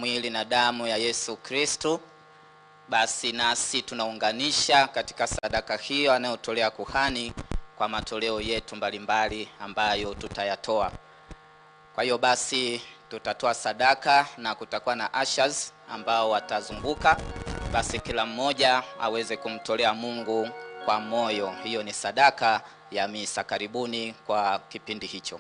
mwili na damu ya Yesu Kristo. Basi nasi tunaunganisha katika sadaka hiyo anayotolea kuhani kwa matoleo yetu mbalimbali ambayo tutayatoa. Kwa hiyo basi tutatoa sadaka na kutakuwa na ushers ambao watazunguka, basi kila mmoja aweze kumtolea Mungu kwa moyo. Hiyo ni sadaka ya misa. Karibuni kwa kipindi hicho.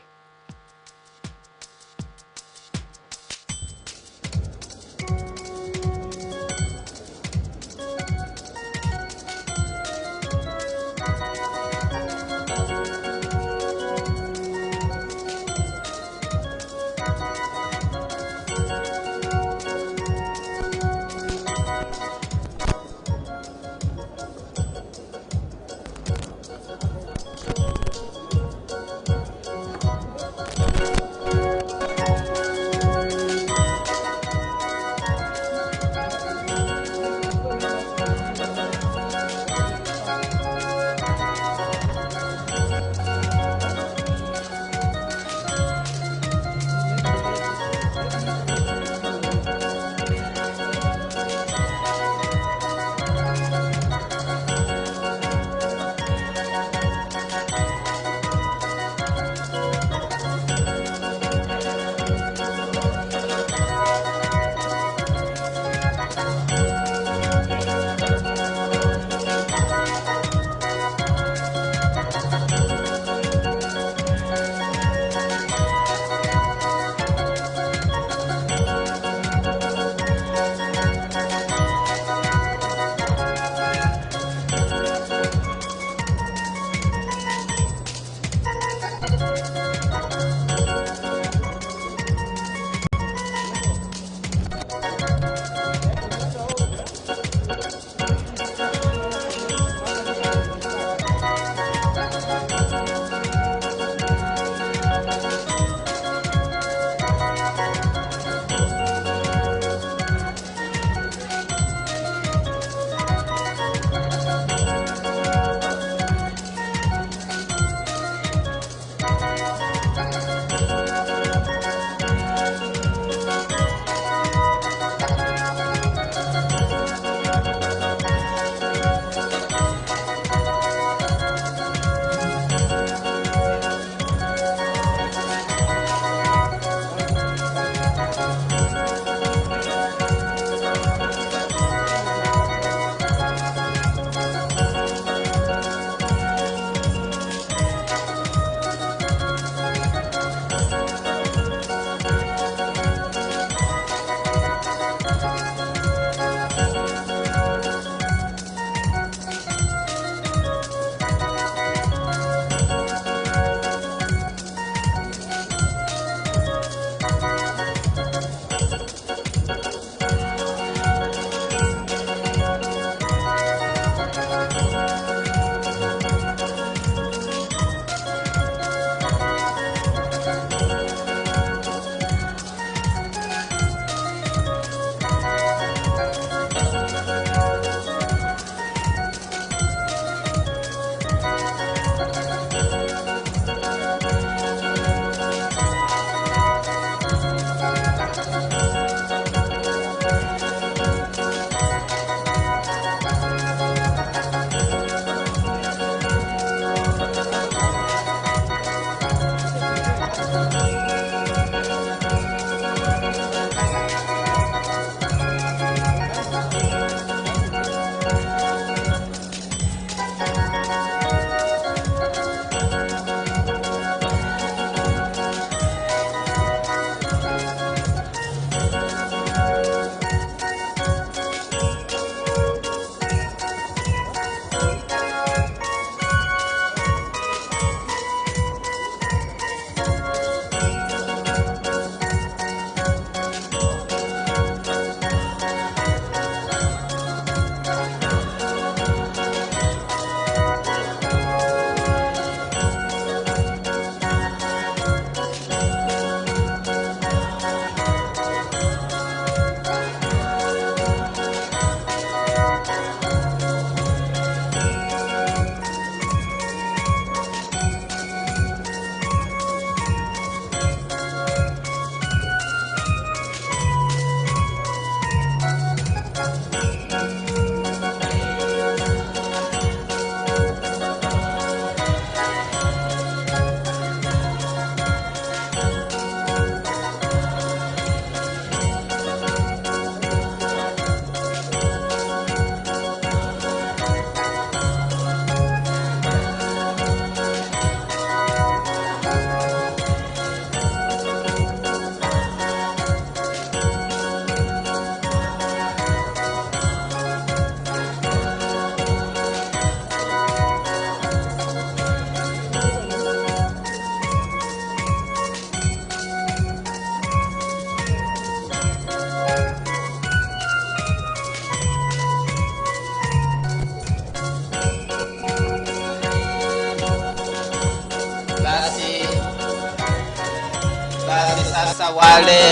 Wale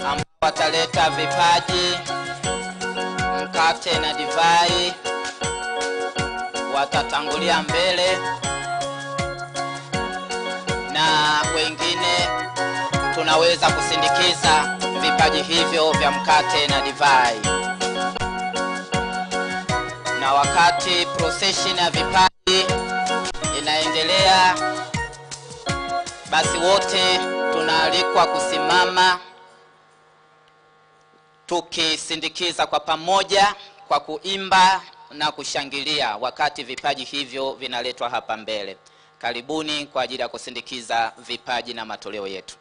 ambao wataleta vipaji, mkate na divai watatangulia mbele, na wengine tunaweza kusindikiza vipaji hivyo vya mkate na divai. Na wakati procession ya vipaji inaendelea, basi wote tunaalikwa kusimama tukisindikiza kwa pamoja kwa kuimba na kushangilia wakati vipaji hivyo vinaletwa hapa mbele. Karibuni kwa ajili ya kusindikiza vipaji na matoleo yetu.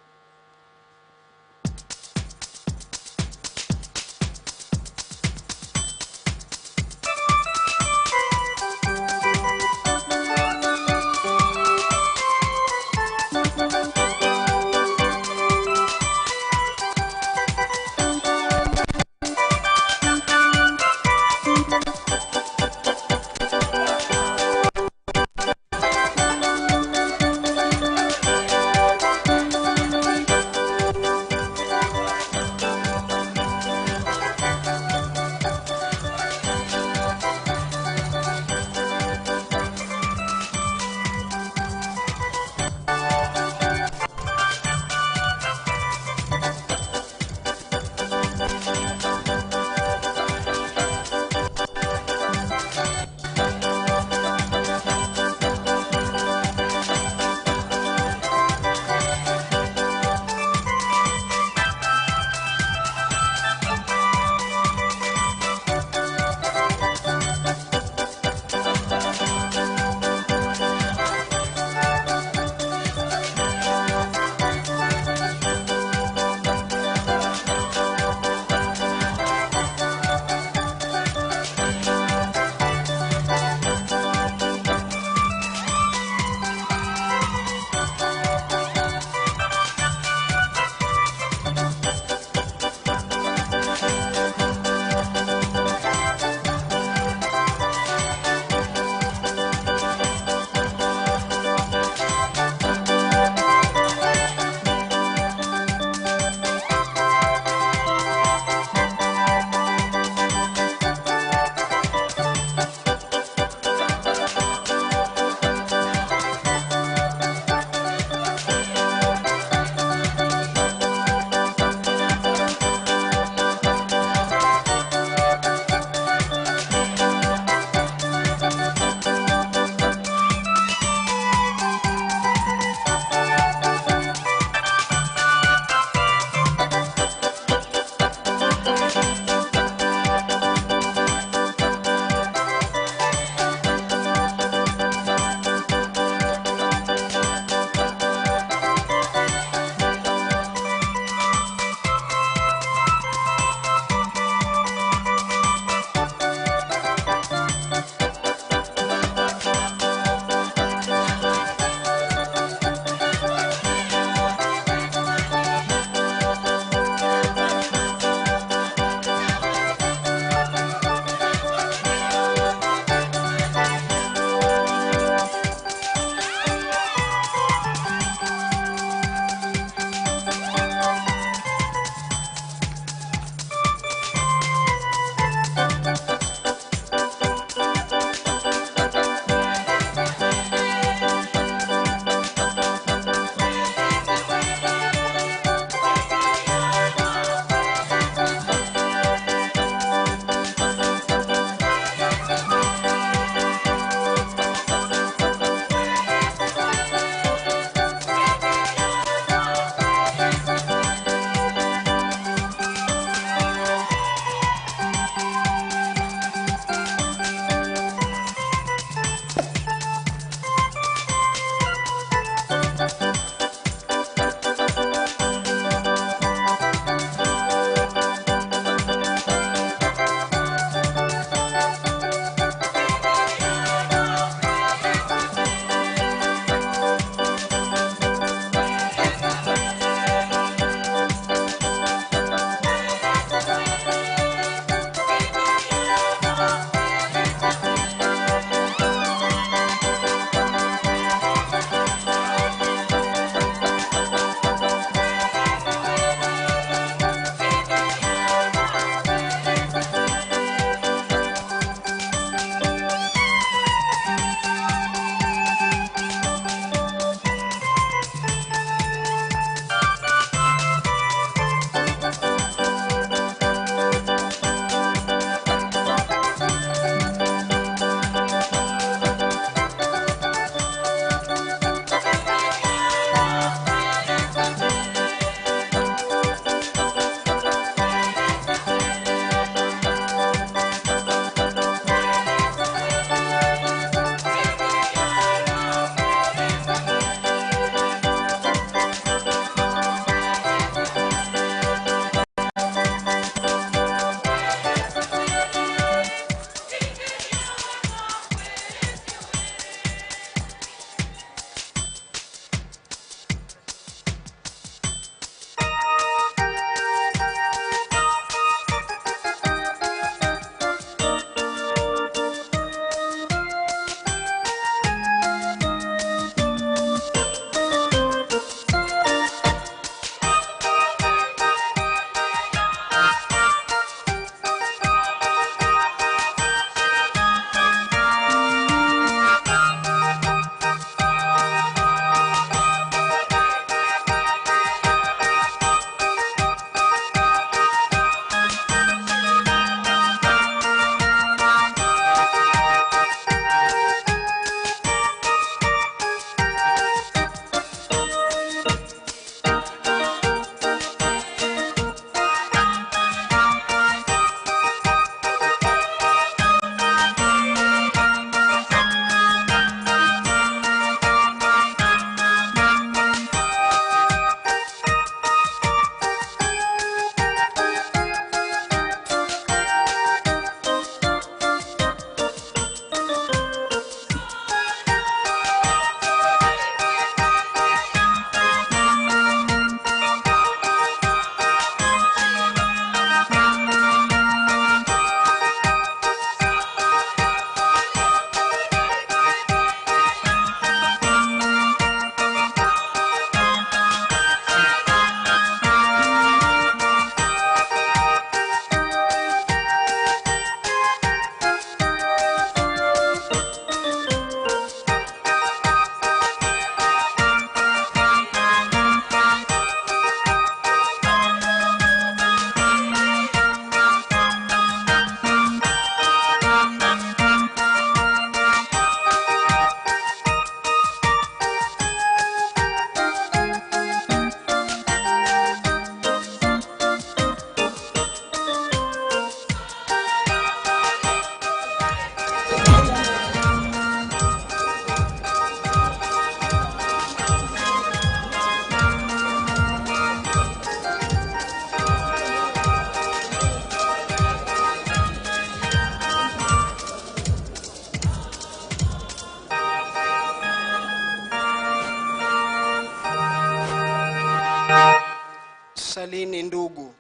Salini ndugu,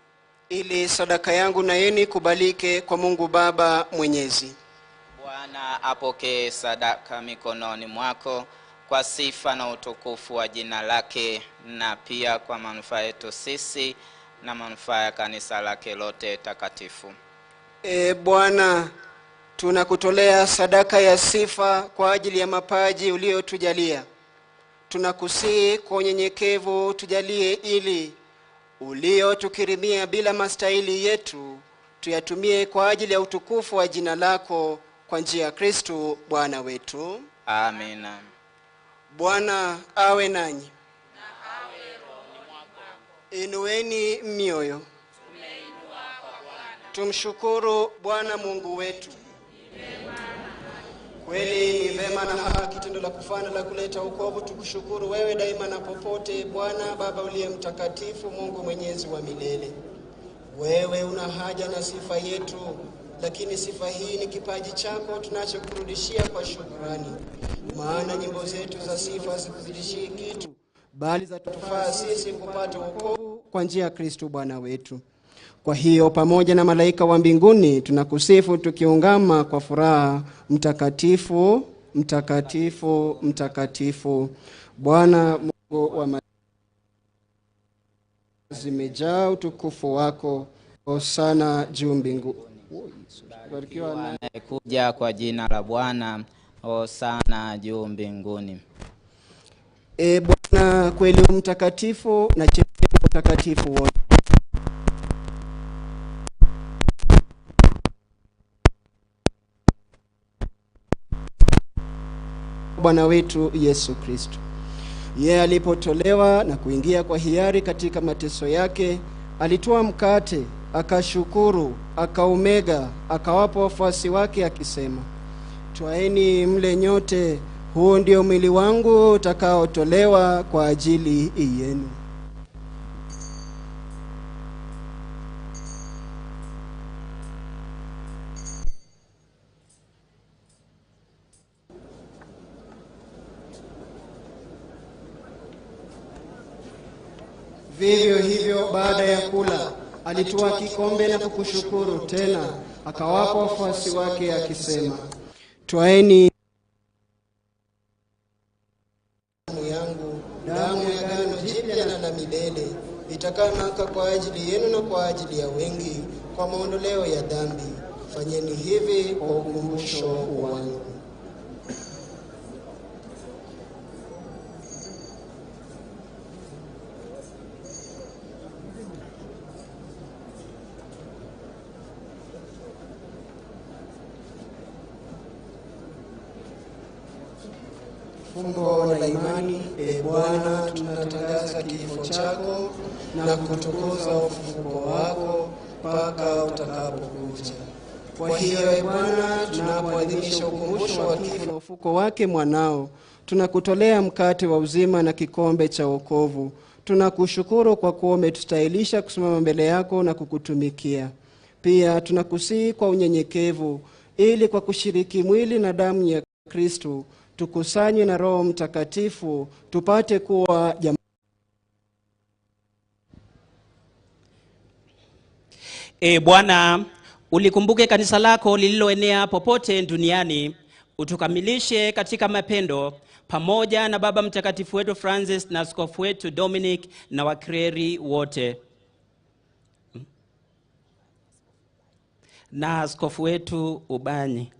ili sadaka yangu na yenu ikubalike kwa Mungu Baba Mwenyezi. Bwana apokee sadaka mikononi mwako kwa sifa na utukufu wa jina lake, na pia kwa manufaa yetu sisi na manufaa ya kanisa lake lote takatifu. E Bwana, tunakutolea sadaka ya sifa kwa ajili ya mapaji uliyotujalia. Tunakusihi kwa unyenyekevu tujalie ili uliotukirimia bila mastahili yetu tuyatumie kwa ajili ya utukufu wa jina lako, kwa njia ya Kristo Bwana wetu. Amina. Bwana awe nanyi. Inueni mioyo. Tumshukuru Bwana Mungu wetu. Kweli ni vema na haki, tendo la kufana la kuleta wokovu, tukushukuru wewe daima na popote, Bwana Baba uliye mtakatifu, Mungu mwenyezi wa milele. Wewe una haja na sifa yetu, lakini sifa hii ni kipaji chako tunachokurudishia kwa shukrani. Maana nyimbo zetu za sifa hazikuzidishii kitu, bali zatufaa sisi kupata wokovu kwa njia ya Kristo Bwana wetu. Kwa hiyo pamoja na malaika wa mbinguni tunakusifu tukiungama kwa furaha: mtakatifu, mtakatifu, mtakatifu, Bwana Mungu wa majeshi, zimejaa utukufu wako. Hosana juu mbinguni. Barikiwa anayekuja kwa jina la Bwana. Hosana juu mbinguni. E Bwana, kweli mtakatifu na chemchemi utakatifu wote. Bwana wetu Yesu Kristo, yeye alipotolewa na kuingia kwa hiari katika mateso yake, alitoa mkate, akashukuru, akaumega, akawapa wafuasi wake akisema: Twaeni mle nyote, huu ndio mwili wangu utakaotolewa kwa ajili yenu. Vivyo hivyo baada ya kula, alitoa kikombe na kukushukuru tena, akawapa wafuasi wake akisema: Twaeni damu yangu, damu ya agano jipya na la milele, itakayomwagika kwa ajili yenu na kwa ajili ya wengi kwa maondoleo ya dhambi. Fanyeni hivi kwa ukumbusho wangu. Fumbo la imani. E Bwana, tunatangaza kifo chako na kutukuza ufufuko wako mpaka utakapokuja. Kwa hiyo e Bwana, tunapoadhimisha ukumbusho wa kifo na ufufuko wake mwanao, tunakutolea mkate wa uzima na kikombe cha wokovu. Tunakushukuru kwa kuwa umetustahilisha kusimama mbele yako na kukutumikia. Pia tunakusihi kwa unyenyekevu, ili kwa kushiriki mwili na damu ya Kristo tukusanywe na Roho Mtakatifu tupate kuwa jamaa. E Bwana, ulikumbuke kanisa lako lililoenea popote duniani, utukamilishe katika mapendo pamoja na Baba Mtakatifu wetu Francis na askofu wetu Dominic na wakreri wote, na askofu wetu Ubanyi.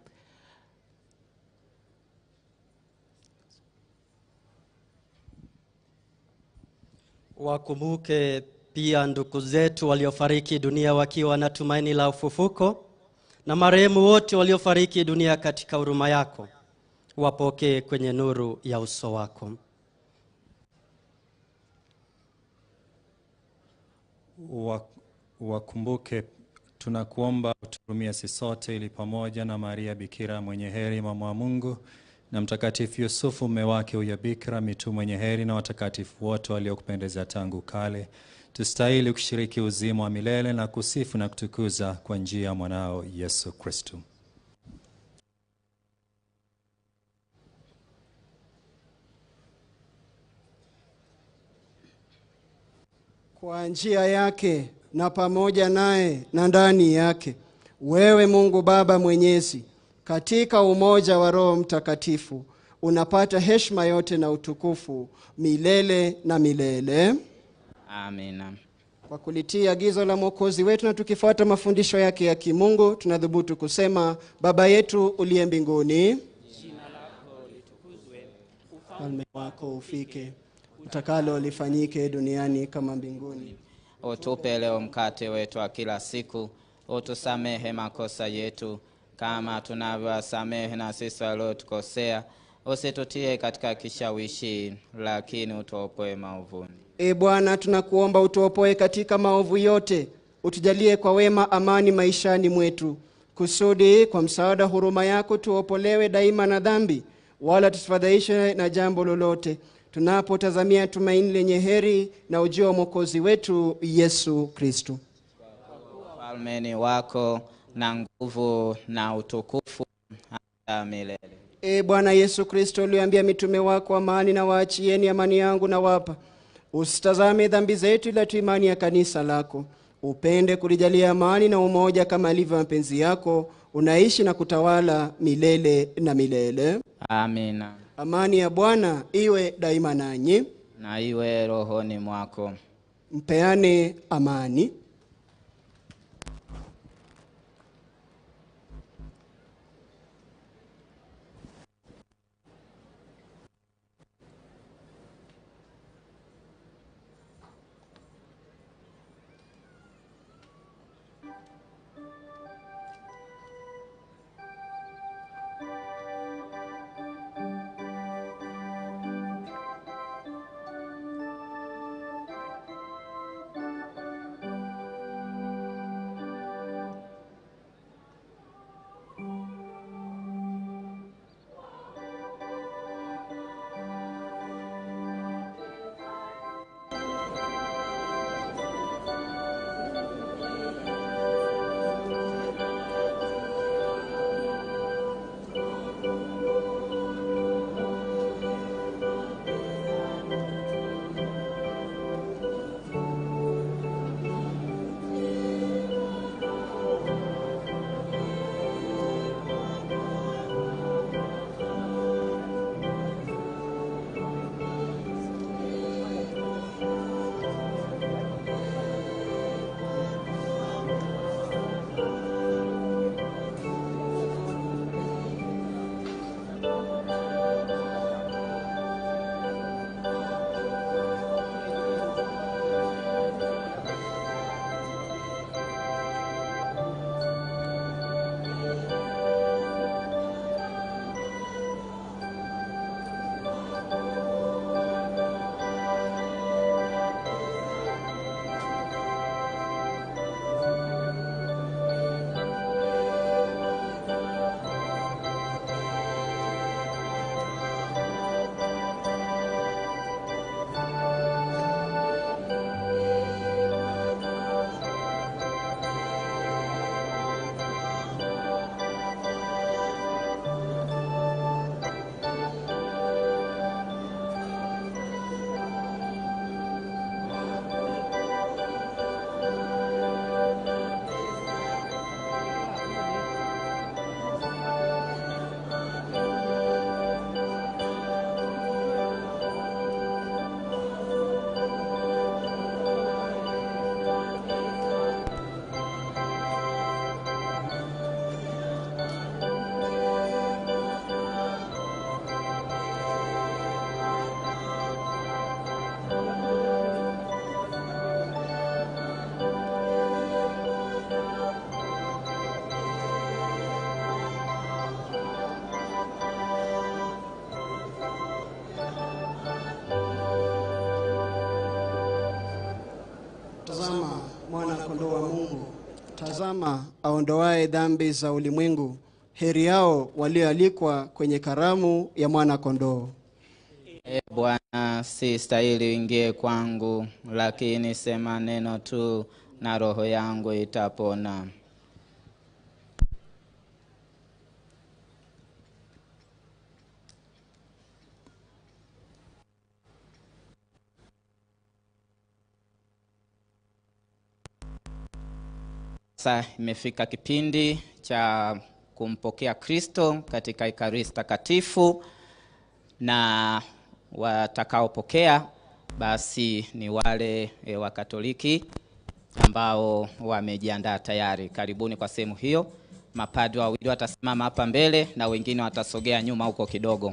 Wakumbuke pia ndugu zetu waliofariki dunia wakiwa na tumaini la ufufuko, na marehemu wote waliofariki dunia katika huruma yako, wapokee kwenye nuru ya uso wako. Wakumbuke, tunakuomba uturumie sisi sote, ili pamoja na Maria Bikira mwenye heri, mama wa Mungu, na Mtakatifu Yusufu mume wake huyo Bikira, mitume mwenye heri na watakatifu wote waliokupendeza tangu kale, tustahili kushiriki uzima wa milele na kusifu na kutukuza kwa njia ya mwanao Yesu Kristo. Kwa njia yake na pamoja naye na ndani yake, wewe Mungu Baba Mwenyezi, katika umoja wa Roho Mtakatifu, unapata heshima yote na utukufu milele na milele. Amina. Kwa kulitii agizo la Mwokozi wetu na tukifuata mafundisho yake ya kimungu, tunadhubutu kusema: Baba yetu uliye mbinguni, Jina lako litukuzwe, ufalme wako ufike, utakalo lifanyike duniani kama mbinguni. Utupe leo mkate wetu wa kila siku, utusamehe makosa yetu kama tunavyowasamehe na sisi waliotukosea, usitutie katika kishawishi, lakini utuopoe maovuni. E Bwana, tunakuomba utuopoe katika maovu yote, utujalie kwa wema amani maishani mwetu, kusudi kwa msaada huruma yako tuopolewe daima na dhambi, wala tusifadhaishwe na jambo lolote, tunapotazamia tumaini lenye heri na ujio wa Mwokozi wetu Yesu Kristo. Ufalme ni wako na nguvu na utukufu hata milele. E Bwana Yesu Kristo, uliambia mitume wako, amani na waachieni, amani yangu na wapa, usitazame dhambi zetu, ila tu imani ya kanisa lako. Upende kulijalia amani na umoja kama ilivyo mapenzi yako, unaishi na kutawala milele na milele. Amina. Amani ya Bwana iwe daima nanyi, na iwe rohoni mwako. Mpeane amani. Tazama mwana kondoo wa Mungu, tazama aondoaye dhambi za ulimwengu. Heri yao walioalikwa kwenye karamu ya mwana kondoo. E Bwana, si stahili uingie kwangu, lakini sema neno tu na roho yangu itapona. Sasa imefika kipindi cha kumpokea Kristo katika Ekaristi Takatifu, na watakaopokea basi ni wale wa Katoliki ambao wamejiandaa tayari. Karibuni kwa sehemu hiyo. Mapadri wawili watasimama hapa mbele na wengine watasogea nyuma huko kidogo.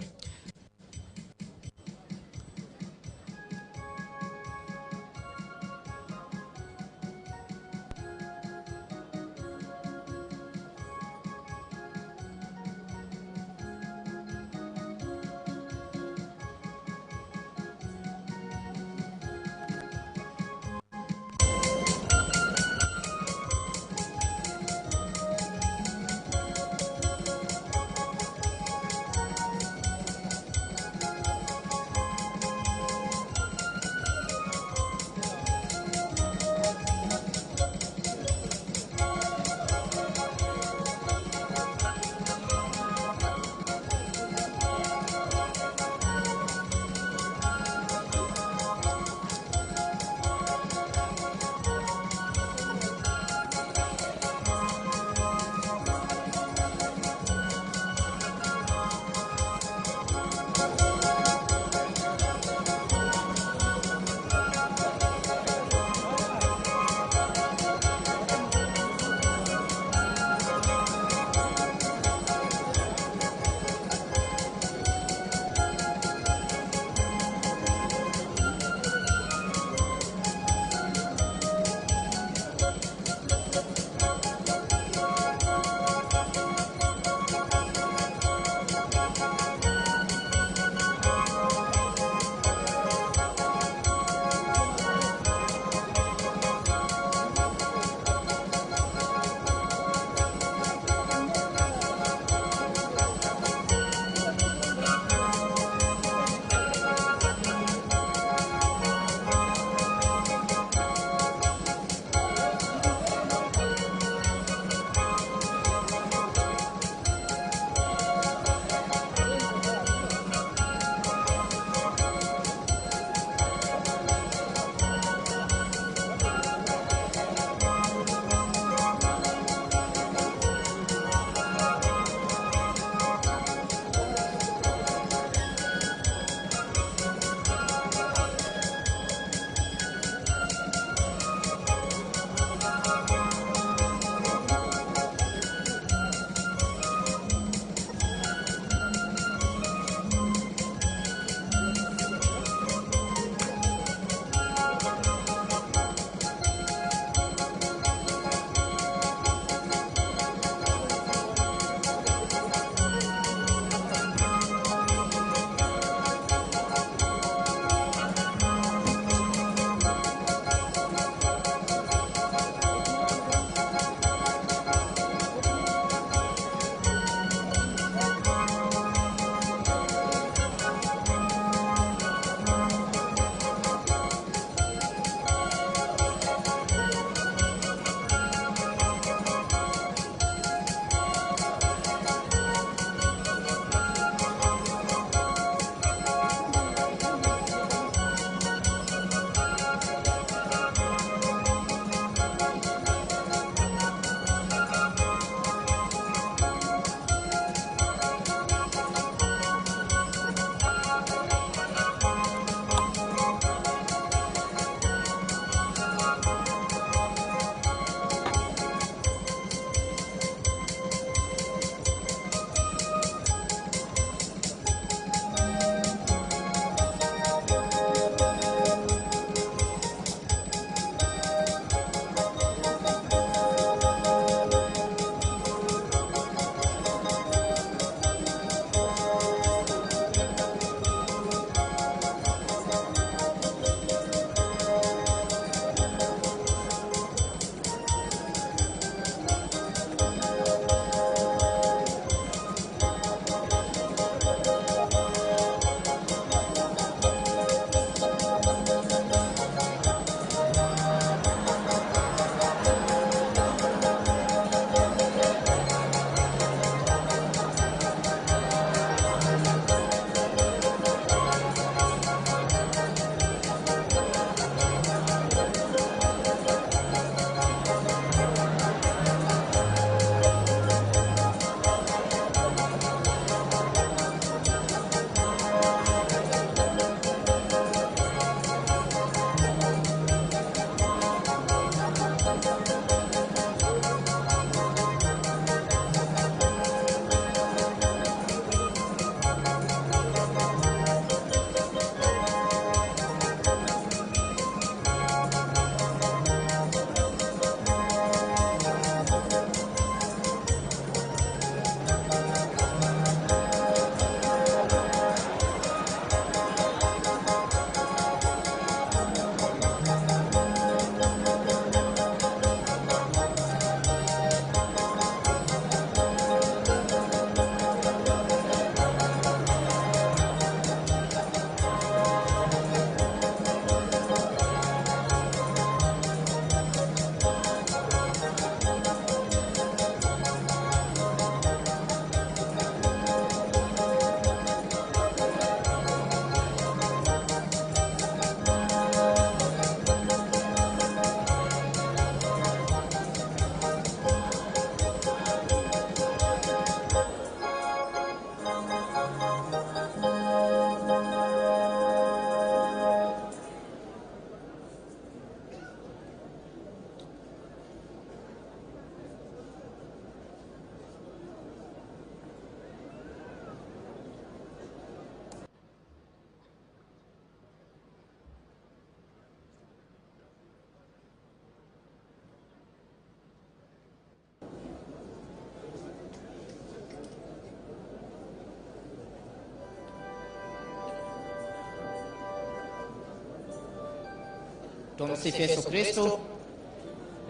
Tumsifu Yesu Kristo.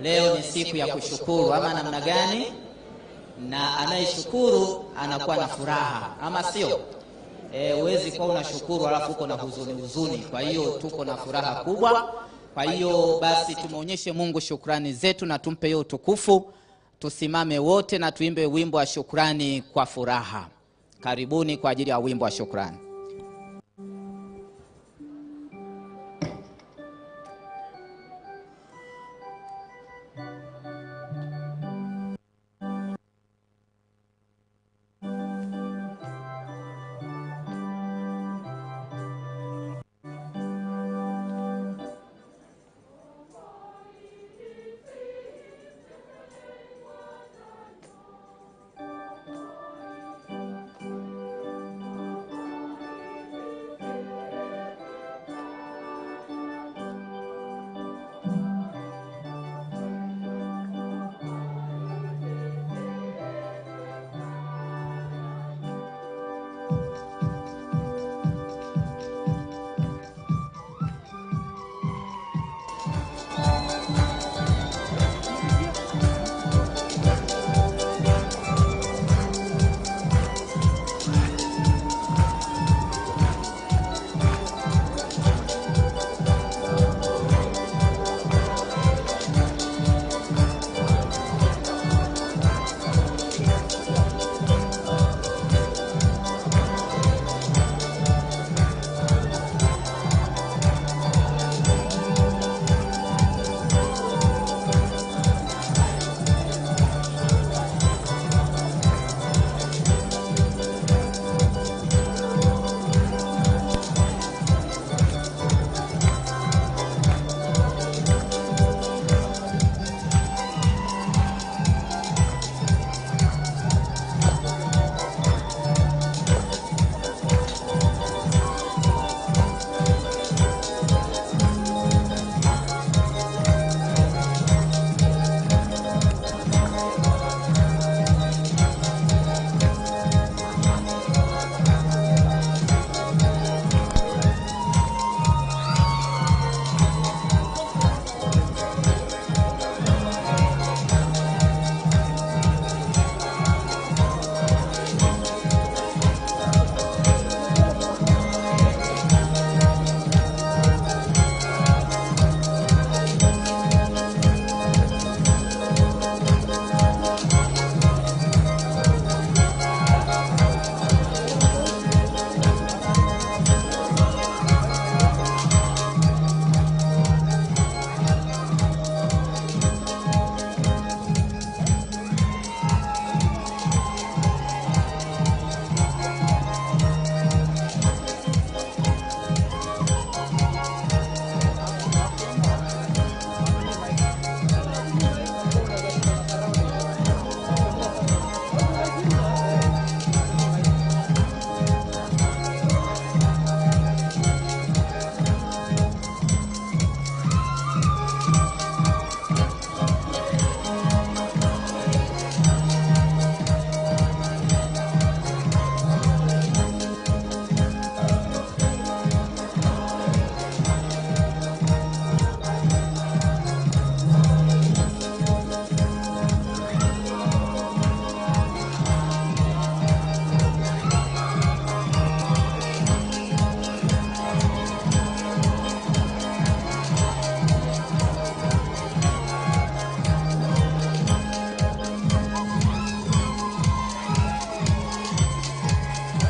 Leo ni siku ya kushukuru, ama namna gani? Na anayeshukuru anakuwa na furaha, ama sio? Huwezi kuwa unashukuru alafu uko na huzuni huzuni. Kwa hiyo tuko na furaha kubwa. Kwa hiyo basi tumuonyeshe Mungu shukrani zetu na tumpe hiyo utukufu. Tusimame wote na tuimbe wimbo wa shukrani kwa furaha. Karibuni kwa ajili ya wimbo wa shukrani.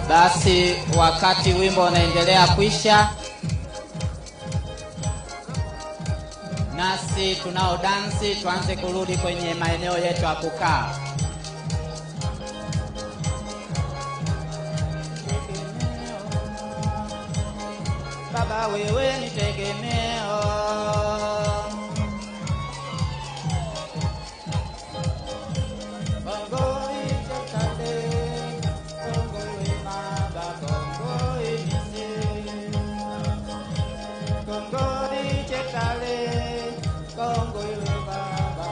Basi wakati wimbo unaendelea kuisha, nasi tunao dansi tuanze kurudi kwenye maeneo yetu ya kukaa. Baba wewe ni tegemeo, Kongo iwe baba,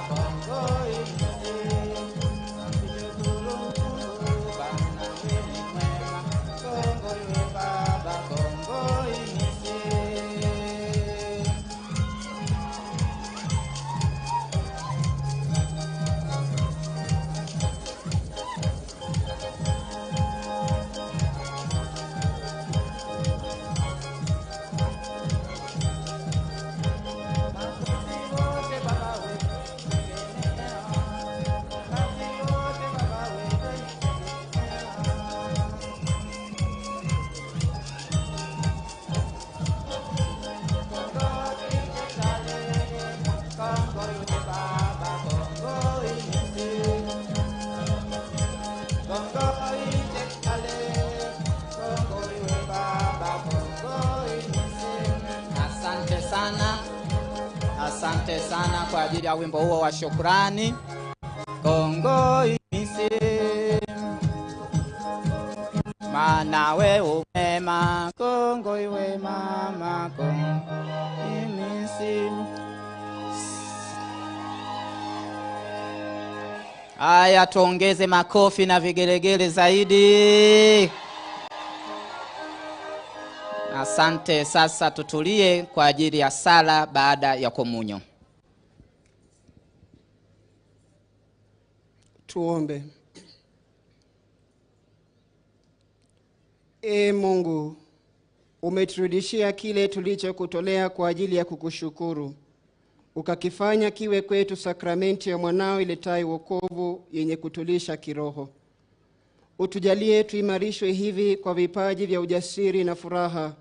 Kongo iwe. Asante sana kwa ajili ya wimbo huo wa shukrani. Kongo imisi maana we umema, Kongo iwe mama, Kongo imisi. Haya, tuongeze makofi na vigelegele zaidi. Asante. Sasa tutulie kwa ajili ya sala baada ya komunyo. Tuombe. Ee Mungu, umeturudishia kile tulichokutolea kwa ajili ya kukushukuru, ukakifanya kiwe kwetu sakramenti ya mwanao iletayo wokovu yenye kutulisha kiroho. Utujalie tuimarishwe hivi kwa vipaji vya ujasiri na furaha,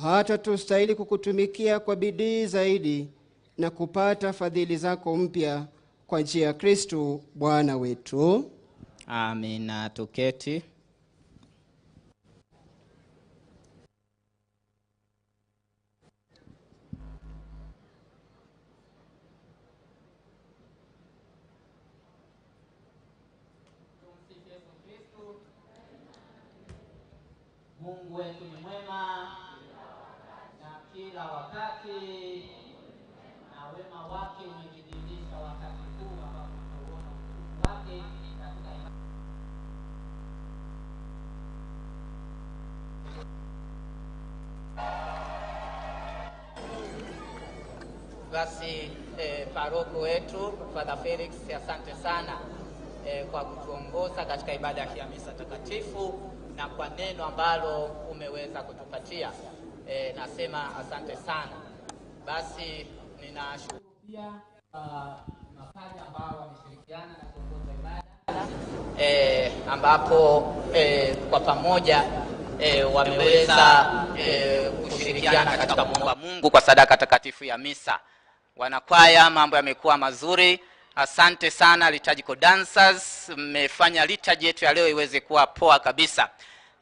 hata tustahili kukutumikia kwa bidii zaidi na kupata fadhili zako mpya kwa njia ya Kristo Bwana wetu. Amina. Tuketi. Mungu wetu ni mwema na kila wakati, na wema wake umejidhihirisha wakati huu ambapo tunauona utukufu wake katika Basi paroko wetu Father Felix, asante sana kwa kutuongoza katika ibada ya misa takatifu na kwa neno ambalo umeweza kutupatia. Nasema asante sana. Basi ninashukuru pia mapadri ambao wameshirikiana na kuongoza ibada ambapo kwa pamoja wameweza kushirikiana katika kumwomba Mungu kwa sadaka takatifu ya misa. Wanakwaya, mambo yamekuwa mazuri. Asante sana liturgical dancers, mmefanya liturgy yetu ya leo iweze kuwa poa kabisa.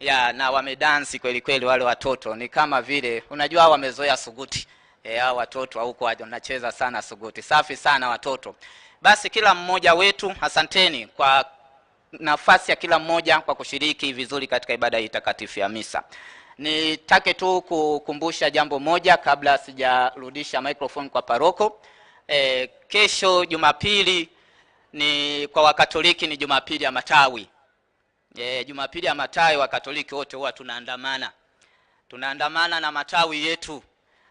Ya, na wamedansi kweli kweli wale watoto. Ni kama vile unajua wamezoea suguti. Hao watoto huko wanacheza sana suguti. Safi sana watoto. Basi kila mmoja wetu, asanteni kwa nafasi ya kila mmoja kwa kushiriki vizuri katika ibada hii takatifu ya misa. Nitake tu kukumbusha jambo moja kabla sijarudisha microphone kwa paroko. Kesho Jumapili ni kwa Wakatoliki ni Jumapili ya Matawi. Jumapili ya Matawi Wakatoliki wote huwa tunaandamana. Tunaandamana na matawi yetu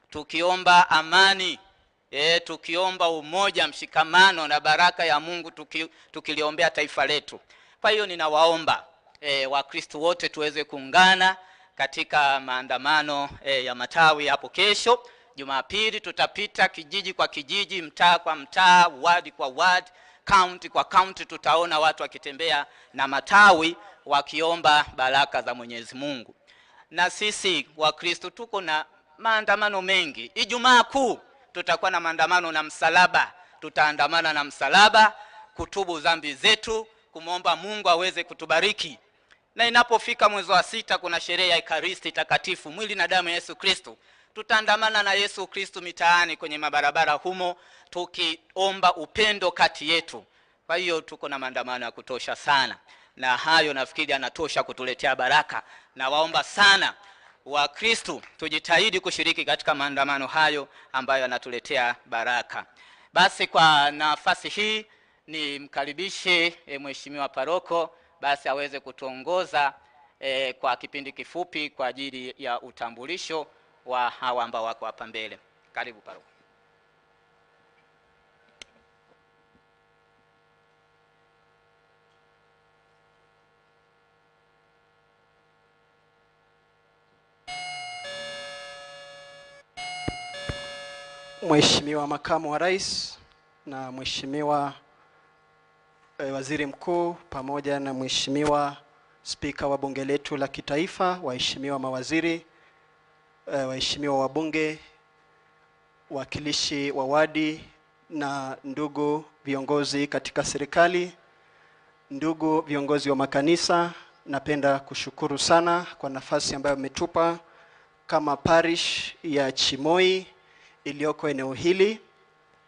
tukiomba amani, tukiomba umoja, mshikamano na baraka ya Mungu, tukiliombea taifa letu. Kwa hiyo ninawaomba Wakristo wote tuweze kuungana katika maandamano ya matawi hapo kesho Jumapili. Tutapita kijiji kwa kijiji, mtaa kwa mtaa, ward kwa ward, county kwa county. Tutaona watu wakitembea na matawi wakiomba baraka za Mwenyezi Mungu. Na sisi Wakristo tuko na maandamano mengi. Ijumaa Kuu tutakuwa na maandamano na msalaba. Tutaandamana na msalaba kutubu dhambi zetu, kumwomba Mungu aweze kutubariki. Na inapofika mwezi wa 6 kuna sherehe ya Ekaristi Takatifu, mwili na damu ya Yesu Kristo. Tutaandamana na Yesu Kristo mitaani kwenye mabarabara humo tukiomba upendo kati yetu. Kwa hiyo tuko na maandamano ya kutosha sana, na hayo nafikiri yanatosha kutuletea baraka. Na waomba sana Wakristo tujitahidi kushiriki katika maandamano hayo ambayo yanatuletea baraka. Basi kwa nafasi hii nimkaribishe Mheshimiwa Paroko basi aweze kutuongoza kwa kipindi kifupi kwa ajili ya utambulisho wa hawa ambao wako hapa mbele. Karibu Paroko. Mheshimiwa Makamu wa Rais na Mheshimiwa Waziri Mkuu pamoja na Mheshimiwa Spika wa Bunge letu la Kitaifa, waheshimiwa mawaziri, waheshimiwa wabunge, wakilishi wa wadi na ndugu viongozi katika serikali, ndugu viongozi wa makanisa, napenda kushukuru sana kwa nafasi ambayo mmetupa kama parish ya Chimoi iliyoko eneo hili.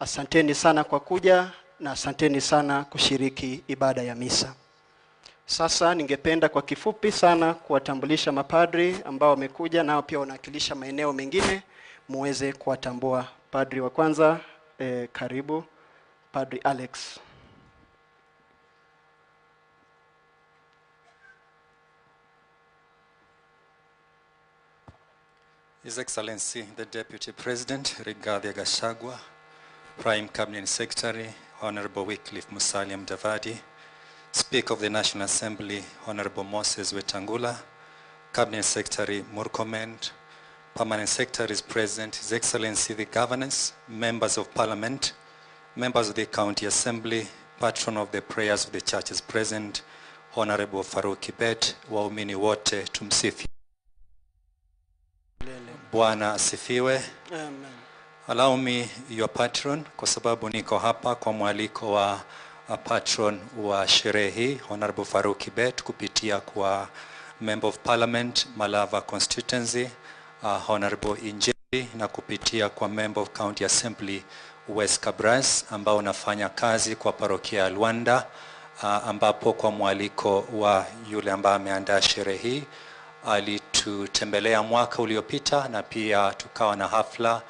Asanteni sana kwa kuja na asanteni sana kushiriki ibada ya misa. Sasa ningependa kwa kifupi sana kuwatambulisha mapadri ambao wamekuja, nao pia wanawakilisha maeneo mengine, muweze kuwatambua. Padri wa kwanza, karibu Padri Alex. His Excellency the Deputy President Rigathi Gachagua, Prime Cabinet Secretary Honorable Wycliffe Musalia Mudavadi, Speaker of the National Assembly Honorable Moses Wetangula, Cabinet Secretary Murkomen, Permanent Secretaries present, His Excellency the Governors, Members of Parliament, Members of the County Assembly, Patron of the Prayers of the Churches present, Honorable Farouk Kibet, waumini wote tumsifu Bwana asifiwe. Amen. Allow me your patron, kwa sababu niko hapa kwa mwaliko wa patron wa sherehe hii Honorable Farouk Kibet kupitia kwa Member of Parliament Malava Constituency Honorable Injendi na kupitia kwa Member of County Assembly West Kabras ambao unafanya kazi kwa parokia ya Luanda, ambapo kwa mwaliko wa yule ambaye ameandaa sherehe hii alitutembelea mwaka uliopita na pia tukawa na hafla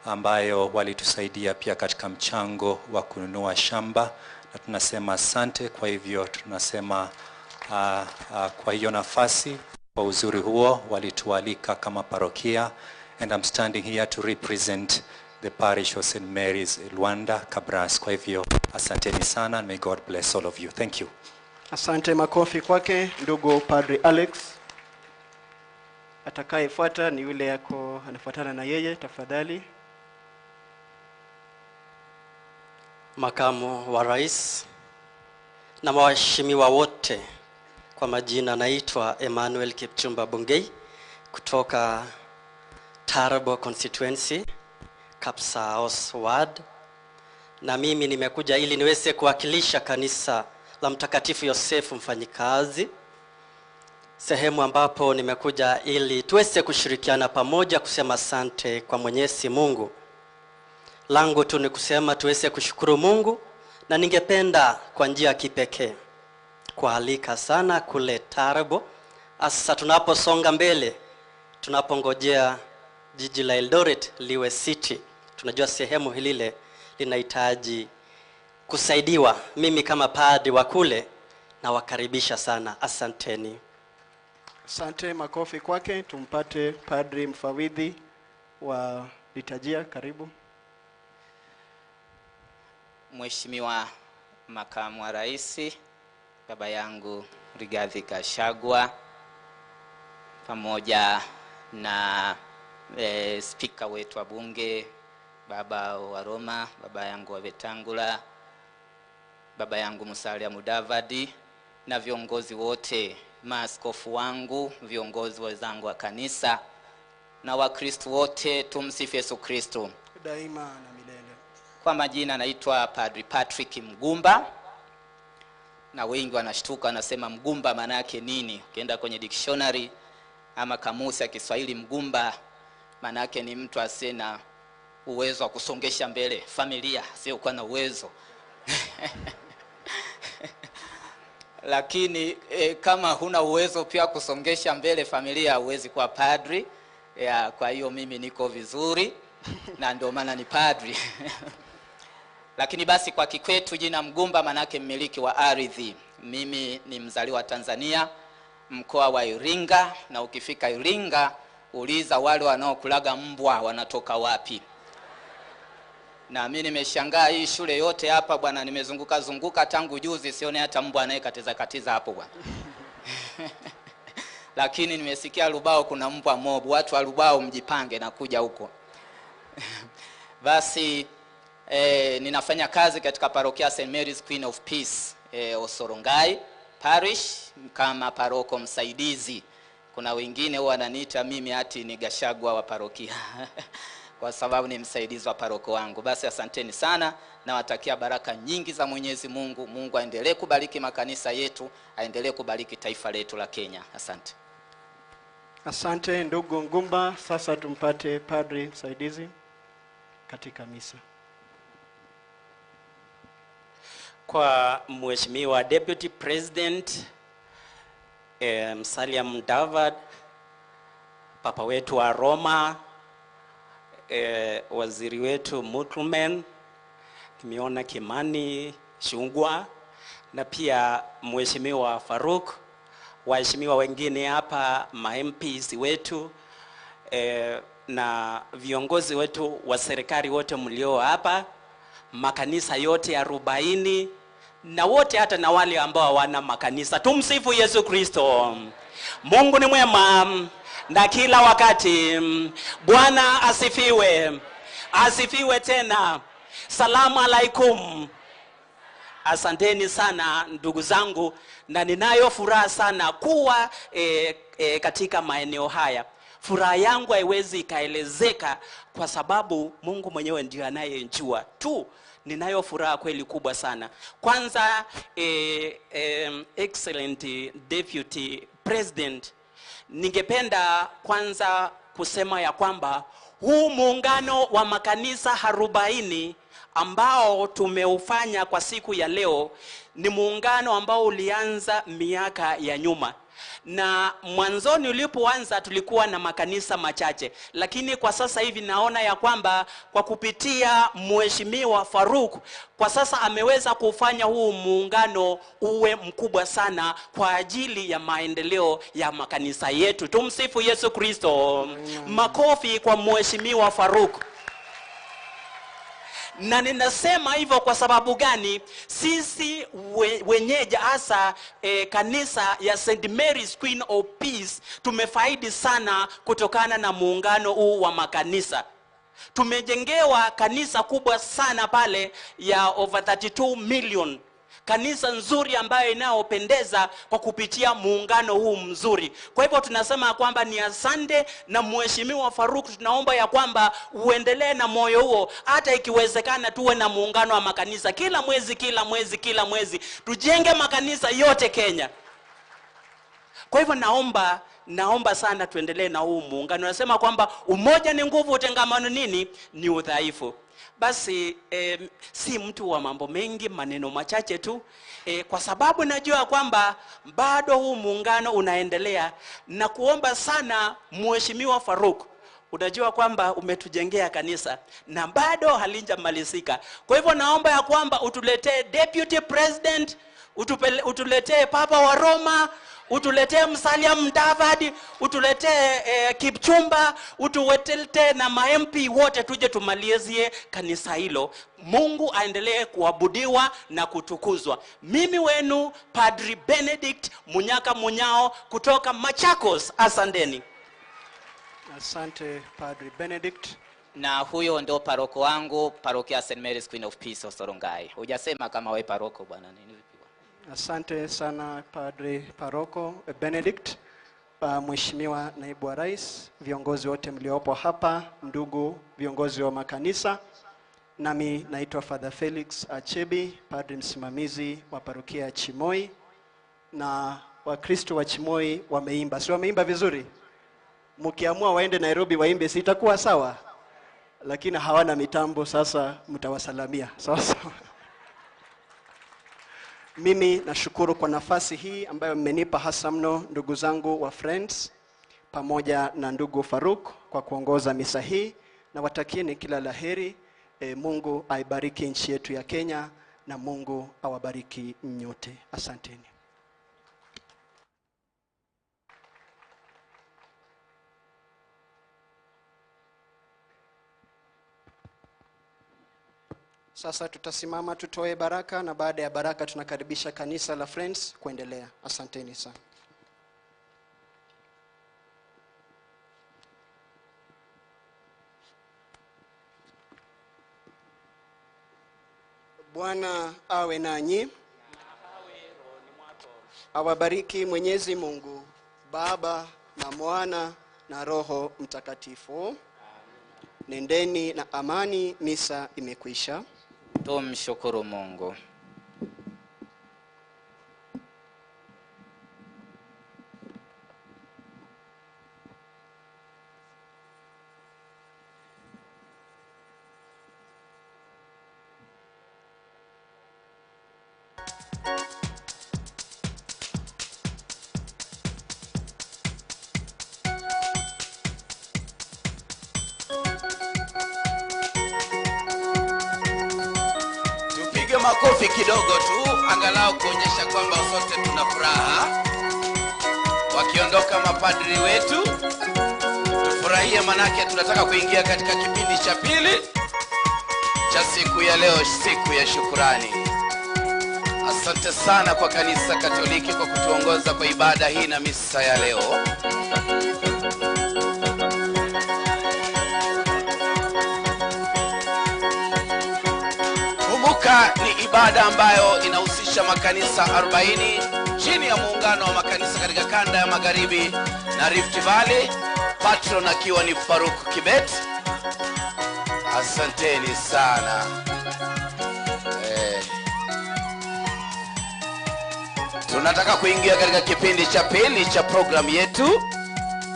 ambayo walitusaidia pia katika mchango wa kununua shamba, na tunasema asante. Kwa hivyo tunasema kwa hiyo nafasi, kwa uzuri huo walitualika kama parokia, and I'm standing here to represent the parish of St. Mary's Luanda Kabras. Kwa hivyo asanteni sana, and may God bless all of you. Thank you. Asante, makofi kwake ndugu Padri Alex. Atakayefuata ni yule yako anafuatana na yeye, tafadhali. Makamu wa Rais na waheshimiwa wote, kwa majina naitwa Emmanuel Kipchumba Bungei kutoka Tarbo Constituency, Kapsaos Ward, na mimi nimekuja ili niweze kuwakilisha kanisa la Mtakatifu Yosefu Mfanyikazi, sehemu ambapo nimekuja ili tuweze kushirikiana pamoja kusema asante kwa Mwenyezi Mungu. Langu tu ni kusema tuweze kushukuru Mungu, na ningependa kwa njia ya kipekee kualika sana kule Tarbo, hasa tunaposonga mbele, tunapongojea jiji la Eldoret liwe city. Tunajua sehemu hili linahitaji kusaidiwa. Mimi kama padri wa kule nawakaribisha sana, asanteni. Asante, makofi kwake. Tumpate padri mfawidhi wa liturgia, karibu. Mheshimiwa Makamu wa Rais, baba yangu Rigathi Gachagua, pamoja na spika wetu wa bunge baba wa Roma, baba yangu wa Wetangula, baba yangu Musalia Mudavadi, na viongozi wote, maaskofu wangu, viongozi wenzangu wa kanisa na Wakristo wote, tumsifu Yesu Kristo daima na milele. Kwa majina naitwa Padri Patrick Mgumba, na wengi wanashtuka wanasema Mgumba maana yake nini? Ukienda kwenye dictionary ama kamusi ya Kiswahili, Mgumba maana yake ni mtu asiye na uwezo wa kusongesha mbele familia, asiyokuwa na uwezo. Lakini kama huna uwezo pia kusongesha mbele familia, huwezi kuwa padri. Ya, kwa hiyo mimi niko vizuri na ndio maana ni padri. Lakini basi kwa kikwetu jina Mgumba manake mmiliki wa ardhi. Mimi ni mzaliwa Tanzania, mkoa wa Iringa, na ukifika Iringa uliza wale wanaokulaga mbwa wanatoka wapi. Na mimi nimeshangaa hii shule yote hapa bwana, nimezunguka zunguka tangu juzi sione hata mbwa anayekatiza katiza hapo bwana. Lakini nimesikia Lubao kuna mbwa mob, watu wa Lubao mjipange na kuja huko. Basi ninafanya kazi katika parokia St. Mary's Queen of Peace, Osorongai Parish kama paroko msaidizi. Kuna wengine huwa wananiita mimi ati ni Gachagua wa parokia kwa sababu ni msaidizi wa paroko wangu. Basi asanteni sana, nawatakia baraka nyingi za Mwenyezi Mungu. Mungu aendelee kubariki makanisa yetu, aendelee kubariki taifa letu la Kenya. Asante. Asante ndugu Ngumba. Sasa tumpate padri msaidizi katika misa. kwa Mheshimiwa Deputy President Musalia Mudavadi, Papa wetu wa Roma, waziri wetu Murkomen, tumeona Kimani Ichung'wah na pia Mheshimiwa Faruk, waheshimiwa wengine hapa, ma MPs wetu na viongozi wetu wa serikali wote mlio hapa, makanisa yote 40 na wote hata na wale ambao hawana makanisa. Tumsifu Yesu Kristo. Mungu ni mwema na kila wakati. Bwana asifiwe. Asifiwe tena. Salamu alaikum. Asanteni sana ndugu zangu, na ninayo furaha sana kuwa katika maeneo haya. Furaha yangu haiwezi ikaelezeka kwa sababu Mungu mwenyewe ndiye anayejua tu. Ninayo furaha kweli kubwa sana. Kwanza excellent Deputy President, ningependa kwanza kusema ya kwamba huu muungano wa makanisa 40 ambao tumeufanya kwa siku ya leo ni muungano ambao ulianza miaka ya nyuma. Na mwanzoni ulipoanza tulikuwa na makanisa machache, lakini kwa sasa hivi naona ya kwamba kwa kupitia Mheshimiwa Faruk kwa sasa ameweza kufanya huu muungano uwe mkubwa sana kwa ajili ya maendeleo ya makanisa yetu. Tumsifu Yesu Kristo. Makofi kwa Mheshimiwa Faruk. Na ninasema hivyo kwa sababu gani? Sisi wenyeji hasa kanisa ya St. Mary's Queen of Peace tumefaidi sana kutokana na muungano huu wa makanisa. Tumejengewa kanisa kubwa sana pale ya over 32 million. Kanisa nzuri ambayo inayopendeza kwa kupitia muungano huu mzuri. Kwa hivyo tunasema kwamba ni asante, na Mheshimiwa Faruk tunaomba ya kwamba uendelee na moyo huo, hata ikiwezekana tuwe na muungano wa makanisa kila mwezi, kila mwezi, kila mwezi. Tujenge makanisa yote Kenya. Kwa hivyo naomba sana tuendelee na huu muungano. Nasema kwamba umoja ni nguvu, utengamano nini? Ni udhaifu. Basi si mtu wa mambo mengi, maneno machache tu, kwa sababu najua kwamba bado huu muungano unaendelea, na kuomba sana Mheshimiwa Faruk, unajua kwamba umetujengea kanisa na bado halijamalizika. Kwa hivyo naomba ya kwamba utuletee Deputy President, utuletee Papa wa Roma, utuletee Musalia Mudavadi, utuletee Kipchumba, utuletee na ma MP wote, tuje tumalizie kanisa hilo. Mungu aendelee kuabudiwa na kutukuzwa. Mimi wenu Padri Benedict Munyaka Munyao kutoka Machakos. Asanteni. Asante Padri Benedict. Na huyo ndo paroko wangu, parokia St. Mary's Queen of Peace Osorongai. Hujasema kama we paroko bwana nini? Asante sana Padri Paroko Benedict. Mheshimiwa Naibu wa Rais, viongozi wote mliopo hapa, ndugu viongozi wa makanisa, nami naitwa Father Felix Achebi, padri msimamizi wa parokia ya Chimoi. Na Wakristo wa Chimoi wameimba, si wameimba vizuri? Mkiamua waende Nairobi waimbe, si itakuwa sawa? Lakini hawana mitambo, sasa mtawasalamia. Sawa sawa. Mimi nashukuru kwa nafasi hii ambayo mmenipa, hasa mno ndugu zangu wa Friends pamoja na ndugu Faruk kwa kuongoza misa hii, na watakieni kila laheri. Mungu aibariki nchi yetu ya Kenya na Mungu awabariki nyote. Asanteni. Sasa tutasimama tutoe baraka, na baada ya baraka tunakaribisha kanisa la Friends kuendelea. Asanteni sana. Bwana awe nanyi. Awabariki Mwenyezi Mungu, Baba na Mwana na Roho Mtakatifu. Nendeni na amani, misa imekwisha. Tumshukuru Mungu. Makofi kidogo tu angalau kuonyesha kwamba sote tuna furaha. Wakiondoka mapadri wetu tufurahie, manake tunataka kuingia katika kipindi cha pili cha siku ya leo, siku ya shukurani. Asante sana kwa Kanisa Katoliki kwa kutuongoza kwa ibada hii na misa ya leo. Kumbuka ni ibada ambayo inahusisha makanisa 40 chini ya muungano wa makanisa katika kanda ya Magharibi na Rift Valley, patron akiwa ni Faruk Kibet. Asanteni sana. Tunataka kuingia katika kipindi cha pili cha programu yetu.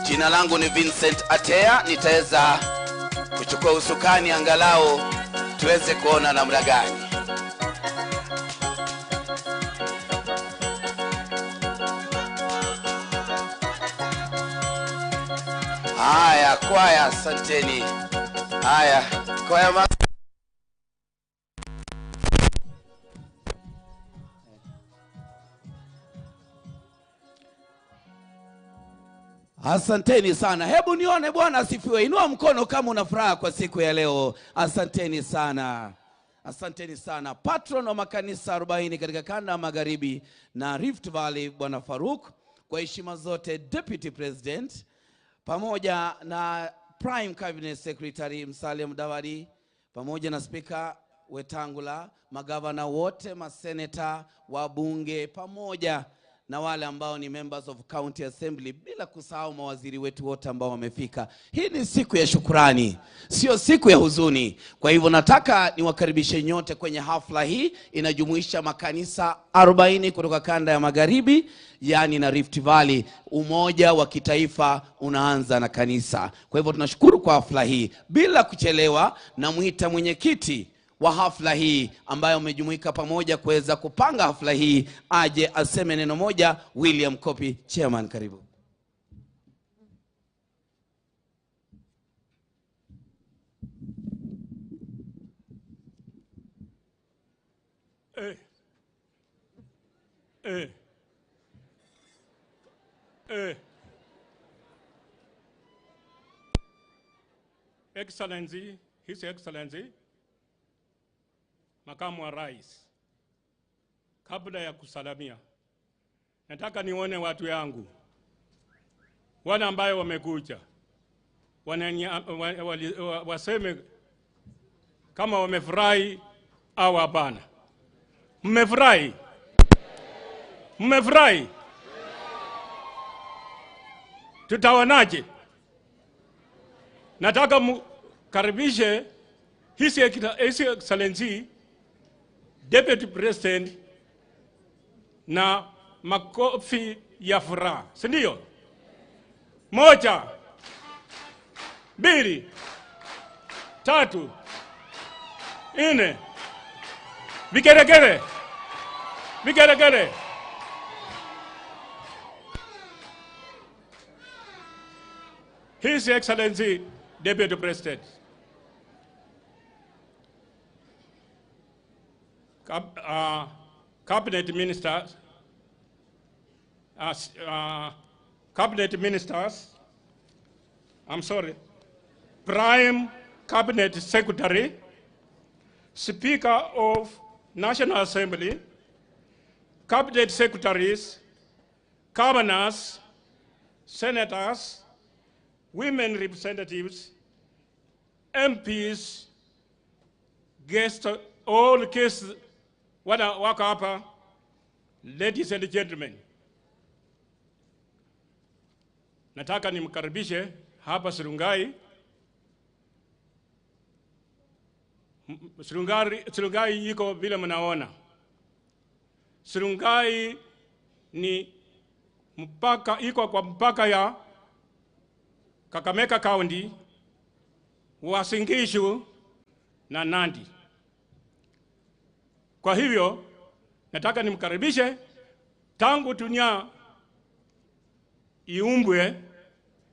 Jina langu ni Vincent Atea, nitaweza kuchukua usukani angalau tuweze kuona namna gani. Haya, kwaya, asanteni. Haya, kwaya. Asanteni sana. Hebu nione Bwana asifiwe. Inua mkono kama una furaha kwa siku ya leo. Asanteni sana. Asanteni sana. Patron wa makanisa 40 katika kanda ya Magharibi na Rift Valley, Bwana Faruk, kwa heshima zote Deputy President, pamoja na Prime Cabinet Secretary Musalia Mudavadi, pamoja na Speaker Wetangula, magavana wote, maseneta, wabunge, pamoja na wale ambao ni members of county assembly, bila kusahau mawaziri wetu wote ambao wamefika. Hii ni siku ya shukurani, sio siku ya huzuni. Kwa hivyo nataka niwakaribishe nyote kwenye hafla hii. Inajumuisha makanisa 40 kutoka kanda ya Magharibi, yani na Rift Valley. Umoja wa kitaifa unaanza na kanisa. Kwa hivyo tunashukuru kwa hafla hii. Bila kuchelewa, namuita mwenyekiti wa hafla hii ambayo umejumuika pamoja kuweza kupanga hafla hii aje aseme neno moja. William Kopi, chairman, karibu. Excellency, His Excellency Makamu wa Rais, kabla ya kusalamia, nataka nione watu yangu wale ambayo wamekuja waseme kama wamefurahi au hapana. Mmefurahi? Mmefurahi? Tutaonaje? Nataka mkaribishe His Excellency Deputy President na makofi ya furaha, si ndio? 1, 2, 3, 4. Vigeregere, vigeregere. His Excellency Deputy President, Cabinet Ministers, Cabinet Ministers, I'm sorry, Prime Cabinet Secretary, Speaker of National Assembly, Cabinet Secretaries, Governors, Senators, Women Representatives, MPs, guests, all guests wako hapa, ladies and gentlemen. Nataka nimkaribishe hapa Sirungai. Sirungai iko vile mnaona. Sirungai ni mpaka, iko kwa mpaka ya Kakamega County, Uasin Gishu na Nandi. Kwa hivyo nataka nimkaribishe. Tangu dunia iumbwe,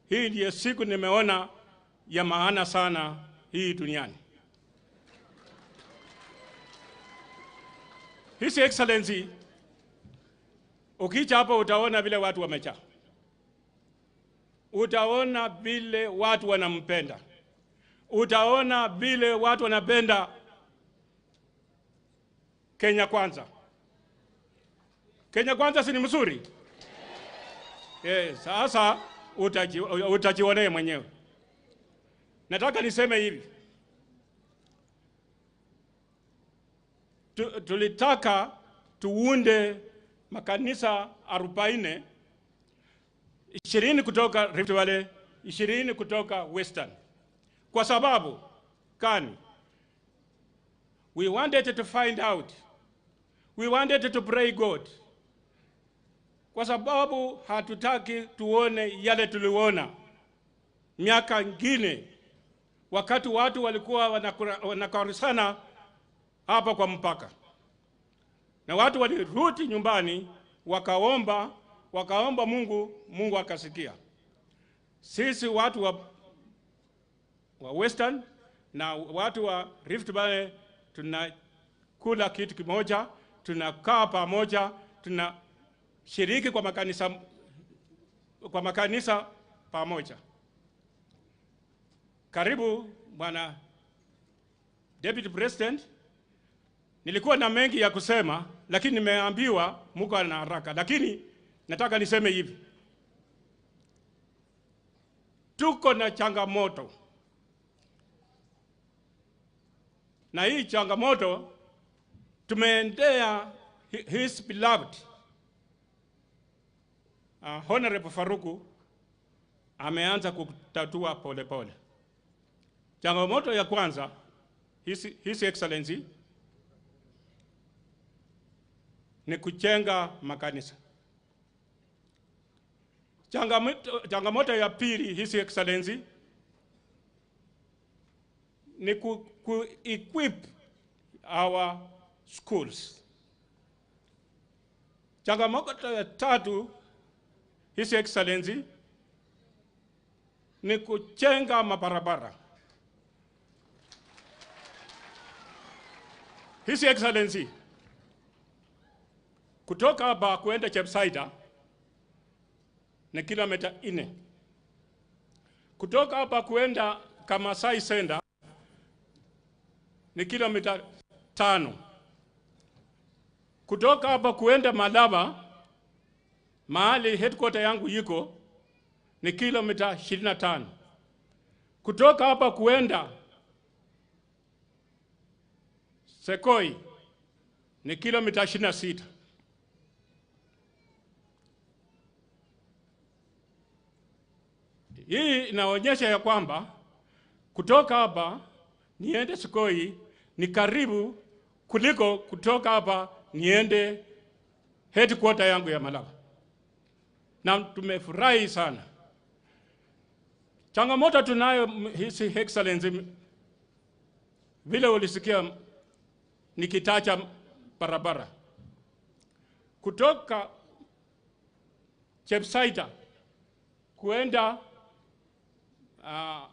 hii ndiyo siku nimeona ya maana sana hii duniani. His Excellency, ukicha hapo utaona vile watu wamejaa. Utaona vile watu wanampenda. Utaona vile watu wanapenda Kenya Kwanza. Kenya Kwanza si ni mzuri? Sasa utajionea mwenyewe. Nataka niseme hivi. Tulitaka tuunde makanisa 40, 20 kutoka Rift Valley, 20 kutoka Western. Kwa sababu kani? We wanted to find out. We wanted to pray God. Kwa sababu hatutaki tuone yale tuliona miaka ngine wakati watu walikuwa wanakarusana hapa kwa mpaka. Na watu walirudi nyumbani wakaomba Mungu, Mungu akasikia. Sisi watu wa Western na watu wa Rift Valley tunakula kitu kimoja, tunakaa pamoja, tunashiriki kwa makanisa pamoja. Karibu Bwana Deputy President. Nilikuwa na mengi ya kusema, lakini nimeambiwa mko na haraka. Lakini nataka niseme hivi. Tuko na changamoto. Na hii changamoto tumeendea his beloved Honorable Faruku ameanza kutatua pole pole. Changamoto ya kwanza, His Excellency, ni kujenga makanisa. Changamoto ya pili, His Excellency, ni ku equip our schools. Changamoto ya tatu, His Excellency, ni kujenga mabarabara. His Excellency, kutoka hapa kuenda Chepsaida ni kilomita 4. Kutoka hapa kuenda Kamasai Center ni kilomita 5. Kutoka hapa kuenda Malaba, mahali headquarter yangu yiko, ni kilomita 25. Kutoka hapa kuenda Sekoi ni kilomita 26. Hii inaonyesha ya kwamba kutoka hapa niende Sekoi ni karibu kuliko kutoka hapa niende headquarter yangu ya Malaba. Na tumefurahi sana. Changamoto tunayo, His Excellency, vile ulisikia nikitacha barabara kutoka Chepsaita kuenda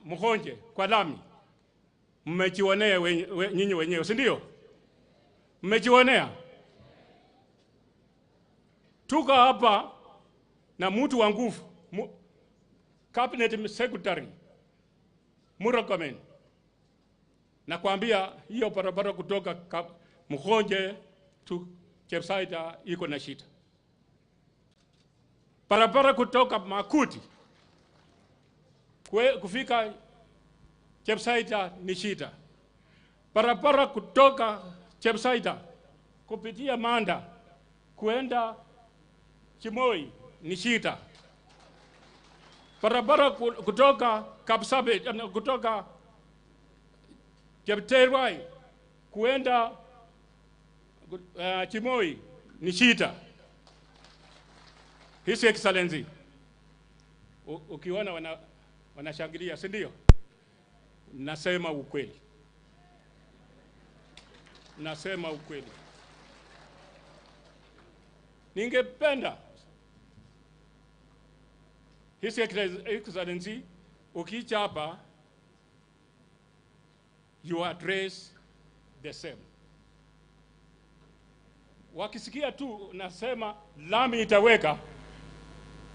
Muhonje kwa lami. Mmejionea nyinyi wenyewe, si ndio? Mmejionea. Tuko hapa na mtu wa nguvu, Cabinet Secretary Murkomen. Nakwambia hiyo barabara kutoka Muhonje tu Chepsaita iko na shida. Barabara kutoka Makuti kufika Chepsaita ni shida. Barabara kutoka Chepsaita kupitia Manda kuenda Chimoi ni shida. Barabara kutoka Kapsabet, kutoka Chepterwai kuenda Chimoi ni shida. His Excellency, ukiona wanashangilia, si ndio? Nasema ukweli. Nasema ukweli. Ningependa His Excellency, ukicha hapa, you address the same. Wakisikia tu nasema lami itaweka,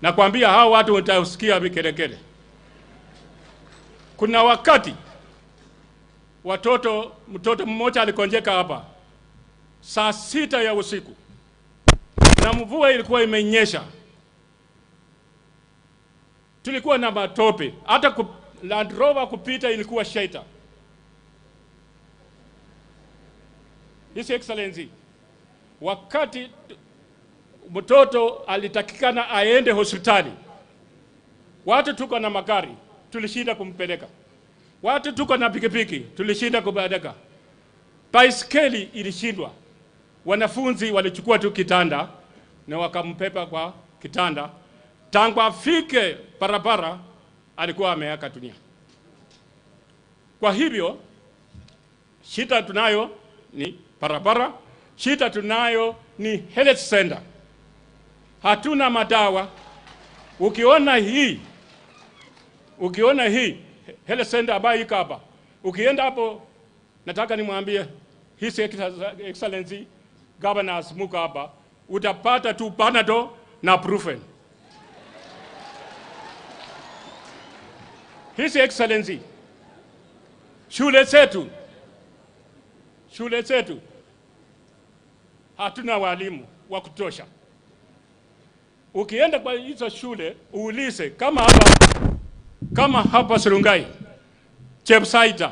nakwambia hao watu utasikia vikelekele. Kuna wakati mtoto mmoja alikonjeka hapa saa 6 ya usiku na mvua ilikuwa imenyesha. Tulikuwa na matope, hata Land Rover kupita ilikuwa shaita. His Excellency, wakati mtoto alitakikana aende hospitali, watu tuko na magari tulishinda kumpeleka, watu tuko na pikipiki tulishinda kumpeleka, baiskeli ilishindwa. Wanafunzi walichukua tu kitanda na wakampepa kwa kitanda. Tangu afike barabara alikuwa ameaga dunia. Kwa hivyo shida tunayo ni barabara, shida tunayo ni health center. Hatuna madawa. Ukiona hii health center ambayo iko hapa, ukienda hapo, nataka nimwambie His Excellency Governor Smuka hapa, utapata tu Panadol na Brufen. His Excellency, shule zetu hatuna walimu wa kutosha. Ukienda kwa hizo shule uulize, kama hapa Surungai, Chepsaita,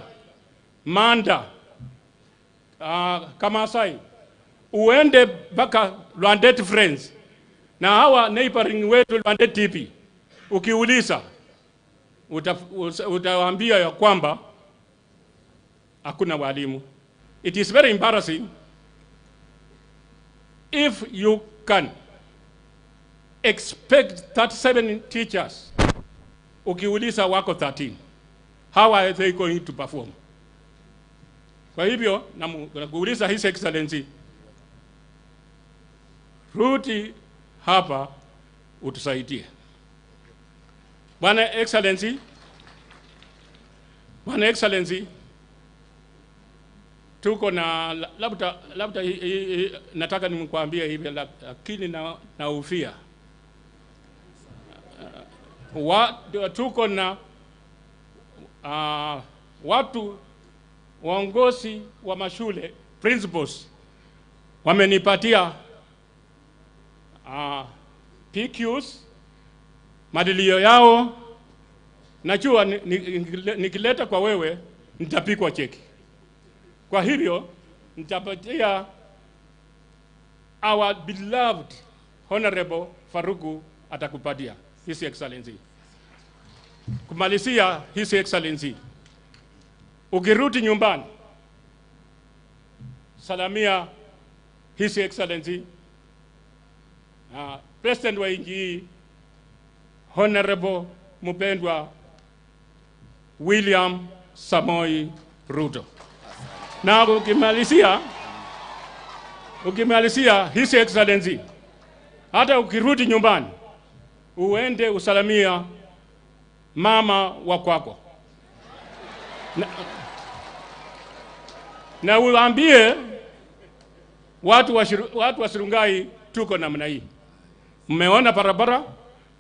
Manda, Kamasai, uende mpaka Lwandet Friends na hawa neighboring wetu Lwandet TP, ukiuliza utawaambia ya kwamba hakuna walimu. It is very embarrassing if you can expect 37 teachers, ukiuliza wako 13. How are they going to perform? Kwa hivyo nakuuliza His Excellency, rudi hapa utusaidie. Bwana Excellency, tuko na labda nataka nimkwambie hivi, lakini naufia. Tuko na watu waongozi wa mashule principals wamenipatia PQs, madilio yao. Najua nikileta kwa wewe nitapikwa cheki. Kwa hivyo nitapatia our beloved Honorable Faruku atakupatia, His Excellency. Kumalizia, His Excellency, ukirudi nyumbani salamia His Excellency President wa nchi hii Honorable mpendwa William Samoei Ruto. Na ukimalizia His Excellency, hata ukirudi nyumbani uende usalamia mama wa kwako na uambie watu wa Surungai tuko namna hii. Mmeona barabara,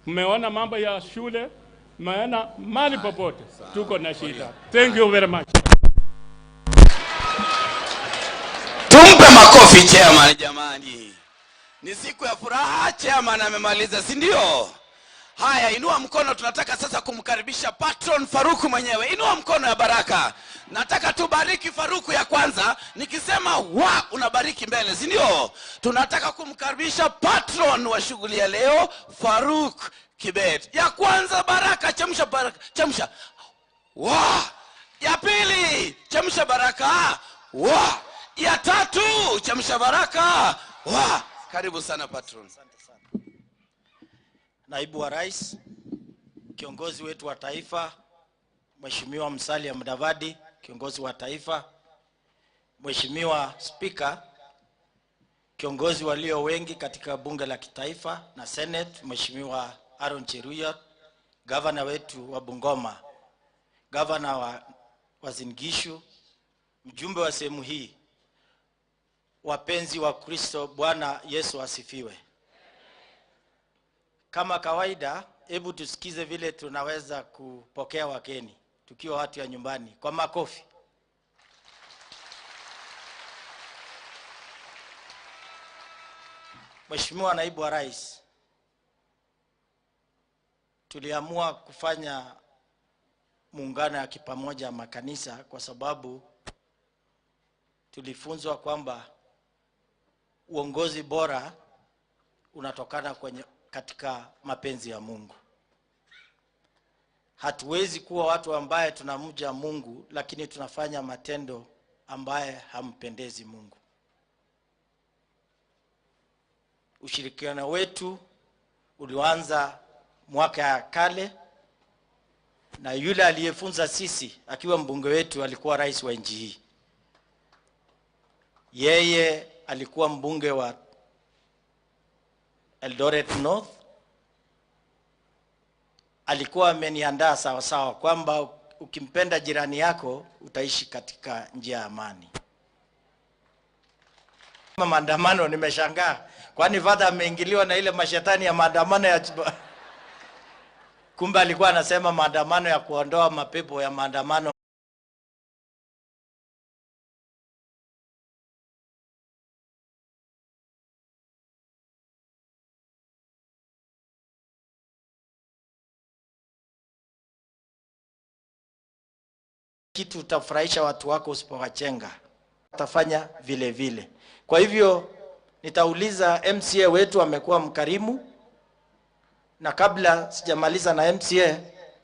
mmeona mambo ya shule, mmeona mali popote tuko na shida. Thank you very much. Tumpe makofi chairman jamani. Ni siku ya furaha, chairman amemaliza, si ndio? Haya, inua mkono, tunataka sasa kumkaribisha Patron Faruku mwenyewe. Inua mkono ya baraka. Nataka tubariki Faruku ya kwanza. Nikisema wa, unabariki mbele, si ndio? Tunataka kumkaribisha patron wa shughuli ya leo, Faruk Kibet. Ya kwanza baraka, chemsha baraka, chemsha. Wa. Ya pili, chemsha baraka. Wa. Ya tatu, chemsha baraka. Wa. Karibu sana patron. Asante sana. Naibu wa Rais, kiongozi wetu wa taifa, Mheshimiwa Musalia Mudavadi, kiongozi wa taifa, Mheshimiwa Speaker, kiongozi walio wengi katika bunge la kitaifa na Senate, Mheshimiwa Aaron Cheruiyot, governor wetu wa Bungoma, governor wa Uasin Gishu, mjumbe wa sehemu hii, Wapenzi wa Kristo, Bwana Yesu asifiwe. Kama kawaida, hebu tusikize vile tunaweza kupokea wageni tukiwa watu ya nyumbani kwa makofi. Mheshimiwa Naibu wa Rais, tuliamua kufanya muungano ya kipamoja makanisa kwa sababu tulifunzwa kwamba uongozi bora unatokana katika mapenzi ya Mungu. Hatuwezi kuwa watu ambaye tunamja Mungu lakini tunafanya matendo ambaye hampendezi Mungu. Ushirikiano wetu ulianza mwaka ya kale, na yule aliyefunza sisi akiwa mbunge wetu alikuwa rais wa nchi hii. Yeye alikuwa mbunge wa Eldoret North. Alikuwa ameniandaa sawa sawa kwamba ukimpenda jirani yako utaishi katika njia ya amani. Maandamano, nimeshangaa kwani father ameingiliwa na ile mashetani ya maandamano ya kumbe alikuwa anasema maandamano ya kuondoa mapepo ya maandamano. Kitu utafurahisha watu wako usipowachenga, utafanya vile vile. Kwa hivyo nitauliza MCA wetu amekuwa mkarimu, na kabla sijamaliza na MCA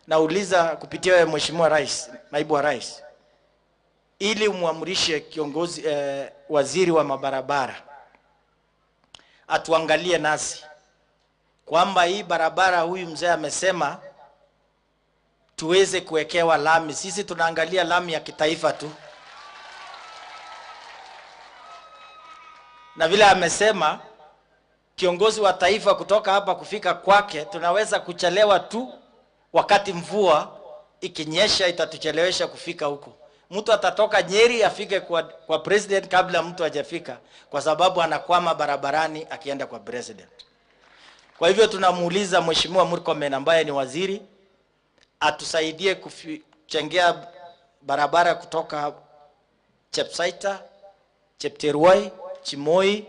nauliza kupitia wewe Mheshimiwa Rais, Naibu wa Rais, ili umuamrishe kiongozi waziri wa mabarabara atuangalie nasi kwamba hii barabara huyu mzee amesema tuweze kuwekewa lami. Sisi tunaangalia lami ya kitaifa tu, na vile amesema kiongozi wa taifa kutoka hapa kufika kwake tunaweza kuchelewa tu, wakati mvua ikinyesha itatuchelewesha kufika huko. Mtu atatoka Nyeri afike kwa president kabla mtu hajafika, kwa sababu anakwama barabarani akienda kwa president. Kwa hivyo tunamuuliza Mheshimiwa Murkomen ambaye ni waziri atusaidie kuchengea barabara kutoka Chepsaita, Chepterwai, Chimoi,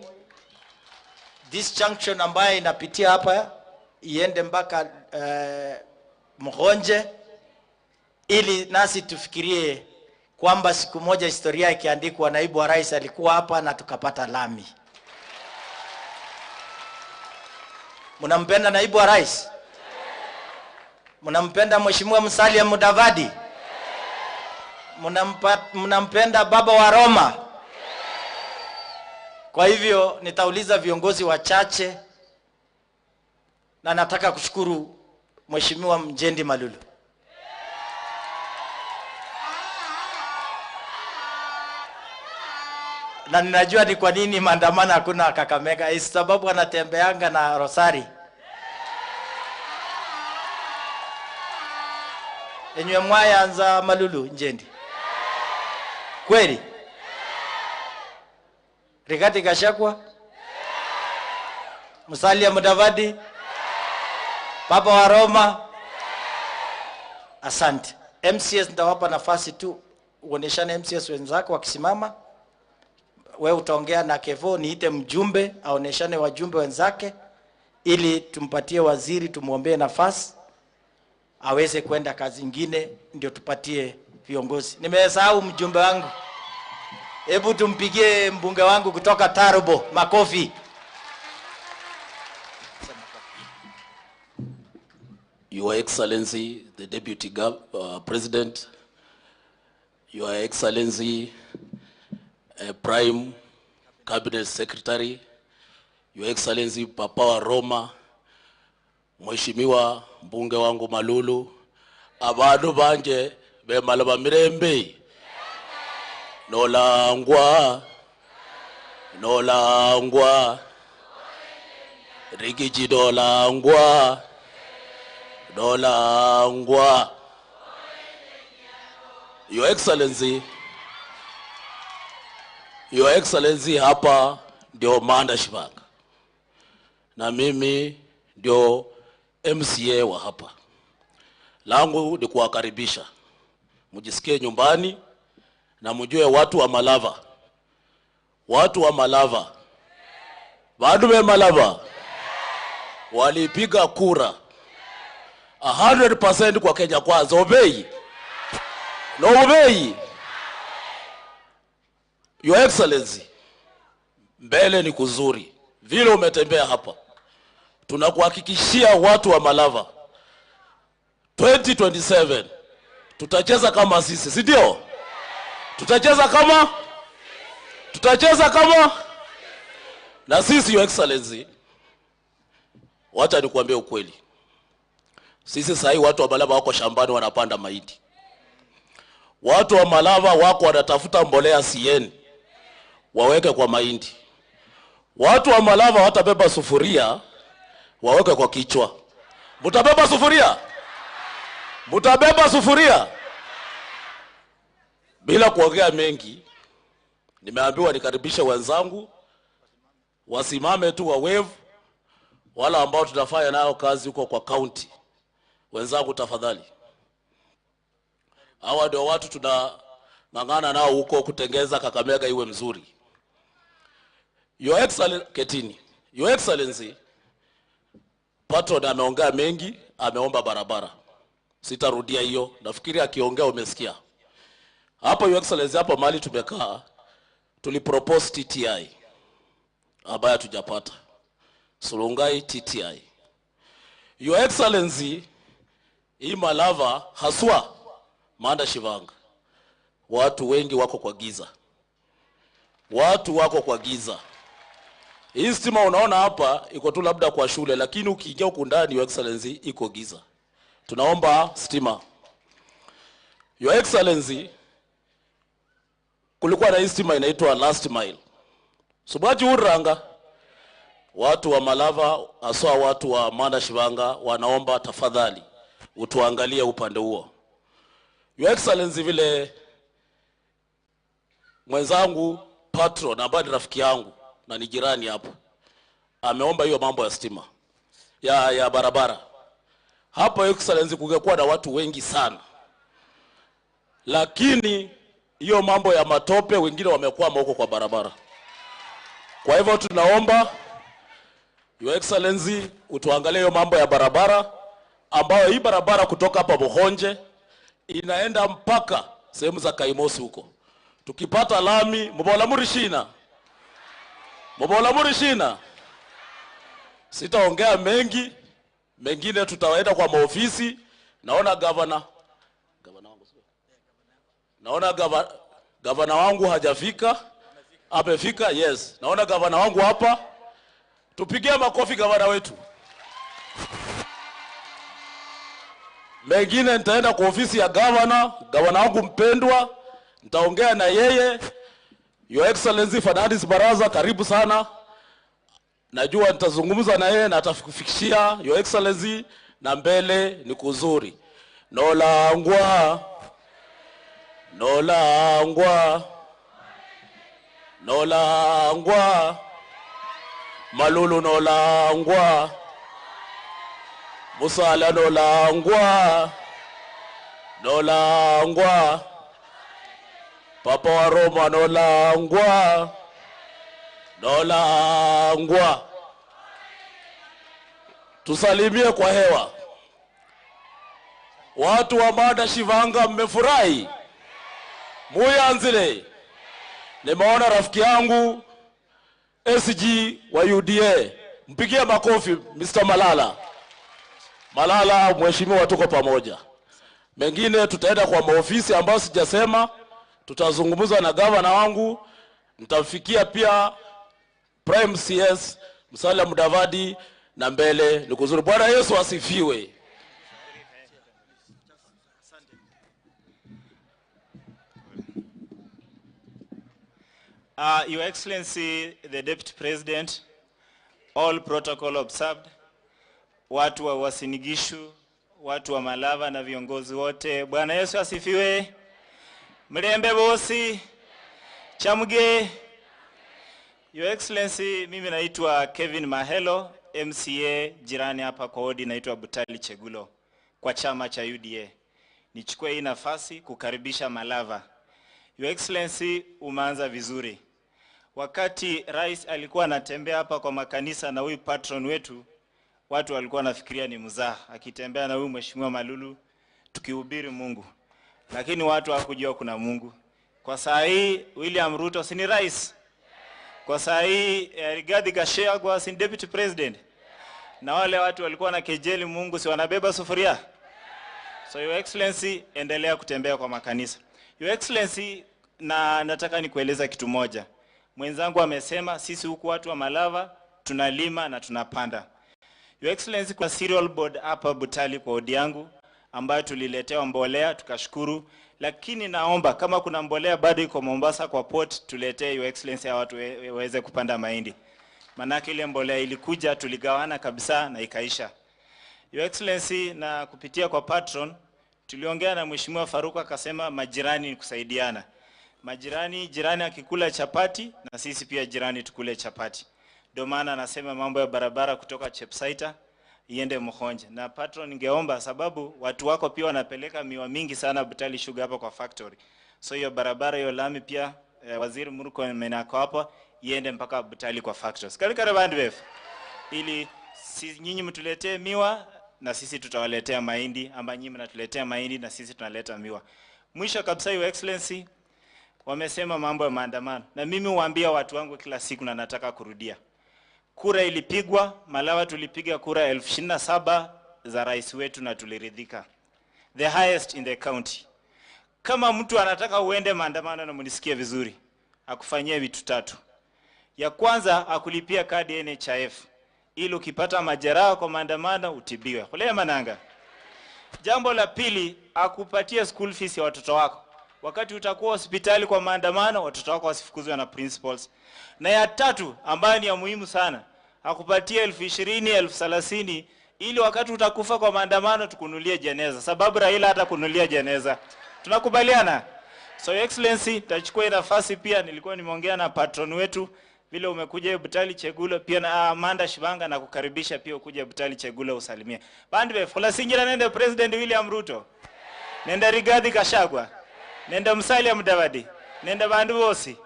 this junction ambaye inapitia hapa iende mpaka Mgonje, ili nasi tufikirie kwamba siku moja historia ikiandikwa naibu wa rais alikuwa hapa na tukapata lami. Mnampenda naibu wa rais? Mnampenda Mheshimiwa Musalia Mudavadi? Mnampenda Baba wa Roma? Kwa hivyo nitauliza viongozi wachache, na nataka kushukuru Mheshimiwa Mjendi Malulu. Na ninajua ni kwa nini maandamano hakuna Kakamega, sababu anatembeanga na rosari. Enywe mwayanza Malulu Njendi. Kweli? Rigathi Gachagua? Musalia Mudavadi? Papa wa Roma? Asante. MCS nitawapa nafasi tu uoneshane MCS wenzako wakisimama. Wewe utaongea na Kevo, niite mjumbe aoneshane wajumbe wenzake ili tumpatie waziri, tumuombee nafasi aweze kwenda kazi nyingine, ndio tupatie viongozi. Nimesahau mjumbe wangu. Hebu tumpigie mbunge wangu kutoka Tarbo makofi. Your Excellency, the Deputy President, Your Excellency, Prime Cabinet Secretary, Your Excellency Papa wa Roma, Mheshimiwa mbunge wangu Malulu, abandu banje bemala mirembe, nolangwa, nolangwa, rigiji dolangwa, dolangwa. Your Excellency, Your Excellency, hapa ndio Manda Shivanga na mimi ndio MCA wa hapa. Langu ni kuwakaribisha mjisikie nyumbani na mjue watu wa Malava, watu wa Malava, watu wa Malava walipiga kura 100% kwa Kenya Kwanza. Obey no obey. Your Excellency, mbele ni kuzuri. Vile umetembea hapa, tunakuhakikishia watu wa Malava 2027 tutacheza kama sisi, si ndio? Tutacheza kama, tutacheza kama na sisi. Your Excellency, wacha nikuambie ukweli. Sisi sahi watu wa Malava wako shambani wanapanda mahindi. Watu wa Malava wako wanatafuta mbolea CN waweke kwa mahindi. Watu wa Malava watabeba sufuria waweke kwa kichwa. Mutabeba sufuria? Mutabeba sufuria? Bila kuongea mengi, nimeambiwa nikaribishe wenzangu wasimame tu wa wave, wala ambao tunafanya nao kazi huko kwa county. Wenzangu tafadhali. Hawa ndio watu tunang'ang'ana nao huko kutengeza Kakamega iwe mzuri. Your Excellency, Ketini. Your Excellency, patron ameongea mengi, ameomba barabara. Sitarudia hiyo, nafikiri akiongea umesikia. Hapa Your Excellency, hapa mahali tumekaa tulipropose TTI ambayo hatujapata. Sulungai TTI. Your Excellency, hii Malava haswa Manda Shivanga, watu wengi wako kwa giza. Watu wako kwa giza. Hii stima unaona hapa iko tu labda kwa shule, lakini ukiingia huku ndani Your Excellency iko giza. Tunaomba stima. Your Excellency, kulikuwa na hii stima inaitwa last mile. Subaji uranga. Watu wa Malava haswa watu wa Manda Shivanga wanaomba tafadhali utuangalie upande huo. Your Excellency, vile mwenzangu patron ambaye ni rafiki yangu na ni jirani hapo ameomba hiyo mambo ya stima ya barabara. Hapo Your Excellency kungekuwa na watu wengi sana, lakini hiyo mambo ya matope wengine wamekwama huko kwa barabara. Kwa hivyo tunaomba Your Excellency utuangalie hiyo mambo ya barabara, ambayo hii barabara kutoka hapa Bohonje inaenda mpaka sehemu za Kaimosi huko. Tukipata lami, mbola murishina. Mbola murishina. Sitaongea mengi, mengine tutaenda kwa maofisi. Naona governor wangu. Naona governor wangu hajafika. Amefika, yes. Naona governor wangu hapa. Tupigie makofi governor wetu. Mengine nitaenda kwa ofisi ya governor, governor wangu mpendwa, nitaongea na yeye. Your Excellency Fernandes Baraza, karibu sana. Najua nitazungumza na yeye na atakufikishia Your Excellency, na mbele ni kuzuri. Nolangwa, nolangwa, nolangwa, Malulu nolangwa, Musala nolangwa, nolangwa, Papa wa Roma nolangwa, nolangwa. Tusalimie kwa hewa. Watu wa Manda Shivanga mmefurahi? Muyanzile. Nimeona rafiki yangu SG wa UDA. Mpigie makofi Mr. Malala. Malala mheshimiwa, tuko pamoja. Mengine tutaenda kwa maofisi ambayo sijasema, tutazungumza na governor wangu, nitamfikia pia Prime CS Musalia Mudavadi, na mbele ni kuzuri. Bwana Yesu asifiwe. Your Excellency, the Deputy President, all protocol observed. Watu wa Uasin Gishu, watu wa Malava na viongozi wote. Bwana Yesu asifiwe. Mlembe bosi, Chamge. Your Excellency, mimi naitwa Kevin Mahelo, MCA jirani hapa kwa wodi naitwa Butali Chegulo kwa chama cha UDA. Nichukue hii nafasi kukaribisha Malava. Your Excellency, umeanza vizuri. Wakati rais alikuwa anatembea hapa kwa makanisa na huyu patron wetu, watu walikuwa wanafikiria ni mzaha, akitembea na huyu Mheshimiwa Malulu tukihubiri Mungu. Lakini watu hawakujua kuna Mungu. Kwa saa hii William Ruto si ni rais? Kwa saa hii Rigathi Gachagua si ni deputy president? Na wale watu walikuwa na kejeli Mungu si wanabeba sufuria? So Your Excellency, endelea kutembea kwa makanisa. Your Excellency, na nataka nikueleza kitu moja. Mwenzangu amesema sisi huku watu wa Malava tunalima na tunapanda. Your Excellency, kwa cereal board hapa Butali kwa wodi yangu ambayo tuliletewa mbolea tukashukuru, lakini naomba kama kuna mbolea bado iko Mombasa kwa port tuletee Your Excellency, hawa watu waweze kupanda mahindi. Manake ile mbolea ilikuja tuligawana kabisa na ikaisha. Your Excellency, na kupitia kwa patron tuliongea na Mheshimiwa Faruku akasema majirani ni kusaidiana. Majirani, jirani akikula chapati na sisi pia jirani tukule chapati. Ndio maana anasema mambo ya barabara kutoka Chepsaita iende Mukhonje. Na patron, ningeomba sababu watu wako pia wanapeleka miwa mingi sana Butali Sugar hapa kwa factory. So hiyo barabara hiyo lami pia Waziri Murkomen ako hapa iende mpaka Butali kwa factory. Kalikare bandwef. Ili si, nyinyi mtuletee miwa na sisi tutawaletea mahindi, ama nyinyi mnatuletea mahindi na sisi tunaleta miwa. Mwisho kabisa, Your Excellency, wamesema mambo ya maandamano. Na mimi huambia watu wangu kila siku na nataka kurudia. Kura ilipigwa, Malawa tulipiga kura 27,000 za rais wetu na tuliridhika. The highest in the county. Kama mtu anataka uende maandamano na mnisikie vizuri, akufanyie vitu tatu. Ya kwanza, akulipia kadi NHIF ili ukipata majeraha kwa maandamano utibiwe. Kulea mananga. Jambo la pili, akupatie school fees ya watoto wako. Wakati utakuwa hospitali kwa maandamano, watoto wako wasifukuzwe na principals. Na ya tatu, ambayo ni ya muhimu sana, akupatie 20,000, 30,000 ili wakati utakufa kwa maandamano tukunulie jeneza. Sababu Raila hata kunulia jeneza. Tunakubaliana? So Your Excellency, tachukua nafasi pia, nilikuwa nimeongea na patron wetu vile umekuja Butali Chegulo pia na Amanda Shibanga na kukaribisha pia ukuje Butali Chegulo usalimie. Bandwe fula singira nende President William Ruto. Nenda Rigathi Gachagua. Nenda Musalia Mudavadi. Nenda bandu bosi.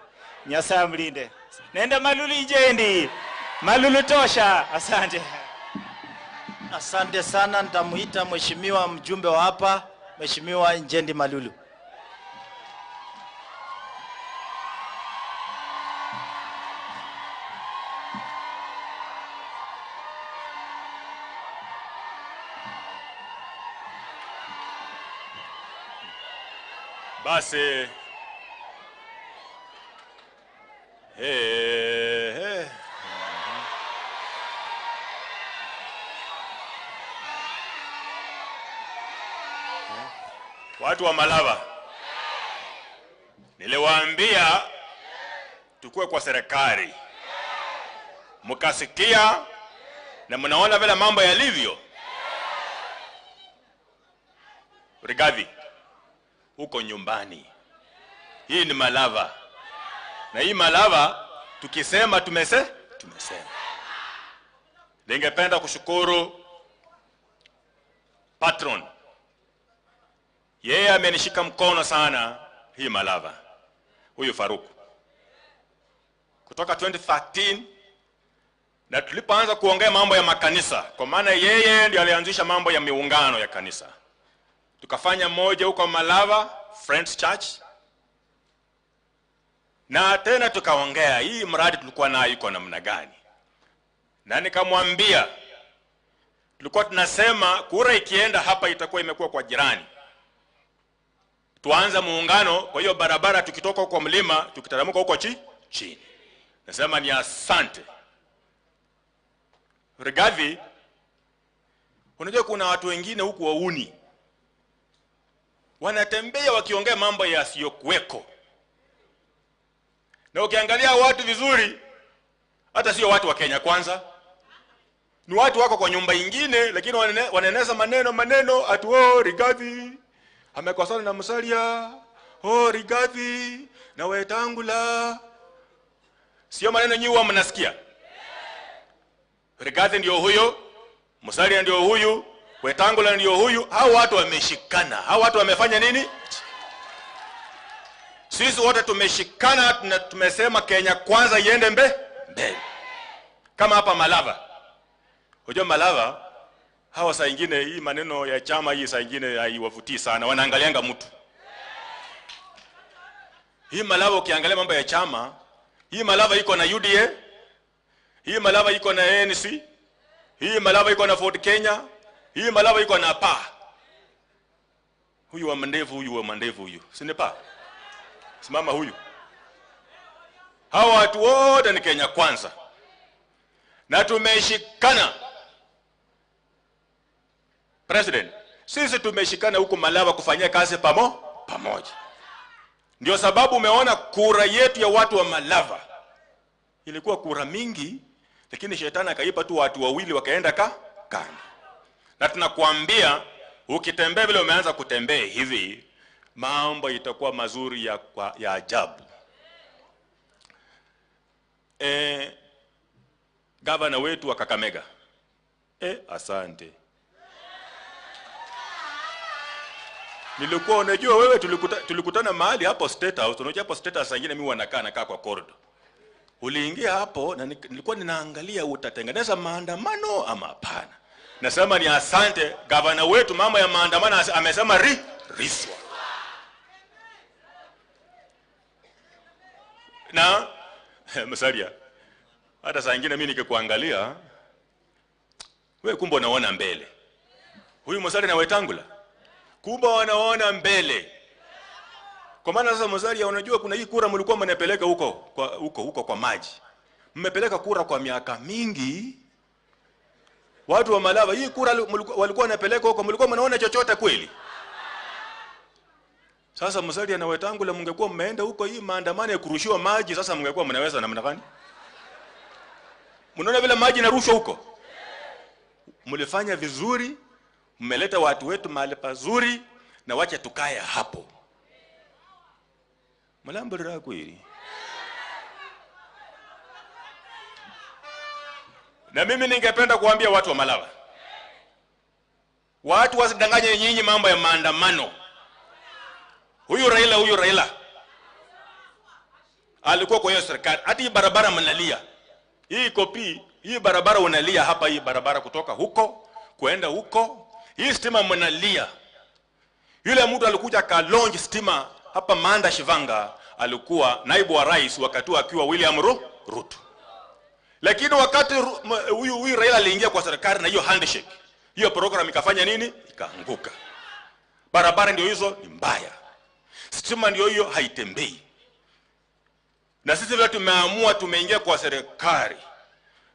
Nyasaye mlinde. Nenda Malulu Injendi. Malulu tosha. Asante. Asante sana. Nitamuita mheshimiwa mjumbe wa hapa, Mheshimiwa Injendi Malulu. Basi Watu wa Malava, niliwaambia tukue kwa serikali, mkasikia na mnaona vile mambo yalivyo. Rigathi, huko nyumbani, hii ni Malava, na hii Malava tukisema tumesema. Ningependa kushukuru patron, yeye amenishika mkono sana hii Malava, huyu Faruku, kutoka 2013 na tulipoanza kuongea mambo ya makanisa, kwa maana yeye ndiye alianzisha mambo ya miungano ya kanisa. Tukafanya moja huko Malava Friends Church, na tena tukaongea hii mradi tulikuwa nayo iko namna gani, na nikamwambia tulikuwa tunasema kura ikienda hapa itakuwa imekuwa kwa jirani, tuanze muungano. Kwa hiyo barabara tukitoka huko mlima tukiteremka huko chini. Nasema ni asante Rigathi. Unajua kuna watu wengine huku wauni wanatembea wakiongea mambo yasiyokuweko, na ukiangalia watu vizuri hata sio watu wa Kenya Kwanza, ni watu wako kwa nyumba nyingine, lakini wanaeneza maneno ati oh, Rigathi amekosana na Musalia, oh Rigathi na Wetangula. Sio maneno nyinyi huwa mnasikia. Rigathi ndio huyo, Musalia ndio huyu, Wetangula ndio huyu. Hao watu wameshikana. Hao watu wamefanya nini? Sisi wote tumeshikana na tumesema Kenya Kwanza iende mbele. Kama hapa Malava. Unajua Malava hawa saa nyingine hii maneno ya chama hii saa nyingine haiwavutii sana, wanaangalianga mtu. Hii Malava ukiangalia mambo ya chama, hii Malava iko na UDA, hii Malava iko na ANC, hii Malava iko na Ford Kenya, hii Malava iko na PA. Huyu wa mandevu, huyu wa mandevu huyu. Si ni PA? Simama huyu. Hawa watu wote ni Kenya Kwanza. Na tumeshikana. President, sisi tumeshikana huku Malava kufanyia kazi pamoja. Ndio sababu umeona kura yetu ya watu wa Malava ilikuwa kura mingi, lakini shetani akaipa tu watu wawili wakaenda kando. Na tunakuambia ukitembea vile umeanza kutembea hivi, mambo itakuwa mazuri ya ajabu. Gavana wetu wa Kakamega. Asante. Nilikuwa unajua wewe tulikutana mahali hapo State House. Unajua hapo State House saa nyingine mimi wanakaa nakaa kwa corridor. Uliingia hapo na nilikuwa ninaangalia utatengeneza maandamano ama hapana. Nasema ni asante gavana wetu, mama ya maandamano amesema riswa. Na Musalia, hata saa nyingine mimi nikikuangalia wewe kumbe unaona mbele. Huyu Musalia na Wetangula kumbe wanaona mbele. Kwa maana sasa Musalia, unajua kuna hii kura mlikuwa mnapeleka huko kwa huko kwa maji. Mmepeleka kura kwa miaka mingi. Watu wa Malava hii kura walikuwa wanapeleka huko, mlikuwa mnaona chochote kweli? Sasa Musalia na Wetangula mngekuwa mmeenda huko hii maandamano ya kurushiwa maji, sasa mngekuwa mnaweza namna gani? Mnaona vile maji inarushwa huko? Mlifanya vizuri, mmeleta watu wetu mahali pazuri, na wacha tukae hapo. Malambura kweli. Na mimi ningependa kuambia watu wa Malava, watu wasidanganye nyinyi mambo ya maandamano. Huyu Raila alikuwa kwa hiyo serikali. Hata hii barabara mnalia. Hii kopi, hii barabara unalia hapa, hii barabara kutoka huko kwenda huko. Hii stima mnalia. Yule mtu alikuja ka launch stima hapa Manda Shivanga, alikuwa naibu wa rais wakati akiwa William Ruto. Lakini wakati huyu Raila aliingia kwa serikali na hiyo handshake, hiyo program ikafanya nini? Ikaanguka. Barabara ndio hizo ni mbaya. Stima ndio hiyo haitembei. Na sisi vile tumeamua tumeingia kwa serikali.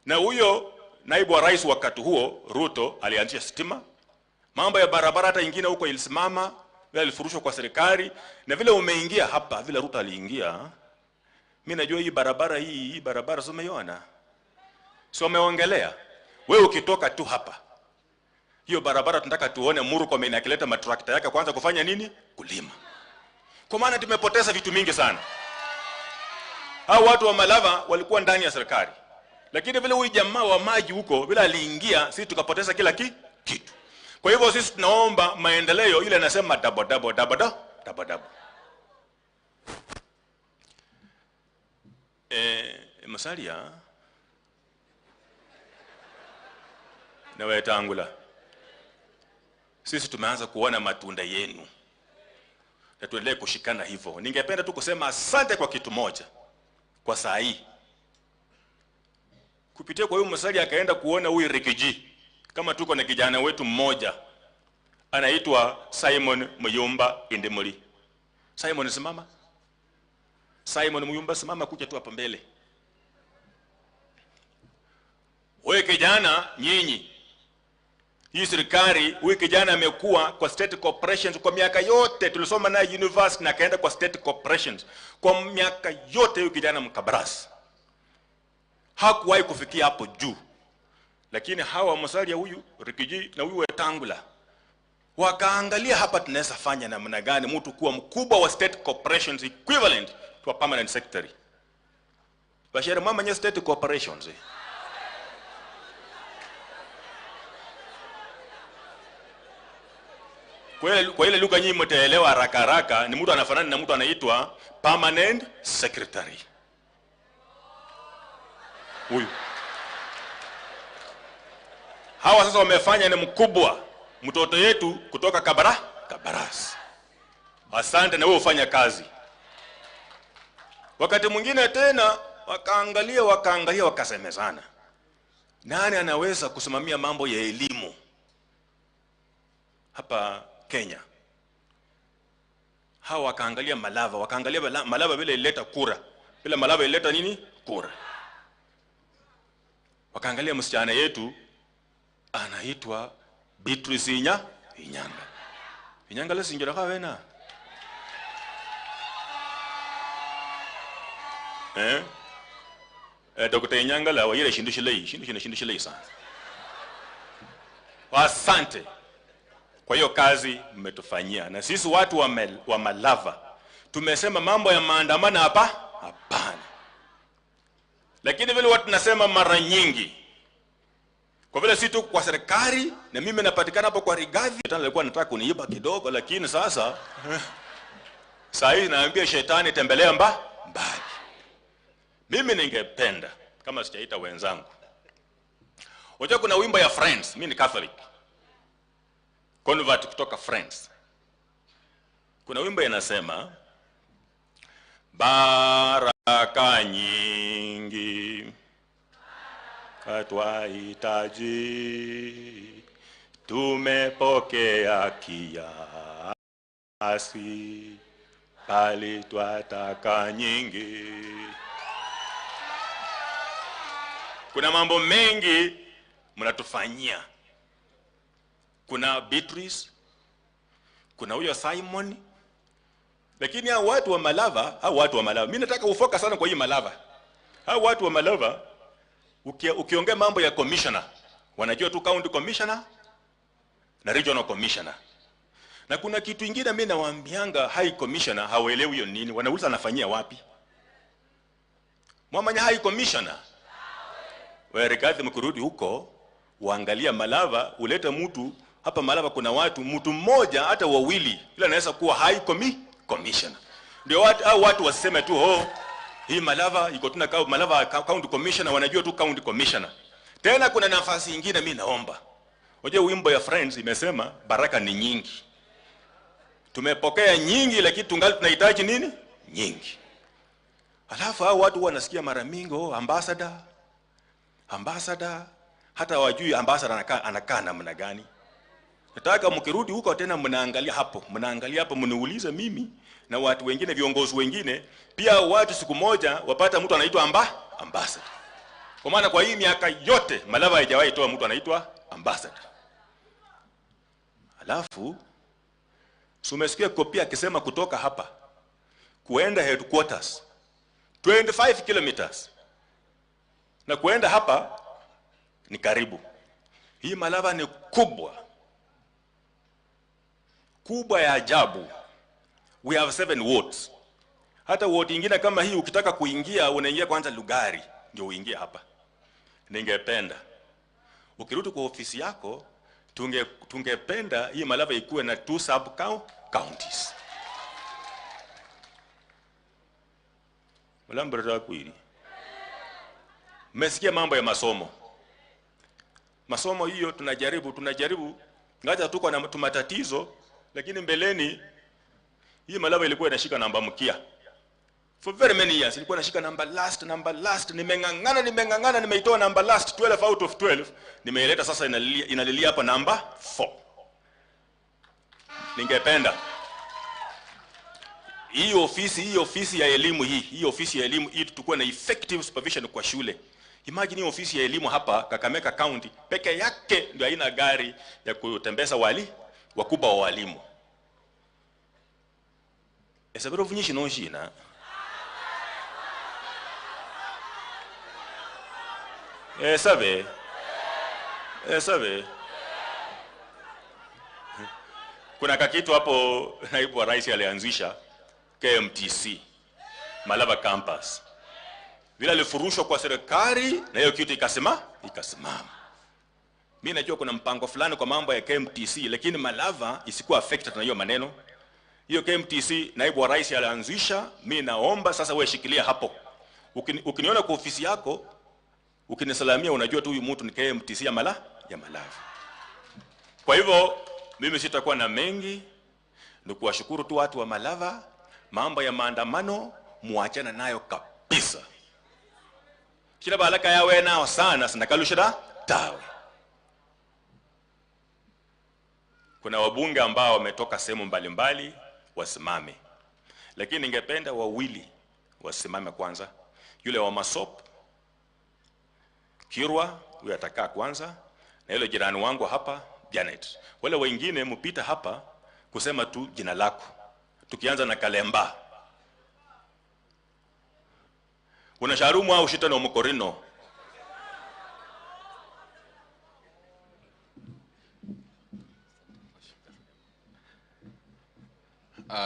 Na huyo naibu wa rais wakati huo Ruto alianzisha stima. Mambo ya barabara hata ingine huko ilisimama, vile alifurushwa kwa serikali. Na vile umeingia hapa, vile Ruto aliingia, mimi najua hii barabara hii barabara sio umeiona. Sio umeongelea. Wewe ukitoka tu hapa, hiyo barabara tunataka tuone Murkomen akileta matrakta yake kwanza kufanya nini? Kulima. Kwa maana tumepoteza vitu mingi sana. Hao watu wa Malava walikuwa ndani ya serikali. Lakini vile huyu jamaa wa maji huko vile aliingia, sisi tukapoteza kila kitu. Kwa hivyo sisi tunaomba maendeleo ile anasema double double double double double. Musalia na Wetangula, sisi tumeanza kuona matunda yenu. Na tuendelee kushikana hivyo. Ningependa tu kusema asante kwa kitu moja. Kwa saa hii. Kupitia kwa huyu Musalia akaenda kuona huyu Rikiji. Kama tuko na kijana wetu mmoja anaitwa Simon Muyumba Indimuli. Simon simama. Simon Muyumba simama, kuja tu hapa mbele. Wewe kijana, nyinyi hii serikali, huyu kijana amekuwa kwa state corporations kwa miaka yote. Tulisoma naye university na akaenda kwa state corporations kwa miaka yote. Huyu kijana mkabarasi hakuwahi kufikia hapo juu. Lakini hawa Musalia huyu Rikiji na huyu Wetangula wakaangalia hapa tunaweza fanya namna gani mtu kuwa mkubwa wa state corporations equivalent to a permanent secretary. Bashere mwamanya state corporations. Kwa ile lugha nyinyi mtaelewa haraka haraka, ni mtu anafanana na mtu anaitwa permanent secretary. Huyu. Hawa sasa wamefanya ni mkubwa mtoto yetu kutoka Kabaras. Asante na wewe ufanya kazi. Wakati mwingine tena wakaangalia wakasemezana. Nani anaweza kusimamia mambo ya elimu hapa Kenya? Hawa wakaangalia Malava, wakaangalia Malava vile ileta kura. Vile Malava ileta nini? Kura. Wakaangalia msichana yetu anaitwa Beatrice Inyanga. Inyanga lesinjira kawena. Dr. Inyanga la wayire shindu shilei sana. Asante kwa hiyo kazi mmetufanyia. Na sisi watu wa Malava tumesema mambo ya maandamano hapa hapana. Lakini vile watu nasema mara nyingi, kwa vile si tu kwa serikali na mimi napatikana hapo kwa Rigathi, shetani alikuwa anataka kuniiba kidogo, lakini sasa saa hii naambia shetani tembelea mbali. Mimi ningependa kama sijaita wenzangu. Unajua kuna wimbo ya Friends, mimi ni Catholic. Convert kutoka Friends. Kuna wimbo inasema baraka nyingi twahitaji, tumepokea kiasi, bali twataka nyingi. Kuna mambo mengi mnatufanyia. Kuna Beatrice, kuna huyo Simon. Lakini hao watu wa Malava, mimi nataka ufoka sana kwa hii Malava. Hao watu wa Malava ukiongea mambo ya commissioner, wanajua tu county commissioner na regional commissioner. Na kuna kitu kingine mimi nawaambianga high commissioner hawaelewi hiyo nini, wanauliza anafanyia wapi. Mwamanya high commissioner. Wewe Rigathi mkurudi huko, uangalia Malava, ulete mtu hapa Malava kuna watu mtu mmoja hata wawili ila anaweza kuwa high commissioner. Ndio watu au watu waseme tu oh, hii Malava iko tuna Malava county commissioner, wanajua tu county commissioner. Tena kuna nafasi nyingine mimi naomba. Unajua wimbo ya Friends imesema baraka ni nyingi. Tumepokea nyingi lakini tungali tunahitaji nini? Nyingi. Alafu hao watu wanasikia mara mingi oh, ambassador, hata wajui ambassador anakaa namna gani. Nataka mkirudi huko tena mnaangalia hapo, mniulize mimi na watu wengine, viongozi wengine pia. Watu siku moja wapata mtu anaitwa ambassador. Kwa maana kwa hii miaka yote Malava haijawahi toa mtu anaitwa ambassador. Alafu sumesikia Kopia akisema kutoka hapa kuenda headquarters 25 kilometers na kuenda hapa ni karibu. Hii Malava ni kubwa. Kubwa ya ajabu. We have 7 wards. Hata ward nyingine kama hii ukitaka kuingia unaingia kwanza Lugari ndio uingie hapa. Ningependa ukirudi kwa ofisi yako tungependa hii Malava ikuwe na 2 sub counties. Malambra kweli. Mmesikia mambo ya masomo. Masomo hiyo tunajaribu ngaja tuko na matatizo, lakini mbeleni hii Malava ilikuwa inashika namba mkia. For very many years ilikuwa inashika namba last, nimeng'ang'ana nimeitoa namba last 12 out of 12, nimeileta sasa inalilia hapa namba 4. Ningependa hii ofisi ya elimu hii ofisi ya elimu hii tutakuwa na effective supervision kwa shule. Imagine hii ofisi ya elimu hapa Kakamega County peke yake ndio haina gari ya kutembeza wakubwa wa walimu. Esabiro vunyishi nonshina. Esabe. Kuna kakitu hapo naibu wa rais alianzisha KMTC Malava campus. Vile alifurushwa kwa serikali na hiyo kitu ikasimama. Mimi najua kuna mpango fulani kwa mambo ya KMTC, lakini Malava isikuwa affected na hiyo maneno. Hiyo KMTC naibu wa rais alianzisha, mimi naomba sasa wewe shikilia hapo. Ukiniona kwa ofisi yako, ukinisalamia unajua tu huyu mtu ni KMTC ya Malava. Kwa hivyo mimi sitakuwa na mengi, ni kuwashukuru tu watu wa Malava. Mambo ya maandamano muachana nayo kabisa. Kila balaka yawe nao sana sinakalushira tawe. Kuna wabunge ambao wametoka sehemu mbalimbali wasimame. Lakini ningependa wawili wasimame kwanza. Yule wa Masop Kirwa, huyo atakaa kwanza, na yule jirani wangu hapa Janet. Wale wengine mpita hapa kusema tu jina lako. Tukianza na Kalemba. Unasharumu au shita na mkorino.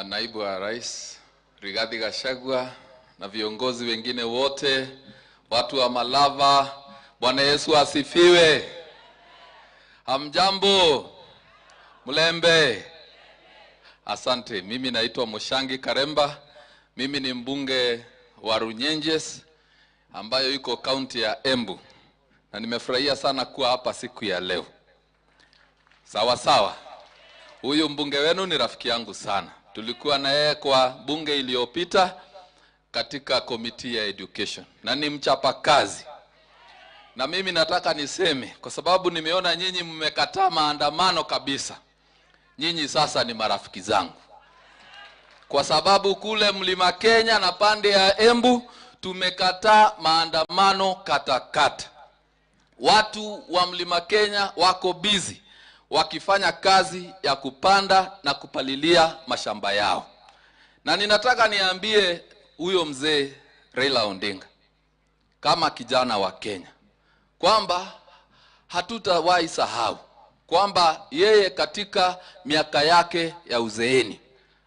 Naibu wa Rais Rigathi Gachagua na viongozi wengine wote, watu wa Malava, Bwana Yesu asifiwe. Hamjambo, mlembe. Asante. Mimi naitwa Mushangi Karemba. Mimi ni mbunge wa Runyenjes ambayo iko kaunti ya Embu, na nimefurahia sana kuwa hapa siku ya leo. Sawa sawa. Huyu mbunge wenu ni rafiki yangu sana. Tulikuwa na yeye kwa bunge iliyopita katika committee ya education, na ni mchapa kazi. Na mimi nataka niseme, kwa sababu nimeona nyinyi mmekataa maandamano kabisa, nyinyi sasa ni marafiki zangu. Kwa sababu kule Mlima Kenya na pande ya Embu tumekataa maandamano katakata. Watu wa Mlima Kenya wako busy wakifanya kazi ya kupanda na kupalilia mashamba yao. Na ninataka niambie huyo mzee Raila Odinga, kama kijana wa Kenya, kwamba hatutawahi sahau kwamba yeye katika miaka yake ya uzeeni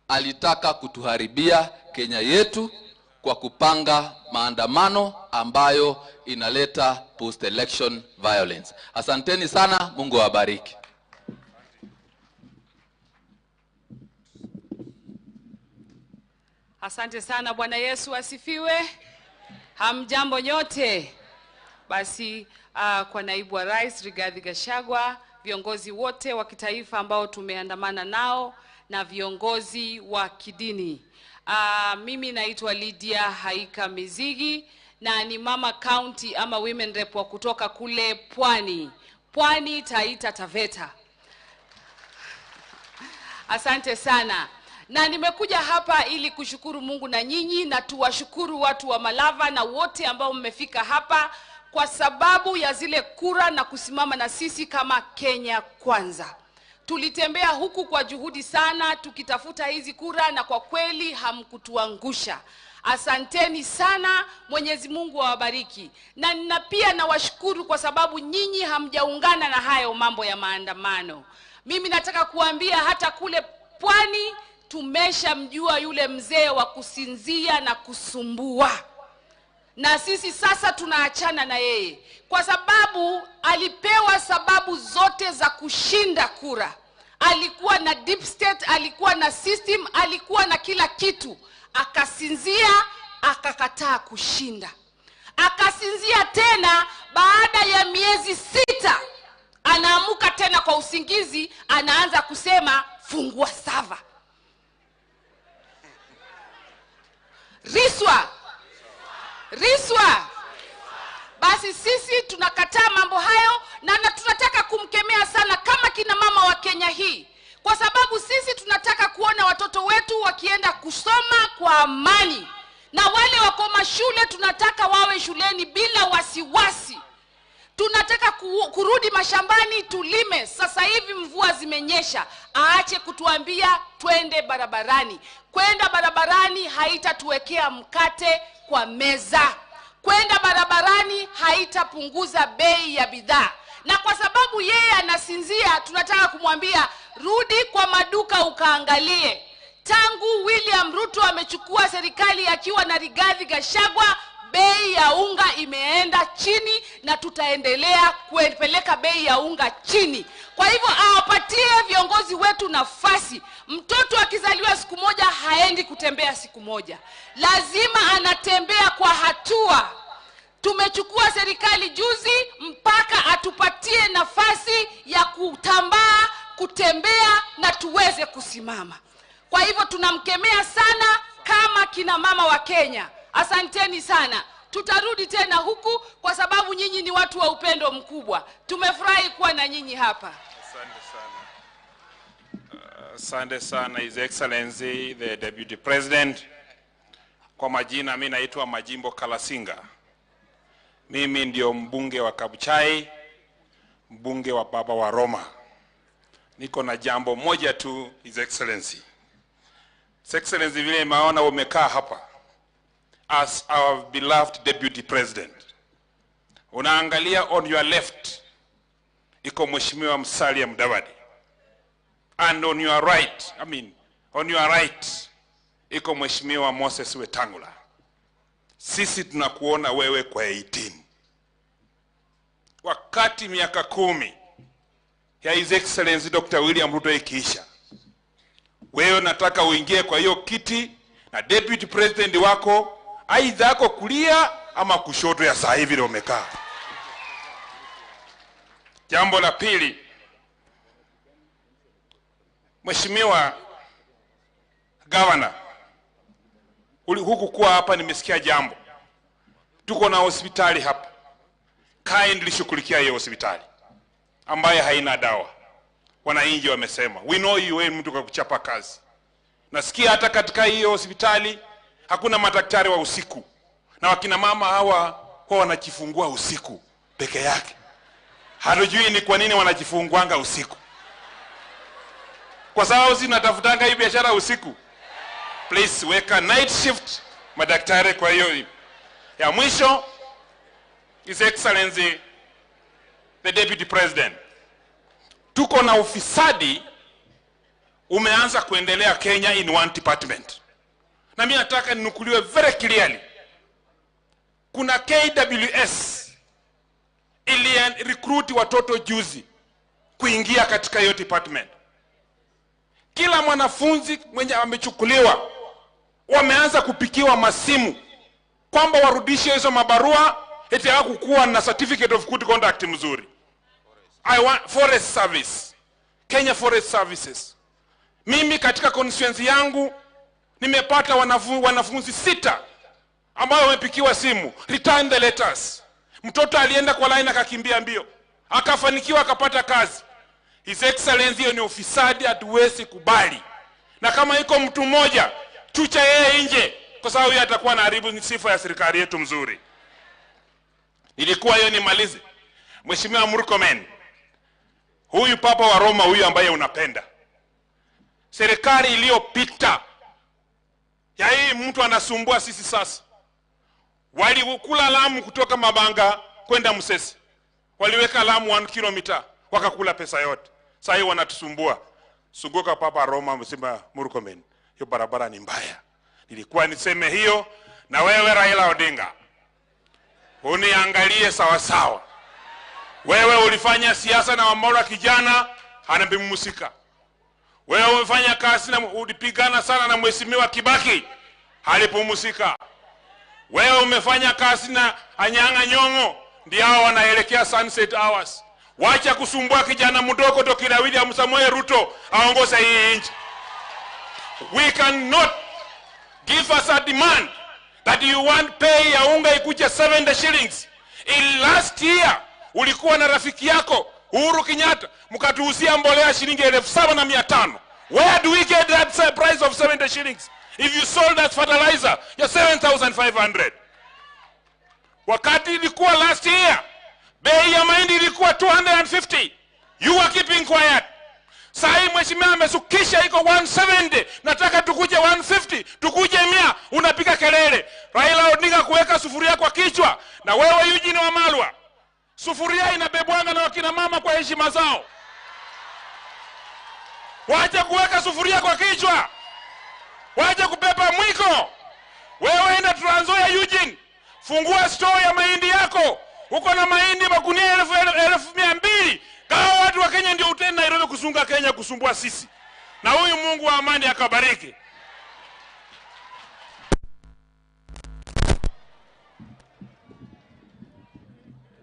alitaka kutuharibia Kenya yetu kwa kupanga maandamano ambayo inaleta post-election violence. Asanteni sana, Mungu awabariki. Asante sana. Bwana Yesu asifiwe. Hamjambo nyote. Basi kwa naibu wa Rais Rigathi Gachagua, viongozi wote wa kitaifa ambao tumeandamana nao na viongozi wa kidini. Mimi naitwa Lydia Haika Mizigi na ni mama county ama women rep wa kutoka kule Pwani. Pwani, Taita, Taveta. Asante sana. Na nimekuja hapa ili kushukuru Mungu na nyinyi, na tuwashukuru watu wa Malava na wote ambao mmefika hapa kwa sababu ya zile kura na kusimama na sisi kama Kenya Kwanza. Tulitembea huku kwa juhudi sana tukitafuta hizi kura, na kwa kweli hamkutuangusha. Asanteni sana, Mwenyezi Mungu awabariki. Na pia nawashukuru kwa sababu nyinyi hamjaungana na hayo mambo ya maandamano. Mimi nataka kuambia hata kule Pwani tumeshamjua yule mzee wa kusinzia na kusumbua. Na sisi sasa tunaachana na yeye kwa sababu alipewa sababu zote za kushinda kura. Alikuwa na deep state, alikuwa na system, alikuwa na kila kitu. Akasinzia, akakataa kushinda. Akasinzia tena baada ya miezi 6. Anaamuka tena kwa usingizi, anaanza kusema fungua sava. Riswa. Riswa. Basi sisi tunakataa mambo hayo, na tunataka kumkemea sana kama kina mama wa Kenya hii. Kwa sababu sisi tunataka kuona watoto wetu wakienda kusoma kwa amani. Na wale wako mashule tunataka wawe shuleni bila wasiwasi. Tunataka kurudi mashambani tulime. Sasa hivi mvua zimenyesha. Aache kutuambia twende barabarani. Kwenda barabarani haitatuwekea mkate kwa meza. Kwenda barabarani haitapunguza bei ya bidhaa. Na kwa sababu yeye anasinzia, tunataka kumwambia rudi kwa maduka ukaangalie. Tangu William Ruto amechukua serikali akiwa na Rigathi Gachagua, Bei ya unga imeenda chini na tutaendelea kupeleka bei ya unga chini. Kwa hivyo awapatie viongozi wetu nafasi. Mtoto akizaliwa siku moja haendi kutembea siku moja, lazima anatembea kwa hatua. Tumechukua serikali juzi mpaka atupatie nafasi ya kutambaa, kutembea na tuweze kusimama. Kwa hivyo tunamkemea sana kama kina mama wa Kenya. Asanteni sana. Tutarudi tena huku kwa sababu nyinyi ni watu wa upendo mkubwa. Tumefurahi kuwa na nyinyi hapa. Asante sana. Asante sana His Excellency the Deputy President. Kwa majina mimi naitwa Majimbo Kalasinga. Mimi ndio mbunge wa Kabuchai, mbunge wa Baba wa Roma. Niko na jambo moja tu, His Excellency. His Excellency, vile maona umekaa hapa as our beloved Deputy President. Unaangalia on your left iko Mheshimiwa Musalia Mudavadi, and on your right, on your right iko Mheshimiwa Moses Wetangula. Sisi tunakuona wewe kwa 18. Wakati miaka 10 ya His Excellency Dr. William Ruto ikiisha, wewe nataka uingie kwa hiyo kiti na Deputy President wako aidha yako kulia ama kushoto ya saa hivi ndio umekaa. Jambo la pili, Mheshimiwa Governor, huku kuwa hapa nimesikia jambo. Tuko na hospitali hapa. Kindly shughulikia hiyo hospitali ambaye haina dawa. Wananchi wamesema, we know you, wewe mtu kwa kuchapa kazi. Nasikia hata katika hiyo hospitali hakuna madaktari wa usiku, na wakina mama hawa kwa wanajifungua usiku peke yake. Hatujui ni kwa nini wanajifunguanga usiku. Kwa sababu sisi tunatafutanga hii biashara usiku. Please weka night shift madaktari kwa hiyo. Ya mwisho, His Excellency the Deputy President, tuko na ufisadi umeanza kuendelea Kenya in one department. Na mimi nataka ninukuliwe very clearly. Kuna KWS ili recruit watoto juzi kuingia katika hiyo department. Kila mwanafunzi mwenye amechukuliwa wameanza kupikiwa masimu kwamba warudishe hizo mabarua eti hawakuwa na certificate of good conduct mzuri. I want Forest Service, Kenya Forest Services. Mimi katika constituency yangu nimepata wanafunzi 6 ambao wamepikiwa simu, return the letters. Mtoto alienda kwa line akakimbia mbio, akafanikiwa akapata kazi. His Excellency, hiyo ni ufisadi, hatuwezi kubali. Na kama iko mtu mmoja, chucha yeye nje, kwa sababu yeye atakuwa anaharibu sifa ya serikali yetu mzuri. Nilikuwa hiyo nimalize. Mheshimiwa Murkomen, huyu Papa wa Roma huyu ambaye unapenda, serikali iliyopita ya hii mtu anasumbua sisi sasa, walikula lamu kutoka Mabanga kwenda Musesi, waliweka lamu 1 kilometer wakakula pesa yote. Sasa hii wanatusumbua. Sunguka Papa Roma, Mheshimiwa Murkomen, hiyo barabara ni mbaya. Nilikuwa niseme hiyo. Na wewe Raila Odinga, uniangalie sawa sawa. Wewe ulifanya siasa na Wamora kijana anabimusika. Wewe umefanya kazi na ulipigana sana na Mheshimiwa Kibaki, alipumusika. Wewe umefanya kazi na Anyang'a Nyong'o, ndio hao wanaelekea sunset hours. Wacha kusumbua kijana mdogo Dr. William Samoei Ruto aongoze hii nchi. We cannot give us a demand that you want pay ya unga ikuje 70 shillings. In last year ulikuwa na rafiki yako Uhuru Kenyatta mkatuuzia mbolea shilingi 7,500. Where do we get that price of 70 shillings? If you sold that fertilizer, you're 7,500. Wakati ilikuwa last year, bei ya mahindi ilikuwa 250. You were keeping quiet. Sahi mheshimiwa amesukisha iko 170. Nataka tukuje 150, tukuje 100, unapiga kelele. Raila Odinga kuweka sufuria kwa kichwa. Na wewe Eugene Wamalwa, sufuria inabebwanga na wakina mama kwa heshima zao. Wacha kuweka sufuria kwa kichwa. Wacha kubeba mwiko. Wewe enda Trans Nzoia Eugene, Fungua store ya mahindi yako. Uko na mahindi magunia 200,000. Gawa watu wa Kenya, ndio utende Nairobi kusunga Kenya kusumbua sisi. Na huyu Mungu wa amani akabariki.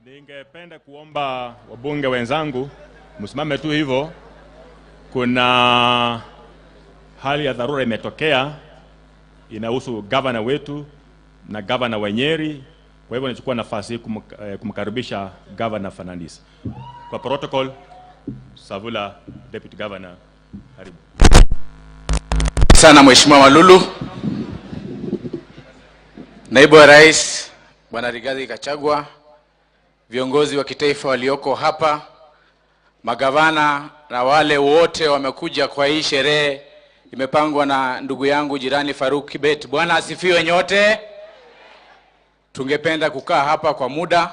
Ningependa kuomba wabunge wenzangu msimame tu hivyo. Kuna hali ya dharura imetokea, inahusu gavana wetu na gavana wa Nyeri. Kwa hivyo nachukua nafasi hii kumkaribisha Governor Fernandes. Kwa protocol, Savula, Deputy Governor, karibu. Sana Mheshimiwa Malulu. Naibu wa Rais Bwana Rigathi Gachagua, viongozi wa kitaifa walioko hapa, magavana na wale wote wamekuja kwa hii sherehe imepangwa na ndugu yangu jirani Faruk Kibet. Bwana asifiwe nyote. Tungependa kukaa hapa kwa muda,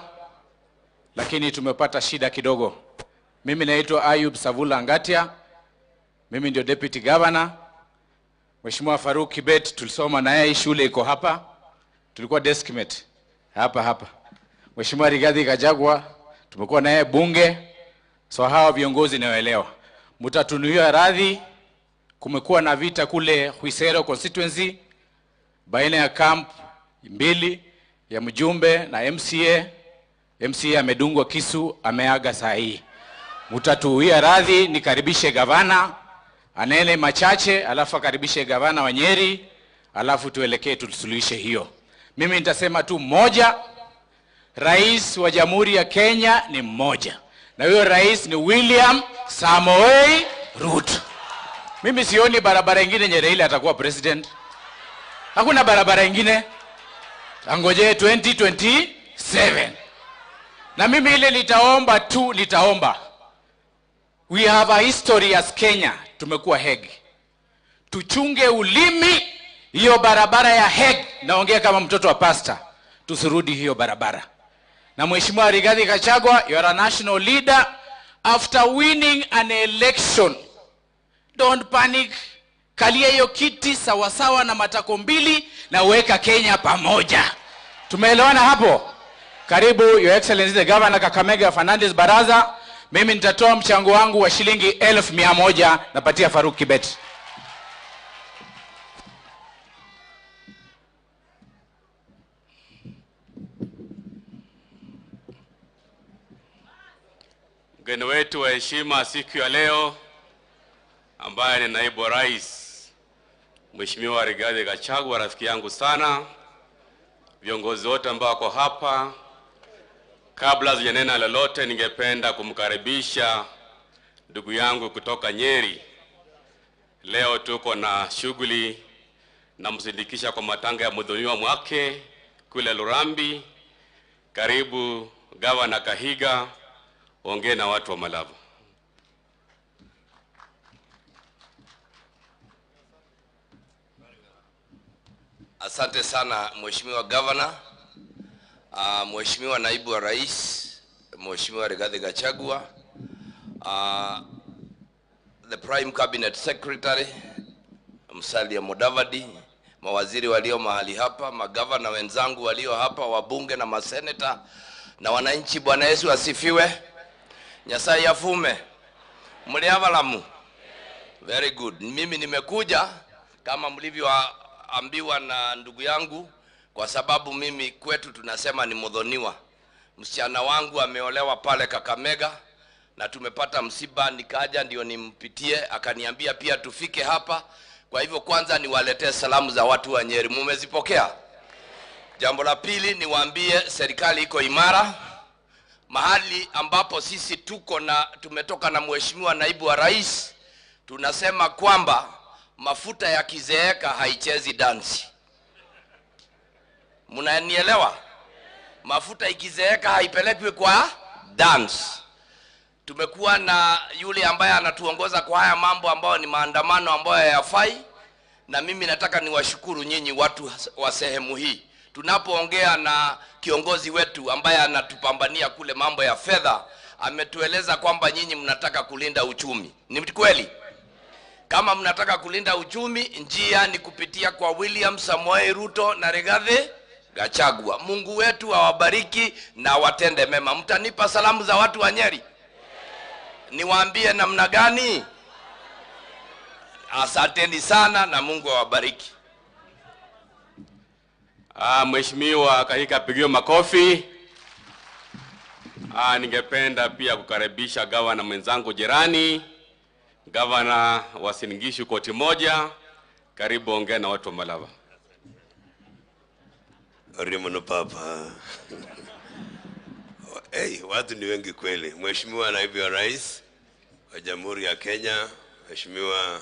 lakini tumepata shida kidogo. Mimi naitwa Ayub Savula Ngatia. Mimi ndio Deputy Governor. Mheshimiwa Faruk Kibet tulisoma na yeye, shule iko hapa. Tulikuwa deskmate hapa hapa. Mheshimiwa Rigathi Gachagua tumekuwa naye bunge. So hawa viongozi nawaelewa. Mtatunuia radhi, kumekuwa na vita kule Huisero constituency baina ya camp mbili ya mjumbe na MCA. MCA amedungwa kisu, ameaga saa hii. Mtatuia radhi, nikaribishe gavana anene machache, alafu akaribishe gavana wa Nyeri, alafu tuelekee tusuluhishe hiyo. Mimi nitasema tu moja, Rais wa Jamhuri ya Kenya ni mmoja, na huyo rais ni William Samoei Ruto. Mimi sioni barabara ingine yenye Raila atakuwa president. Hakuna barabara ingine. Angojee 2027. Na mimi ile nitaomba tu, nitaomba. We have a history as Kenya. Tumekuwa Hague. Tuchunge ulimi. Hiyo barabara ya Hague, naongea kama mtoto wa pastor, tusirudi hiyo barabara. Na Mheshimiwa Rigathi Gachagua, you are a national leader. After winning an election, don't panic. Kalia hiyo kiti sawasawa na matako mbili na weka Kenya pamoja. Tumeelewana hapo? Karibu Your Excellency the Governor Kakamega Fernandes Baraza. Mimi nitatoa mchango wangu wa shilingi 1,100 napatia Faruk Kibet. Mgeni wetu wa heshima siku ya leo ambaye ni naibu wa rais Mheshimiwa Rigathi Gachagua, rafiki yangu sana, viongozi wote ambao wako hapa, kabla sijanena lolote, ningependa kumkaribisha ndugu yangu kutoka Nyeri. Leo tuko na shughuli na msindikisha kwa matanga ya mudhoniwa mwake kule Lurambi. Karibu Gavana Kahiga, ongee na watu wa Malava. Asante sana Mheshimiwa Governor, Mheshimiwa Naibu wa Rais, Mheshimiwa Rigathi Gachagua, the Prime Cabinet Secretary Musalia Mudavadi, mawaziri walio mahali hapa, magavana wenzangu walio hapa, wabunge na maseneta na wananchi. Bwana Yesu asifiwe. Nyasaye afume. Mliavalamu. Very good. Mimi nimekuja kama mlivyoambiwa na ndugu yangu, kwa sababu mimi kwetu tunasema ni mudhoniwa. Msichana wangu ameolewa pale Kakamega na tumepata msiba, nikaja ndio nimpitie, akaniambia pia tufike hapa. Kwa hivyo kwanza niwaletee salamu za watu wa Nyeri. Mumezipokea? Jambo la pili niwaambie serikali iko imara. Mahali ambapo sisi tuko na tumetoka na Mheshimiwa Naibu wa Rais, tunasema kwamba mafuta yakizeeka haichezi dansi. Mnanielewa? Mafuta ikizeeka haipelekwi kwa dance. Tumekuwa na yule ambaye anatuongoza kwa haya mambo ambayo ni maandamano ambayo hayafai, na mimi nataka niwashukuru nyinyi watu wa sehemu hii. Tunapoongea na kiongozi wetu ambaye anatupambania kule mambo ya fedha, ametueleza kwamba nyinyi mnataka kulinda uchumi. Ni kweli? Kama mnataka kulinda uchumi, njia ni kupitia kwa William Samoei Ruto na Rigathi Gachagua. Mungu wetu awabariki na watende mema. Mtanipa salamu za watu wa Nyeri? Niwaambie namna gani? Asanteni sana na Mungu awabariki. Mheshimiwa Kahika, pigiwe makofi. Ningependa pia kukaribisha gavana mwenzangu jirani, gavana wa Uasin Gishu koti moja. Karibu ongea na watu wa Malava. Orimono papa. Hey, watu ni wengi kweli. Mheshimiwa Naibu wa Rais wa Jamhuri ya Kenya, Mheshimiwa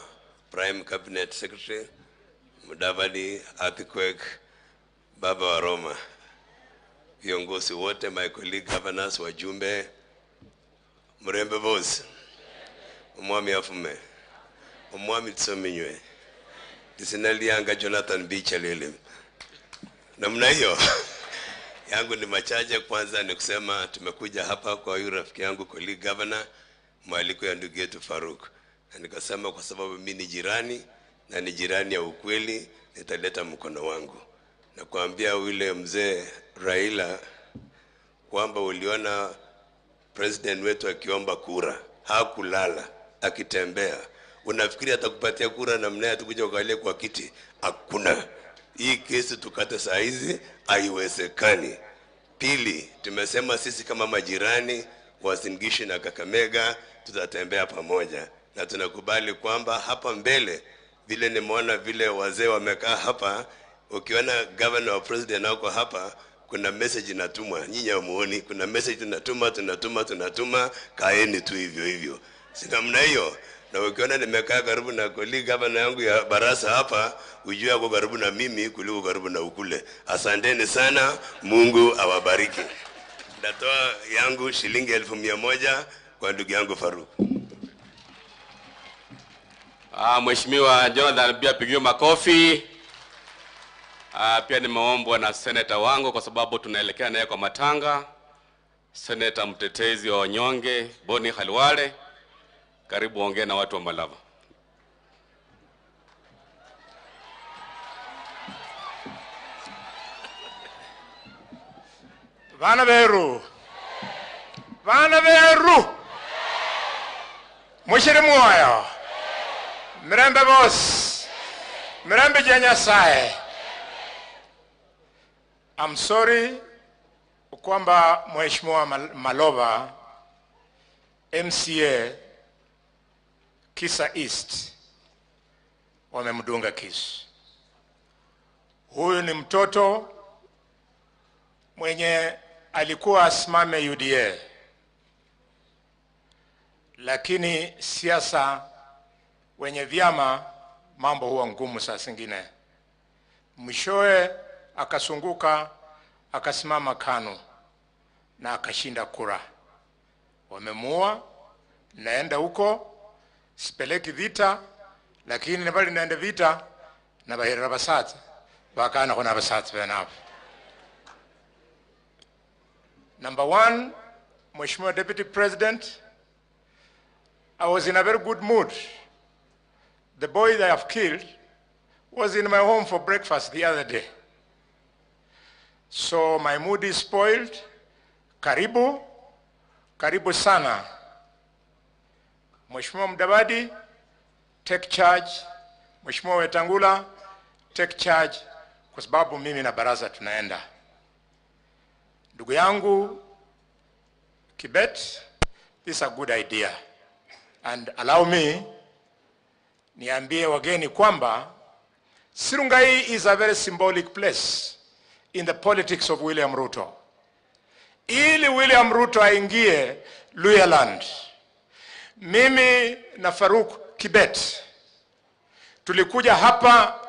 Prime Cabinet Secretary Mudavadi, Earthquake, Baba wa Roma, viongozi wote, my colleague governors, wajumbe, mrembe boss, umwami afume, umwami tsominywe, lisinalianga Jonathan B. Chalele. Namna hiyo yangu ni machache. Kwanza ni kusema tumekuja hapa kwa huyu rafiki yangu colleague governor, mwaliko ya ndugu yetu Faruk, na nikasema kwa sababu mimi ni jirani na ni jirani ya ukweli, nitaleta mkono wangu na kuambia yule mzee Raila kwamba uliona president wetu akiomba kura, hakulala akitembea. Unafikiri atakupatia kura namna atakuja ukalie kwa kiti? Hakuna. Hii kesi tukate saa hizi haiwezekani. Pili, tumesema sisi kama majirani wa Uasin Gishu na Kakamega tutatembea pamoja, na tunakubali kwamba hapa mbele, vile nimeona vile wazee wamekaa hapa, ukiona governor wa president wako hapa, kuna message inatumwa, nyinyi hamuoni, kuna message tunatuma, tunatuma, tunatuma, kaeni tu hivyo hivyo, si namna hiyo. Na ukiona nimekaa karibu na colleague governor yangu ya Barasa hapa, ujue ako karibu na mimi kuliko karibu na ukule. Asanteni sana, Mungu awabariki. Natoa yangu shilingi 1,100 kwa ndugu yangu Faruk. Mheshimiwa Jonathan pia pigiwe makofi. Pia nimeombwa na seneta wangu kwa sababu tunaelekea naye kwa matanga, seneta mtetezi wa wanyonge Boni Khalwale, karibu ongee na watu wa Malava. Vana veru, vana veru, mushiri mwoyo, mirembe boss, mirembe ja Nyasaye. I'm sorry kwamba Mheshimiwa Malova MCA Kisa East wamemdunga kisu. Huyu ni mtoto mwenye alikuwa asimame UDA, lakini siasa wenye vyama mambo huwa ngumu saa zingine. Mwishowe akasunguka akasimama KANU na akashinda kura. Wamemuua, naenda huko sipeleki vita, lakini nabali naenda vita na bahira basat bakana kuna basat benaf. Number one, Mheshimiwa Deputy President, I was in a very good mood. The boy that I have killed was in my home for breakfast the other day. So my mood is spoiled. Karibu, karibu sana. Mheshimiwa Mudavadi, take charge. Mheshimiwa Wetangula, take charge, kwa sababu mimi na baraza tunaenda. Ndugu yangu Kibet, this is a good idea. And allow me niambie wageni kwamba Sirungai is a very symbolic place in the politics of William Ruto. Ili William Ruto aingie Luhyaland, mimi na Faruk Kibet tulikuja hapa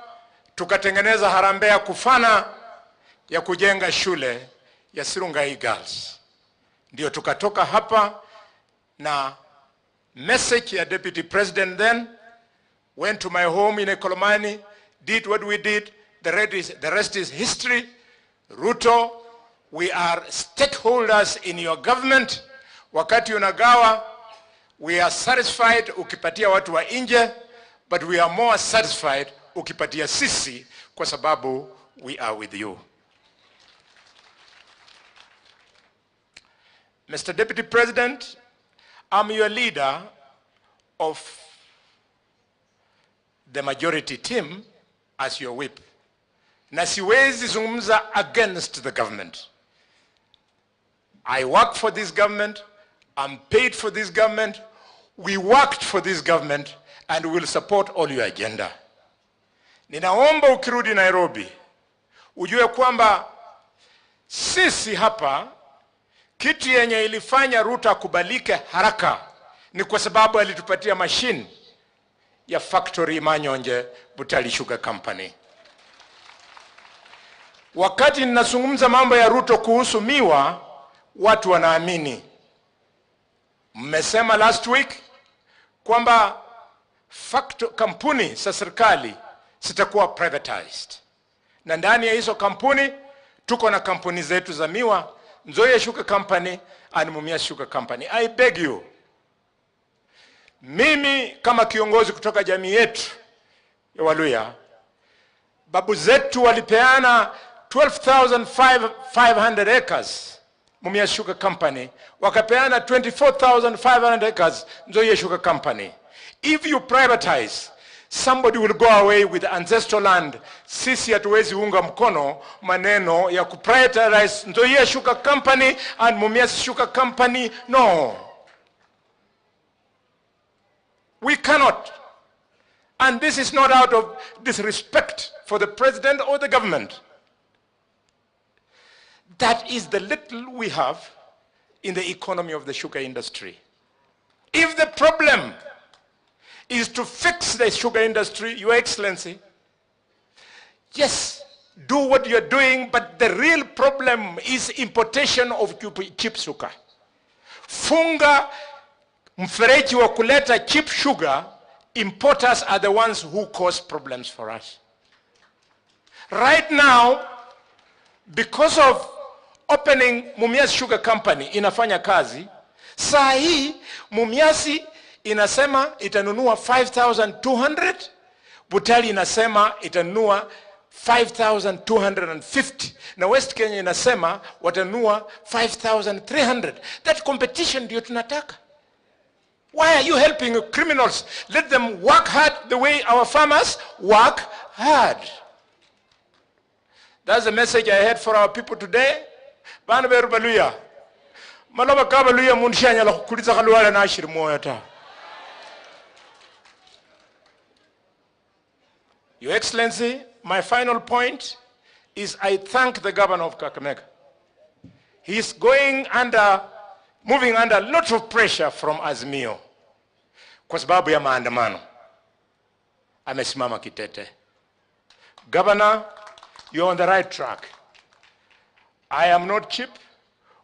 tukatengeneza harambee ya kufana ya kujenga shule ya Sirungai Girls. Ndio tukatoka hapa na message ya Deputy President, then went to my home in Ekolomani, did what we did, the rest is history. Ruto, we are stakeholders in your government. Wakati unagawa, we are satisfied ukipatia watu wa nje, but we are more satisfied ukipatia sisi, kwa sababu we are with you. Mr. Deputy President, I'm your leader of the majority team as your whip. Na siwezi zungumza against the government. I work for this government, I'm paid for this government, we worked for this government, and we will support all your agenda. Ninaomba ukirudi Nairobi, ujue kwamba sisi hapa kitu yenye ilifanya Ruto akubalike haraka ni kwa sababu alitupatia machine ya factory Manyonje Butali Sugar Company. Wakati ninazungumza mambo ya Ruto kuhusu miwa, watu wanaamini. Mmesema last week kwamba kampuni za serikali zitakuwa privatized, na ndani ya hizo kampuni tuko na kampuni zetu za miwa, Nzoia Sugar Company and Mumias Sugar Company. I beg you, mimi kama kiongozi kutoka jamii yetu ya Waluya, babu zetu walipeana 12,500 acres Mumias Sugar Company, wakapeana 24,500 acres Nzoia Sugar Company. If you privatize, somebody will go away with ancestral land. Sisi hatuwezi unga mkono maneno ya kuprivatize Nzoia Sugar Company and Mumias Sugar Company. No. We cannot. And this is not out of disrespect for the president or the government. That is the little we have in the economy of the sugar industry. If the problem is to fix the sugar industry, Your Excellency, yes, do what you're doing, but the real problem is importation of cheap sugar. Funga mfereji wa kuleta cheap sugar. Importers are the ones who cause problems for us. Right now, because of opening Mumias Sugar Company inafanya kazi, saa hii Mumias inasema itanunua 5,200, Butali inasema itanunua 5,250, na West Kenya inasema watanunua 5,300. That competition ndio tunataka. Why are you helping criminals? Let them work hard the way our farmers work hard. That's the message I had for our people today. Bana beru baluya. Maloba ka baluya mundu shanyala khukulitsa khalwala nashiri mwoyo ta. Your Excellency, my final point is I thank the governor of Kakamega. He is moving under a lot of pressure from Azimio kwa sababu ya maandamano. Amesimama kitete. Governor, you're on the right track. I am not cheap.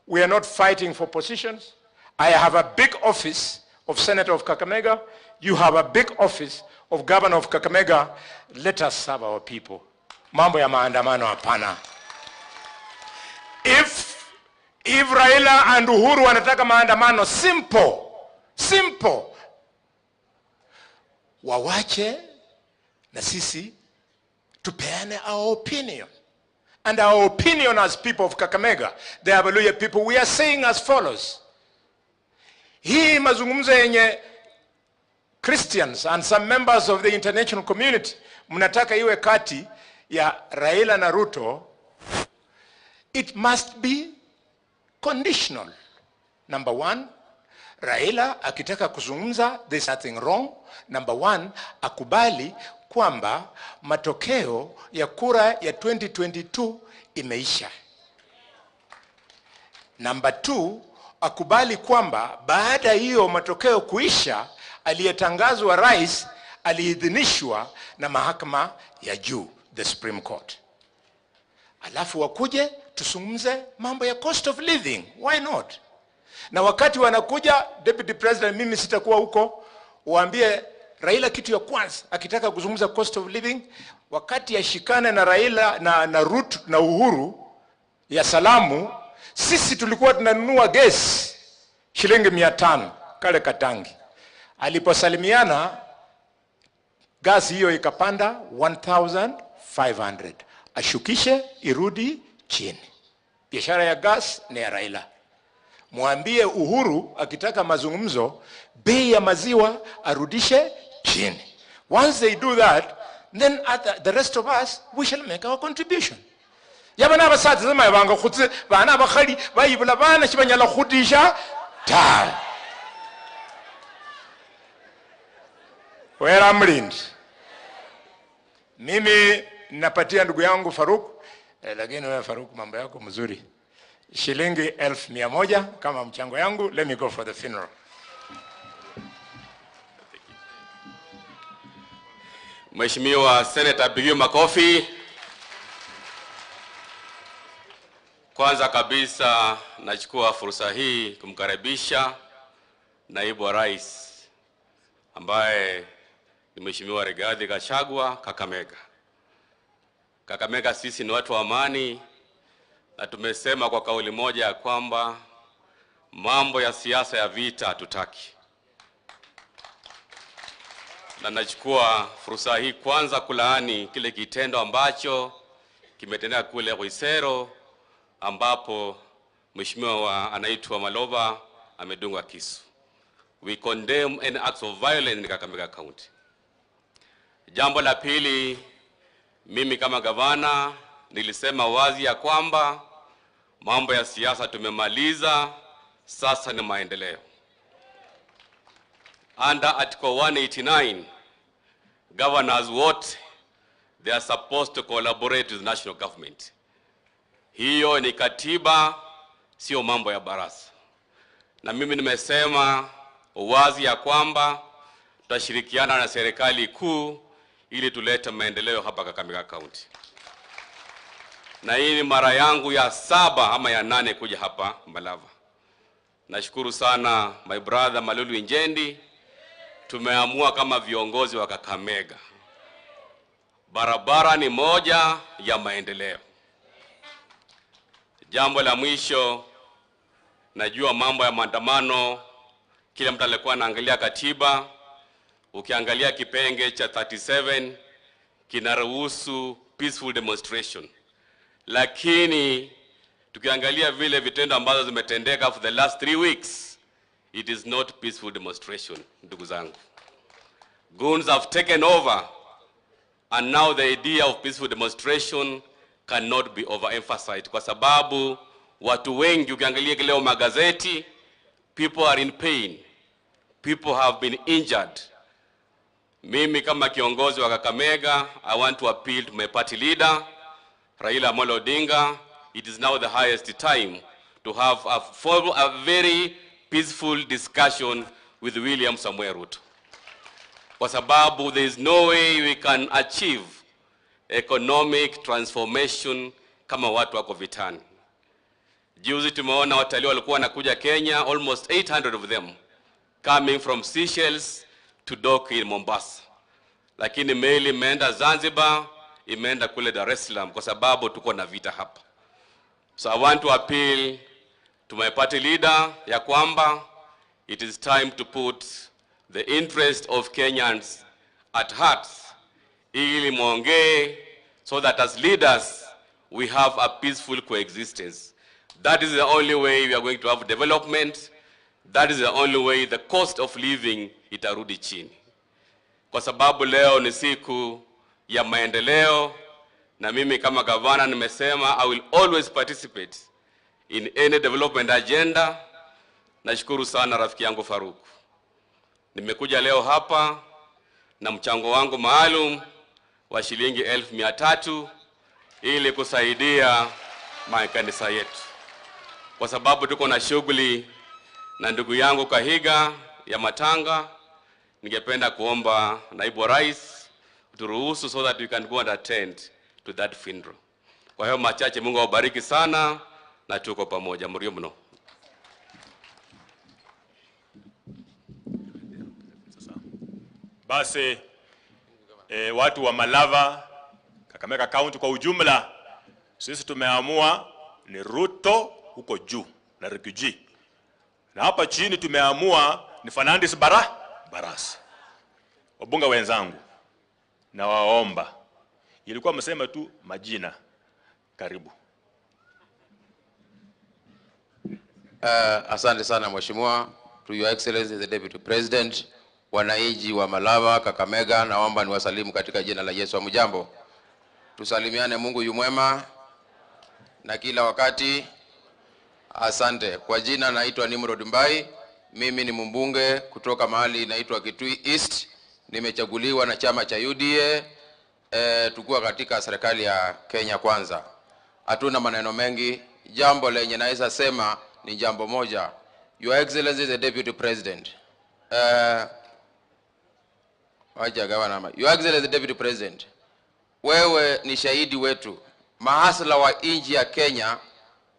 We are not fighting for positions. I have a big office of Senator of Kakamega. You have a big office of Governor of Kakamega. Let us serve our people. Mambo ya maandamano hapana. If Raila and Uhuru wanataka maandamano, simple, simple, wawache na sisi tupeane our opinion. And our opinion as people of Kakamega, the Abaluya people, we are saying as follows. Hii mazungumzo yenye Christians and some members of the international community mnataka iwe kati ya Raila na Ruto, it must be conditional. Number one, Raila akitaka kuzungumza, there's nothing wrong. Number one, akubali kwamba matokeo ya kura ya 2022 imeisha. Number two, akubali kwamba baada hiyo matokeo kuisha, aliyetangazwa rais aliidhinishwa na mahakama ya juu, the Supreme Court. Alafu wakuje tuzungumze mambo ya cost of living, why not? Na wakati wanakuja, Deputy President, mimi sitakuwa huko, waambie Raila kitu ya kwanza akitaka kuzungumza cost of living, wakati ashikane na Raila na Ruto na Uhuru ya salamu, sisi tulikuwa tunanunua gesi shilingi 500 kale katangi. Aliposalimiana gasi hiyo ikapanda 1,500. Ashukishe irudi chini. Biashara ya gas ni ya Raila. Mwambie Uhuru akitaka mazungumzo, bei ya maziwa arudishe chini. Once they do that, then the rest of us, we shall make our contribution. Yabana abasatsa banga khutse bana abakhali bayibula bana shibanyala khudisha ta. Wera mlindi. Mimi napatia ndugu yangu Faruk, lakini wewe Faruk mambo yako mzuri. Shilingi 1,100 kama mchango yangu. Let me go for the funeral. Mheshimiwa Senator, pigiwe makofi. Kwanza kabisa nachukua fursa hii kumkaribisha Naibu wa Rais ambaye ni Mheshimiwa Rigathi Gachagua Kakamega. Kakamega sisi ni watu wa amani, na tumesema kwa kauli moja ya kwamba mambo ya siasa ya vita hatutaki. Na nachukua fursa hii kwanza kulaani kile kitendo ambacho kimetendeka kule Khwisero, ambapo mheshimiwa anaitwa Maloba amedungwa kisu. We condemn any acts of violence in Kakamega County. Jambo la pili, mimi kama gavana nilisema wazi ya kwamba mambo ya siasa tumemaliza, sasa ni maendeleo. Under Article 189, governors wote, they are supposed to collaborate with national government. Hiyo ni katiba, sio mambo ya barasa. Na mimi nimesema wazi ya kwamba tutashirikiana na serikali kuu ili tulete maendeleo hapa Kakamega County. Na hii ni mara yangu ya 7 ama ya 8 kuja hapa Malava. Nashukuru sana my brother Malulu Injendi. Tumeamua kama viongozi wa Kakamega, barabara ni moja ya maendeleo. Jambo la mwisho, najua mambo ya maandamano, kila mtu alikuwa anaangalia katiba. Ukiangalia kipenge cha 37 kinaruhusu peaceful demonstration. Lakini tukiangalia vile vitendo ambazo zimetendeka for the last 3 weeks, it is not peaceful demonstration, ndugu zangu. Goons have taken over, and now the idea of peaceful demonstration cannot be overemphasized. Kwa sababu watu wengi, ukiangalia leo magazeti, people are in pain. People have been injured. Mimi kama kiongozi wa Kakamega, I want to appeal to my party leader, Raila Amolo Odinga. It is now the highest time to have a very peaceful discussion with William Samoei Ruto. Kwa sababu there is no way we can achieve economic transformation kama watu wako vitani. Juzi tumeona watalii walikuwa wanakuja Kenya, almost 800 of them coming from Seychelles to dock in Mombasa. Lakini meli imeenda Zanzibar, imeenda kule Dar es Salaam kwa sababu tuko na vita hapa. So I want to appeal to my party leader ya kwamba it is time to put the interest of Kenyans at heart, ili muongee, so that as leaders we have a peaceful coexistence. That is the only way we are going to have development. That is the only way the cost of living itarudi chini. Kwa sababu leo ni siku ya maendeleo, na mimi kama gavana nimesema I will always participate in any development agenda. Nashukuru sana rafiki yangu Faruk. Nimekuja leo hapa na mchango wangu maalum wa shilingi 1,300 ili kusaidia makanisa yetu. Kwa sababu tuko na shughuli na ndugu yangu Kahiga ya Matanga, ningependa kuomba naibu wa rais turuhusu so that we can go and attend to that funeral. Kwa hiyo machache, Mungu awabariki sana na tuko pamoja. Mrio mno. Basi watu wa Malava, Kakamega County kwa ujumla, sisi tumeamua ni Ruto huko juu na Riggy. Na hapa chini tumeamua ni Fernandes Barasa. Wabunge wenzangu, nawaomba, ilikuwa mseme tu majina. Karibu. Asante sana Mheshimiwa. To Your Excellency the Deputy President, wananchi wa Malava, Kakamega, naomba niwasalimu katika jina la Yesu. Hamjambo? Tusalimiane, Mungu yu mwema na kila wakati. Asante. Kwa jina naitwa Nimrod Mbai. Mimi ni mbunge kutoka mahali inaitwa Kitui East. Nimechaguliwa na chama cha UDA, tukiwa katika serikali ya Kenya Kwanza. Hatuna maneno mengi. Jambo lenye naweza sema ni jambo moja. Your Excellency the Deputy President. Wacha gavana. Your Excellency the Deputy President. Wewe ni shahidi wetu. Mahasla wa nchi ya Kenya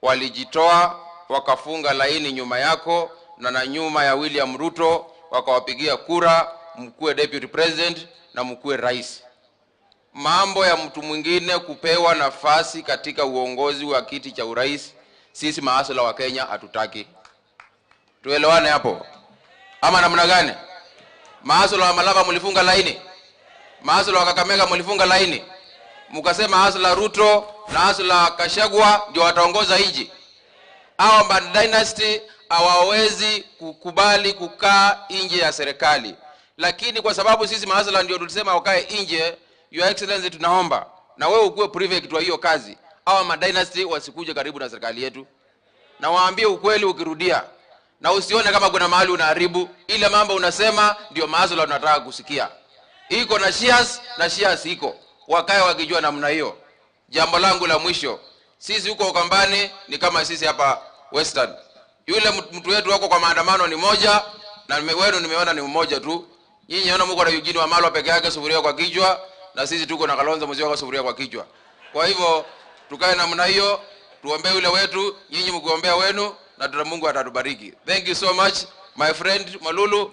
walijitoa wakafunga laini nyuma yako na nyuma ya William Ruto, wakawapigia kura mkuwe Deputy President na mkuwe rais. Mambo ya mtu mwingine kupewa nafasi katika uongozi wa kiti cha urais, sisi mahasla wa Kenya hatutaki. Tuelewane hapo ama namna gani? Mahasla wa Malava mlifunga laini, mahasla wa Kakamega mlifunga laini, mkasema hasla Ruto na hasla Kashagwa ndio wataongoza nchi. Hawa dynasty hawawezi kukubali kukaa nje ya serikali, lakini kwa sababu sisi mahasla ndio tulisema wakae nje, Your Excellency tunaomba na wewe ukuwe prefect wa hiyo kazi, hawa dynasty wasikuje karibu na serikali yetu, na waambie ukweli ukirudia, na usione kama kuna mahali unaharibu. Ile mambo unasema ndio mahasla tunataka kusikia. Iko na shares na shares iko, wakae wakijua namna hiyo. Jambo langu la mwisho, sisi huko Ukambani ni kama sisi hapa Western. Yule mtu wetu wako kwa maandamano ni moja, na wenu nimeona ni mmoja tu. Nyinyi naona mko na Eugene Wamalwa peke yake sufuria kwa kichwa, na sisi tuko na Kalonzo Musyoka sufuria kwa kichwa. Kwa hivyo tukae namna hiyo, tuombee yule wetu, nyinyi mkiombea wenu, na tuna Mungu atatubariki. Thank you so much my friend Malulu.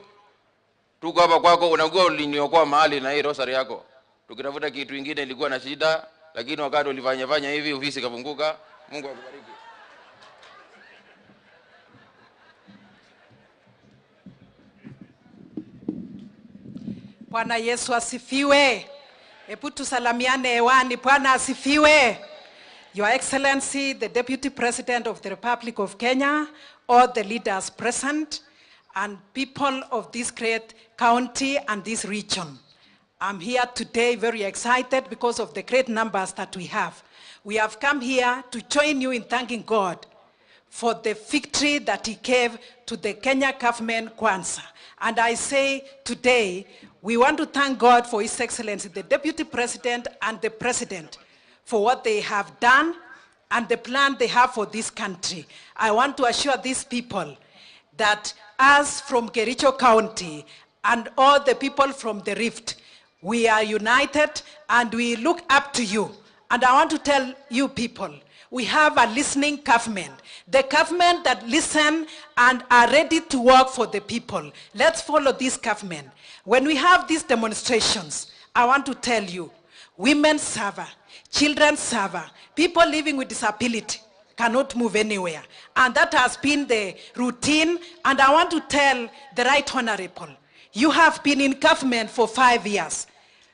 Tuko hapa kwako, unajua uliniokoa mahali na hii rosary yako. Tukitafuta kitu kingine ilikuwa na shida, lakini wakati ulifanya fanya hivi ofisi kafunguka. Mungu akubariki. Bwana Yesu asifiwe. Hebu tusalamiane hewani. Bwana asifiwe. Your Excellency, the Deputy President of the Republic of Kenya, all the leaders present, and people of this great county and this region. I'm here today very excited because of the great numbers that we have. We have come here to join you in thanking God for the victory that he gave to the Kenya government Kwanza. And I say today, we want to thank God for His Excellency, the Deputy President and the President, for what they have done and the plan they have for this country. I want to assure these people that us from Kericho County and all the people from the Rift, we are united and we look up to you. And I want to tell you people, we have a listening government. The government that listen and are ready to work for the people. Let's follow this government. When we have these demonstrations, I want to tell you, women suffer, children suffer, people living with disability cannot move anywhere. And that has been the routine. And I want to tell the Right Honorable, you have been in government for 5 years.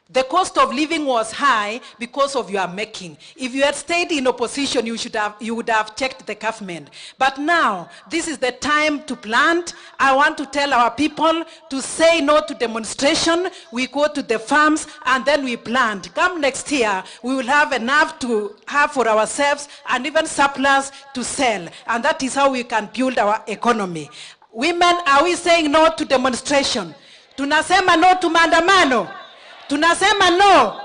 The cost of living was high because of your making. If you had stayed in opposition, you would have checked the government. But now, this is the time to plant. I want to tell our people to say no to demonstration. We go to the farms and then we plant. Come next year, we will have enough to have for ourselves and even surplus to sell. And that is how we can build our economy. Women, are we saying no to demonstration? Tunasema no to maandamano. Tunasema no.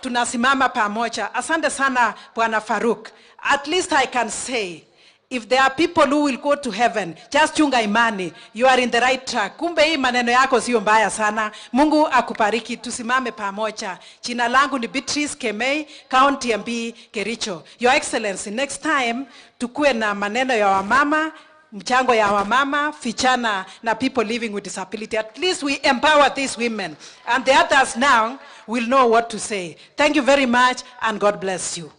Tunasimama pamoja. Asante sana Bwana Farouk. At least I can say, if there are people who will go to heaven, just chunga imani. You are in the right track. Kumbe hii maneno yako sio mbaya sana. Mungu akubariki. Tusimame pamoja. Jina langu ni Beatrice Kemei, County MB Kericho. Your Excellency, next time tukue na maneno ya wamama, mchango ya wamama, vijana na people living with disability. At least we empower these women. And the others now will know what to say. Thank you very much and God bless you.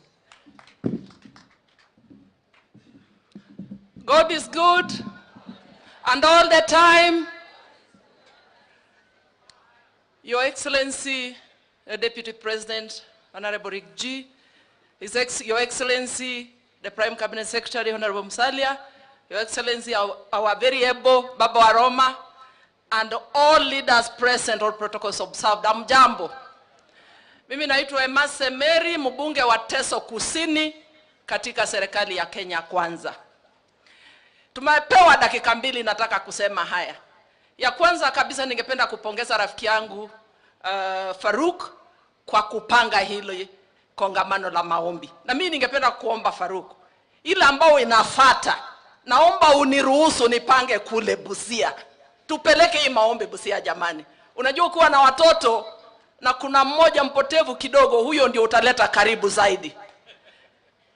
God is good and all the time. Your Excellency, the Deputy President, Honorable Rick G, Your Excellency, the Prime Cabinet Secretary, Honorable Musalia, Your Excellency, our very able Baba wa Roma, and all leaders present, all protocols observed. Amjambo. Mimi naitwa Emase Mary, mbunge wa Teso Kusini katika serikali ya Kenya Kwanza. Tumepewa dakika 2, nataka kusema haya. Ya kwanza kabisa ningependa kupongeza rafiki yangu Faruk kwa kupanga hili kongamano la maombi. Na mimi ningependa kuomba Faruk, ile ambao inafuata, naomba uniruhusu nipange kule Busia. Tupeleke hii maombi Busia jamani. Unajua kuwa na watoto na kuna mmoja mpotevu kidogo, huyo ndio utaleta karibu zaidi.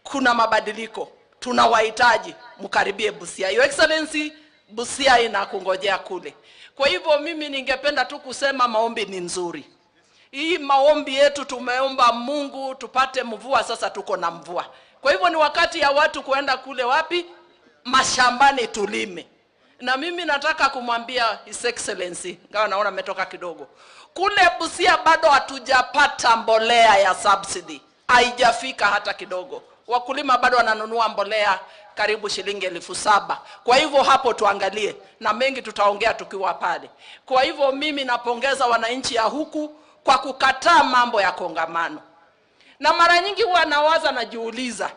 Kuna mabadiliko, tunawahitaji, mkaribie Busia. Your Excellency, Busia inakungojea kule. Kwa hivyo mimi ningependa tu kusema maombi ni nzuri. Hii maombi yetu tumeomba Mungu tupate mvua, sasa tuko na mvua. Kwa hivyo ni wakati ya watu kuenda kule wapi? Mashambani tulime. Na mimi nataka kumwambia His Excellency, ingawa naona ametoka kidogo, kule Busia bado hatujapata mbolea ya subsidy. Haijafika hata kidogo. Wakulima bado wananunua mbolea karibu shilingi 7,000. Kwa hivyo hapo tuangalie, na mengi tutaongea tukiwa pale. Kwa hivyo mimi napongeza wananchi ya huku kwa kukataa mambo ya kongamano. Na mara nyingi huwa nawaza, najiuliza,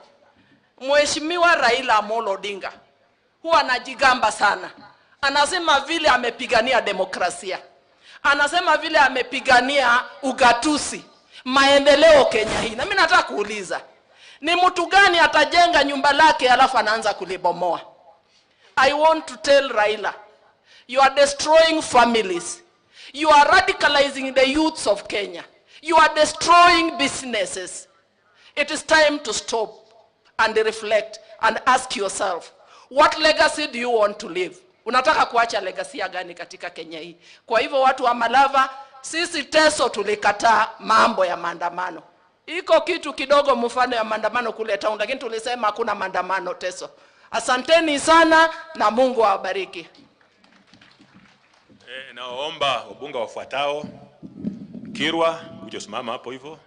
Mheshimiwa Raila Amolo Odinga huwa anajigamba sana. Anasema vile amepigania demokrasia. Anasema vile amepigania ugatusi, maendeleo Kenya hii. Na mimi nataka kuuliza, ni mtu gani atajenga nyumba lake alafu anaanza kulibomoa? I want to tell Raila, you are destroying families. You are radicalizing the youths of Kenya. You are destroying businesses. It is time to stop and reflect and ask yourself, what legacy do you want to leave? Unataka kuacha legacy ya gani katika Kenya hii? Kwa hivyo watu wa Malava, sisi Teso tulikataa mambo ya maandamano. Iko kitu kidogo mfano ya maandamano kule town, lakini tulisema hakuna maandamano Teso. Asanteni sana na Mungu awabariki. Naomba wabunge wafuatao: Kirwa, uje usimama hapo hivyo.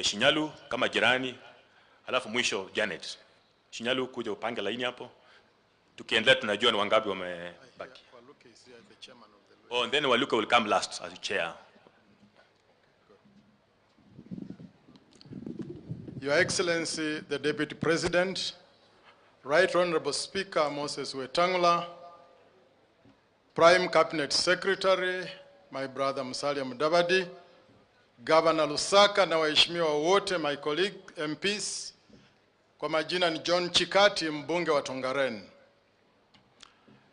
Shinyalu kama jirani, alafu mwisho Janet. Shinyalu kuja upange laini hapo. Tukiendelea tunajua ni wangapi wamebaki. Oh, and then Waluke will come last as chair. Your Excellency, the Deputy President, Right Honorable Speaker Moses Wetangula, Prime Cabinet Secretary, my brother Musalia Mudavadi, Governor Lusaka na waheshimiwa wote, my colleague MPs. Kwa majina ni John Chikati, mbunge wa Tongaren.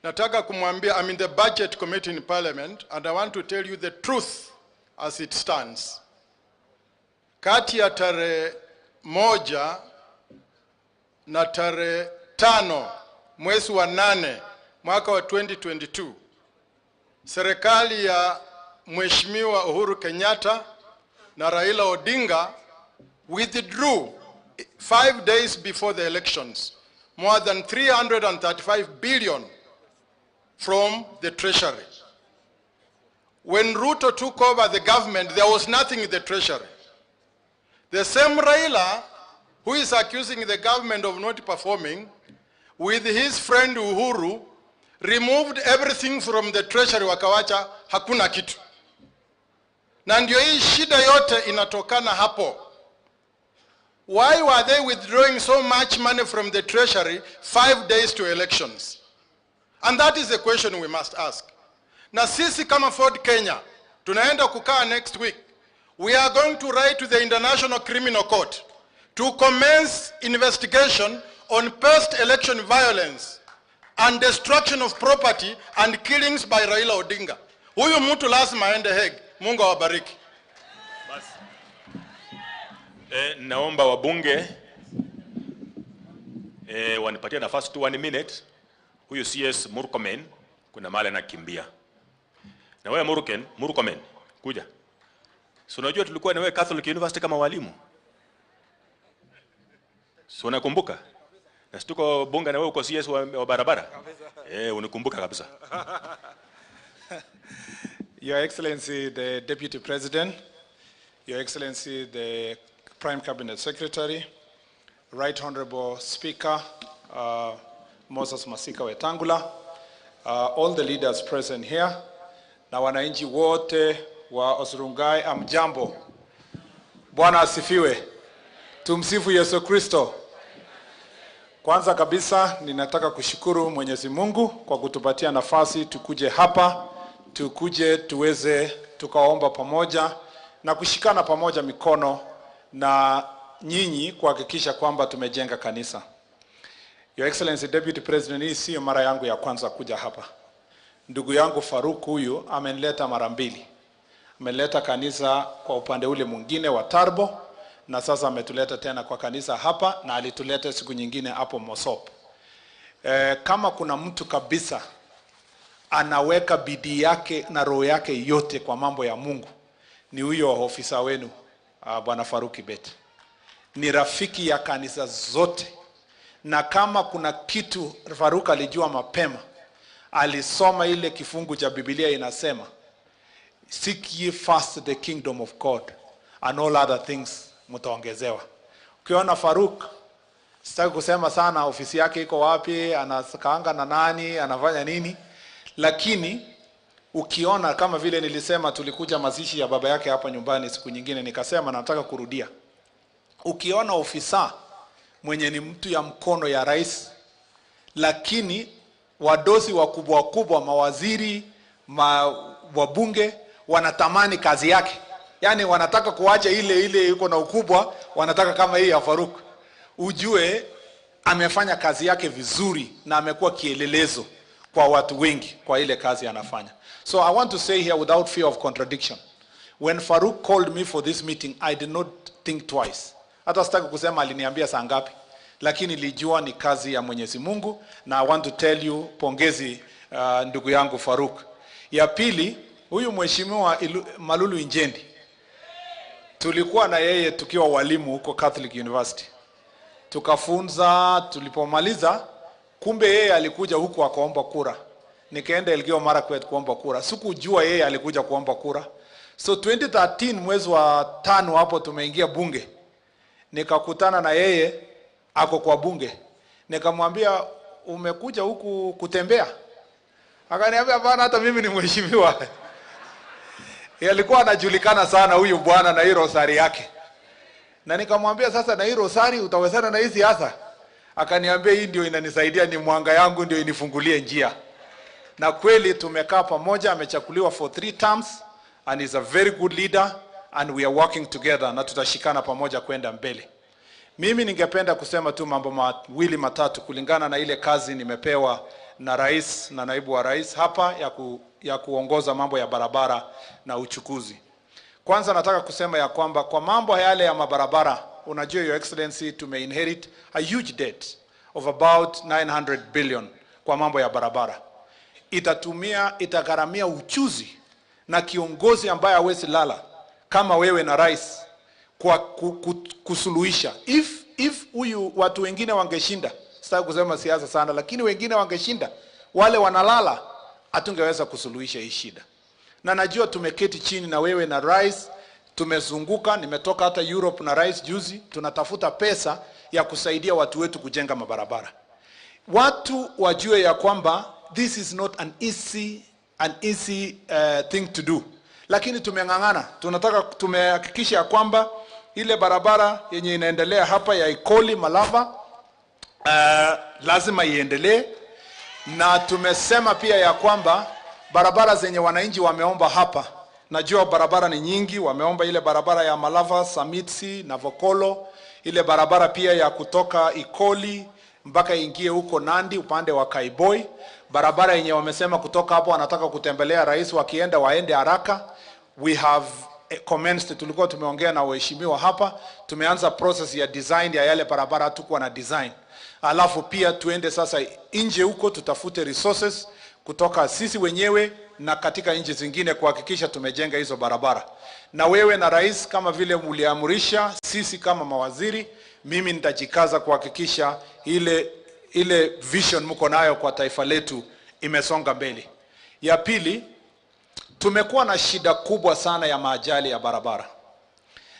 Nataka kumwambia, I'm in the budget committee in parliament and I want to tell you the truth as it stands. Kati ya tarehe 1 na tarehe 5 mwezi wa 8 mwaka wa 2022, serikali ya Mheshimiwa Uhuru Kenyatta na Raila Odinga withdrew 5 days before the elections more than 335 billion from the treasury. When Ruto took over the government, there was nothing in the treasury. The same Raila who is accusing the government of not performing, with his friend Uhuru, removed everything from the treasury, wakawacha hakuna kitu. Na ndio hii shida yote inatokana hapo. Why were they withdrawing so much money from the treasury 5 days to elections? And that is the question we must ask. Na sisi kama Ford Kenya, tunaenda kukaa next week. We are going to write to the International Criminal Court to commence investigation on post-election violence and destruction of property and killings by Raila Odinga. Huyu mtu lazima aende Hague. Mungu awabariki. Naomba wabunge wanipatie nafasi tu 1 minute. Huyu CS Murkomen kuna mahali anakimbia. Na wewe Murkomen kuja. So unajua tulikuwa na wewe Catholic University kama walimu. So unakumbuka? Na situko bunge na wewe uko CS wa barabara. Unikumbuka kabisa. Your Excellency the Deputy President, Your Excellency the Prime Cabinet Secretary, Right Honorable Speaker Moses Masika Wetangula, all the leaders present here, na wananchi wote wa Osurungai, amjambo. Bwana asifiwe. Tumsifu Yesu Kristo. Kwanza kabisa ninataka kushukuru Mwenyezi Mungu kwa kutupatia nafasi tukuje hapa, tukuje tuweze tukaomba pamoja na kushikana pamoja mikono na nyinyi kuhakikisha kwamba tumejenga kanisa. Your Excellency Deputy President, hii sio mara yangu ya kwanza kuja hapa. Ndugu yangu Faruk huyu amenileta mara mbili. Ameleta kanisa kwa upande ule mwingine wa Tarbo, na sasa ametuleta tena kwa kanisa hapa, na alituleta siku nyingine hapo Mosop. Kama kuna mtu kabisa anaweka bidii yake na roho yake yote kwa mambo ya Mungu, ni huyo ofisa wenu, Bwana Faruk Kibet. Ni rafiki ya kanisa zote. Na kama kuna kitu Faruk alijua mapema, alisoma ile kifungu cha Biblia inasema, seek ye first the kingdom of God and all other things mtaongezewa. Ukiona Faruk, sitaki kusema sana ofisi yake iko wapi, anakaanga na nani, anafanya nini, lakini ukiona kama vile nilisema tulikuja mazishi ya baba yake hapa nyumbani siku nyingine, nikasema nataka kurudia. Ukiona ofisa mwenye ni mtu ya mkono ya rais, lakini wadosi wakubwa wakubwa, mawaziri, wabunge wanatamani kazi yake. Yaani wanataka kuacha ile ile yuko na ukubwa, wanataka kama hii ya Faruk. Ujue amefanya kazi yake vizuri na amekuwa kielelezo kwa watu wengi kwa ile kazi anafanya. So I want to say here without fear of contradiction, when Faruk called me for this meeting, I did not think twice. Hata sitaki kusema aliniambia saa ngapi, lakini nilijua ni kazi ya Mwenyezi Mungu, na I want to tell you pongezi, ndugu yangu Faruk. Ya pili, huyu mheshimiwa Malulu Injendi, tulikuwa na yeye tukiwa walimu huko Catholic University. Tukafunza, tulipomaliza, kumbe yeye alikuja huku akaomba kura. Nikaenda Elgeyo Marakwet kuomba kura. Sikujua yeye alikuja kuomba kura. So 2013 mwezi wa 5 hapo tumeingia bunge. Nikakutana na yeye ako kwa bunge. Nikamwambia umekuja huku kutembea? Akaniambia hapana, hata mimi ni mheshimiwa. Alikuwa anajulikana sana huyu bwana na hii rosari yake. Na nikamwambia sasa, na hii rosari utawezana na hii siasa? Akaniambia hii ndio inanisaidia, ni mwanga yangu ndio inifungulie njia. Na kweli tumekaa pamoja, amechaguliwa for 3 terms and is a very good leader and we are working together, na tutashikana pamoja kwenda mbele. Mimi ningependa kusema tu mambo mawili matatu kulingana na ile kazi nimepewa na rais na naibu wa rais hapa ya kuongoza mambo ya barabara na uchukuzi. Kwanza nataka kusema ya kwamba kwa mambo yale ya mabarabara, unajua Your Excellency, tumeinherit a huge debt of about 900 billion kwa mambo ya barabara. Itagharamia uchuzi na kiongozi ambaye hawezi lala kama wewe na rais kwa kusuluhisha. If huyu watu wengine wangeshinda, sitaki kusema siasa sana, lakini wengine wangeshinda, wale wanalala, hatungeweza kusuluhisha hii shida. Na najua tumeketi chini na wewe na rais, tumezunguka, nimetoka hata Europe na rais juzi, tunatafuta pesa ya kusaidia watu wetu kujenga mabarabara. Watu wajue ya kwamba this is not an easy thing to do. Lakini tumeng'ang'ana, tumehakikisha ya kwamba ile barabara yenye inaendelea hapa ya Ikoli Malava lazima iendelee. Na tumesema pia ya kwamba barabara zenye wananchi wameomba hapa, najua barabara ni nyingi, wameomba ile barabara ya Malava, Samitsi na Vokolo, ile barabara pia ya kutoka Ikoli mpaka ingie huko Nandi upande wa Kaiboi, barabara yenye wamesema kutoka hapo wanataka kutembelea rais, wakienda waende haraka. We have commenced, tulikuwa tumeongea na waheshimiwa hapa, tumeanza process ya design ya yale barabara, hatukuwa na design. Alafu pia tuende sasa nje huko tutafute resources kutoka sisi wenyewe na katika nchi zingine kuhakikisha tumejenga hizo barabara. Na wewe na rais kama vile mliamrisha, sisi kama mawaziri, mimi nitajikaza kuhakikisha ile vision mko nayo kwa taifa letu imesonga mbele. Ya pili, tumekuwa na shida kubwa sana ya maajali ya barabara.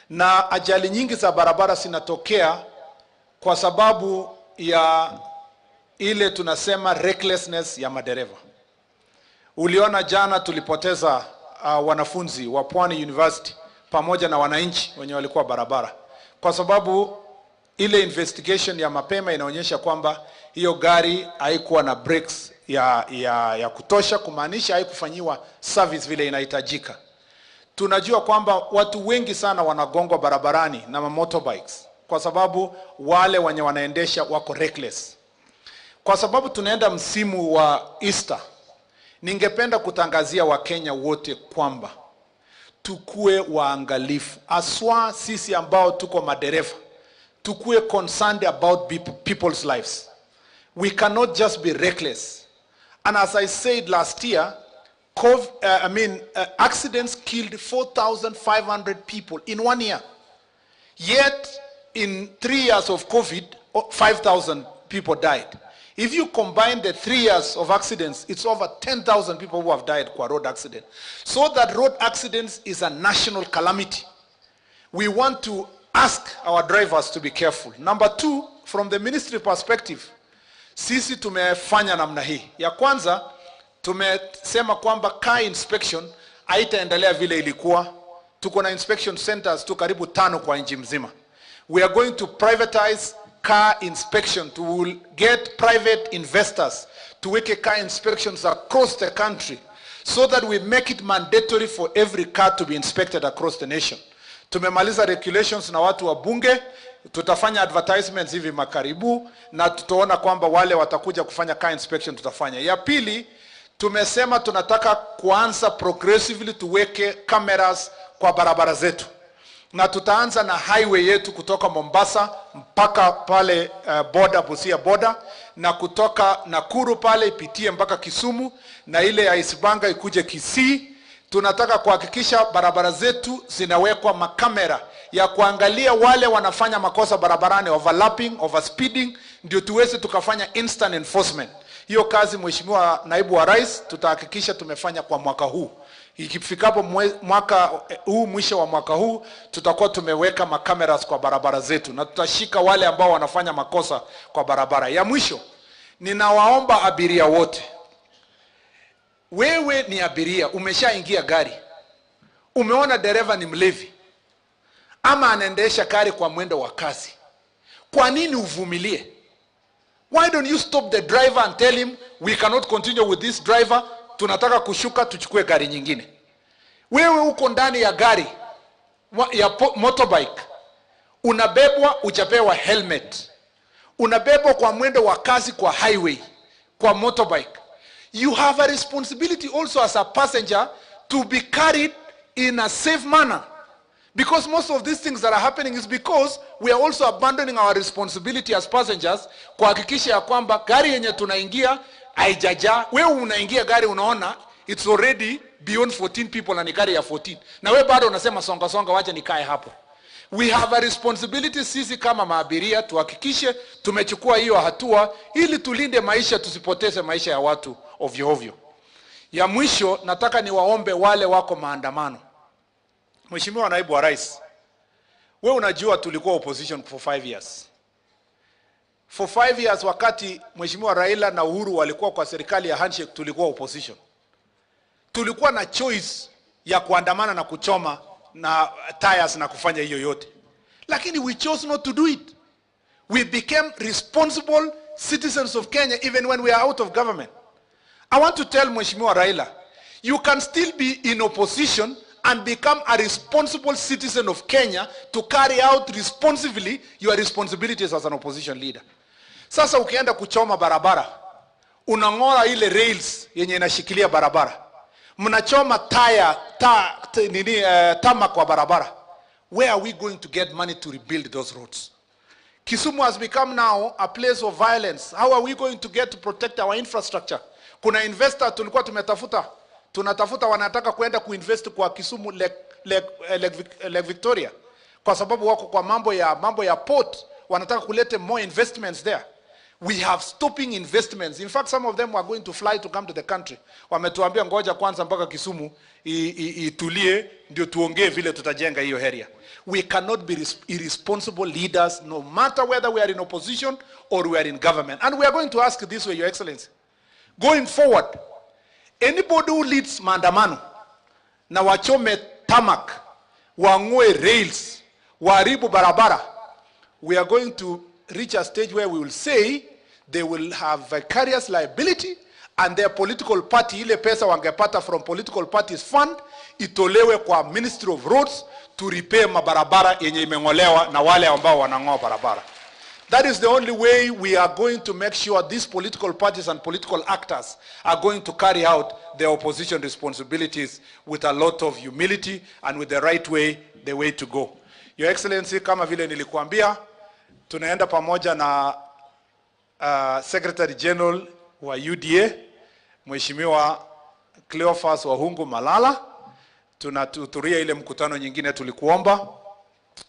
Na ajali nyingi za barabara zinatokea kwa sababu ya ile tunasema recklessness ya madereva. Uliona jana tulipoteza wanafunzi wa Pwani University pamoja na wananchi wenye walikuwa barabara, kwa sababu ile investigation ya mapema inaonyesha kwamba hiyo gari haikuwa na brakes ya kutosha, kumaanisha haikufanyiwa service vile inahitajika. Tunajua kwamba watu wengi sana wanagongwa barabarani na motorbikes kwa sababu wale wenye wanaendesha wako reckless. Kwa sababu tunaenda msimu wa Easter, ningependa kutangazia Wakenya wote kwamba tukue waangalifu, aswa sisi ambao tuko madereva, tukue concerned about people's lives. We cannot just be reckless. And as I said last year, accidents killed 4,500 people in 1 year. Yet, in 3 years of COVID, 5,000 people died. If you combine the 3 years of accidents, it's over 10,000 people who have died kwa road accident. So that road accidents is a national calamity. We want to ask our drivers to be careful. Number two, from the ministry perspective, sisi tumefanya namna hii. Ya kwanza, tumesema kwamba car inspection haitaendelea vile ilikuwa. Tuko na inspection centers tu karibu 5 kwa nchi mzima. We are going to privatize car inspection. To get private investors to weke car inspections across the country so that we make it mandatory for every car to be inspected across the nation. Tumemaliza regulations na watu wa bunge, tutafanya advertisements hivi makaribu na tutaona kwamba wale watakuja kufanya car inspection tutafanya. Ya pili, tumesema tunataka kuanza progressively tuweke cameras kwa barabara zetu. Na tutaanza na highway yetu kutoka Mombasa mpaka pale border, Busia border, na kutoka Nakuru pale ipitie mpaka Kisumu, na ile ya Isibanga ikuje Kisii. Tunataka kuhakikisha barabara zetu zinawekwa makamera ya kuangalia wale wanafanya makosa barabarani, overlapping, overspeeding, ndio tuweze tukafanya instant enforcement. Hiyo kazi, Mheshimiwa Naibu wa Rais, tutahakikisha tumefanya kwa mwaka huu. Ikifikapo mwaka huu, mwisho wa mwaka huu, tutakuwa tumeweka makameras kwa barabara zetu na tutashika wale ambao wanafanya makosa kwa barabara. Ya mwisho, ninawaomba abiria wote. Wewe ni abiria, umeshaingia gari, umeona dereva ni mlevi ama anaendesha gari kwa mwendo wa kasi, kwa nini uvumilie? Why don't you stop the driver and tell him we cannot continue with this driver, tunataka kushuka tuchukue gari nyingine. Wewe uko ndani ya gari ya motorbike, unabebwa, hujapewa helmet, unabebwa kwa mwendo wa kasi kwa highway, kwa motorbike. You have a responsibility also as a passenger to be carried in a safe manner. Because most of these things that are happening is because we are also abandoning our responsibility as passengers kuhakikisha ya kwamba gari yenye tunaingia haijajaa. Wewe unaingia gari unaona it's already beyond 14 people na ni gari ya 14. Na wewe bado unasema songa songa, wacha nikae hapo. We have a responsibility sisi kama maabiria tuhakikishe tumechukua hiyo hatua ili tulinde maisha, tusipoteze maisha ya watu ovyo ovyo. Ya mwisho, nataka niwaombe wale wako maandamano. Mheshimiwa Naibu wa Rais, wewe unajua tulikuwa opposition for 5 years. For 5 years wakati Mheshimiwa Raila na Uhuru walikuwa kwa serikali ya handshake, tulikuwa opposition. Tulikuwa na choice ya kuandamana na kuchoma na tires na kufanya hiyo yote. Lakini we chose not to do it. We became responsible citizens of Kenya even when we are out of government. I want to tell Mheshimiwa Raila, you can still be in opposition and become a responsible citizen of Kenya to carry out responsibly your responsibilities as an opposition leader. Sasa ukienda kuchoma barabara, unang'oa ile rails yenye inashikilia barabara. Mnachoma tire, tama kwa barabara. Where are we going to get money to rebuild those roads? Kisumu has become now a place of violence. How are we going to get to protect our infrastructure? Kuna investor tulikuwa tumetafuta, tunatafuta wanataka kwenda kuinvest kwa Kisumu Lake Victoria, kwa sababu wako kwa mambo ya port, wanataka kulete more investments there. We have stopping investments. In fact, some of them were going to fly to come to the country. Wametuambia ngoja kwanza mpaka Kisumu itulie ndio tuongee vile tutajenga hiyo area. We cannot be irresponsible leaders no matter whether we are in opposition or we are in government. And we are going to ask this way, Your Excellency. Going forward, anybody who leads maandamano na wachome tarmac, wang'oe rails, waharibu barabara, we are going to reach a stage where we will say they will have vicarious liability and their political party, ile pesa wangepata from political parties fund, itolewe kwa Ministry of Roads to repair mabarabara yenye imeng'olewa na wale ambao wanang'oa barabara. That is the only way we are going to make sure these political parties and political actors are going to carry out their opposition responsibilities with a lot of humility and with the right way, the way to go. Your Excellency, kama vile nilikuambia, tunaenda pamoja na Secretary General wa UDA, Mheshimiwa Cleophas Wahungu Malala. Tunahudhuria ile mkutano nyingine tulikuomba.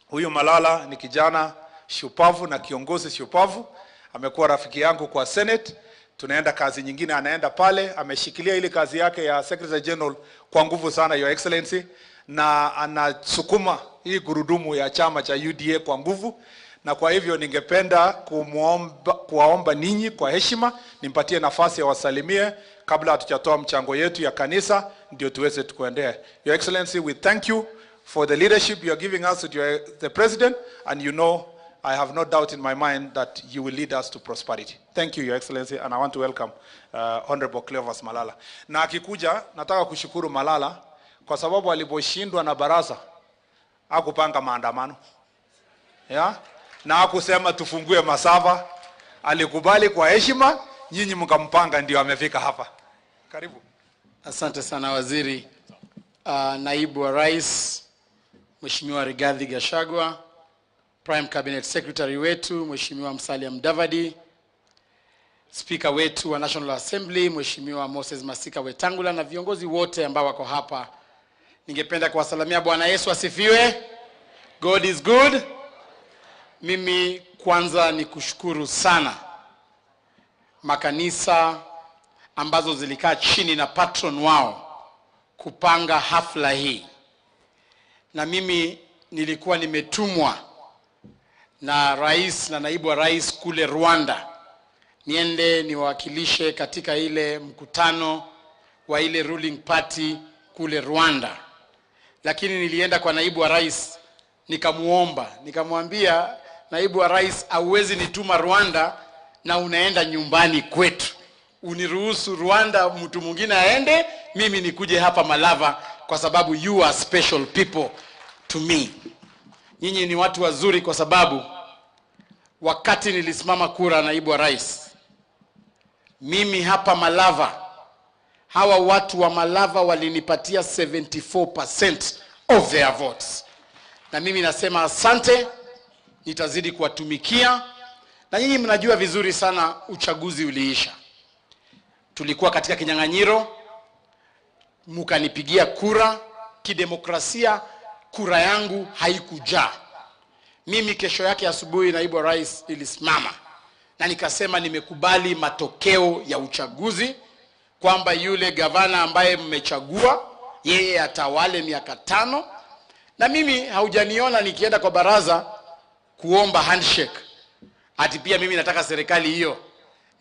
Huyu Malala ni kijana shupavu na kiongozi shupavu, amekuwa rafiki yangu kwa Senate. Tunaenda kazi nyingine, anaenda pale, ameshikilia ile kazi yake ya Secretary General kwa nguvu sana, Your Excellency, na anasukuma hii gurudumu ya chama cha UDA kwa nguvu. Na kwa hivyo ningependa kuwaomba ninyi kwa heshima nimpatie nafasi ya wasalimie kabla hatujatoa mchango yetu ya kanisa ndio tuweze tukuendea. Your Excellency, we thank you for the leadership you are giving us with the President, and you know I have no doubt in my mind that you will lead us to prosperity. Thank you, Your Excellency, and I want to welcome Honorable Cleophas Malala. Na akikuja, nataka kushukuru Malala kwa sababu aliposhindwa na baraza hakupanga maandamano. Yeah? Na hakusema tufungue masava, alikubali kwa heshima, nyinyi mkampanga ndio amefika hapa. Karibu. Asante sana waziri. Naibu wa Rais Mheshimiwa Rigathi Gachagua, Prime Cabinet Secretary wetu Mheshimiwa Musalia Mudavadi, Speaker wetu wa National Assembly Mheshimiwa Moses Masika Wetangula na viongozi wote ambao wako hapa. Ningependa kuwasalamia. Bwana Yesu asifiwe. God is good. Mimi kwanza ni kushukuru sana makanisa ambazo zilikaa chini na patron wao kupanga hafla hii. Na mimi nilikuwa nimetumwa na rais na naibu wa rais kule Rwanda niende niwakilishe katika ile mkutano wa ile ruling party kule Rwanda. Lakini nilienda kwa naibu wa rais nikamuomba, nikamwambia naibu wa rais, hauwezi nituma Rwanda na unaenda nyumbani kwetu. Uniruhusu Rwanda mtu mwingine aende, mimi nikuje hapa Malava kwa sababu you are special people to me. Nyinyi ni watu wazuri kwa sababu wakati nilisimama kura naibu wa rais, mimi hapa Malava, hawa watu wa Malava walinipatia 74% of their votes. Na mimi nasema asante, nitazidi kuwatumikia. Na nyinyi mnajua vizuri sana uchaguzi uliisha. Tulikuwa katika kinyang'anyiro, mkanipigia kura kidemokrasia, kura yangu haikujaa. Mimi kesho yake asubuhi naibu wa rais nilisimama na nikasema nimekubali matokeo ya uchaguzi, kwamba yule gavana ambaye mmechagua yeye atawale miaka 5. Na mimi haujaniona nikienda kwa baraza kuomba handshake ati pia mimi nataka serikali hiyo.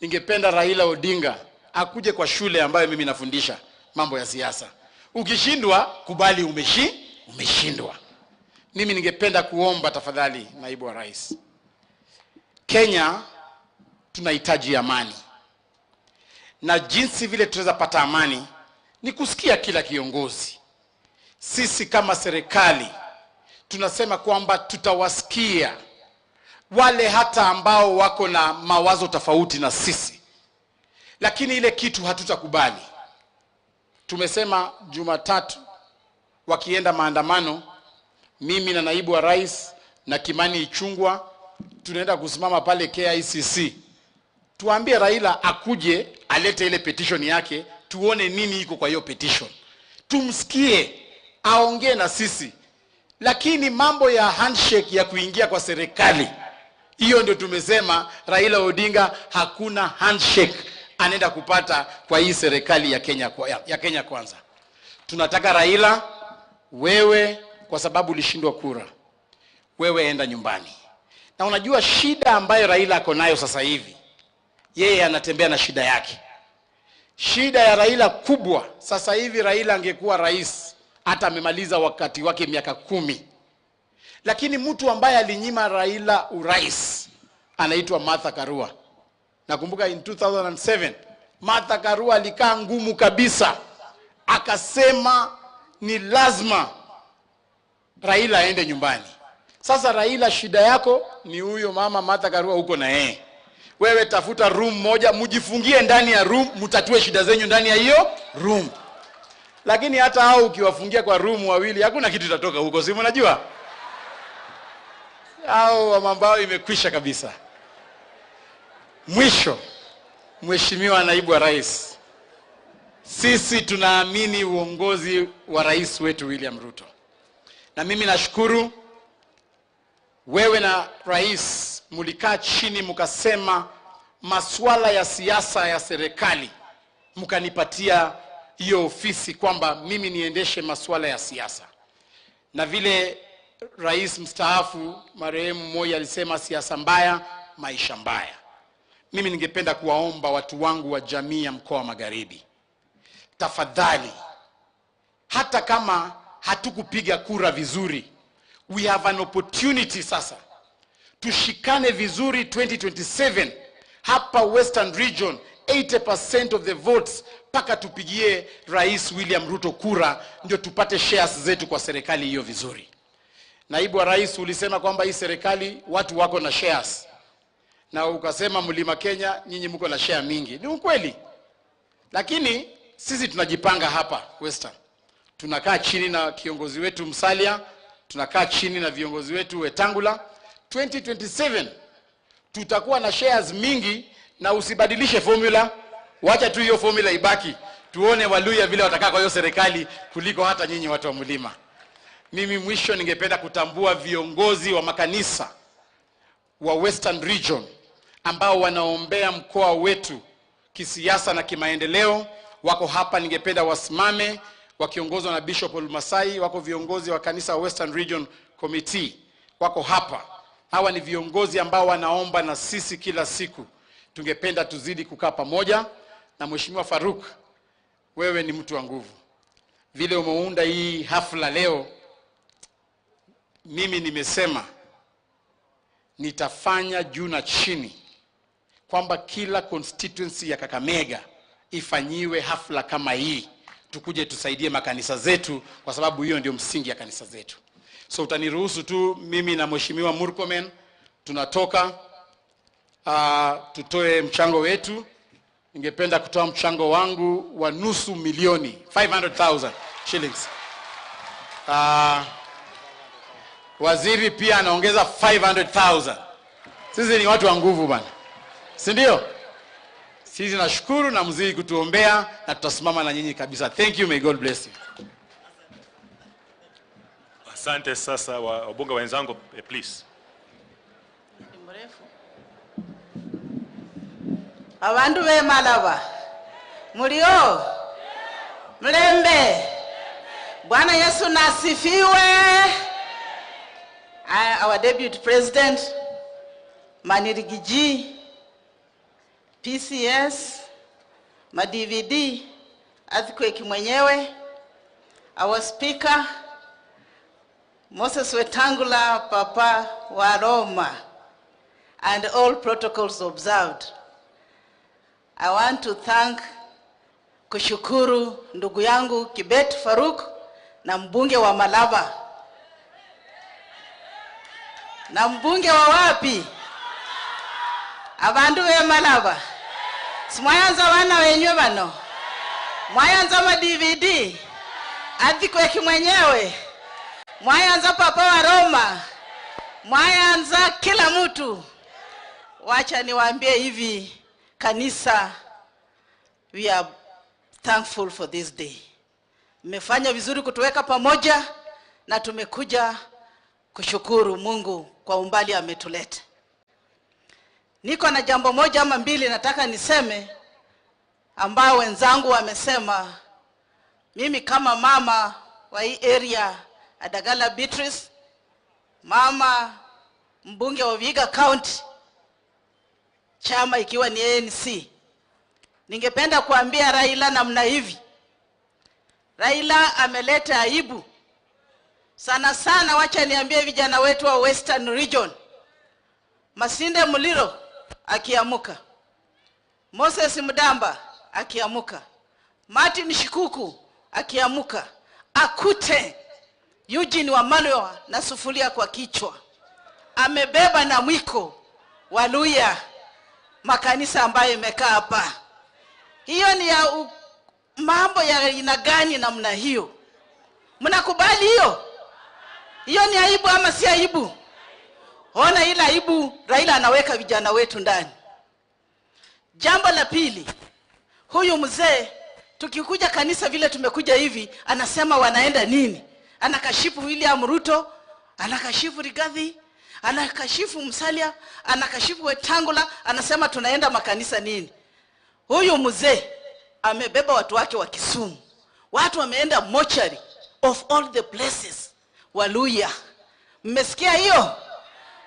Ningependa Raila Odinga akuje kwa shule ambayo mimi nafundisha mambo ya siasa. Ukishindwa kubali umeshindwa. Mimi ningependa kuomba tafadhali naibu wa rais, Kenya tunahitaji amani. Na jinsi vile tunaweza pata amani ni kusikia kila kiongozi. Sisi kama serikali tunasema kwamba tutawasikia wale hata ambao wako na mawazo tofauti na sisi. Lakini ile kitu hatutakubali. Tumesema Jumatatu wakienda maandamano, mimi na naibu wa rais na Kimani Ichung'wah tunaenda kusimama pale KICC. Tuambie Raila akuje alete ile petition yake, tuone nini iko kwa hiyo petition. Tumsikie, aongee na sisi. Lakini mambo ya handshake ya kuingia kwa serikali, Hiyo ndio tumesema Raila Odinga hakuna handshake anaenda kupata kwa hii serikali ya Kenya Kwanza. Tunataka Raila, wewe kwa sababu ulishindwa kura, wewe enda nyumbani. Na unajua shida ambayo Raila ako nayo sasa hivi, yeye anatembea na shida yake. Shida ya Raila kubwa sasa hivi, Raila angekuwa rais hata amemaliza wakati wake miaka 10. Lakini mtu ambaye alinyima Raila urais anaitwa Martha Karua. Nakumbuka in 2007 Martha Karua alikaa ngumu kabisa, akasema ni lazima Raila aende nyumbani. Sasa Raila, shida yako ni huyo mama Martha Karua huko na yeye. Wewe tafuta room moja, mjifungie ndani ya room, mtatue shida zenyu ndani ya hiyo room. Lakini hata hao ukiwafungia kwa room wawili, hakuna kitu itatoka huko, si mnajua? Hao mambo imekwisha kabisa. Mwisho, Mheshimiwa Naibu wa Rais, sisi tunaamini uongozi wa rais wetu William Ruto. Na mimi nashukuru wewe na rais mlikaa chini mkasema masuala ya siasa ya serikali, mkanipatia hiyo ofisi kwamba mimi niendeshe masuala ya siasa. Na vile rais mstaafu marehemu Moi alisema, siasa mbaya, maisha mbaya. Mimi ningependa kuwaomba watu wangu wa jamii ya mkoa wa Magharibi, tafadhali, hata kama hatukupiga kura vizuri, we have an opportunity sasa. Tushikane vizuri 2027 hapa Western Region, 80% of the votes paka tupigie Rais William Ruto kura, ndio tupate shares zetu kwa serikali hiyo vizuri. Naibu wa Rais, ulisema kwamba hii serikali watu wako na shares, na ukasema Mlima Kenya nyinyi mko na share mingi. Ni ukweli. Lakini sisi tunajipanga hapa Western. Tunakaa chini na kiongozi wetu Musalia, tunakaa chini na viongozi wetu Wetangula. 2027 tutakuwa na shares mingi, na usibadilishe formula, wacha tu hiyo formula ibaki. Tuone Waluya vile watakaa kwa hiyo serikali kuliko hata nyinyi watu wa mlima. Mimi mwisho ningependa kutambua viongozi wa makanisa wa Western Region ambao wanaombea mkoa wetu kisiasa na kimaendeleo, wako hapa, ningependa wasimame wakiongozwa na Bishop Olmasai. Wako viongozi wa kanisa wa Western Region Committee wako hapa. Hawa ni viongozi ambao wanaomba na sisi kila siku. Tungependa tuzidi kukaa pamoja. Na Mheshimiwa Faruk, wewe ni mtu wa nguvu. Vile umeunda hii hafla leo, mimi nimesema nitafanya juu na chini kwamba kila constituency ya Kakamega ifanyiwe hafla kama hii, tukuje tusaidie makanisa zetu, kwa sababu hiyo ndio msingi ya kanisa zetu. So utaniruhusu tu mimi na Mheshimiwa Murkomen tunatoka tutoe mchango wetu. Ningependa kutoa mchango wangu wa 500,000, 500,000 shillings. Waziri pia anaongeza 500,000. Sisi ni watu wa nguvu bana, si ndio? Sisi nashukuru na mzidi kutuombea na tutasimama na nyinyi kabisa. Thank you, may God bless you. Asante. Sasa wabunge wenzangu, please. Abandu be Malava mulio mlembe, Bwana Yesu nasifiwe. Our Deputy President Manirigiji, PCS, ma DVD, Earthquake mwenyewe, our Speaker Moses Wetangula, Papa wa Roma, and all protocols observed. I want to thank, kushukuru ndugu yangu Kibet Faruk na mbunge wa Malava. Na mbunge wa wapi? Abandu we Malava. Simwayanza wana wenywe bano. Mwayanza ma DVD. Earthquake mwenyewe. Mwayanza Papa wa Roma. Mwayanza kila mtu. Wacha niwaambie hivi kanisa, we are thankful for this day. Mmefanya vizuri kutuweka pamoja na tumekuja kushukuru Mungu kwa umbali ametuleta. Niko na jambo moja ama mbili nataka niseme ambao wenzangu wamesema. Mimi kama mama wa hii area Adagala Beatrice, mama mbunge wa Vihiga County, chama ikiwa ni ANC, ningependa kuambia Raila namna hivi. Raila ameleta aibu sana sana. Wacha niambie vijana wetu wa Western Region, Masinde Muliro akiamuka, Moses Mdamba akiamuka, Martin Shikuku akiamuka, akute Eugene Wamalwa na sufuria kwa kichwa, amebeba na mwiko Waluya makanisa ambayo imekaa hapa. Hiyo ni ya mambo ya aina gani namna hiyo? Mnakubali hiyo? Hiyo ni aibu ama si aibu? Ona ila aibu Raila anaweka vijana wetu ndani. Jambo la pili, huyu mzee tukikuja kanisa vile tumekuja hivi, anasema wanaenda nini? Anakashifu William Ruto, anakashifu Rigathi, anakashifu Musalia, anakashifu Wetangula, anasema tunaenda makanisa nini? Huyu mzee amebeba watu wake wa Kisumu. Watu wameenda mortuary of all the places. Waluya, mmesikia hiyo?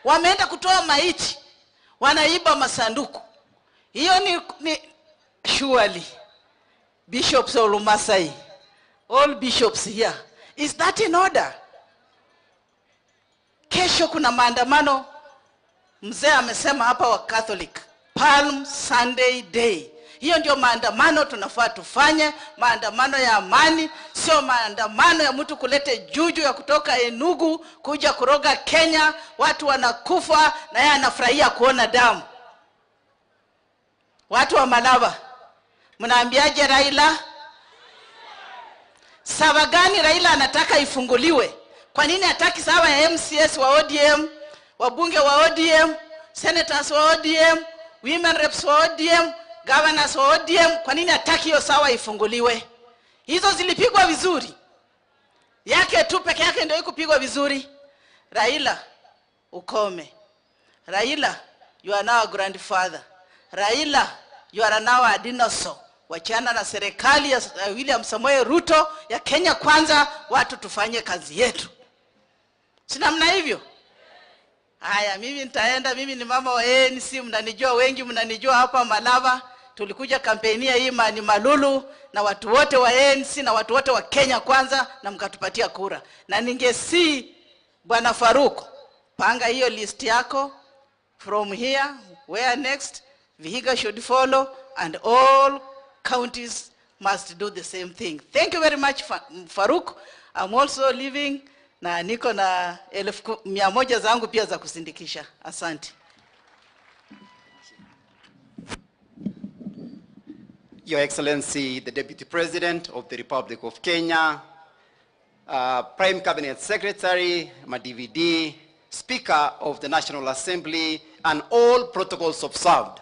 Wameenda kutoa maiti, wanaiba masanduku. Hiyo ni surely bishops of Lumasai, all bishops here, is that in order? Kesho kuna maandamano, mzee amesema hapa wa Catholic, Palm Sunday Day. Hiyo ndio maandamano tunafaa tufanye, maandamano ya amani, sio maandamano ya mtu kulete juju ya kutoka Enugu kuja kuroga Kenya, watu wanakufa na yeye anafurahia kuona damu. Watu wa Malava, mnaambiaje Raila? Sawa gani Raila anataka ifunguliwe? Kwa nini hataki sawa ya MCS wa ODM, wabunge wa ODM, senators wa ODM, women reps wa ODM, governors wa ODM? Kwa nini hataki hiyo sawa ifunguliwe? Hizo zilipigwa vizuri. Yake tu peke yake ndio ikupigwa vizuri. Raila, ukome. Raila, you are now a grandfather. Raila, you are now a dinosaur. Wachana na serikali ya William Samoei Ruto ya Kenya Kwanza, watu tufanye kazi yetu. Si namna hivyo? Haya, mimi nitaenda, mimi ni mama wa ANC, mnanijua wengi, mnanijua hapa Malava. Tulikuja kampeni ya hii Mani Malulu na watu wote wa ANC na watu wote wa Kenya Kwanza na mkatupatia kura. Na ningesi Bwana Faruk, panga hiyo list yako from here, where next, Vihiga should follow and all counties must do the same thing. Thank you very much, Faruk. I'm also leaving na niko na 1,100 zangu pia za kusindikisha. Asante. Your Excellency, the Deputy President of the Republic of Kenya, Prime Cabinet Secretary, DVD, Speaker of the National Assembly, and all protocols observed.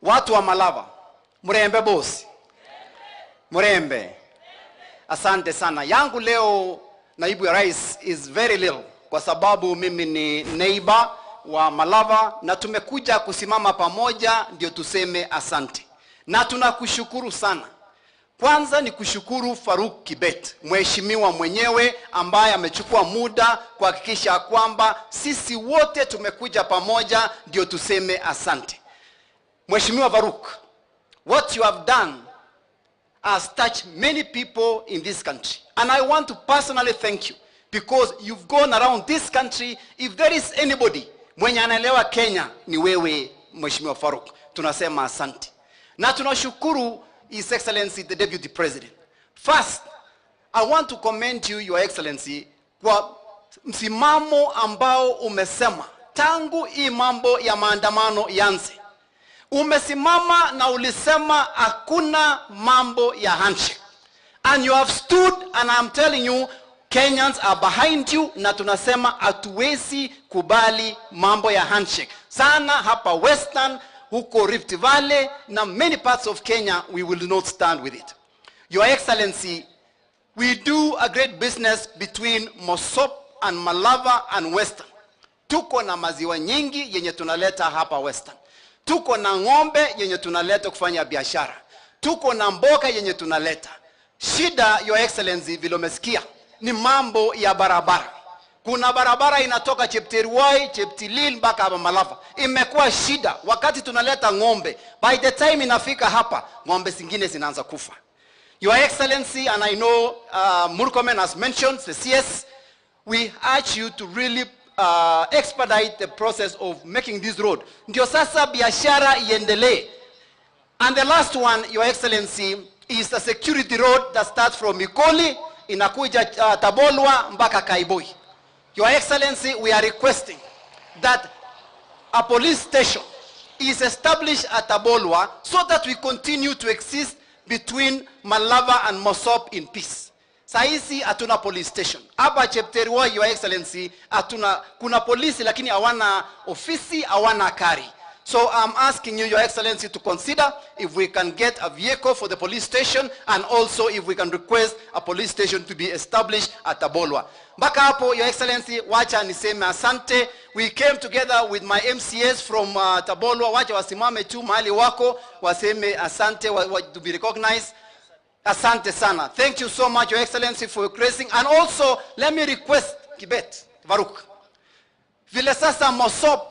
Watu wa Malava, murembe bosi, murembe. Asante sana. Yangu leo, naibu ya rais, is very little, kwa sababu mimi ni neighbor wa Malava na tumekuja kusimama pamoja ndio tuseme asante. Na tunakushukuru sana. Kwanza ni kushukuru Faruk Kibet, mheshimiwa mwenyewe ambaye amechukua muda kuhakikisha kwamba sisi wote tumekuja pamoja ndio tuseme asante. Mheshimiwa Faruk, what you have done has touched many people in this country. And I want to personally thank you because you've gone around this country. If there is anybody mwenye anaelewa Kenya ni wewe Mheshimiwa Faruk. Tunasema asante. Na tunashukuru His Excellency the Deputy President. First, I want to commend you, Your Excellency, kwa msimamo ambao umesema tangu hii mambo ya maandamano ianze. Umesimama na ulisema hakuna mambo ya handshake. And you have stood, and I'm telling you, Kenyans are behind you, na tunasema hatuwezi kubali mambo ya handshake. Sana hapa Western, huko Rift Valley, na many parts of Kenya, we will not stand with it. Your Excellency, we do a great business between Mosop and Malava and Western. Tuko na maziwa nyingi yenye tunaleta hapa Western. Tuko na ng'ombe yenye tunaleta kufanya biashara. Tuko na mboga yenye tunaleta. Shida, Your Excellency, vile umesikia, ni mambo ya barabara. Kuna barabara inatoka Chepterwai, Cheptilil mpaka hapa Malava. Imekuwa shida wakati tunaleta ng'ombe. By the time inafika hapa, ng'ombe zingine zinaanza kufa. Your Excellency, and I know Murkomen has mentioned the CS, we urge you to really expedite the process of making this road. Ndio sasa biashara iendelee. And the last one, Your Excellency, is the security road that starts from Mikoli, inakuja Tabolwa mpaka Kaiboi. Your Excellency, we are requesting that a police station is established at Tabolwa so that we continue to exist between Malava and Mosop in peace. Saisi hatuna police station. Hapa Chepterwai, Your Excellency, hatuna, kuna polisi lakini hawana ofisi, hawana kari. So I'm asking you, Your Excellency, to consider if we can get a vehicle for the police station and also if we can request a police station to be established at Tabolwa. Mpaka hapo, Your Excellency, wacha niseme asante. We came together with my MCAs from Tabolwa. Wacha wasimame tu mahali wako, waseme asante, to be recognized. Asante sana. Thank you so much, Your Excellency, for your gracing. And also, let me request Kibet, Faruk. Vile sasa Mosop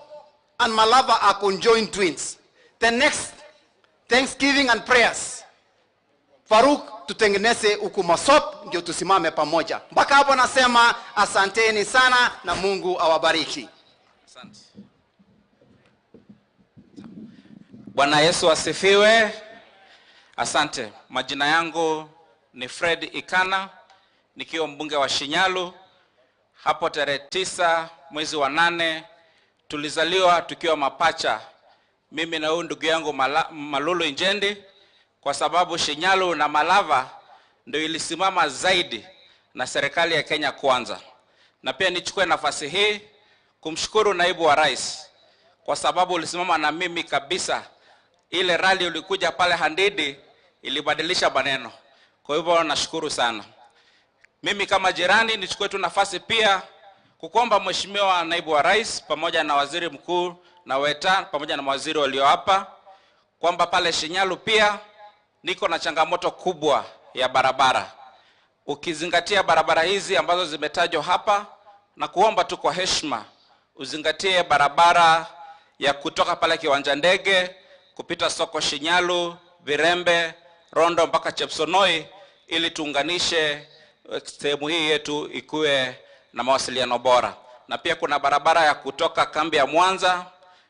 and Malava are conjoined twins. The next Thanksgiving and prayers, Faruk, tutengeneze huku Mosop ndio tusimame pamoja. Mpaka hapo nasema asanteni sana na Mungu awabariki. Asante. Bwana Yesu asifiwe. Asante. Majina yangu ni Fred Ikana, nikiwa mbunge wa Shinyalu. Hapo tarehe 9 mwezi wa 8 tulizaliwa tukiwa mapacha, mimi na huyu ndugu yangu Malulu Injendi, kwa sababu Shinyalu na Malava ndio ilisimama zaidi na serikali ya Kenya Kwanza. Na pia nichukue nafasi hii kumshukuru naibu wa rais kwa sababu ulisimama na mimi kabisa. Ile rally ulikuja pale Handidi ilibadilisha maneno. Kwa hivyo nashukuru sana. Mimi kama jirani nichukue tu nafasi pia kukuomba Mheshimiwa Naibu wa Rais pamoja na Waziri Mkuu na Weta pamoja na mawaziri walio hapa kwamba pale Shinyalu pia niko na changamoto kubwa ya barabara. Ukizingatia barabara hizi ambazo zimetajwa hapa, na kuomba tu kwa heshima uzingatie barabara ya kutoka pale kiwanja ndege kupita soko Shinyalu, Virembe, Rondo mpaka Chepsonoi, ili tuunganishe sehemu hii yetu ikue na mawasiliano bora. Na pia kuna barabara ya kutoka kambi ya Mwanza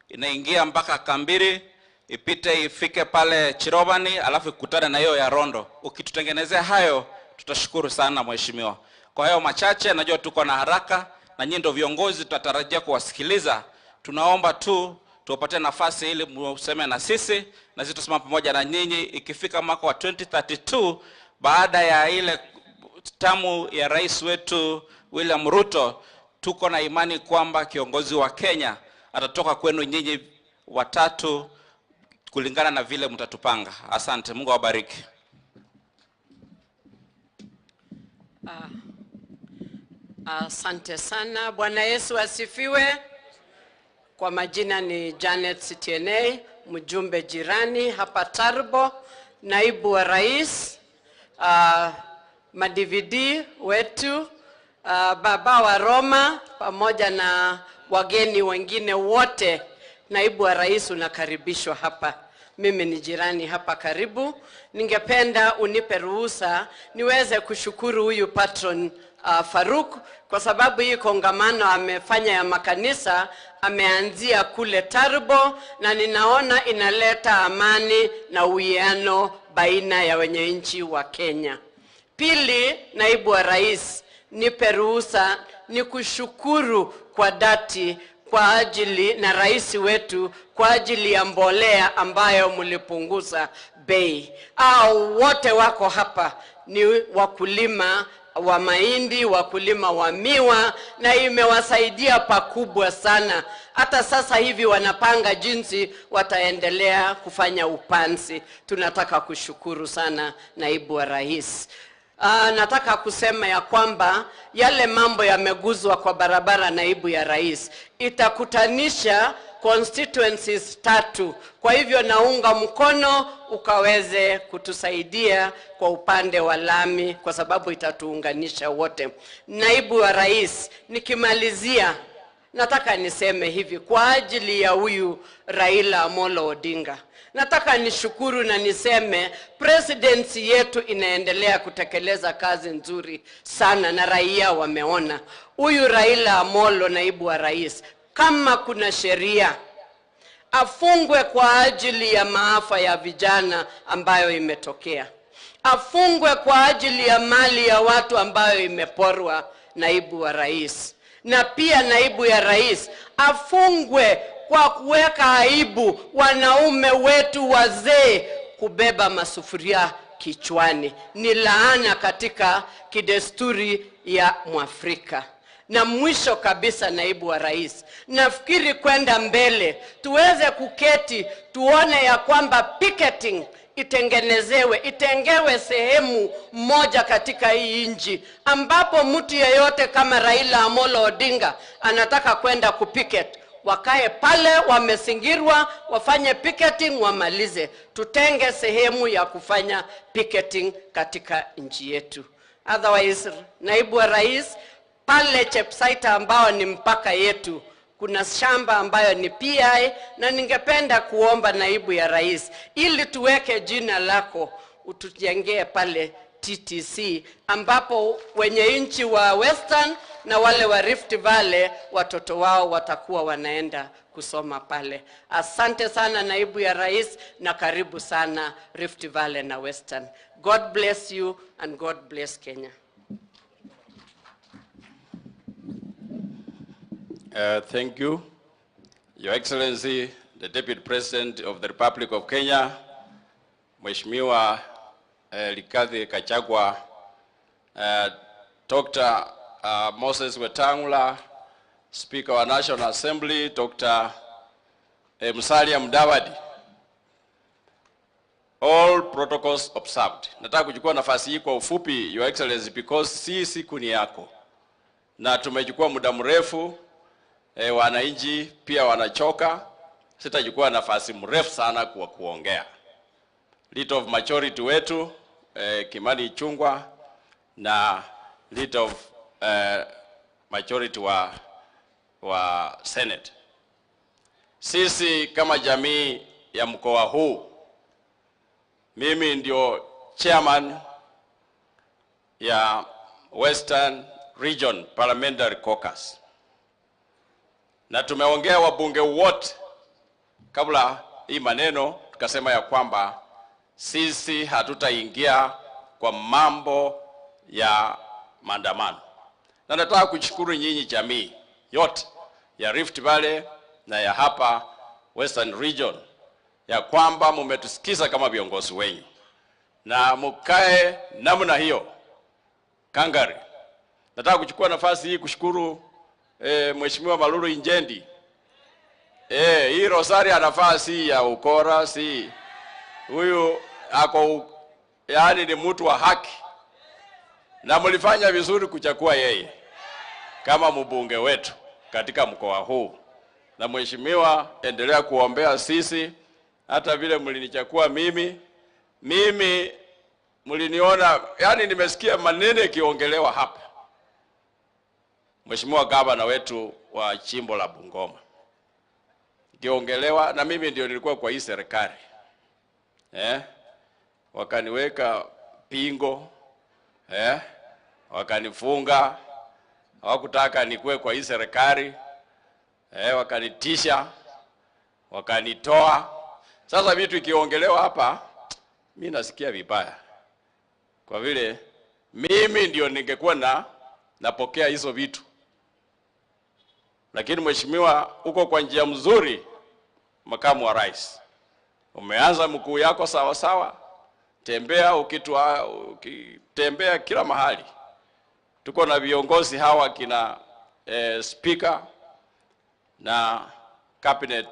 inaingia mpaka Kambiri, ipite ifike pale Chirobani, alafu ikutane na hiyo ya Rondo. Ukitutengenezea hayo tutashukuru sana mheshimiwa. Kwa hayo machache, najua tuko na haraka na nyinyi ndio viongozi, tutatarajia kuwasikiliza. Tunaomba tu tuwapatie nafasi ili mseme na sisi, na sisi tusimame pamoja na nyinyi ikifika mwaka wa 2032 baada ya ile tamu ya rais wetu William Ruto. Tuko na imani kwamba kiongozi wa Kenya atatoka kwenu nyinyi watatu kulingana na vile mtatupanga. Asante, Mungu awabariki. Asante sana. Bwana Yesu asifiwe. Kwa majina ni Janet Sitienei, mjumbe jirani hapa Tarbo, naibu wa rais, ma-DVD wetu, baba wa Roma pamoja na wageni wengine wote. Naibu wa rais unakaribishwa hapa. Mimi ni jirani hapa karibu. Ningependa unipe ruhusa niweze kushukuru huyu patron Faruk kwa sababu hii kongamano amefanya ya makanisa ameanzia kule Tarbo, na ninaona inaleta amani na uwiano baina ya wenye nchi wa Kenya. Pili, naibu wa rais, nipe ruhusa nikushukuru kwa dhati kwa ajili na rais wetu kwa ajili ya mbolea ambayo mlipunguza bei. Au wote wako hapa ni wakulima wa mahindi, wakulima wa miwa, na imewasaidia pakubwa sana. Hata sasa hivi wanapanga jinsi wataendelea kufanya upanzi. Tunataka kushukuru sana naibu wa rais. Nataka kusema ya kwamba yale mambo yameguzwa kwa barabara, naibu ya rais, itakutanisha constituencies 3. Kwa hivyo naunga mkono ukaweze kutusaidia kwa upande wa lami, kwa sababu itatuunganisha wote. Naibu wa rais, nikimalizia nataka niseme hivi kwa ajili ya huyu Raila Amolo Odinga. Nataka nishukuru na niseme presidency yetu inaendelea kutekeleza kazi nzuri sana na raia wameona. Huyu Raila Amolo, naibu wa rais, kama kuna sheria afungwe kwa ajili ya maafa ya vijana ambayo imetokea. Afungwe kwa ajili ya mali ya watu ambayo imeporwa, naibu wa rais. Na pia naibu ya rais afungwe kwa kuweka aibu wanaume wetu wazee kubeba masufuria kichwani. Ni laana katika kidesturi ya Mwafrika. Na mwisho kabisa, naibu wa rais, nafikiri kwenda mbele tuweze kuketi tuone ya kwamba picketing itengenezewe, itengewe sehemu moja katika hii nchi ambapo mtu yeyote kama Raila Amolo Odinga anataka kwenda kupicket, wakae pale wamesingirwa, wafanye picketing wamalize. Tutenge sehemu ya kufanya picketing katika nchi yetu. Otherwise, naibu wa rais, pale Chepsaita ambao ni mpaka yetu kuna shamba ambayo ni PI, na ningependa kuomba naibu ya rais ili tuweke jina lako utujengee pale TTC, ambapo wenye nchi wa Western na wale wa Rift Valley watoto wao watakuwa wanaenda kusoma pale. Asante sana naibu ya rais, na karibu sana Rift Valley na Western. God bless you and God bless Kenya. Thank you, Your Excellency, the Deputy President of the Republic of Kenya, Mheshimiwa Rigathi Gachagua, Dr. Moses Wetangula, Speaker of National Assembly, Dr. Musalia Mudavadi. All protocols observed. Nataka kuchukua nafasi hii kwa ufupi, Your Excellency, because si siku ni yako na tumechukua muda mrefu. Wananchi pia wanachoka. Sitachukua nafasi mrefu sana kwa kuongea. Leader of majority wetu Kimani Ichung'wah na leader of majority wa Senate. Sisi kama jamii ya mkoa huu, mimi ndio chairman ya Western Region Parliamentary Caucus. Na tumeongea wabunge wote kabla hii maneno, tukasema ya kwamba sisi hatutaingia kwa mambo ya maandamano. Na nataka kushukuru nyinyi jamii yote ya Rift Valley na ya hapa Western Region ya kwamba mmetusikiza kama viongozi wenyu na mkae namna hiyo kangari. Nataka kuchukua nafasi hii kushukuru Mheshimiwa Malulu Injendi. Hii rosari anafaa si ya ukora, si huyu ako, yani ni mtu wa haki. Na mlifanya vizuri kuchagua yeye kama mbunge wetu katika mkoa huu. Na mheshimiwa, endelea kuombea sisi, hata vile mlinichagua mimi. Mimi mliniona, yani nimesikia maneno yakiongelewa hapa. Mheshimiwa gavana wetu wa jimbo la Bungoma kiongelewa, na mimi ndio nilikuwa kwa hii serikali. Wakaniweka pingo, wakanifunga, hawakutaka nikuwe kwa hii serikali, wakanitisha, wakanitoa. Sasa vitu ikiongelewa hapa mimi nasikia vibaya, kwa vile mimi ndio ningekuwa na napokea hizo vitu. Lakini mheshimiwa, uko kwa njia mzuri, makamu wa rais. Umeanza mkuu yako sawa sawa. Tembea ukitembea kila mahali. Tuko na viongozi hawa kina speaker na cabinet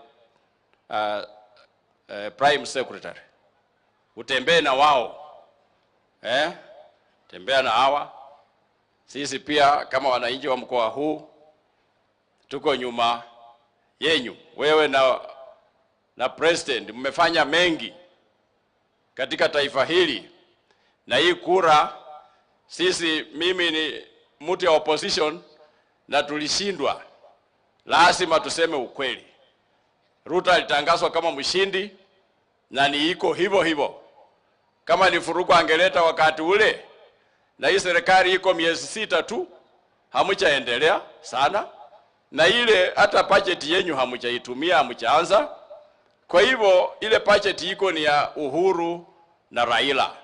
prime secretary. Utembee na wao. Tembea na hawa. Sisi pia kama wananchi wa mkoa huu tuko nyuma yenyu. Wewe na president mmefanya mengi katika taifa hili, na hii kura sisi, mimi ni mtu ya opposition na tulishindwa. Lazima tuseme ukweli. Ruto alitangazwa kama mshindi na ni iko hivyo hivyo. Kama ni furuku angeleta wakati ule, na hii serikali iko miezi 6 tu, hamuchaendelea sana, na ile hata budget yenyu hamuchaitumia, hamuchaanza. Kwa hivyo ile budget iko ni ya Uhuru na Raila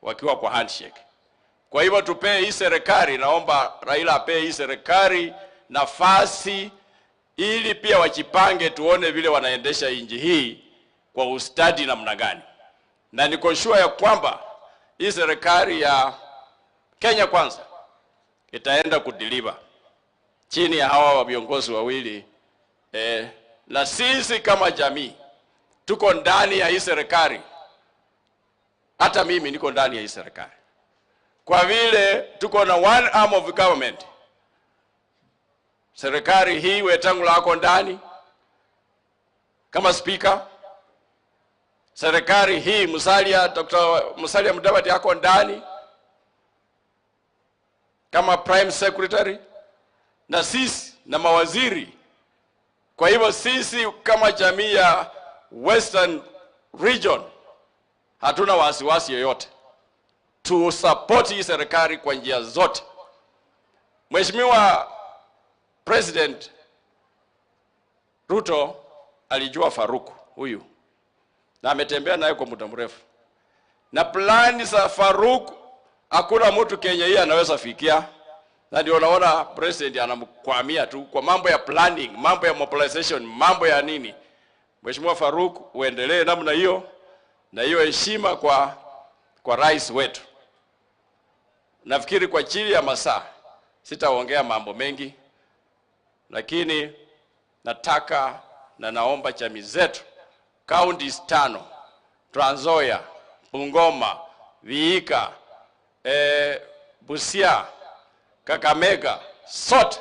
wakiwa kwa handshake. Kwa hivyo tupee hii serikali, naomba Raila apee hii serikali nafasi ili pia wajipange, tuone vile wanaendesha nchi hii kwa ustadi namna gani. Na niko sure ya kwamba hii serikali ya Kenya Kwanza itaenda kudeliver chini ya hawa wa viongozi wawili. Na sisi kama jamii tuko ndani ya hii serikali. Hata mimi niko ndani ya hii serikali. Kwa vile tuko na one arm of government. Serikali hii Wetangula ako ndani kama speaker. Serikali hii Musalia, Dr. Musalia Mudavadi ako ndani kama prime secretary, na sisi na mawaziri. Kwa hivyo sisi kama jamii ya Western Region hatuna wasiwasi yoyote. Tu support hii serikali kwa njia zote. Mheshimiwa President Ruto alijua Faruku huyu na ametembea naye kwa muda mrefu. Na plani za Faruku hakuna mtu Kenya hii anaweza fikia. Na ndio unaona president anamkwamia tu kwa mambo ya planning, mambo ya mobilization, mambo ya nini. Mheshimiwa Faruku, uendelee namna hiyo na hiyo heshima kwa rais wetu. Nafikiri kwa chini ya masaa sitaongea mambo mengi, lakini nataka na naomba jamii zetu counties 5, Trans Nzoia, Bungoma, Vihiga, Busia, Kakamega, sote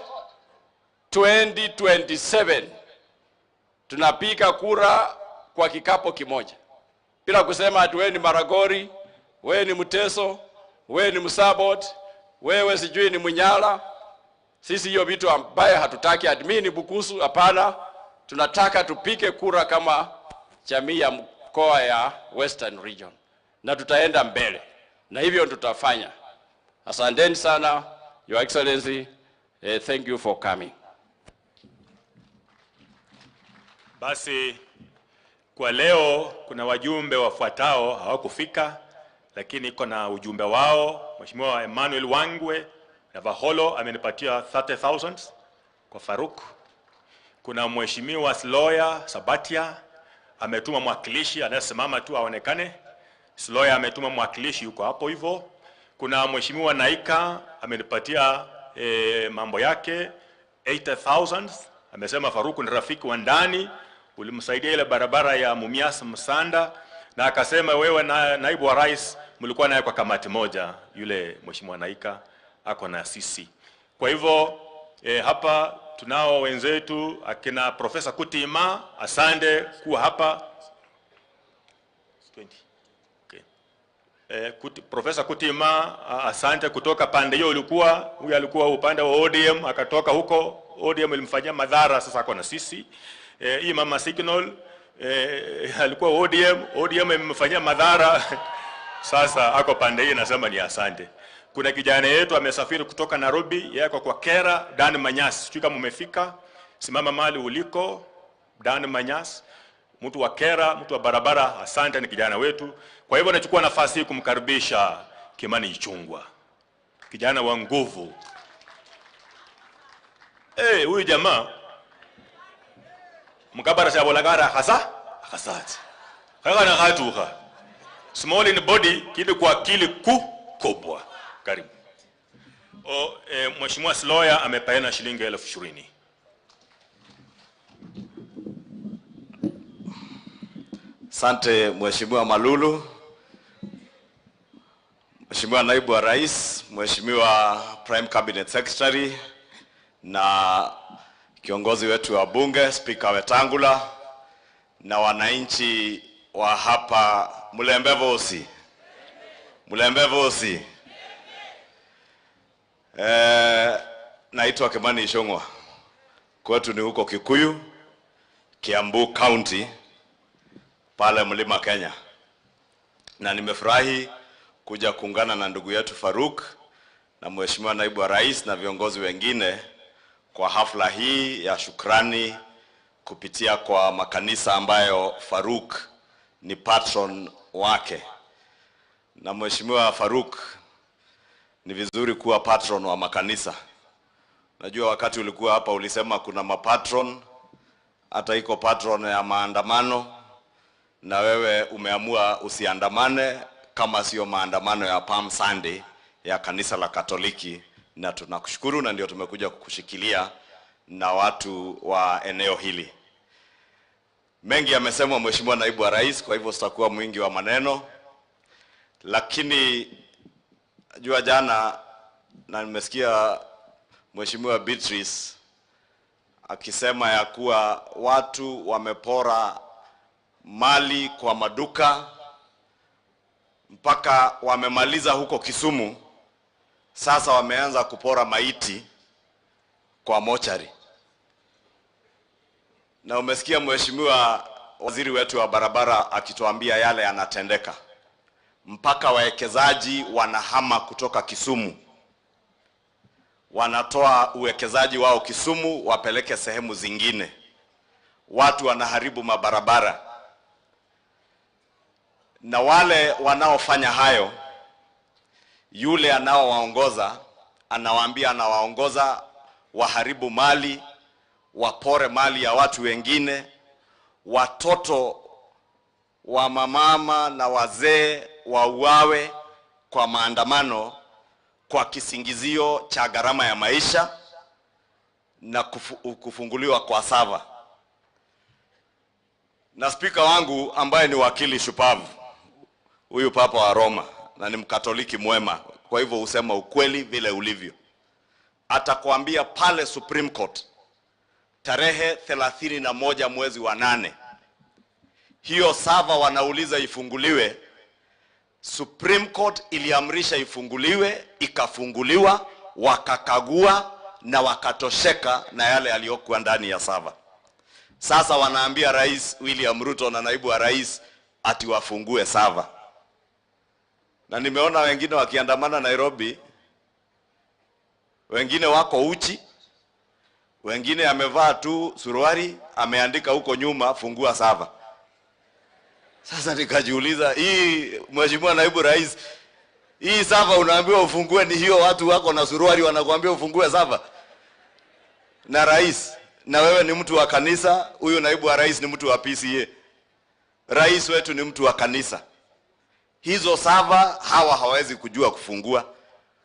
2027 tunapiga kura kwa kikapo kimoja, bila kusema ati wewe ni Maragori, wewe ni Mteso, wewe ni Msabot, wewe sijui ni Munyala. Sisi hiyo vitu ambaye hatutaki, admini Bukusu, hapana. Tunataka tupike kura kama jamii ya mkoa ya Western Region, na tutaenda mbele, na hivyo tutafanya. Asanteni sana, Your Excellency. Thank you for coming. Basi kwa leo kuna wajumbe wafuatao hawakufika, lakini iko na ujumbe wao. Mheshimiwa Emmanuel Wangwe na Vaholo amenipatia 30,000 kwa Faruk. Kuna Mheshimiwa Sloya Sabatia ametuma mwakilishi anayesimama tu aonekane. Sloya ametuma mwakilishi yuko hapo hivyo. Kuna Mheshimiwa Naika amenipatia mambo yake 80,000. Amesema Faruk ni rafiki wa ndani, ulimsaidia ile barabara ya Mumias Msanda, na akasema wewe na naibu wa rais mlikuwa naye kwa kamati moja. Yule Mheshimiwa Naika ako na sisi. Kwa hivyo hapa tunao wenzetu akina Professor Kutima, asante kuwa hapa. 20. Okay. Professor Kutima, asante kutoka pande hiyo ulikuwa, huyu alikuwa upande wa ODM akatoka huko, ODM ilimfanyia madhara, sasa ako na sisi. Hii Mama Signal alikuwa ODM, ODM imemfanyia madhara sasa ako pande hii, nasema ni asante. Kuna kijana yetu amesafiri kutoka Nairobi, yeye ako kwa Kera, Dan Manyas. Sijui kama umefika, simama mahali uliko, Dan Manyas, mtu wa Kera, mtu wa barabara, asante, ni kijana wetu. Kwa hivyo nachukua nafasi hii kumkaribisha Kimani Ichung'wah, kijana wa nguvu. Huyu jamaa mkabara shabolagara hasa hasati. Kaka na hatuka. Small in body, kili kwa akili kubwa. Karibu. Mheshimiwa Sloya amepeana shilingi 20,000. Asante Mheshimiwa Malulu. Mheshimiwa Naibu wa Rais, Mheshimiwa Prime Cabinet Secretary na kiongozi wetu wa bunge Spika Wetangula na wananchi wa hapa Mulembe Vosi. Mulembe Vosi. Naitwa Kimani Ichung'wah. Kwetu ni huko Kikuyu, Kiambu County, pale Mlima Kenya. Na nimefurahi kuja kuungana na ndugu yetu Faruk na Mheshimiwa Naibu wa Rais na viongozi wengine kwa hafla hii ya shukrani kupitia kwa makanisa ambayo Faruk ni patron wake. Na Mheshimiwa Faruk, ni vizuri kuwa patron wa makanisa. Najua wakati ulikuwa hapa ulisema kuna mapatron, hata iko patron ya maandamano, na wewe umeamua usiandamane kama sio maandamano ya Palm Sunday ya kanisa la Katoliki, na tunakushukuru na ndio tumekuja kukushikilia na watu wa eneo hili. Mengi yamesemwa Mheshimiwa Naibu wa Rais, kwa hivyo sitakuwa mwingi wa maneno, lakini jua jana na nimesikia Mheshimiwa Beatrice akisema ya kuwa watu wamepora mali kwa maduka mpaka wamemaliza huko Kisumu, sasa wameanza kupora maiti kwa mochari. Na umesikia Mheshimiwa Waziri wetu wa barabara akituambia yale yanatendeka, mpaka wawekezaji wanahama kutoka Kisumu, wanatoa uwekezaji wao Kisumu wapeleke sehemu zingine. Watu wanaharibu mabarabara, na wale wanaofanya hayo, yule anaowaongoza anawaambia, anawaongoza waharibu mali, wapore mali ya watu wengine, watoto wa mamama na wazee wauawe kwa maandamano kwa kisingizio cha gharama ya maisha na kufunguliwa kwa sava. Na spika wangu ambaye ni wakili shupavu, huyu Papa wa Roma, na ni Mkatoliki mwema, kwa hivyo husema ukweli vile ulivyo, atakwambia pale Supreme Court tarehe 31 mwezi wa 8, hiyo sava wanauliza ifunguliwe. Supreme Court iliamrisha ifunguliwe, ikafunguliwa, wakakagua na wakatosheka na yale yaliyokuwa ndani ya sava. Sasa wanaambia Rais William Ruto na naibu wa rais ati wafungue sava. Na nimeona wengine wakiandamana Nairobi, wengine wako uchi, wengine amevaa tu suruali, ameandika huko nyuma fungua sava. Sasa nikajiuliza, hii Mheshimiwa Naibu Rais, hii sava unaambiwa ufungue ni hiyo watu wako na suruali wanakuambia ufungue sava? Na rais, na wewe ni mtu wa kanisa, huyu naibu wa rais ni mtu wa PCA. Rais wetu ni mtu wa kanisa. Hizo sava hawa hawawezi kujua kufungua.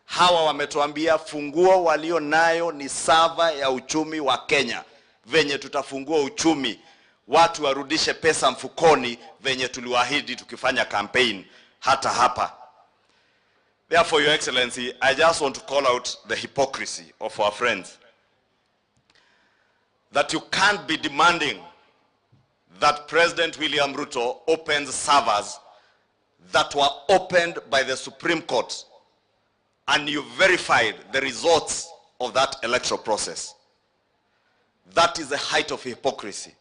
Hawa wametuambia funguo walio nayo ni sava ya uchumi wa Kenya. Venye tutafungua uchumi, watu warudishe pesa mfukoni venye tuliwaahidi tukifanya campaign hata hapa. Therefore, Your Excellency, I just want to call out the hypocrisy of our friends. That you can't be demanding that President William Ruto opens servers that were opened by the Supreme Court and you verified the results of that electoral process. That is the height of hypocrisy.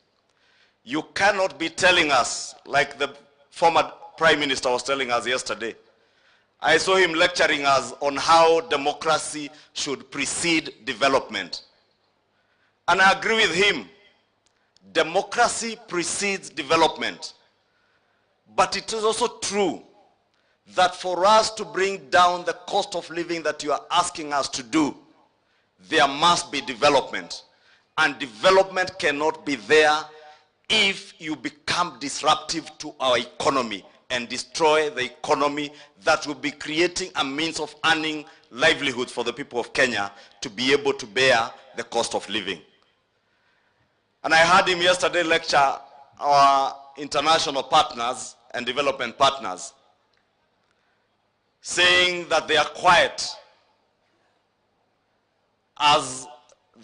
You cannot be telling us, like the former Prime Minister was telling us yesterday. I saw him lecturing us on how democracy should precede development. And I agree with him. Democracy precedes development. But it is also true that for us to bring down the cost of living that you are asking us to do, there must be development. And development cannot be there if you become disruptive to our economy and destroy the economy that will be creating a means of earning livelihood for the people of Kenya to be able to bear the cost of living. And I heard him yesterday lecture our international partners and development partners, saying that they are quiet as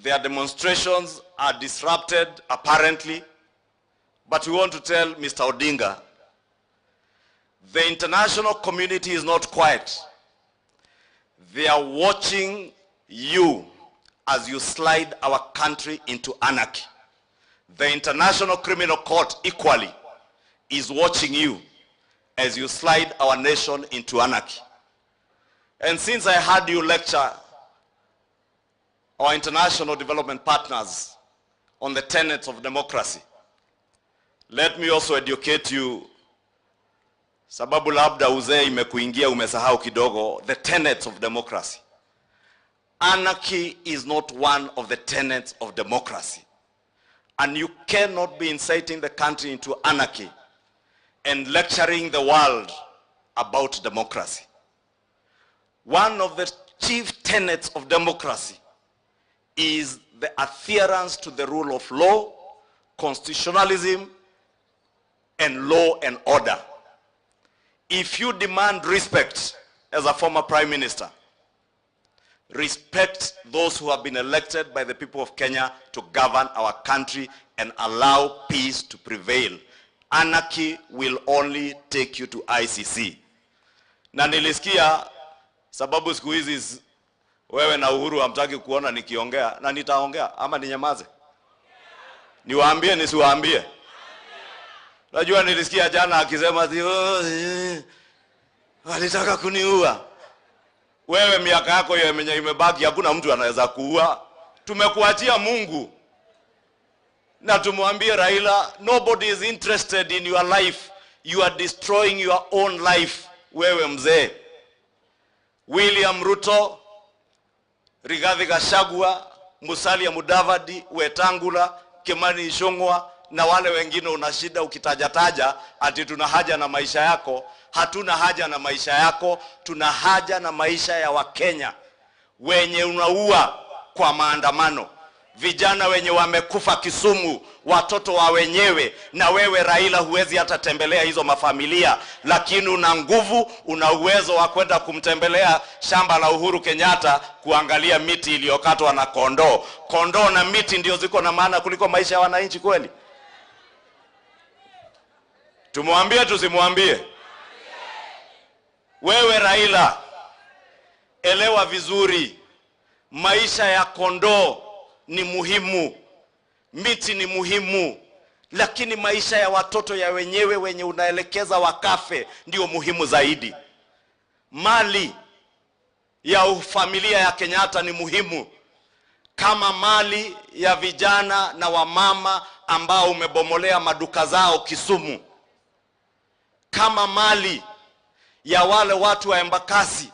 their demonstrations are disrupted, apparently. But we want to tell Mr. Odinga, the international community is not quiet. They are watching you as you slide our country into anarchy. The International Criminal Court equally is watching you as you slide our nation into anarchy. And since I heard you lecture our international development partners on the tenets of democracy, let me also educate you, sababu labda uzee imekuingia umesahau kidogo, the tenets of democracy. Anarchy is not one of the tenets of democracy. And you cannot be inciting the country into anarchy and lecturing the world about democracy. One of the chief tenets of democracy is the adherence to the rule of law, constitutionalism, and law and order. If you demand respect as a former prime minister, respect those who have been elected by the people of Kenya to govern our country and allow peace to prevail. Anarchy will only take you to ICC. Na nilisikia sababu siku hizi wewe na Uhuru hamtaki kuona nikiongea, na nitaongea ama ninyamaze? Niwaambie nisiwaambie? Najua nilisikia jana akisema walitaka kuniua. Wewe miaka yako yenye imebaki hakuna mtu anaweza kuua. Tumekuachia Mungu. Na tumwambie Raila, nobody is interested in your life. You are destroying your own life. Wewe mzee. William Ruto, Rigathi Gachagua, Musalia Mudavadi, Wetangula, Kimani Ichung'wah na wale wengine una shida ukitajataja ati tuna haja na maisha yako. Hatuna haja na maisha yako, tuna haja na maisha ya Wakenya wenye unaua kwa maandamano, vijana wenye wamekufa Kisumu, watoto wa wenyewe. Na wewe Raila huwezi hata tembelea hizo mafamilia, lakini una nguvu, una uwezo wa kwenda kumtembelea shamba la Uhuru Kenyatta kuangalia miti iliyokatwa na kondoo. Kondoo na miti ndio ziko na maana kuliko maisha ya wananchi kweli? Tumwambie tusimwambie? Wewe Raila, elewa vizuri, maisha ya kondoo ni muhimu, miti ni muhimu, lakini maisha ya watoto ya wenyewe wenye unaelekeza wakafe ndio muhimu zaidi. Mali ya familia ya Kenyatta ni muhimu kama mali ya vijana na wamama ambao umebomolea maduka zao Kisumu, kama mali ya wale watu wa Embakasi.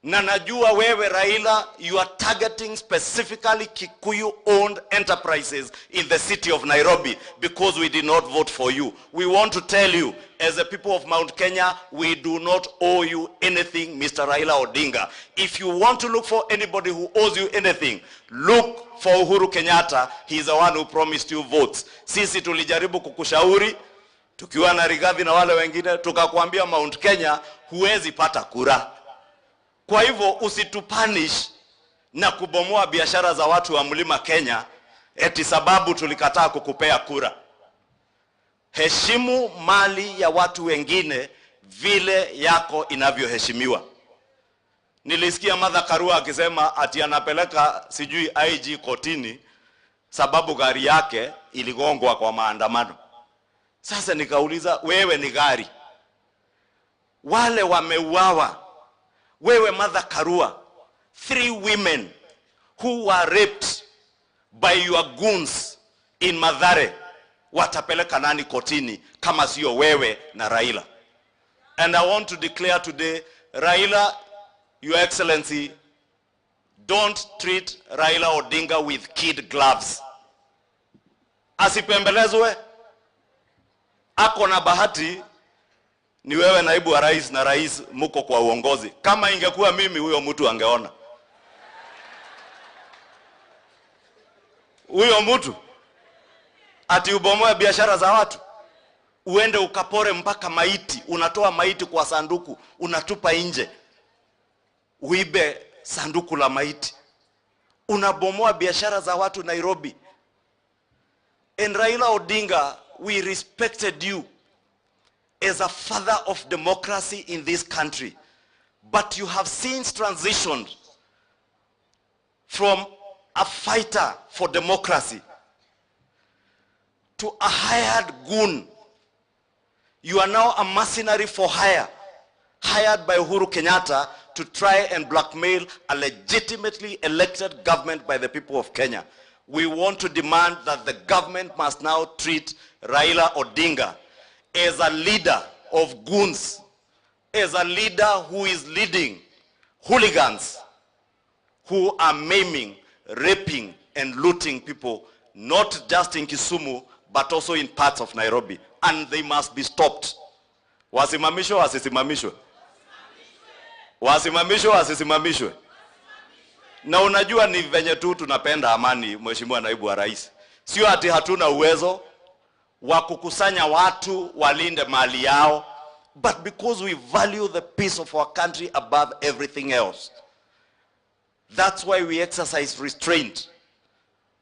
Na najua wewe Raila, you are targeting specifically Kikuyu owned enterprises in the city of Nairobi because we did not vote for you. We want to tell you, as the people of Mount Kenya, we do not owe you anything, Mr. Raila Odinga. If you want to look for anybody who owes you anything, look for Uhuru Kenyatta. He is the one who promised you votes. Sisi tulijaribu kukushauri tukiwa na Rigathi na wale wengine, tukakwambia Mount Kenya huwezi pata kura. Kwa hivyo usitupanish na kubomoa biashara za watu wa Mlima Kenya eti sababu tulikataa kukupea kura. Heshimu mali ya watu wengine vile yako inavyoheshimiwa. Nilisikia Martha Karua akisema ati anapeleka sijui IG kotini sababu gari yake iligongwa kwa maandamano. Sasa nikauliza, wewe ni gari, wale wameuawa, wewe Martha Karua, 3 women who were raped by your goons in Mathare, watapeleka nani kotini kama sio wewe na Raila? And I want to declare today, Raila, Your Excellency, don't treat Raila Odinga with kid gloves. Asipembelezwe. Ako na bahati ni wewe naibu wa rais na rais muko kwa uongozi. Kama ingekuwa mimi, huyo mtu angeona. Huyo mtu ati ubomoe biashara za watu. Uende ukapore mpaka maiti, unatoa maiti kwa sanduku, unatupa nje. Uibe sanduku la maiti. Unabomoa biashara za watu Nairobi. And Raila Odinga, we respected you as a father of democracy in this country. But you have since transitioned from a fighter for democracy to a hired goon. You are now a mercenary for hire, hired by Uhuru Kenyatta to try and blackmail a legitimately elected government by the people of Kenya. We want to demand that the government must now treat Raila Odinga as a leader of goons, as a leader who is leading hooligans who are maiming, raping, and looting people, not just in Kisumu, but also in parts of Nairobi. And they must be stopped. Wasimamishwe, wasisimamishwe? Wasimamishwe, wasisimamishwe? Na unajua ni venye tu tunapenda amani, Mheshimiwa Naibu wa Rais. Sio ati hatuna uwezo wa kukusanya watu walinde mali yao, but because we value the peace of our country above everything else. That's why we exercise restraint.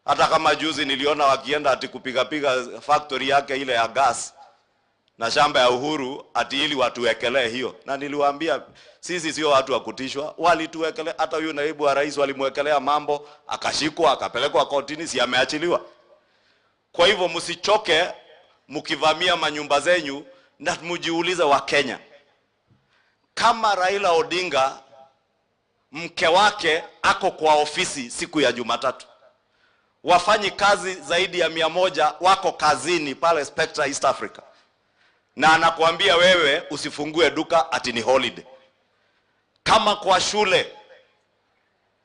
Hata kama juzi niliona wakienda ati kupigapiga factory yake ile ya gas na shamba ya Uhuru ati ili watuwekelee hiyo. Na niliwaambia sisi sio watu wa kutishwa, walituwekelea. Hata huyu naibu wa rais walimwekelea mambo, akashikwa, akapelekwa kotini, si ameachiliwa. Kwa hivyo msichoke mkivamia manyumba zenyu, na mjiulize wa Kenya. Kama Raila Odinga mke wake ako kwa ofisi siku ya Jumatatu, wafanyi kazi zaidi ya 100 wako kazini pale Spectra East Africa, na anakuambia wewe usifungue duka ati ni holiday. Kama kwa shule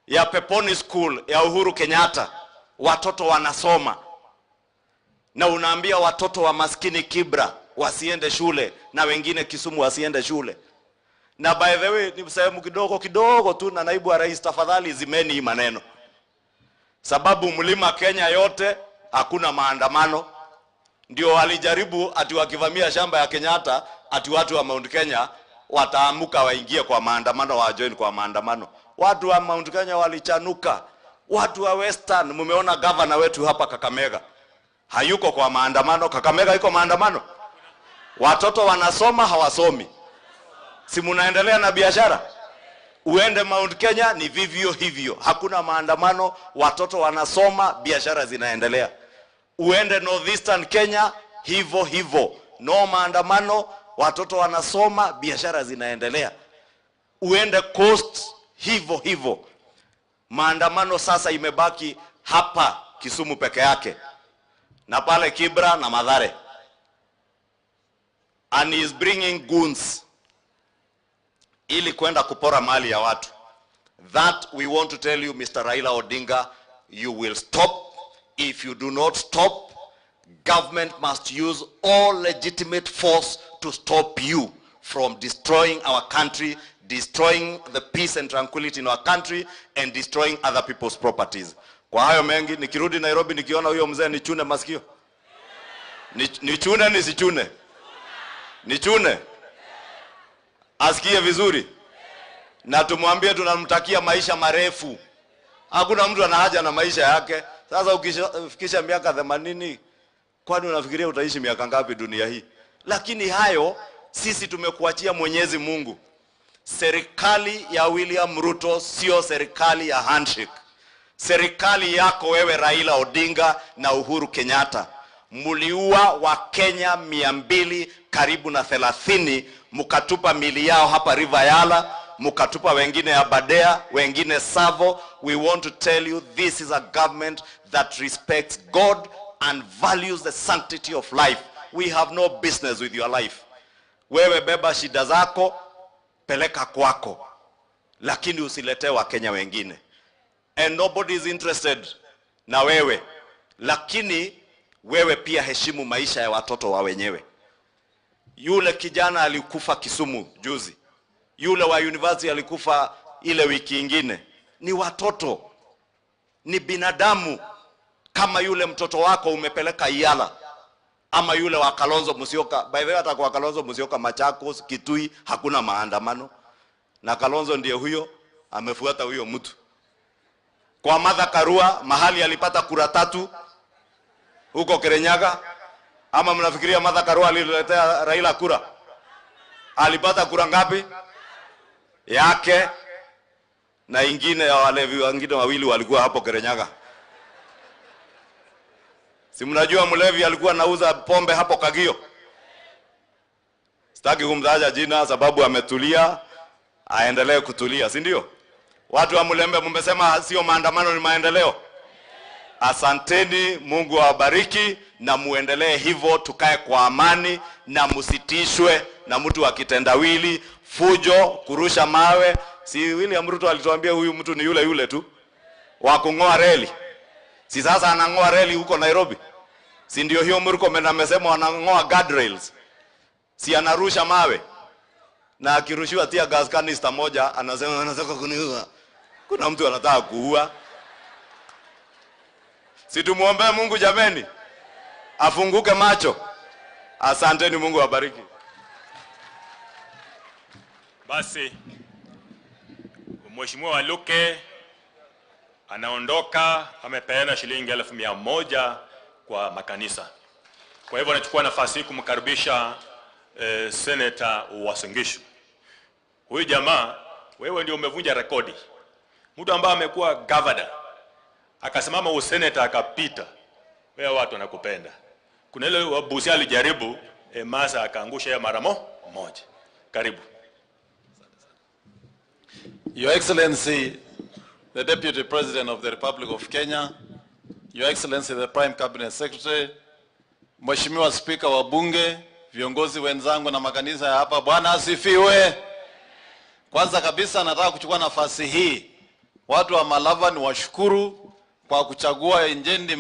ya Peponi School ya Uhuru Kenyatta watoto wanasoma, na unaambia watoto wa maskini Kibra wasiende shule na wengine Kisumu wasiende shule. Na by the way, ni sehemu kidogo kidogo tu, na naibu wa rais, tafadhali zimeni hii maneno, sababu mlima Kenya yote hakuna maandamano. Ndio walijaribu ati wakivamia shamba ya Kenyatta ati watu wa Mount Kenya wataamuka waingie kwa maandamano, wa join kwa maandamano. Watu wa Mount Kenya walichanuka. Watu wa Western, mumeona governor wetu hapa Kakamega hayuko kwa maandamano. Kakamega iko maandamano? Watoto wanasoma hawasomi? Si munaendelea na biashara? Uende Mount Kenya ni vivyo hivyo, hakuna maandamano, watoto wanasoma, biashara zinaendelea. Uende Northeastern Kenya hivyo hivyo, no maandamano, watoto wanasoma, biashara zinaendelea. Uende Coast hivyo hivyo. Maandamano sasa imebaki hapa Kisumu peke yake, na pale Kibra na Mathare. And he is bringing goons ili kwenda kupora mali ya watu. That we want to tell you, Mr. Raila Odinga, you will stop. If you do not stop, government must use all legitimate force to stop you from destroying our country, destroying the peace and tranquility in our country, and destroying other people's properties. Kwa hayo mengi, nikirudi Nairobi nikiona huyo mzee nichune masikio. Nichune nisichune? Nichune? Asikie vizuri. Na tumwambie tunamtakia maisha marefu. Hakuna mtu ana haja na maisha yake. Sasa ukifikisha miaka 80, kwani unafikiria utaishi miaka ngapi dunia hii? Lakini hayo sisi tumekuachia Mwenyezi Mungu. Serikali ya William Ruto sio serikali ya handshake. Serikali yako wewe Raila Odinga na Uhuru Kenyatta, muliua wa Kenya 200 karibu na 30, mukatupa mili yao hapa River Yala, mukatupa wengine Aberdare, wengine Savo. We want to tell you this is a government that respects God and values the sanctity of life. We have no business with your life. Wewe beba shida zako, peleka kwako, lakini usiletee wa Kenya wengine. And nobody is interested na wewe, lakini wewe pia heshimu maisha ya watoto wa wenyewe. Yule kijana alikufa Kisumu juzi, yule wa university alikufa ile wiki ingine. Ni watoto, ni binadamu. Kama yule mtoto wako umepeleka Yala Ama yule wa Kalonzo Musyoka. By the way, hata kwa Kalonzo Musyoka Machakos, Kitui hakuna maandamano. Na Kalonzo ndiye huyo amefuata huyo mtu. Kwa Martha Karua mahali alipata kura 3 huko Kirinyaga. Ama mnafikiria Martha Karua aliletea Raila kura? Alipata kura ngapi? Yake na ingine ya walevi wengine wawili walikuwa hapo Kirinyaga. Si mnajua mlevi alikuwa anauza pombe hapo Kagio. Sitaki kumtaja jina sababu ametulia, aendelee kutulia, si ndio? Watu wa Mulembe mmesema sio maandamano ni maendeleo. Asanteni, Mungu awabariki na muendelee hivyo, tukae kwa amani na msitishwe na mtu akitendawili, fujo, kurusha mawe. Si William Ruto alituambia huyu mtu ni yule yule tu wa kungoa reli. Si sasa anangoa reli huko Nairobi? Si ndio hiyo Murkomen amesema wanangoa guardrails? Si anarusha mawe? Na akirushiwa tear gas canister moja anasema anataka kuniua. Kuna mtu anataka kuua. Si tumuombe Mungu jameni, afunguke macho. Asanteni, Mungu awabariki. Basi Mheshimiwa Waluke anaondoka, amepeana shilingi 100,000 kwa makanisa. Kwa hivyo anachukua nafasi hii kumkaribisha Senator Uasin Gishu. Huyu jamaa, wewe ndio umevunja rekodi. Mtu ambaye amekuwa governor akasimama useneta akapita, wewe watu wanakupenda. Kuna ile Busia alijaribu, Masa akaangusha ya mara moja. Karibu. Your Excellency, the Deputy President of the Republic of Kenya, Your Excellency, the Prime Cabinet Secretary, Mheshimiwa Speaker wa Bunge, viongozi wenzangu na makanisa ya hapa, Bwana asifiwe. Kwanza kabisa nataka kuchukua nafasi hii, watu wa Malava ni washukuru kwa kuchagua Injendi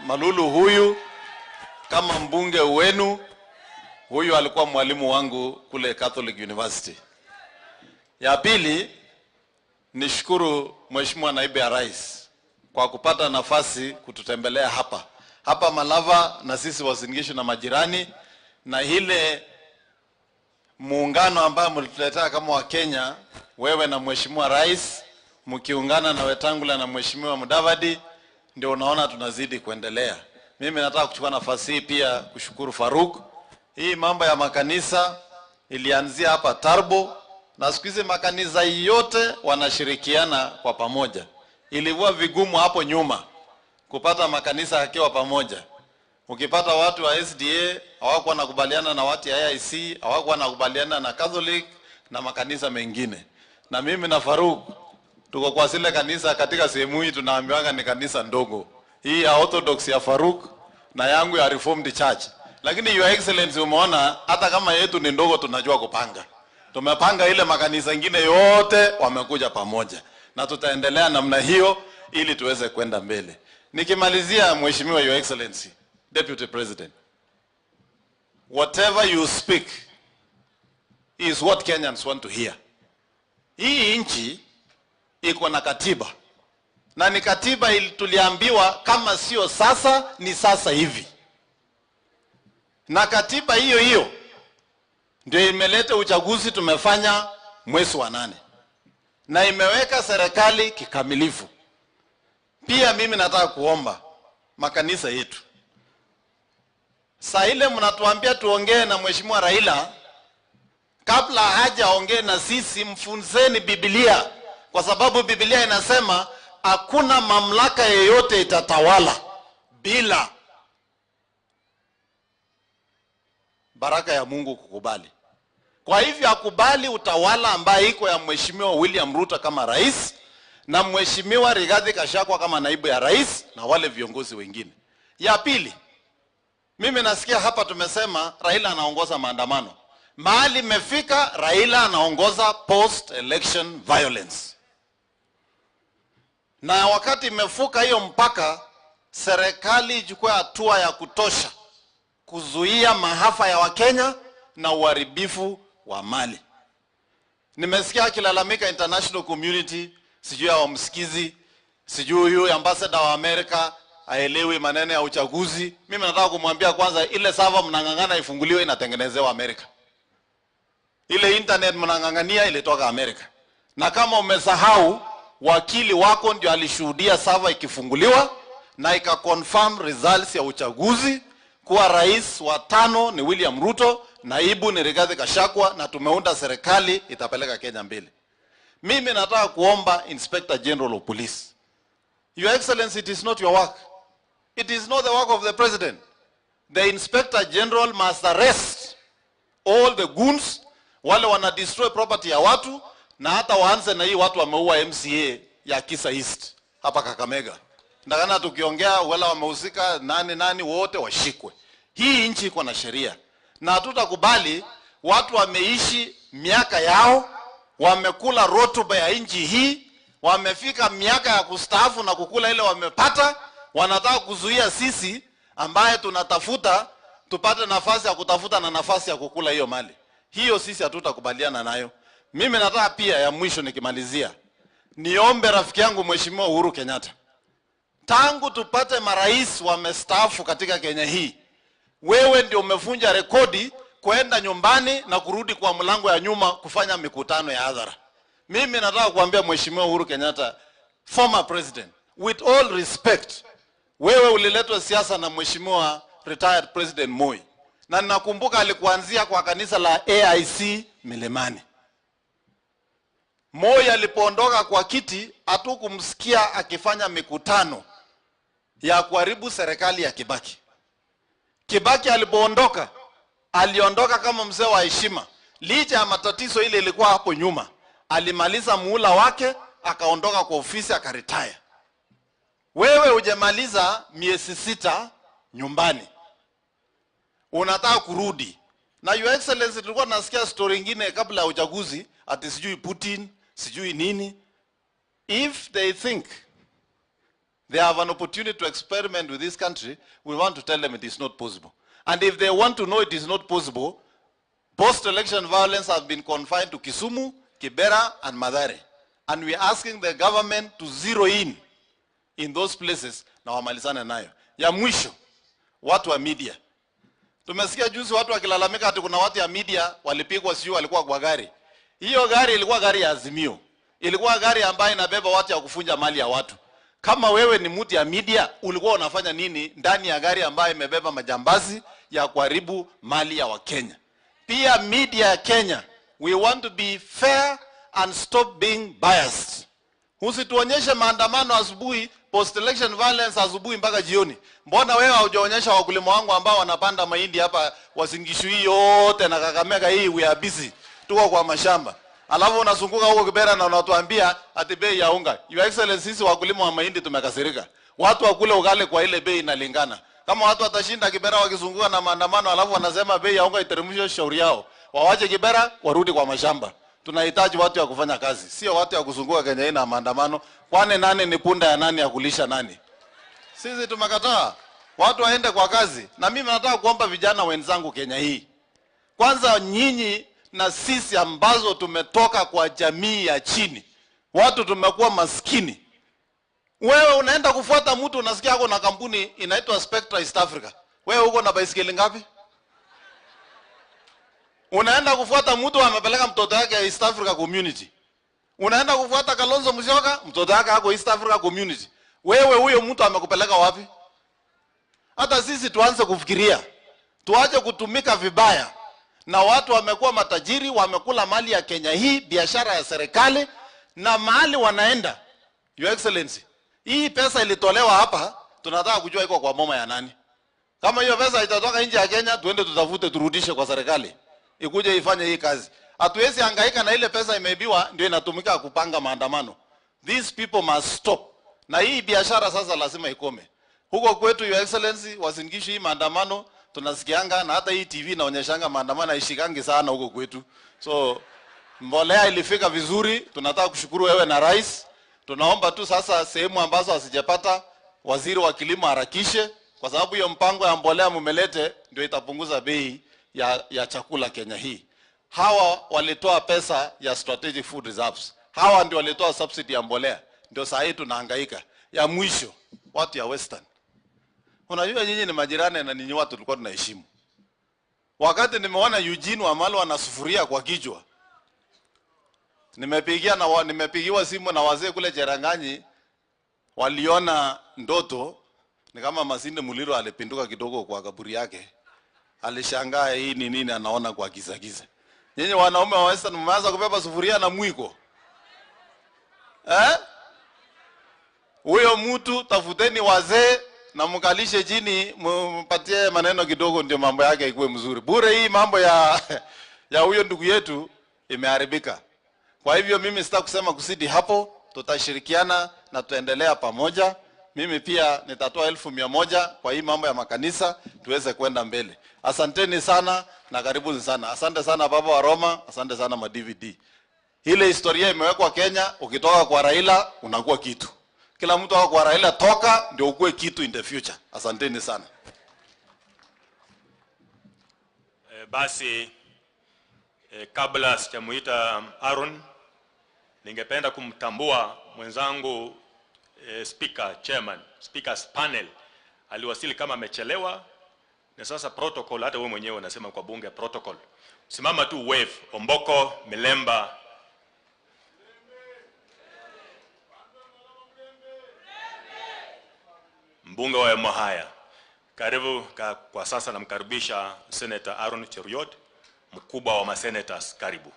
Malulu huyu kama mbunge wenu. Huyu alikuwa mwalimu wangu kule Catholic University. Ya pili, nishukuru Mheshimiwa Naibu ya Rais kwa kupata nafasi kututembelea hapa. Hapa Malava na sisi Uasin Gishu na majirani, na ile muungano ambao mlituletea kama wa Kenya, wewe na Mheshimiwa Rais mkiungana na Wetangula na Mheshimiwa Mudavadi, ndio unaona tunazidi kuendelea. Mimi nataka kuchukua nafasi hii pia kushukuru Faruk. Hii mambo ya makanisa ilianzia hapa Tarbo, na siku hizi makanisa yote wanashirikiana kwa pamoja. Ilikuwa vigumu hapo nyuma kupata makanisa yakiwa pamoja. Ukipata watu wa SDA hawakuwa nakubaliana na watu ya AIC, hawakuwa nakubaliana na Catholic na makanisa mengine. Na mimi na Faruk tuko kwa zile kanisa katika sehemu hii tunaambiwanga ni kanisa ndogo. Hii ya Orthodox ya Faruk na yangu ya Reformed Church. Lakini Your Excellency, umeona hata kama yetu ni ndogo tunajua kupanga. Tumepanga ile makanisa ingine yote wamekuja pamoja. Na tutaendelea namna hiyo ili tuweze kwenda mbele. Nikimalizia, Mheshimiwa Your Excellency, Deputy President, whatever you speak is what Kenyans want to hear. Hii nchi iko na katiba. Na ni katiba tuliambiwa kama sio sasa ni sasa hivi. Na katiba hiyo hiyo ndio imeleta uchaguzi tumefanya mwezi wa 8. Na imeweka serikali kikamilifu. Pia mimi nataka kuomba makanisa yetu. Saa ile mnatuambia tuongee na Mheshimiwa Raila, kabla hajaongee na sisi mfunzeni Biblia, kwa sababu Biblia inasema hakuna mamlaka yeyote itatawala bila baraka ya Mungu kukubali. Kwa hivyo akubali utawala ambaye iko ya Mheshimiwa William Ruto kama rais na Mheshimiwa Rigathi Gachagua kama naibu ya rais na wale viongozi wengine. Ya pili, mimi nasikia hapa tumesema Raila anaongoza maandamano. Mahali imefika Raila anaongoza post election violence. Na wakati imefuka hiyo mpaka, serikali ichukue hatua ya kutosha kuzuia maafa ya Wakenya na uharibifu wa mali. Nimesikia akilalamika international community, sijui hawamsikizi, sijui huyu ambassador wa Amerika. haelewi maneno ya uchaguzi. Mimi nataka kumwambia kwanza, ile server mnang'ang'ana ifunguliwe inatengenezewa Amerika. Ile internet mnang'ang'ania ilitoka Amerika. Na kama umesahau, wakili wako ndio alishuhudia server ikifunguliwa na ikaconfirm results ya uchaguzi kuwa rais wa 5 ni William Ruto, naibu ni Rigathi Gachagua, na tumeunda serikali itapeleka Kenya mbele. Mimi nataka kuomba Inspector General of Police. Your Excellency, it is not your work. It is not the work of the president. The Inspector General must arrest all the goons, wale wana destroy property ya watu, na hata waanze na hii watu wameua MCA ya Kisa East hapa Kakamega. Ndakana tukiongea wala wamehusika nani nani wote washikwe. Hii nchi iko na sheria. Na hatutakubali watu wameishi miaka yao, wamekula rotuba ya nchi hii, wamefika miaka ya kustaafu na kukula ile wamepata, wanataka kuzuia sisi ambaye tunatafuta tupate nafasi ya kutafuta na nafasi ya kukula hiyo mali. Hiyo sisi hatutakubaliana nayo. Mimi nataka pia ya mwisho nikimalizia, niombe rafiki yangu Mheshimiwa Uhuru Kenyatta. Tangu tupate marais wamestaafu katika Kenya hii, wewe ndio umevunja rekodi kwenda nyumbani na kurudi kwa mlango ya nyuma kufanya mikutano ya hadhara. Mimi nataka kuambia Mheshimiwa Uhuru Kenyatta, former president, with all respect, wewe uliletwa siasa na Mheshimiwa retired President Moi. Na ninakumbuka alikuanzia kwa kanisa la AIC Milimani. Moi alipoondoka kwa kiti, hatukumsikia akifanya mikutano ya kuharibu serikali ya Kibaki. Kibaki alipoondoka, aliondoka kama mzee wa heshima. Licha ya matatizo ile ilikuwa hapo nyuma, alimaliza muhula wake, akaondoka kwa ofisi, akaretire. Wewe hujamaliza miezi 6 nyumbani, unataka kurudi. Na Your Excellency, tulikuwa tunasikia story nyingine kabla ya uchaguzi, ati sijui Putin, sijui nini. If they think they have an opportunity to experiment with this country, we want to tell them it is not possible. And if they want to know it is not possible, post-election violence has been confined to Kisumu, Kibera, and Mathare. And we are asking the government to zero in those places na wamalizane nayo. Ya mwisho, watu wa media. Tumesikia juzi watu wakilalamika ati kuna watu ya media walipigwa, sijui walikuwa kwa gari. Hiyo gari ilikuwa gari ya Azimio. Ilikuwa gari ambayo inabeba watu ya kufunja mali ya watu. Kama wewe ni mtu ya media, ulikuwa unafanya nini ndani ya gari ambayo imebeba majambazi ya kuharibu mali ya Wakenya? Pia media ya Kenya, we want to be fair and stop being biased. Usituonyeshe maandamano asubuhi, post-election violence asubuhi mpaka jioni. Mbona wewe haujaonyesha wakulima wangu ambao wanapanda mahindi hapa Uasin Gishu hii yote na Kakamega hii, we are busy. Tuko kwa mashamba. Alafu unazunguka huko Kibera na unatuambia ati bei ya unga. Your Excellency, sisi wakulima wa mahindi tumekasirika. Watu wakule ugali kwa ile bei inalingana. Kama watu watashinda Kibera wakizunguka na maandamano alafu wanasema bei ya unga iteremshwe, shauri yao. Wawache Kibera warudi kwa mashamba. Tunahitaji watu ya kufanya kazi, sio watu ya kuzunguka Kenya hii na maandamano. Kwani nani ni punda ya nani ya kulisha nani? Sisi tumekataa. Watu waende kwa kazi. Na mimi nataka kuomba vijana wenzangu Kenya hii. Kwanza nyinyi na sisi ambazo tumetoka kwa jamii ya chini, watu tumekuwa maskini. Wewe unaenda kufuata mtu unasikia ako na kampuni inaitwa Spectra East Africa. Wewe uko na baisikeli ngapi? Unaenda kufuata mtu amepeleka mtoto wake East Africa Community. Unaenda kufuata Kalonzo Musyoka, mtoto wake ako East Africa Community. Wewe huyo mtu amekupeleka wapi? Hata sisi tuanze kufikiria. Tuache kutumika vibaya. Na watu wamekuwa matajiri, wamekula mali ya Kenya hii, biashara ya serikali, na mahali wanaenda. Your Excellency, hii pesa ilitolewa hapa, tunataka kujua iko kwa moma ya nani. Kama hiyo pesa itatoka nje ya Kenya, tuende tutafute turudishe kwa serikali. Ikuje ifanye hii kazi. Hatuwezi hangaika na ile pesa imeibiwa ndio inatumika kupanga maandamano. These people must stop. Na hii biashara sasa lazima ikome. Huko kwetu, Your Excellency, Uasin Gishu hii maandamano tunasikianga, na hata hii TV inaonyeshanga maandamano haishikangi sana huko kwetu. So mbolea ilifika vizuri, tunataka kushukuru wewe na rais. Tunaomba tu sasa sehemu ambazo hasijapata, waziri wa kilimo harakishe, kwa sababu hiyo mpango ya mbolea mumelete ndio itapunguza bei ya chakula Kenya hii. Hawa walitoa pesa ya strategic food reserves. Hawa ndio walitoa subsidy ya mbolea. Ndio saa hii tunahangaika. Ya mwisho, watu ya Western. Unajua nyinyi ni majirani na ninyi watu tulikuwa tunaheshimu. Wakati nimeona Eugene Wamalwa na sufuria kwa kichwa, nimepigiwa simu na wazee kule Cheranganyi, waliona ndoto ni kama Masinde Muliro alipinduka kidogo kwa kaburi yake. Alishangaa hii ni nini anaona kwa giza giza. Nyinyi wanaume wa Western mmeanza kubeba sufuria na mwiko. Eh? Huyo mtu tafuteni wazee na mkalishe chini, mpatie maneno kidogo ndio mambo yake ikuwe mzuri. Bure hii mambo ya huyo ndugu yetu imeharibika. Kwa hivyo mimi sitaki kusema kusidi hapo, tutashirikiana na tuendelea pamoja. Mimi pia nitatoa 100,000 kwa hii mambo ya makanisa tuweze kwenda mbele. Asanteni sana na karibuni sana. Asante sana Baba wa Roma, asante sana ma DVD. Ile historia imewekwa Kenya, ukitoka kwa Raila unakuwa kitu. Kila mtu ako kwa Raila toka ndio ukue kitu in the future. Asanteni sana. Basi kabla sijamuita Aaron, ningependa kumtambua mwenzangu Speaker Chairman, Speaker's Panel. Aliwasili kama amechelewa, na sasa protocol, hata wewe mwenyewe unasema kwa bunge protocol. Simama tu wave, Omboko Milemba. Mbunge wa Mahaya. Karibu kwa sasa namkaribisha Senator Aaron Cheruiyot, mkubwa wa masenators. Karibu.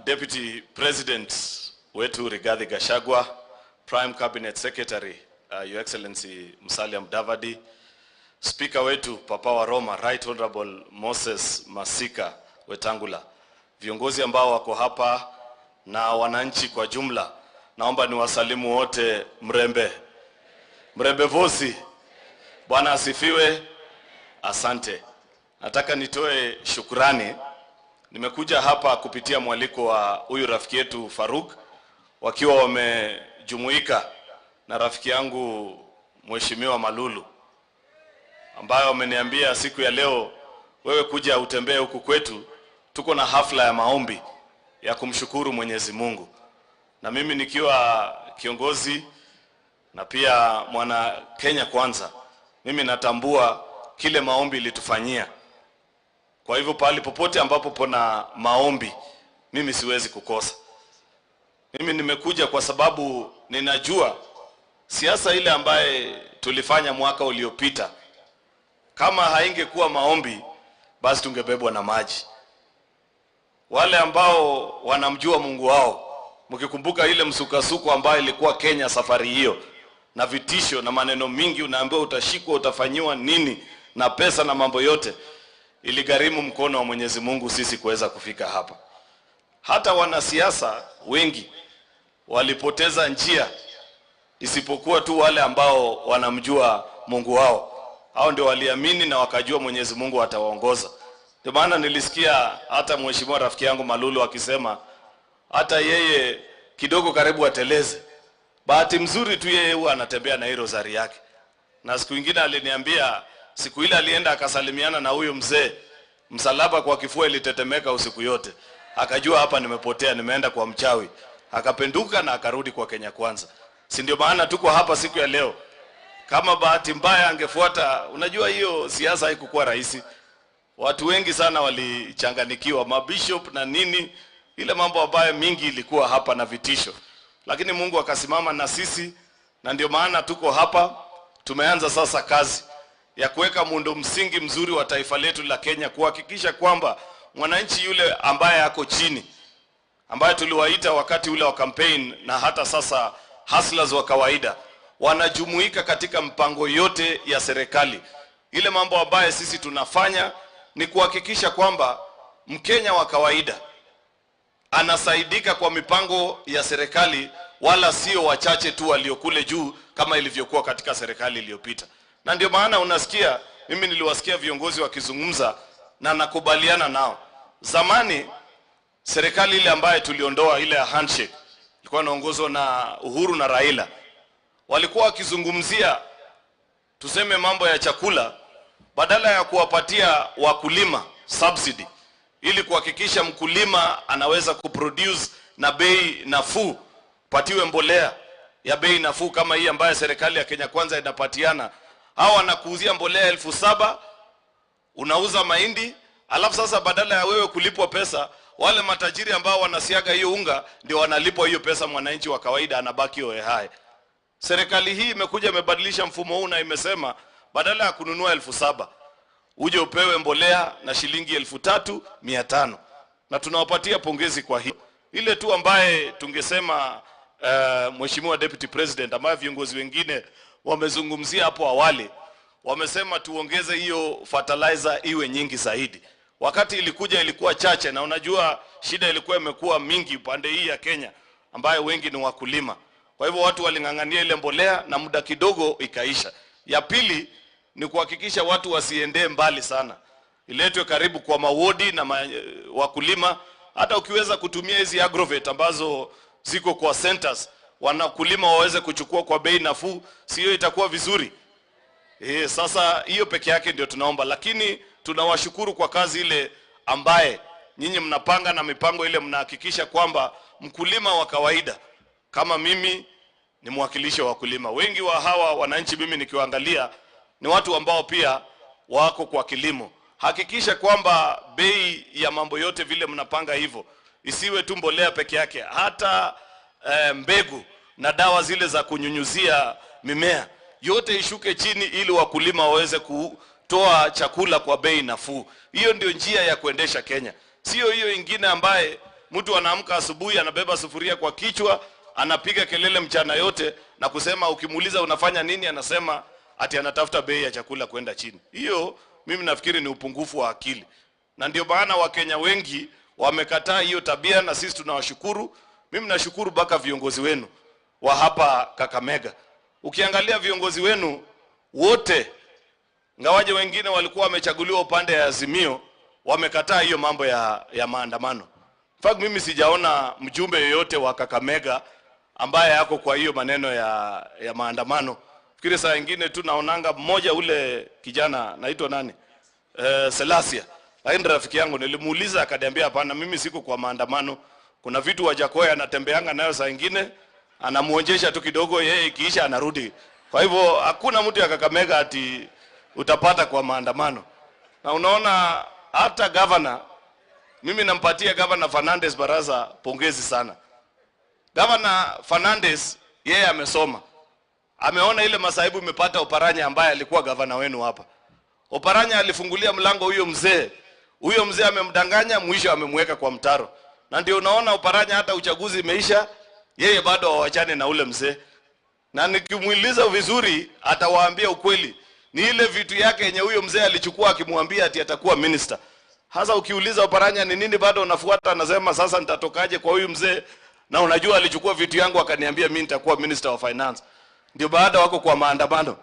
Deputy President wetu Rigathi Gachagua, Prime Cabinet Secretary Your Excellency Musalia Mudavadi, Speaker wetu Papa wa Roma Right Honorable Moses Masika Wetangula, viongozi ambao wako hapa na wananchi kwa jumla, naomba niwasalimu wote. Mrembe. Mrembe vosi. Bwana asifiwe. Asante. Nataka nitoe shukrani. Nimekuja hapa kupitia mwaliko wa huyu rafiki yetu Faruk, wakiwa wamejumuika na rafiki yangu Mheshimiwa Malulu, ambayo wameniambia siku ya leo, wewe kuja utembee huku kwetu, tuko na hafla ya maombi ya kumshukuru Mwenyezi Mungu. Na mimi nikiwa kiongozi na pia mwana Kenya kwanza, mimi natambua kile maombi ilitufanyia. Kwa hivyo pahali popote ambapo pana maombi, mimi siwezi kukosa. Mimi nimekuja kwa sababu ninajua siasa ile ambaye tulifanya mwaka uliopita, kama haingekuwa maombi, basi tungebebwa na maji. Wale ambao wanamjua Mungu wao, mkikumbuka ile msukasuko ambayo ilikuwa Kenya safari hiyo, na vitisho na maneno mingi, unaambiwa utashikwa, utafanyiwa nini, na pesa na mambo yote, iligharimu mkono wa Mwenyezi Mungu sisi kuweza kufika hapa. Hata wanasiasa wengi walipoteza njia, isipokuwa tu wale ambao wanamjua Mungu wao. Hao ndio waliamini na wakajua Mwenyezi Mungu atawaongoza. Ndio maana nilisikia hata mheshimiwa rafiki yangu Malulu akisema hata yeye kidogo karibu ateleze. Bahati mzuri tu yeye huwa anatembea na hii rosari yake. Na siku nyingine aliniambia, siku ile alienda akasalimiana na huyu mzee, msalaba kwa kifua ilitetemeka usiku yote. Akajua hapa nimepotea, nimeenda kwa mchawi. Akapenduka na akarudi kwa Kenya Kwanza. Si ndio maana tuko hapa siku ya leo. Kama bahati mbaya angefuata, unajua hiyo siasa haikuwa rahisi. Watu wengi sana walichanganikiwa, mabishop na nini, ile mambo ambayo mingi ilikuwa hapa na vitisho. Lakini Mungu akasimama na sisi, na ndio maana tuko hapa. Tumeanza sasa kazi ya kuweka muundo msingi mzuri wa taifa letu la Kenya, kuhakikisha kwamba mwananchi yule ambaye ako chini, ambaye tuliwaita wakati ule wa campaign na hata sasa hustlers wa kawaida, wanajumuika katika mpango yote ya serikali. Ile mambo ambaye sisi tunafanya ni kuhakikisha kwamba Mkenya wa kawaida anasaidika kwa mipango ya serikali, wala sio wachache tu waliokule juu kama ilivyokuwa katika serikali iliyopita. Na ndio maana unasikia, mimi niliwasikia viongozi wakizungumza na nakubaliana nao. Zamani serikali ile ambayo tuliondoa, ile ya handshake, ilikuwa inaongozwa na Uhuru na Raila, walikuwa wakizungumzia tuseme mambo ya chakula, badala ya kuwapatia wakulima subsidy ili kuhakikisha mkulima anaweza kuproduce na bei nafuu, patiwe mbolea ya bei nafuu kama hii ambayo serikali ya Kenya Kwanza inapatiana. Hawa wanakuuzia mbolea 7,000, unauza mahindi, alafu sasa badala ya wewe kulipwa pesa, wale matajiri ambao wanasiaga hiyo unga ndio wanalipwa hiyo pesa, mwananchi wa kawaida anabaki hohehahe. Serikali hii imekuja imebadilisha mfumo huu na imesema badala ya kununua 7,000 uje upewe mbolea na shilingi 3,500, na tunawapatia pongezi kwa hiyo. Ile tu ambaye tungesema Mheshimiwa Deputy President, ambaye viongozi wengine wamezungumzia hapo awali, wamesema tuongeze hiyo fertilizer iwe nyingi zaidi. Wakati ilikuja ilikuwa chache, na unajua shida ilikuwa imekuwa mingi upande hii ya Kenya ambayo wengi ni wakulima. Kwa hivyo watu waling'ang'ania ile mbolea na muda kidogo ikaisha. Ya pili ni kuhakikisha watu wasiendee mbali sana, iletwe karibu kwa mawodi na wakulima. Hata ukiweza kutumia hizi agrovet ambazo ziko kwa centers, wanakulima waweze kuchukua kwa bei nafuu, sio itakuwa vizuri? Sasa hiyo peke yake ndio tunaomba, lakini tunawashukuru kwa kazi ile ambaye nyinyi mnapanga na mipango ile mnahakikisha kwamba mkulima wa kawaida kama mimi ni mwakilishi wa wakulima. Wengi wa hawa wananchi mimi nikiwaangalia ni watu ambao pia wako kwa kilimo. Hakikisha kwamba bei ya mambo yote vile mnapanga hivyo, isiwe tu mbolea peke yake, hata mbegu na dawa zile za kunyunyuzia mimea yote ishuke chini ili wakulima waweze kutoa chakula kwa bei nafuu. Hiyo ndio njia ya kuendesha Kenya. Sio hiyo ingine ambaye mtu anaamka asubuhi anabeba sufuria kwa kichwa, anapiga kelele mchana yote na kusema, ukimuuliza unafanya nini anasema ati anatafuta bei ya chakula kwenda chini. Hiyo mimi nafikiri ni upungufu wa akili. Na ndio maana Wakenya wengi wamekataa hiyo tabia, na sisi tunawashukuru. Mimi nashukuru baka viongozi wenu wa hapa Kakamega. Ukiangalia viongozi wenu wote, ngawaje wengine walikuwa wamechaguliwa upande ya Azimio, wamekataa hiyo mambo ya maandamano. In fact mimi sijaona mjumbe yeyote wa Kakamega ambaye yako kwa hiyo maneno ya maandamano. Fikiri saa nyingine tu naonanga mmoja ule kijana naitwa nani? Selasia. Lakini rafiki yangu nilimuuliza akaniambia hapana, mimi siko kwa maandamano. Kuna vitu Wajakoya anatembeanga nayo saa nyingine, anamuonjesha tu kidogo, yeye ikiisha anarudi. Kwa hivyo hakuna mtu ya Kakamega ati utapata kwa maandamano. Na unaona hata governor, mimi nampatia Governor Fernandez Baraza pongezi sana. Governor Fernandez yeye amesoma. Ameona ile masaibu imepata Oparanya ambaye alikuwa governor wenu hapa. Oparanya alifungulia mlango huyo mzee. Huyo mzee amemdanganya, mwisho amemweka kwa mtaro. Na ndio unaona Oparanya hata uchaguzi imeisha, yeye bado hawachane na ule mzee. Na nikimuuliza vizuri atawaambia ukweli. Ni ile vitu yake yenye huyo mzee alichukua akimwambia ati atakuwa minister. Hasa ukiuliza Oparanya ni nini bado unafuata, anasema sasa nitatokaje kwa huyu mzee, na unajua alichukua vitu yangu akaniambia mimi nitakuwa minister of finance. Ndio baada wako kwa maandamano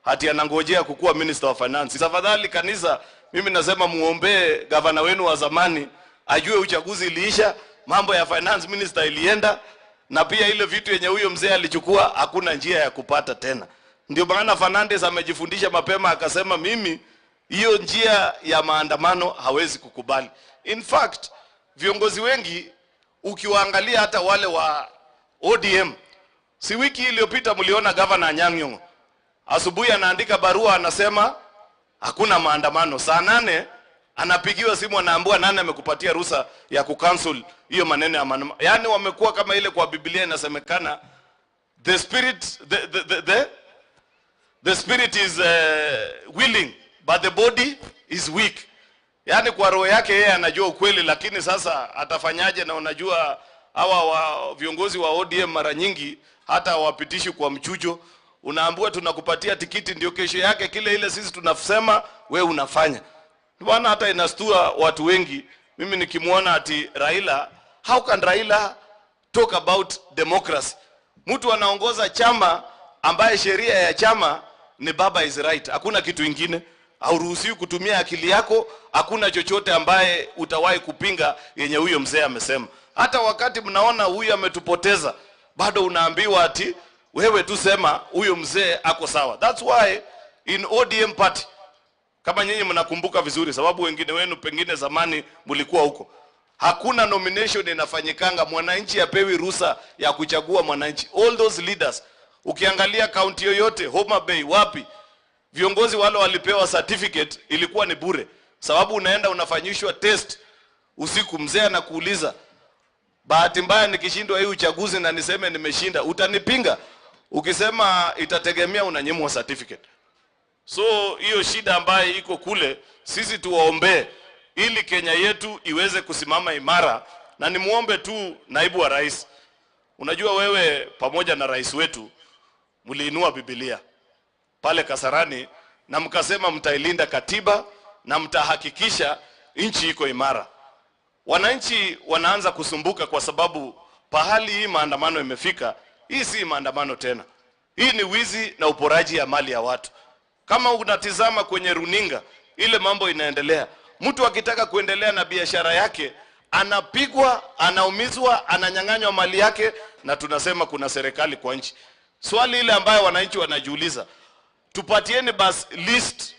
hati anangojea kukuwa minister of finance. Tafadhali kanisa, mimi nasema muombe gavana wenu wa zamani ajue uchaguzi iliisha, mambo ya finance minister ilienda, na pia ile vitu yenye huyo mzee alichukua hakuna njia ya kupata tena. Ndio maana Fernandez amejifundisha mapema akasema mimi hiyo njia ya maandamano hawezi kukubali. In fact, viongozi wengi ukiwaangalia hata wale wa ODM, si wiki iliyopita mliona Governor Anyang' Nyong'o asubuhi anaandika barua anasema hakuna maandamano. Saa 8 anapigiwa simu anaambiwa nani amekupatia ruhusa ya kucancel hiyo maneno ya maandamano. Yaani wamekuwa kama ile kwa Biblia inasemekana the spirit the spirit is willing but the body is weak. Yaani kwa roho yake yeye anajua ukweli, lakini sasa atafanyaje? Na unajua hawa viongozi wa ODM mara nyingi hata hawapitishi kwa mchujo. Unaambiwa tunakupatia tikiti, ndio kesho yake kile ile sisi tunasema we unafanya. Bwana, hata inastua watu wengi. Mimi nikimuona ati Raila, how can Raila talk about democracy? Mtu anaongoza chama ambaye sheria ya chama ni baba is right, hakuna kitu ingine. Hauruhusiwi kutumia akili yako, hakuna chochote ambaye utawahi kupinga yenye huyo mzee amesema. Hata wakati mnaona huyu ametupoteza, bado unaambiwa ati wewe tu sema huyo mzee ako sawa. That's why in ODM party, Kama nyinyi mnakumbuka vizuri, sababu wengine wenu pengine zamani mlikuwa huko. Hakuna nomination inafanyikanga, mwananchi apewi ruhusa ya kuchagua mwananchi. All those leaders, ukiangalia kaunti yoyote, Homa Bay, wapi, viongozi wale walipewa certificate ilikuwa ni bure. Sababu unaenda unafanyishwa test usiku, mzee anakuuliza, bahati mbaya nikishindwa hii uchaguzi na niseme nimeshinda, utanipinga? Ukisema itategemea, unanyimwa certificate. So hiyo shida ambayo iko kule, sisi tuwaombee ili Kenya yetu iweze kusimama imara. Na nimuombe tu naibu wa rais, unajua wewe pamoja na rais wetu mliinua Biblia pale Kasarani na mkasema mtailinda katiba na mtahakikisha nchi iko imara. Wananchi wanaanza kusumbuka kwa sababu pahali hii maandamano imefika, hii si maandamano tena. Hii ni wizi na uporaji ya mali ya watu. Kama unatizama kwenye runinga, ile mambo inaendelea. Mtu akitaka kuendelea na biashara yake, anapigwa, anaumizwa, ananyang'anywa mali yake, na tunasema kuna serikali kwa nchi. Swali ile ambayo wananchi wanajiuliza, tupatieni bas list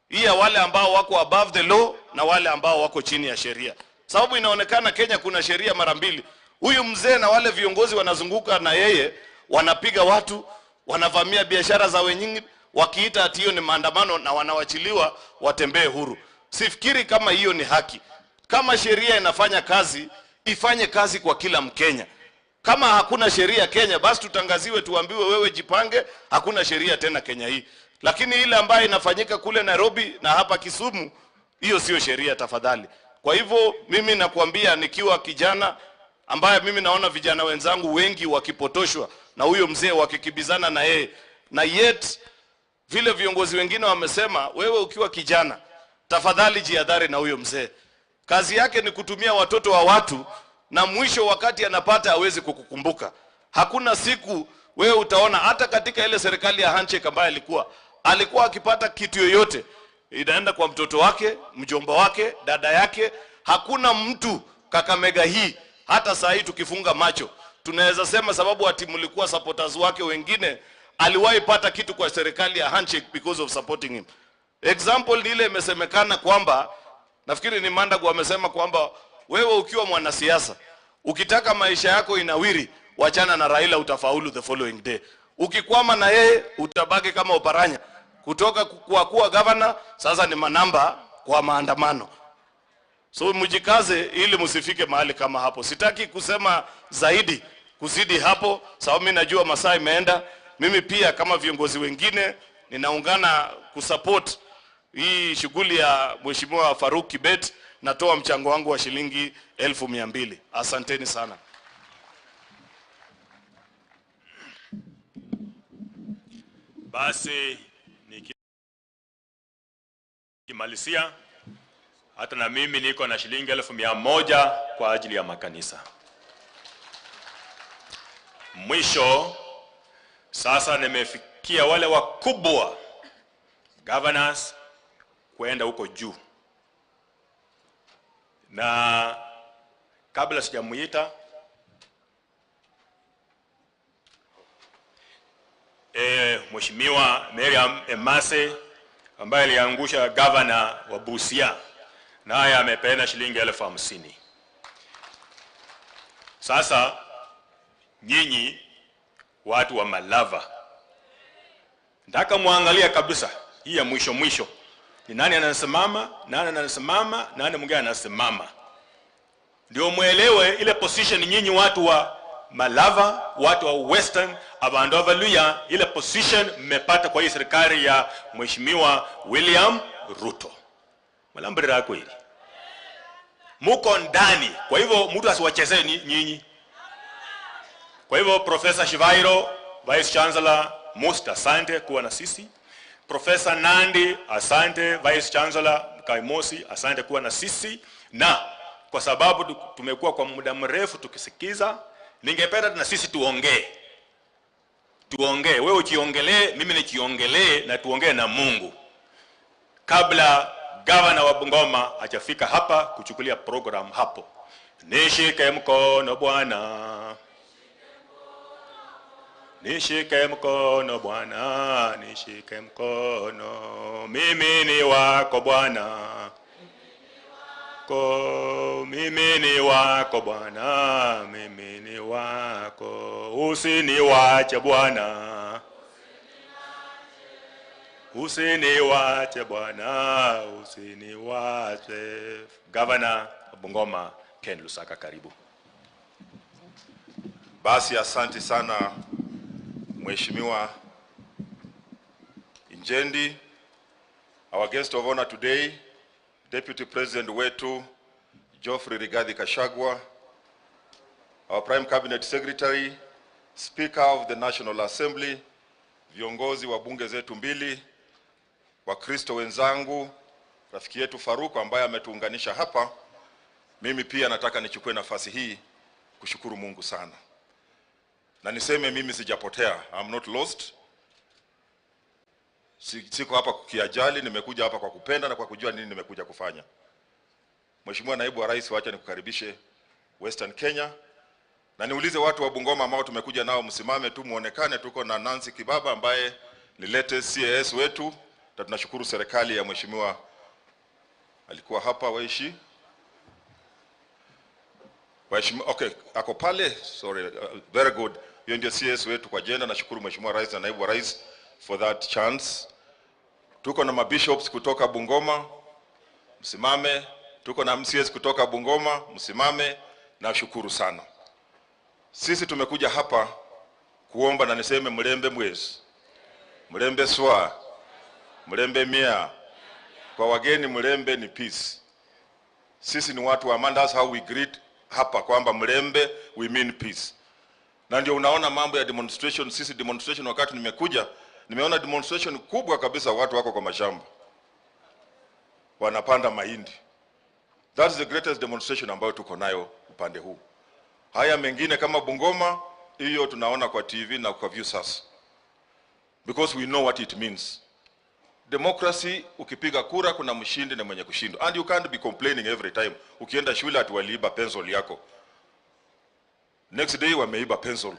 hii ya wale ambao wako above the law na wale ambao wako chini ya sheria. Sababu inaonekana Kenya kuna sheria mara mbili. Huyu mzee na wale viongozi wanazunguka na yeye, wanapiga watu, wanavamia biashara za wengine, wakiita ati hiyo ni maandamano na wanawachiliwa watembee huru. Sifikiri kama hiyo ni haki. Kama sheria inafanya kazi, ifanye kazi kwa kila Mkenya. Kama hakuna sheria Kenya, basi tutangaziwe, tuambiwe wewe jipange, hakuna sheria tena Kenya hii. Lakini ile ambayo inafanyika kule Nairobi na hapa Kisumu, hiyo sio sheria tafadhali. Kwa hivyo mimi nakuambia nikiwa kijana ambaye mimi naona vijana wenzangu wengi wakipotoshwa na huyo mzee, wakikibizana na yeye, na yet vile viongozi wengine wamesema, wewe ukiwa kijana tafadhali jihadhari na huyo mzee. Kazi yake ni kutumia watoto wa watu, na mwisho wakati anapata hawezi kukukumbuka. Hakuna siku wewe utaona hata katika ile serikali ya handshake ambayo alikuwa akipata kitu yoyote inaenda kwa mtoto wake, mjomba wake, dada yake. Hakuna mtu Kakamega hii hata saa hii tukifunga macho tunaweza sema sababu ati mlikuwa supporters wake wengine, aliwahi pata kitu kwa serikali ya handshake because of supporting him. Example ni ile imesemekana kwamba, nafikiri ni Mandagu amesema kwamba wewe ukiwa mwanasiasa ukitaka maisha yako inawiri, wachana na Raila, utafaulu the following day. Ukikwama na yeye utabaki kama Oparanya. Kutoka kwa kuwa governor sasa ni manamba kwa maandamano. So mjikaze ili msifike mahali kama hapo. Sitaki kusema zaidi kuzidi hapo, sababu mimi najua masaa imeenda. Mimi pia kama viongozi wengine ninaungana kusupport hii shughuli ya Mheshimiwa Farouk Kibet. Natoa mchango wangu wa shilingi 1200. Asanteni sana. Basi nikimalizia, hata na mimi niko na shilingi 100,000 kwa ajili ya makanisa. Mwisho, sasa nimefikia wale wakubwa governors kwenda huko juu. Na kabla sijamuita Mheshimiwa Miriam Emase ambaye aliangusha governor wa Busia, naye amepeana shilingi 50,000. Sasa nyinyi watu wa Malava, nataka muangalia kabisa hii ya mwisho mwisho. Ni nani anasimama, nani anasimama, nani mwingine anasimama. Ndio muelewe ile position nyinyi watu wa Malava, watu wa Western, abandu wa Luhya, ile position mmepata kwa hii serikali ya Mheshimiwa William Ruto. Malambira kweli. Muko ndani. Kwa hivyo mtu asiwachezee nyinyi. Kwa hivyo Professor Shivairo, Vice Chancellor Must, asante kuwa na sisi. Professor Nandi, asante. Vice Chancellor Kaimosi, asante kuwa na sisi. Na kwa sababu tumekuwa kwa muda mrefu tukisikiza, ningependa na sisi tuongee. Tuongee, wewe ukiongelee, mimi nikiongelee, na tuongee na Mungu. Kabla governor wa Bungoma hajafika hapa kuchukulia program hapo. Nishike mkono Bwana. Nishike mkono Bwana, nishike mkono, mimi ni wako Bwana, ko mimi ni wako Bwana, mimi ni wako, usiniwache Bwana, usiniwache Bwana, usiniwache. Governor Bungoma Ken Lusaka, karibu. Basi asante sana Mheshimiwa Injendi. Our guest of honor today, Deputy President wetu Geoffrey Rigathi Gachagua, our Prime Cabinet Secretary, Speaker of the National Assembly, viongozi wa bunge zetu mbili, Wakristo wenzangu, rafiki yetu Faruku ambaye ametuunganisha hapa. Mimi pia nataka nichukue nafasi hii kushukuru Mungu sana. Na niseme mimi sijapotea, I'm not lost. Siko hapa kiajali, nimekuja hapa kwa kupenda na kwa kujua nini nimekuja kufanya. Mheshimiwa Naibu wa Rais, wacha nikukaribishe Western Kenya. Na niulize watu wa Bungoma ambao tumekuja nao, msimame tu muonekane. Tuko na Nancy Kibaba ambaye ni latest CAS wetu, na tunashukuru serikali ya mheshimiwa alikuwa hapa waishi. Mheshimiwa, okay, ako pale, sorry, very good. Hiyo ndio CS wetu kwa jenda. Nashukuru Mheshimiwa Rais na Naibu wa Rais for that chance. Tuko na mabishops kutoka Bungoma, msimame. Tuko na MCS kutoka Bungoma, msimame. Nashukuru sana. Sisi tumekuja hapa kuomba, na niseme mlembe mwezi, mlembe swa, mlembe mia. Kwa wageni mlembe ni peace. Sisi ni watu wa amani. That's how we greet hapa, kwamba mlembe we mean peace. Na ndio unaona mambo ya demonstration. Sisi demonstration, wakati nimekuja nimeona demonstration kubwa kabisa, watu wako kwa mashamba wanapanda mahindi. That is the greatest demonstration ambayo tuko nayo upande huu. Haya mengine kama Bungoma hiyo tunaona kwa TV na kwa view sasa, because we know what it means. Democracy, ukipiga kura kuna mshindi na mwenye kushindwa, and you can't be complaining every time. Ukienda shule ati waliiba pencil yako, next day wameiba pencil,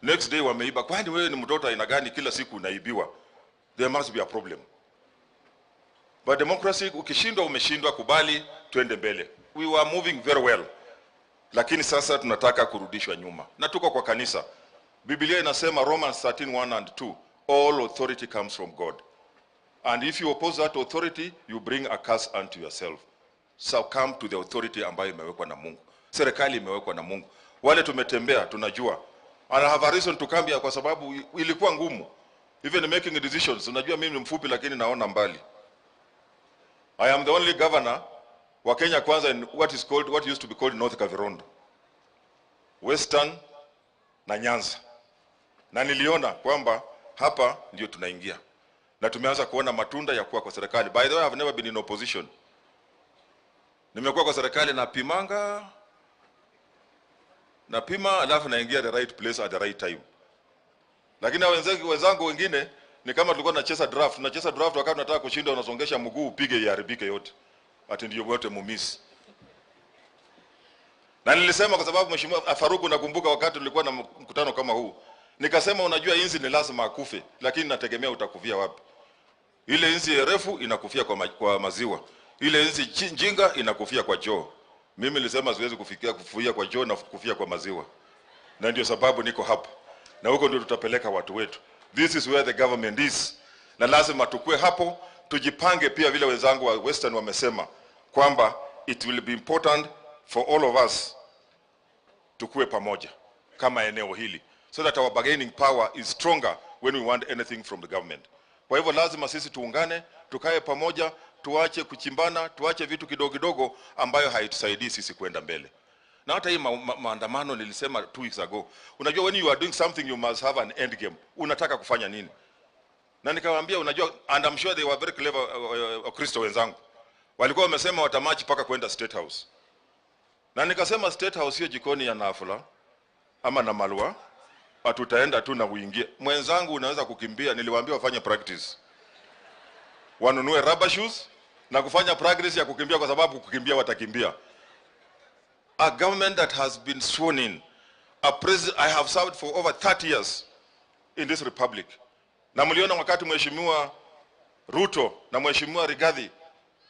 next day wameiba. Kwani wewe ni mtoto aina gani kila siku unaibiwa? There must be a problem. But democracy, ukishindwa umeshindwa, kubali, twende mbele. We were moving very well, lakini sasa tunataka kurudishwa nyuma. Na tuko kwa kanisa. Biblia inasema Romans 13:1 and 2, all authority comes from God. And if you oppose that authority, you bring a curse unto yourself. So come to the authority ambayo imewekwa na Mungu. Serikali imewekwa na Mungu. Wale tumetembea tunajua. And I have a reason to come here kwa sababu ilikuwa ngumu. Even making decisions, unajua mimi ni mfupi lakini naona mbali. I am the only governor wa Kenya Kwanza in what is called, what used to be called North Kavirondo, Western na Nyanza. Na niliona kwamba hapa ndio tunaingia. Na tumeanza kuona matunda ya kuwa kwa serikali. By the way, I have never been in opposition. Nimekuwa kwa serikali na pimanga, na pima alafu naingia the right place at the right time. Lakini wenzangu wengine ni kama tulikuwa tunacheza draft, tunacheza draft wakati tunataka kushinda unasongesha mguu upige iharibike yote. Ati ndio wote mumisi. Na nilisema kwa sababu Mheshimiwa Faruku, nakumbuka wakati tulikuwa na mkutano kama huu, nikasema unajua inzi ni lazima akufe, lakini nategemea utakufia wapi. Ile inzi refu inakufia kwa maziwa. Ile inzi njinga inakufia kwa choo. Mimi nilisema siwezi kufia kwa choo na kufia kwa maziwa. Na ndio sababu niko hapa. Na huko ndio tutapeleka watu wetu. This is where the government is. Na lazima tukue hapo, tujipange pia vile wenzangu wa Western wamesema kwamba it will be important for all of us tukue pamoja kama eneo hili, so that our bargaining power is stronger when we want anything from the government. Kwa hivyo lazima sisi tuungane, tukae pamoja, tuache kuchimbana, tuache vitu kidogo kidogo ambayo haitusaidii sisi kwenda mbele. Na hata hii maandamano nilisema 2 weeks ago. Unajua when you are doing something you must have an end game. Unataka kufanya nini? Na nikawaambia unajua, and I'm sure they were very clever Wakristo wenzangu. Walikuwa wamesema watamachi paka kwenda State House. Na nikasema State House hiyo jikoni ya Nafula ama na Malwa, hatutaenda tu na uingie. Mwenzangu unaweza kukimbia, niliwaambia wafanye practice. Wanunue rubber shoes na kufanya practice ya kukimbia, kwa sababu kukimbia watakimbia. A government that has been sworn in, a president, I have served for over 30 years. in this republic. Na mliona wakati Mheshimiwa Ruto na Mheshimiwa Rigathi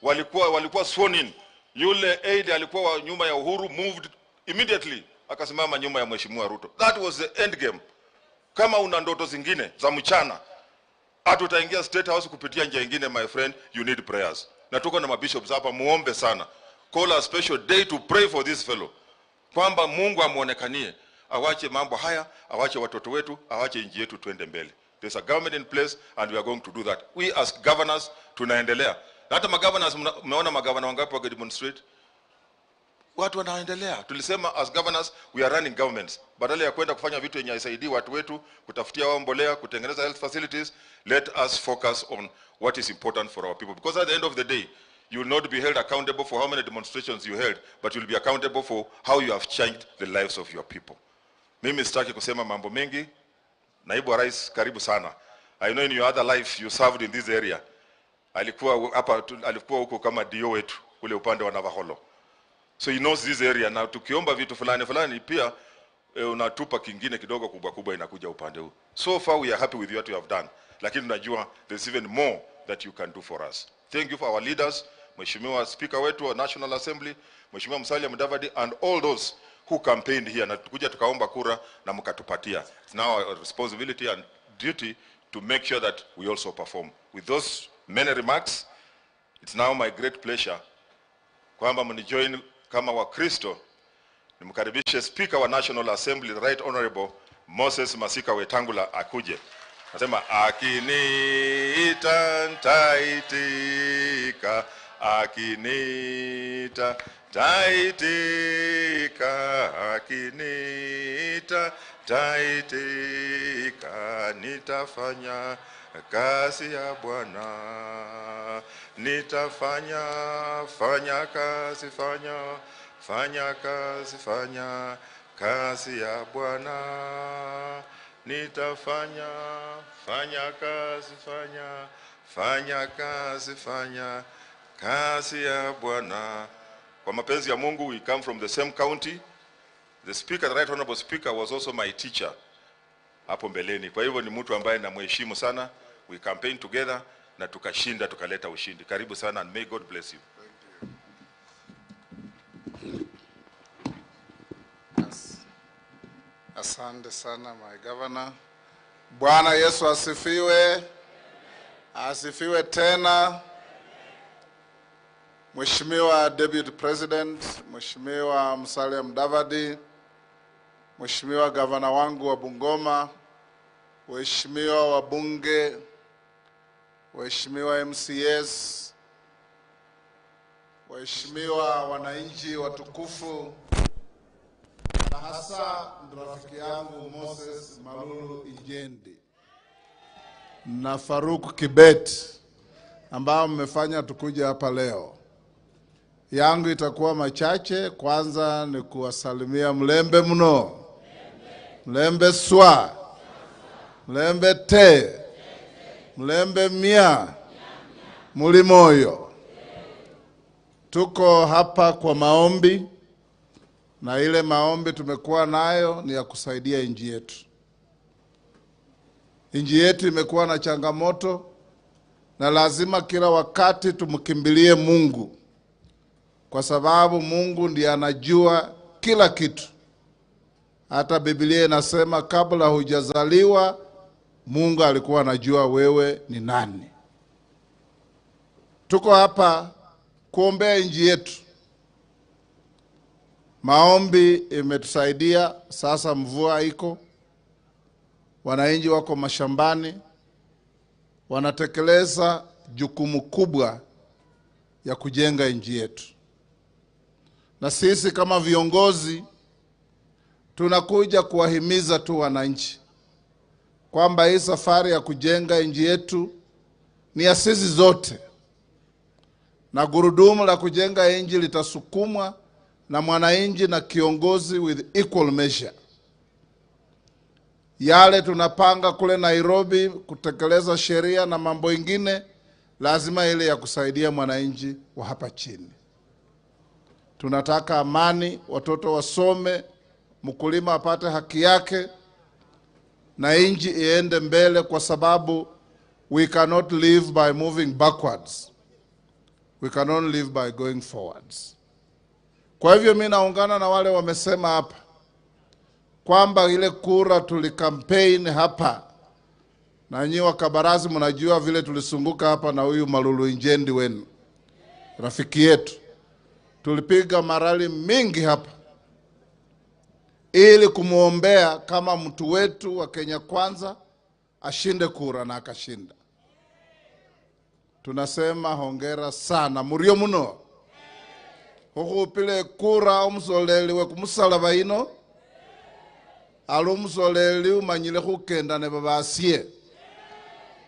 walikuwa sworn in, yule aide alikuwa wa nyuma ya Uhuru moved immediately akasimama nyuma ya Mheshimiwa Ruto. That was the end game. Kama una ndoto zingine za mchana, hatutaingia State House kupitia njia nyingine, my friend, you need prayers. Na tuko na mabishops hapa, muombe sana. Call a special day to pray for this fellow, kwamba Mungu amuonekanie, awache mambo haya, awache watoto wetu, awache nchi yetu, tuende mbele. There's a government in place and we are going to do that. We as governors tunaendelea. Na hata magovernors, mmeona magavana wangapi waki demonstrate? Watu wanaendelea. Tulisema as governors we are running governments. Badala ya kwenda kufanya vitu yenye haisaidii watu wetu, kutafutia wao mbolea, kutengeneza health facilities, let us focus on what is important for our people. Because at the end of the day, you will not be held accountable for how many demonstrations you held, but you will be accountable for how you have changed the lives of your people. Mimi sitaki kusema mambo mengi. Naibu wa Rais, karibu sana. I know in your other life you served in this area. Alikuwa hapa, alikuwa huko kama DO wetu kule upande wa Navaholo. So he knows this area. Na tukiomba vitu fulani fulani pia unatupa kingine kidogo kubwa kubwa inakuja upande huu. So far we are happy with what you have done. Lakini tunajua there's even more that you can do for us. Thank you for our leaders, Mheshimiwa Speaker wetu wa National Assembly, Mheshimiwa Musalia Mudavadi, and all those who campaigned here. Na tukuja tukaomba kura na mkatupatia. It's now our responsibility and duty to make sure that we also perform. With those many remarks, it's now my great pleasure kwamba mnijoin kama Wakristo, nimkaribishe Speaker wa National Assembly, the Right Honorable Moses Masika Wetangula akuje. Nasema akiniita nitaitika, akiniita taitika, akiniita taitika, nitafanya kazi ya Bwana, nitafanya fanya kazi, fanya fanya kazi, fanya kazi ya Bwana, nitafanya fanya kazi, fanya fanya kazi, fanya kazi ya Bwana. Kwa mapenzi ya Mungu, we come from the same county. The speaker, the Right Honorable Speaker, was also my teacher hapo mbeleni. Kwa hivyo ni mtu ambaye namheshimu sana. We campaign together na tukashinda, tukaleta ushindi. Karibu sana and may God bless you. Thank you. Asante sana my governor. Bwana Yesu asifiwe. Asifiwe tena. Mheshimiwa Deputy President, Mheshimiwa Musalia Mudavadi, Mheshimiwa Gavana wangu wa Bungoma, Waheshimiwa wabunge, Waheshimiwa MCS, Waheshimiwa wananchi watukufu, na hasa rafiki yangu Moses Malulu Injendi na Faruk Kibet ambao mmefanya tukuja hapa leo. Yangu itakuwa machache. Kwanza ni kuwasalimia mlembe mno, mlembe swa, mlembe te, mlembe mia, mulimoyo. Tuko hapa kwa maombi, na ile maombi tumekuwa nayo ni ya kusaidia nchi yetu. Nchi yetu imekuwa na changamoto, na lazima kila wakati tumkimbilie Mungu, kwa sababu Mungu ndiye anajua kila kitu. Hata Biblia inasema kabla hujazaliwa Mungu alikuwa anajua wewe ni nani. Tuko hapa kuombea nchi yetu. Maombi imetusaidia. Sasa mvua iko, wananchi wako mashambani, wanatekeleza jukumu kubwa ya kujenga nchi yetu. Na sisi kama viongozi tunakuja kuwahimiza tu wananchi kwamba hii safari ya kujenga nchi yetu ni ya sisi zote, na gurudumu la kujenga nchi litasukumwa na mwananchi na kiongozi with equal measure. Yale tunapanga kule Nairobi kutekeleza sheria na mambo ingine, lazima ile ya kusaidia mwananchi wa hapa chini. Tunataka amani, watoto wasome, mkulima apate haki yake, na nchi iende mbele, kwa sababu we cannot live by moving backwards. We can only live by going forwards. Kwa hivyo mimi naungana na wale wamesema hapa kwamba ile kura tulikampaign hapa, na nyinyi wa Kabarazi mnajua vile tulisunguka hapa na huyu Malulu Injendi wenu, rafiki yetu. Tulipiga marali mingi hapa ili kumuombea kama mtu wetu wa Kenya Kwanza ashinde kura, na akashinda. Tunasema hongera sana murio muno hukhupile kura omusoleli we kumusalaba ino ali omusoleli umanyile khukenda ne babasye,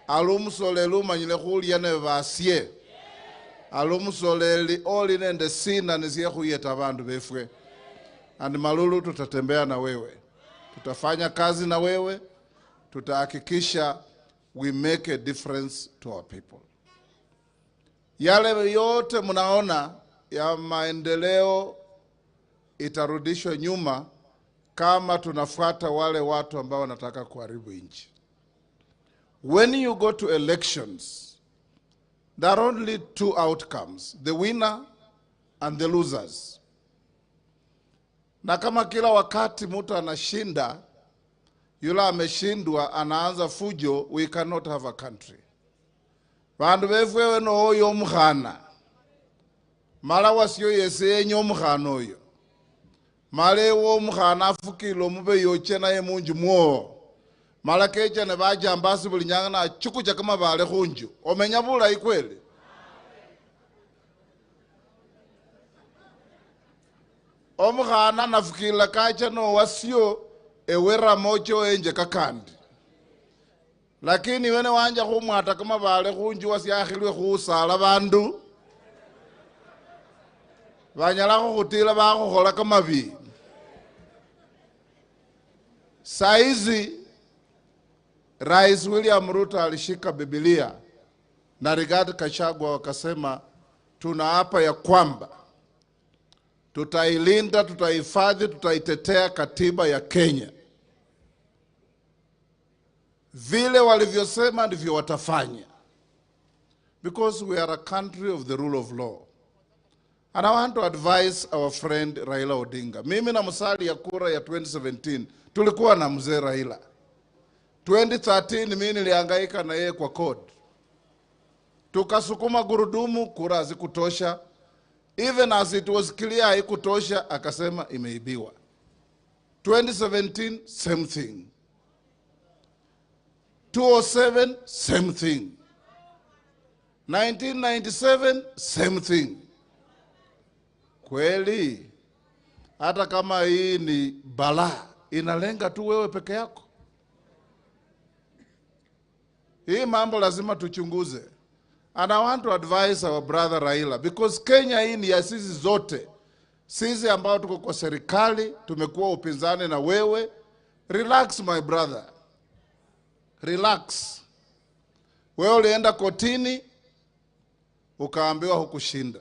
ali omusoleli umanyile khulya ne babasye, ali omusoleli oli nende sina nisye khuyeta bandu befwe. And Malulu, tutatembea na wewe, tutafanya kazi na wewe, tutahakikisha we make a difference to our people. Yale yote mnaona ya maendeleo itarudishwa nyuma kama tunafuata wale watu ambao wanataka kuharibu nchi. When you go to elections, there are only two outcomes, the winner and the losers. Na kama kila wakati mtu anashinda, yule ameshindwa anaanza fujo, we cannot have a country. Bandu befwewe no oyo omukhana, mala wasio yese yenye omukhana oyo, mala ewe omukhana afukile omube yoche naye munju mwo, mala kecha ne bajambasi buli nyanga na chukucha kama bale khunju, omenya bulayi kweli? Omukhana nafukila kacha no wasio ewera mocho enje kakandi, lakini wene wanja khumwata kama bale khunju wasyakhilwe khusala bandu banyala khukhutila bakhukhola kamabi. Saizi Rais William Ruto alishika Biblia na Rigathi Gachagua wakasema tunaapa ya kwamba tutailinda, tutahifadhi, tutaitetea katiba ya Kenya. Vile walivyosema ndivyo watafanya. Because we are a country of the rule of law. And I want to advise our friend Raila Odinga. Mimi na Musalia kura ya 2017 tulikuwa na mzee Raila. 2013 mimi nilihangaika na yeye kwa code. Tukasukuma gurudumu, kura hazikutosha. Even as it was clear haikutosha, akasema imeibiwa. 2017 same thing. 2007 same thing. 1997 same thing. Kweli hata kama hii ni balaa inalenga tu wewe peke yako. Hii mambo lazima tuchunguze. And I want to advise our brother Raila, because Kenya hii ni ya sisi zote. Sisi ambao tuko kwa serikali, tumekuwa upinzani na wewe. Relax my brother. Relax. Wewe ulienda kotini, ukaambiwa hukushinda.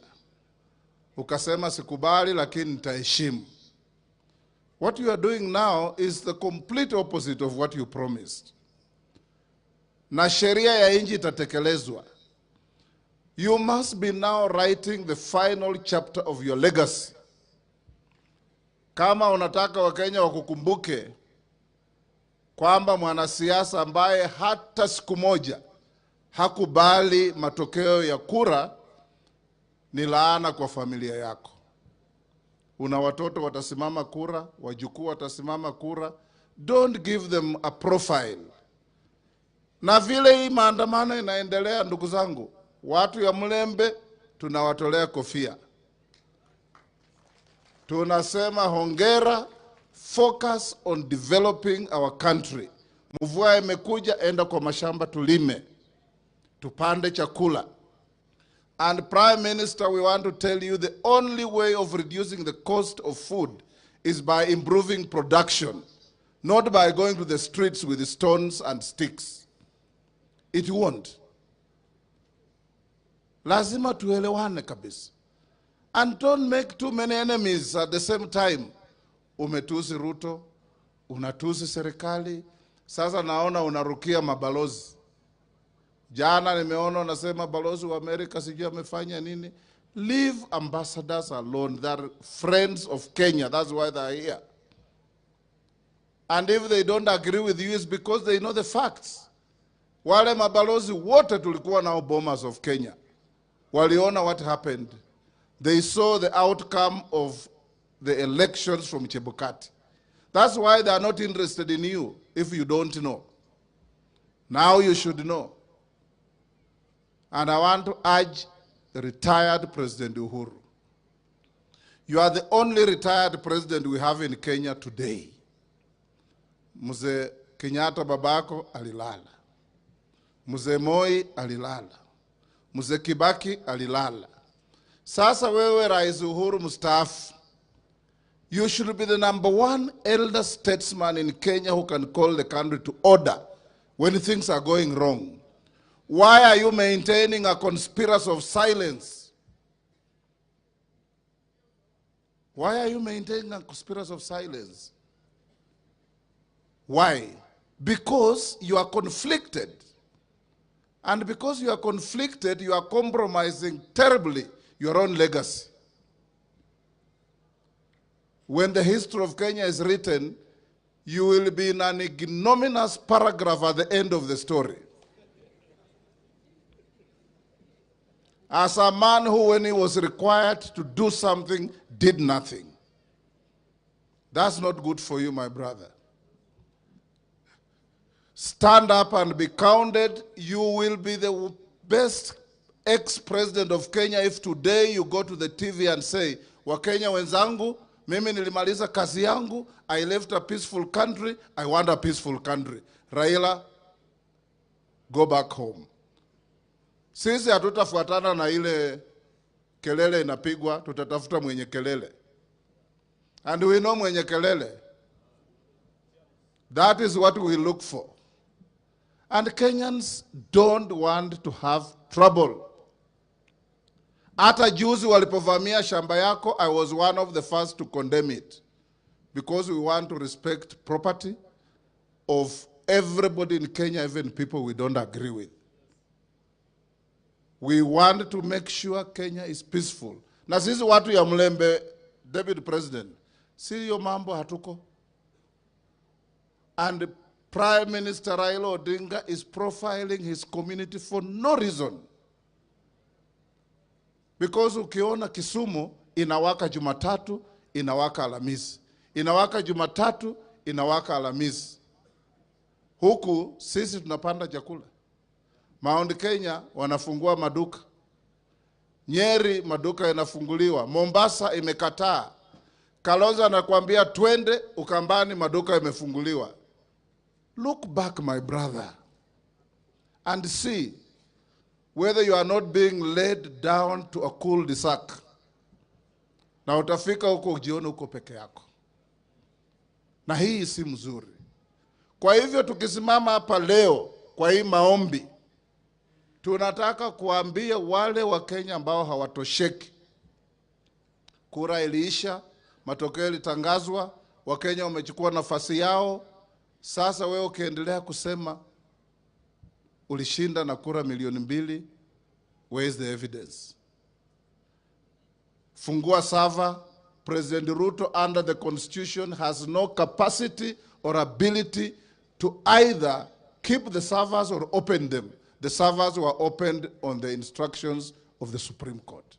Ukasema sikubali lakini nitaheshimu. What you are doing now is the complete opposite of what you promised. Na sheria ya nchi itatekelezwa. You must be now writing the final chapter of your legacy. Kama unataka Wakenya wakukumbuke kwamba mwanasiasa ambaye hata siku moja hakubali matokeo ya kura ni laana kwa familia yako. Una watoto watasimama kura, wajukuu watasimama kura. Don't give them a profile. Na vile hii maandamano inaendelea, ndugu zangu, watu ya Mlembe tunawatolea kofia. Tunasema hongera, focus on developing our country. Mvua imekuja, enda kwa mashamba tulime, tupande chakula. And Prime Minister, we want to tell you the only way of reducing the cost of food is by improving production, not by going to the streets with stones and sticks. It won't. Lazima tuelewane kabisa. And don't make too many enemies at the same time. Umetusi Ruto, unatusi serikali, Sasa naona unarukia mabalozi. Jana nimeona unasema balozi wa Amerika sijui amefanya nini. Leave ambassadors alone. They are friends of Kenya. That's why they are here. And if they don't agree with you, it's because they know the facts. Wale mabalozi wote tulikuwa nao Bomas of Kenya waliona what happened. They saw the outcome of the elections from Chebukati. That's why they are not interested in you if you don't know. Now you should know. And I want to urge the retired President Uhuru. You are the only retired president we have in Kenya today. Mzee Kenyatta babako alilala. Mzee Moi alilala. Mzee Kibaki alilala. Sasa wewe Rais Uhuru mstaafu, you should be the number one elder statesman in Kenya who can call the country to order when things are going wrong. Why are you maintaining a conspiracy of silence? Why are you maintaining a conspiracy of silence? Why? Because you are conflicted. And because you are conflicted, you are compromising terribly your own legacy. When the history of Kenya is written, you will be in an ignominious paragraph at the end of the story. As a man who, when he was required to do something, did nothing. That's not good for you, my brother. Stand up and be counted. You will be the best ex-president of Kenya if today you go to the TV and say, Wakenya wenzangu, mimi nilimaliza kazi yangu, I left a peaceful country, I want a peaceful country. Raila, go back home. Sisi hatutafuatana na ile kelele inapigwa, tutatafuta mwenye kelele. And we know mwenye kelele. That is what we look for. And Kenyans don't want to have trouble. Hata juzi walipovamia shamba yako, I was one of the first to condemn it. Because we want to respect property of everybody in Kenya, even people we don't agree with. We want to make sure Kenya is peaceful. Na sisi watu ya Mlembe, Deputy President, si hiyo mambo hatuko. And Prime Minister Raila Odinga is profiling his community for no reason. Because ukiona Kisumu inawaka Jumatatu, inawaka Alhamisi. Inawaka Jumatatu, inawaka Alhamisi. Huku sisi tunapanda chakula. Mount Kenya wanafungua maduka. Nyeri maduka yanafunguliwa. Mombasa imekataa. Kalonzo anakuambia twende Ukambani, maduka yamefunguliwa. Look back, my brother, and see whether you are not being led down to a cul-de-sac. Na utafika huko ujione huko peke yako. Na hii si mzuri. Kwa hivyo tukisimama hapa leo kwa hii maombi, tunataka kuambia wale wa Kenya ambao hawatosheki. Kura iliisha, matokeo yalitangazwa, Wakenya wamechukua nafasi yao. Sasa wewe ukiendelea kusema ulishinda na kura 2 milioni, where is the evidence? Fungua server. President Ruto under the constitution has no capacity or ability to either keep the servers or open them. The servers were opened on the instructions of the Supreme Court.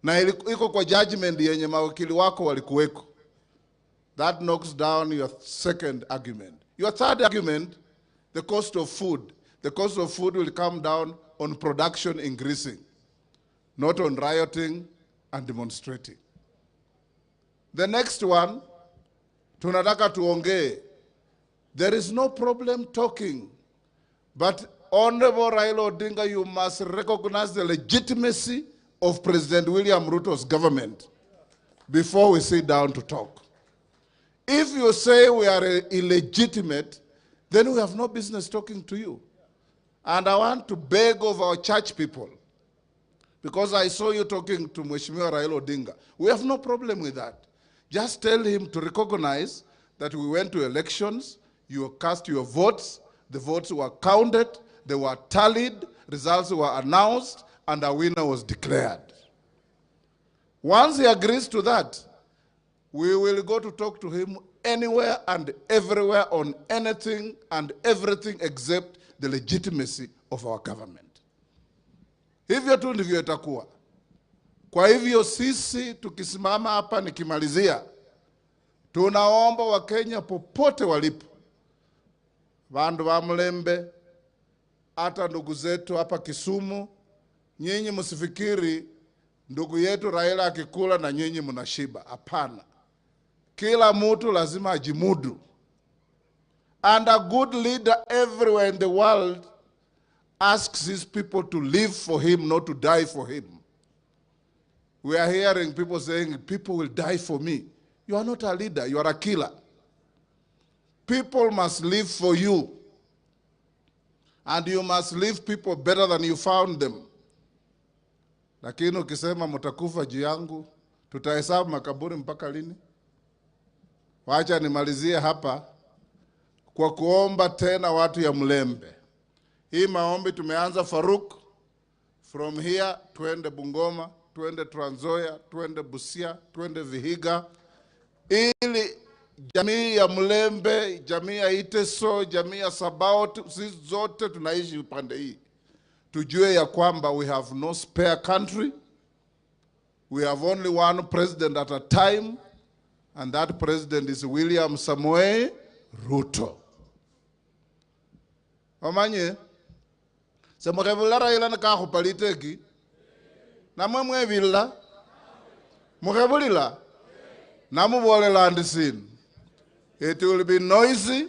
Na iko kwa judgment yenye mawakili wako walikuweko. That knocks down your second argument. Your third argument, the cost of food. The cost of food will come down on production increasing, not on rioting and demonstrating. The next one, tunataka tuongee. There is no problem talking, but Honorable Raila Odinga, you must recognize the legitimacy of President William Ruto's government before we sit down to talk. If you say we are illegitimate, then we have no business talking to you. And I want to beg of our church people, because I saw you talking to Mheshimiwa Raila Odinga. We have no problem with that. Just tell him to recognize that we went to elections. You cast your votes, the votes were counted, they were tallied, results were announced, and a winner was declared. Once he agrees to that, we will go to talk to him anywhere and everywhere on anything and everything except the legitimacy of our government. Hivyo tu ndivyo itakuwa. Kwa hivyo sisi tukisimama hapa nikimalizia, tunaomba Wakenya popote walipo, vandu wa Mlembe, hata ndugu zetu hapa Kisumu, nyinyi msifikiri ndugu yetu Raila akikula na nyinyi mnashiba. Hapana. Kila mtu lazima ajimudu. And a good leader everywhere in the world asks his people to live for him, not to die for him. We are hearing people saying, people will die for me. You are not a leader, you are a killer. People must live for you. And you must leave people better than you found them. Lakini ukisema mtakufa juu yangu, tutahesabu makaburi mpaka lini? Wacha nimalizie hapa kwa kuomba tena watu ya Mlembe. Hii maombi tumeanza Faruk, from here tuende Bungoma, tuende Trans Nzoia, tuende Busia, tuende Vihiga, ili jamii ya Mlembe, jamii ya Iteso, jamii ya Sabaot, sisi zote tunaishi upande hii. Tujue ya kwamba we have no spare country. We have only one president at a time, and that president is William Samoei Ruto. Omanye, semukhebulila Raila nikakhupa liteki, namwe mwebila, mukhebulila, namubolela ndi sinu. It will be noisy,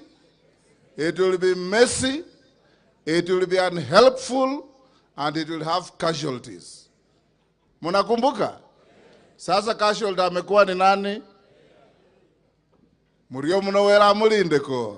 it will be messy, it will be unhelpful, and it will have casualties. Munakumbuka? Sasa casualty amekuwa ni nani? Murio munowera mulindeko.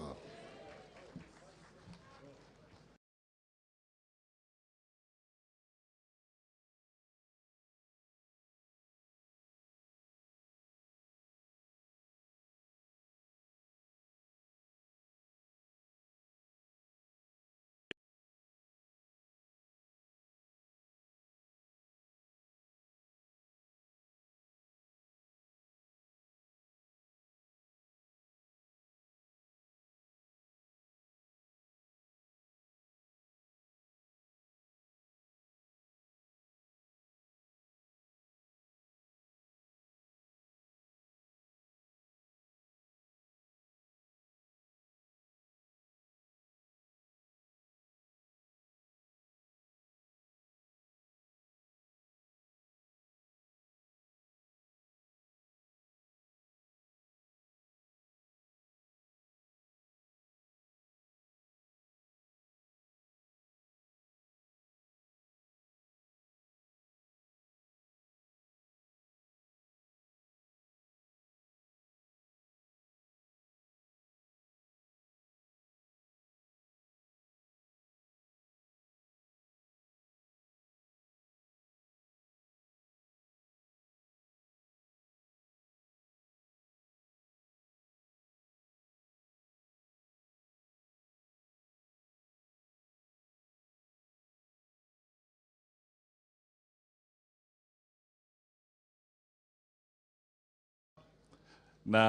Na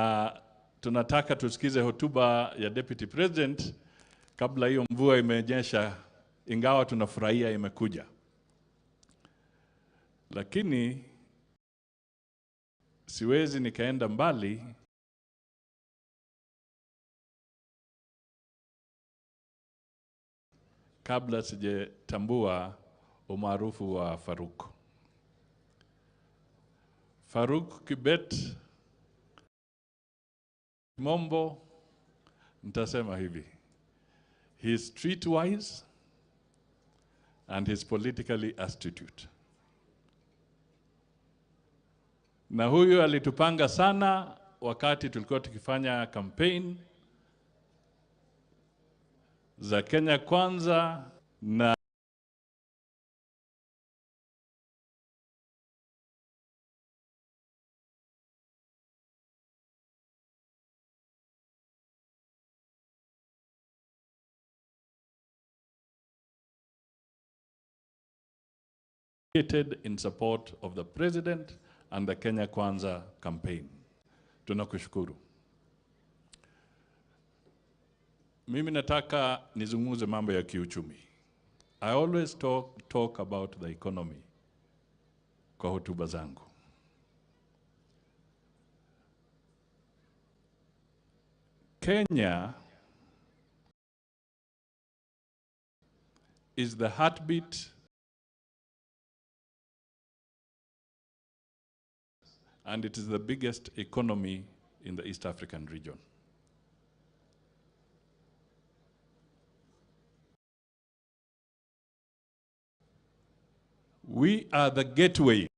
tunataka tusikize hotuba ya Deputy President kabla hiyo mvua imenyesha, ingawa tunafurahia imekuja. Lakini siwezi nikaenda mbali kabla sijetambua umaarufu wa Faruk. Faruk Kibet Mombo, nitasema hivi. He is streetwise and he is politically astute. Na huyu alitupanga sana wakati tulikuwa tukifanya campaign za Kenya Kwanza na In support of the president and the Kenya Kwanza campaign. Tunakushukuru. Mimi nataka nizungumze mambo ya kiuchumi. I always talk about the economy kwa hotuba zangu. Kenya is the heartbeat and it is the biggest economy in the East African region. We are the gateway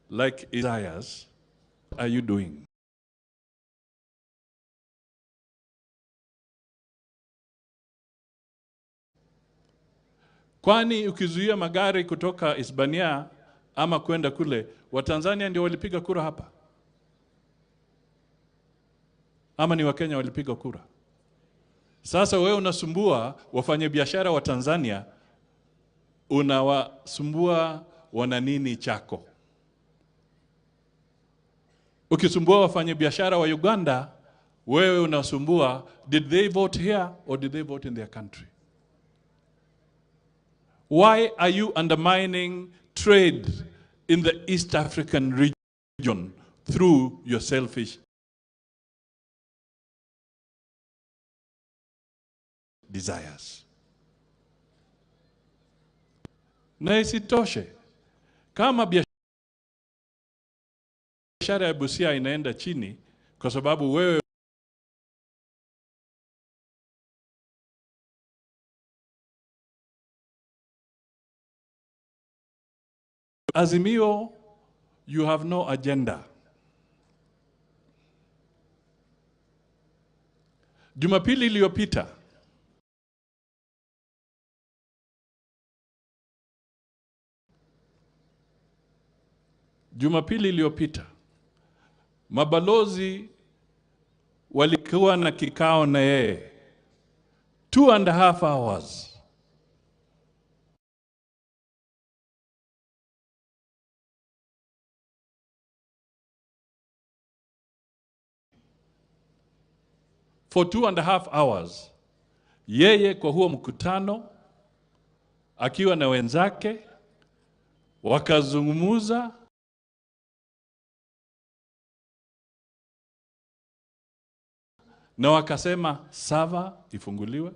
like Isaiah's, are you doing? Kwani ukizuia magari kutoka Hispania ama kwenda kule, Watanzania ndio walipiga kura hapa? Ama ni Wakenya walipiga kura? Sasa wewe unasumbua wafanyabiashara wa Tanzania, unawasumbua wana nini chako? Ukisumbua wafanyabiashara wa Uganda, wewe unasumbua, did they vote here or did they vote in their country? Why are you undermining trade in the East African region through your selfish desires? Na isitoshe, kama biashara ya Busia inaenda chini kwa sababu wewe Azimio, you have no agenda. Jumapili iliyopita mabalozi walikuwa na kikao na yeye 2.5 hours. For 2.5 hours, yeye kwa huo mkutano, akiwa na wenzake, wakazungumuza na wakasema Sava ifunguliwe.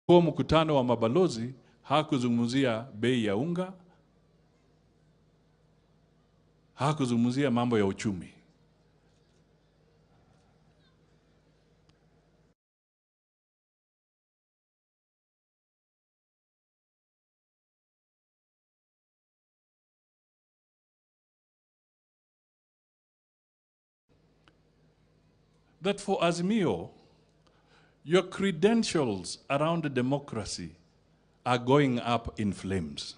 Huo mkutano wa mabalozi hakuzungumzia bei ya unga, hakuzungumzia mambo ya uchumi. That for Azimio, your credentials around democracy are going up in flames.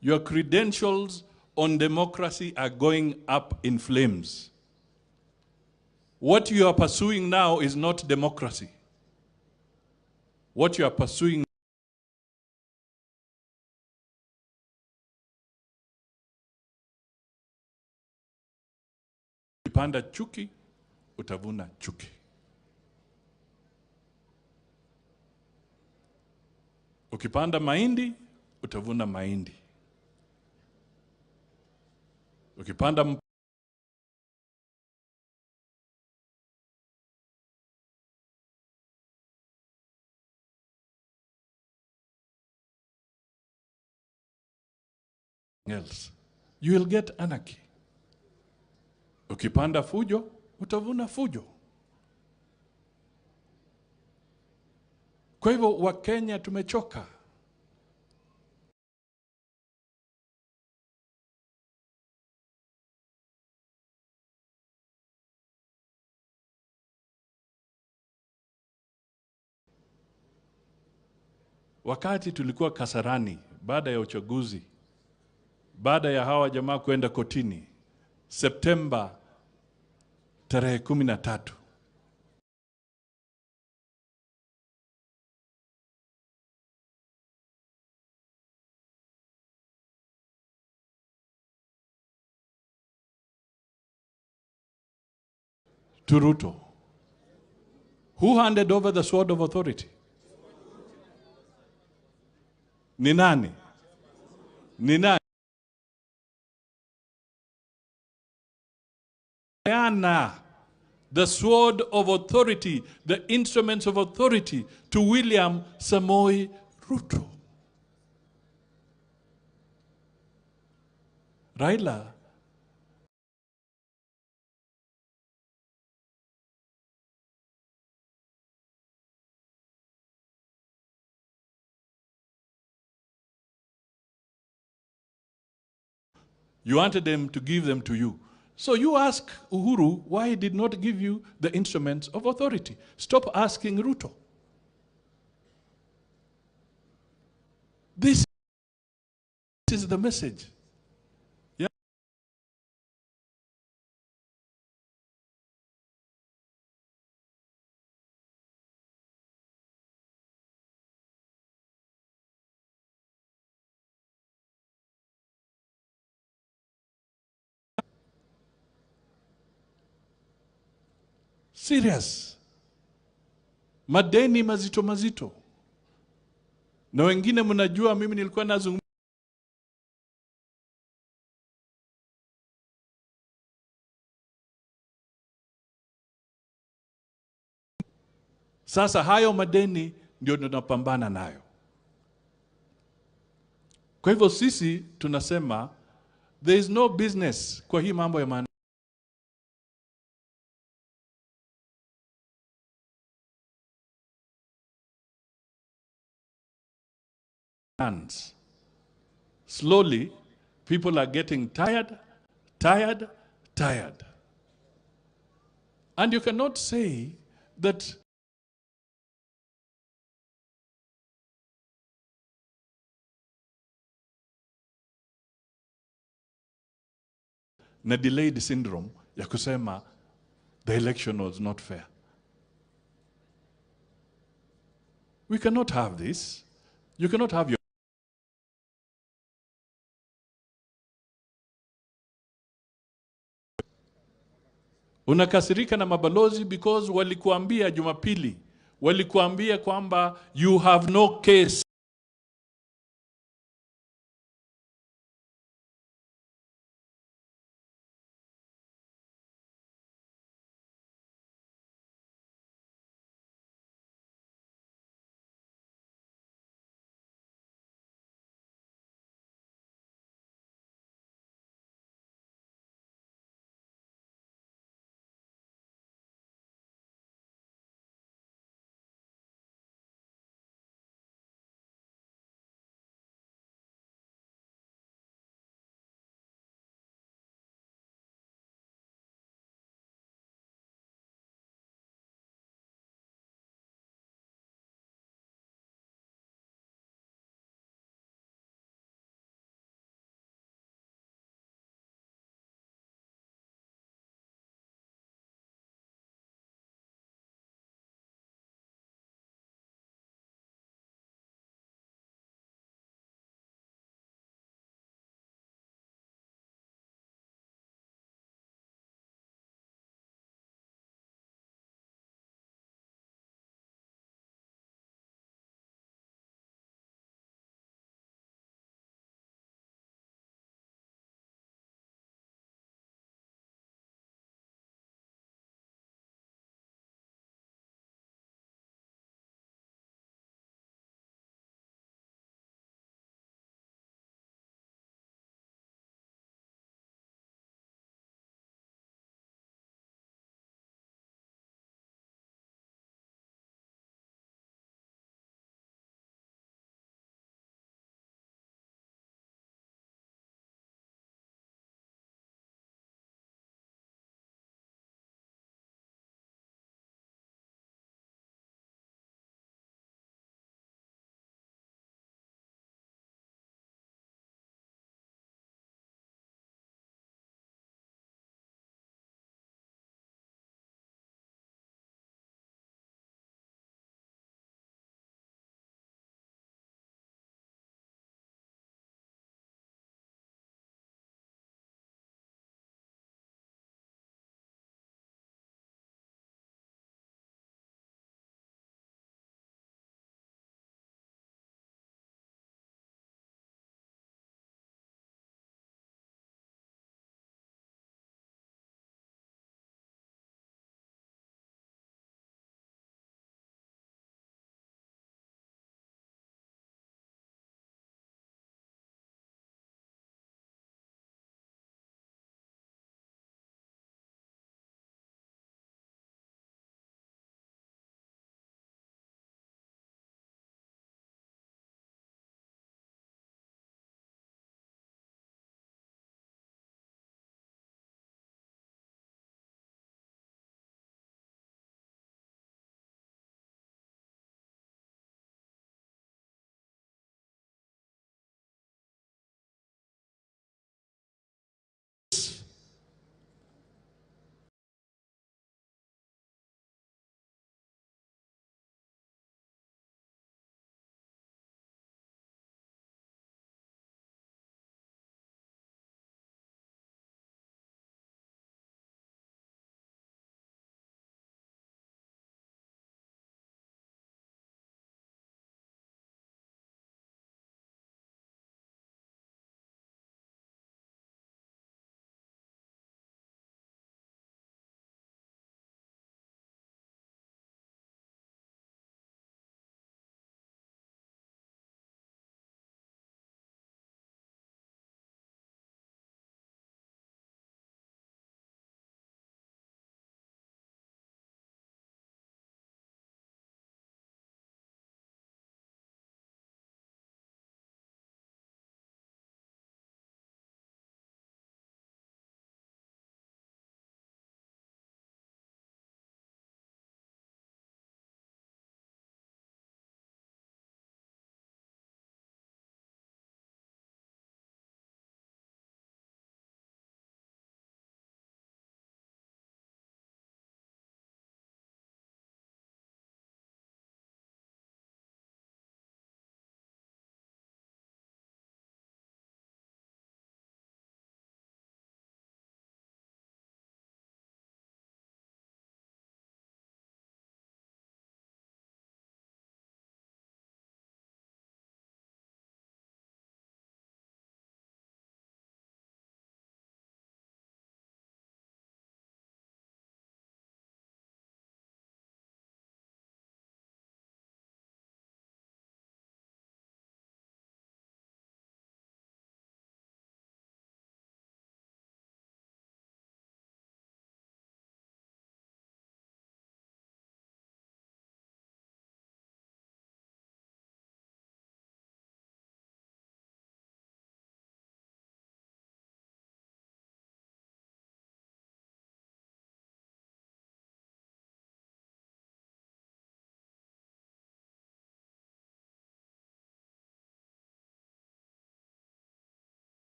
Your credentials on democracy are going up in flames. What you are pursuing now is not democracy. What you are pursuing Ukipanda chuki, utavuna chuki. Ukipanda mahindi, utavuna mahindi. Ukipanda else, you will get anarchy. Ukipanda fujo, utavuna fujo. Kwa hivyo Wakenya tumechoka. Wakati tulikuwa Kasarani baada ya uchaguzi, baada ya hawa jamaa kwenda kotini, Septemba tarehe 13, to Ruto, who handed over the sword of authority? Ni nani? Ni nani? The sword of authority, the instruments of authority to William Samoei Ruto. Raila You wanted them to give them to you. So you ask Uhuru why he did not give you the instruments of authority. Stop asking Ruto. This is the message. Yeah. Serious. Madeni mazito mazito. Na wengine mnajua mimi nilikuwa nazungumza Sasa hayo madeni ndio tunapambana nayo. Kwa hivyo sisi tunasema there is no business kwa hii mambo ya hands. Slowly, people are getting tired, tired, tired. And you cannot say that na delayed syndrome ya kusema the election was not fair. We cannot have this. You cannot have your Unakasirika na mabalozi because walikuambia Jumapili, walikuambia kwamba you have no case.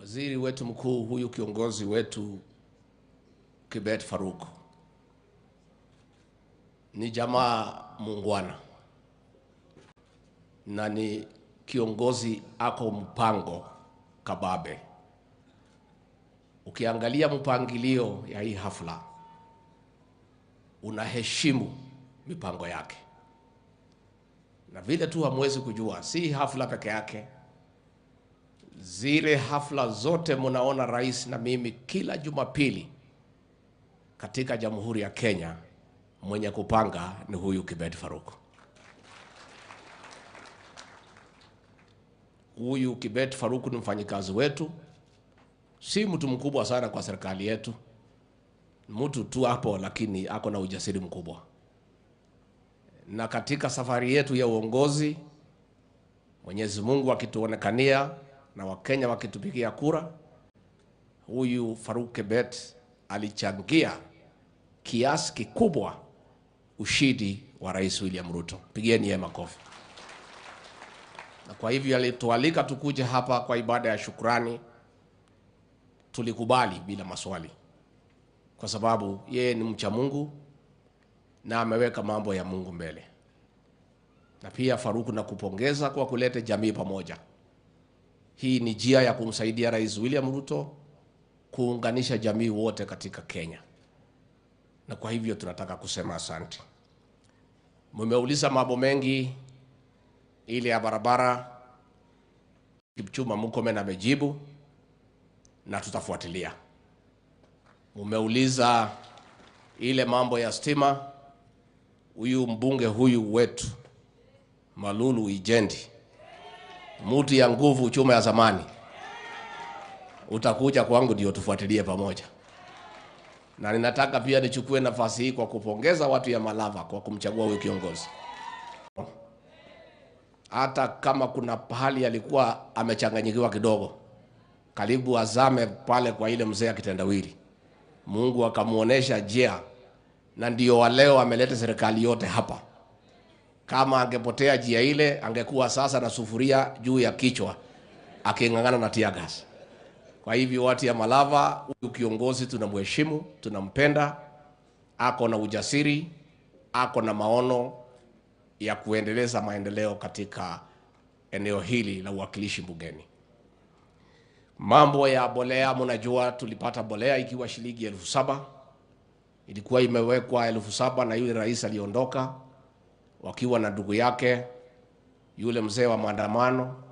Waziri wetu mkuu huyu kiongozi wetu Kibet Faruk ni jamaa muungwana na ni kiongozi ako mpango kababe. Ukiangalia mpangilio ya hii hafla, unaheshimu mipango yake. Na vile tu hamwezi kujua, si hafla peke yake, zile hafla zote mnaona rais na mimi kila Jumapili katika Jamhuri ya Kenya, mwenye kupanga ni huyu Kibet Faruk. Huyu Kibet Faruk ni mfanyikazi wetu, si mtu mkubwa sana kwa serikali yetu, mtu tu hapo, lakini ako na ujasiri mkubwa. Na katika safari yetu ya uongozi, Mwenyezi Mungu akituonekania na Wakenya wakitupigia kura, huyu Faruk Kibet alichangia kiasi kikubwa ushindi wa Rais William Ruto. Pigieni yeye makofi. Na kwa hivyo alitualika tukuje hapa kwa ibada ya shukrani. Tulikubali bila maswali, kwa sababu yeye ni mcha Mungu na ameweka mambo ya Mungu mbele. Na pia Faruk, nakupongeza kwa kuleta jamii pamoja. Hii ni njia ya kumsaidia Rais William Ruto kuunganisha jamii wote katika Kenya. Na kwa hivyo tunataka kusema asante. Mmeuliza mambo mengi, ile ya barabara Kipchumba Murkomen amejibu na tutafuatilia. Mmeuliza ile mambo ya stima, huyu mbunge huyu wetu Malulu Ijendi, mtu ya nguvu chuma ya zamani, utakuja kwangu ndio tufuatilie pamoja. Na ninataka pia nichukue nafasi hii kwa kupongeza watu ya Malava kwa kumchagua huyu kiongozi. Hata kama kuna pahali alikuwa amechanganyikiwa kidogo, karibu azame pale kwa ile mzee akitendawili, Mungu akamuonesha njia, na ndio wa leo ameleta serikali yote hapa. Kama angepotea njia ile, angekuwa sasa na sufuria juu ya kichwa aking'ang'ana na tear gas. Kwa hivyo watu ya Malava, huyu kiongozi tunamheshimu, tunampenda, ako na ujasiri, ako na maono ya kuendeleza maendeleo katika eneo hili la uwakilishi bungeni. Mambo ya bolea, mnajua tulipata bolea ikiwa shilingi 7,000. Ilikuwa imewekwa 7,000 na yule rais aliondoka wakiwa na ndugu yake yule mzee wa maandamano.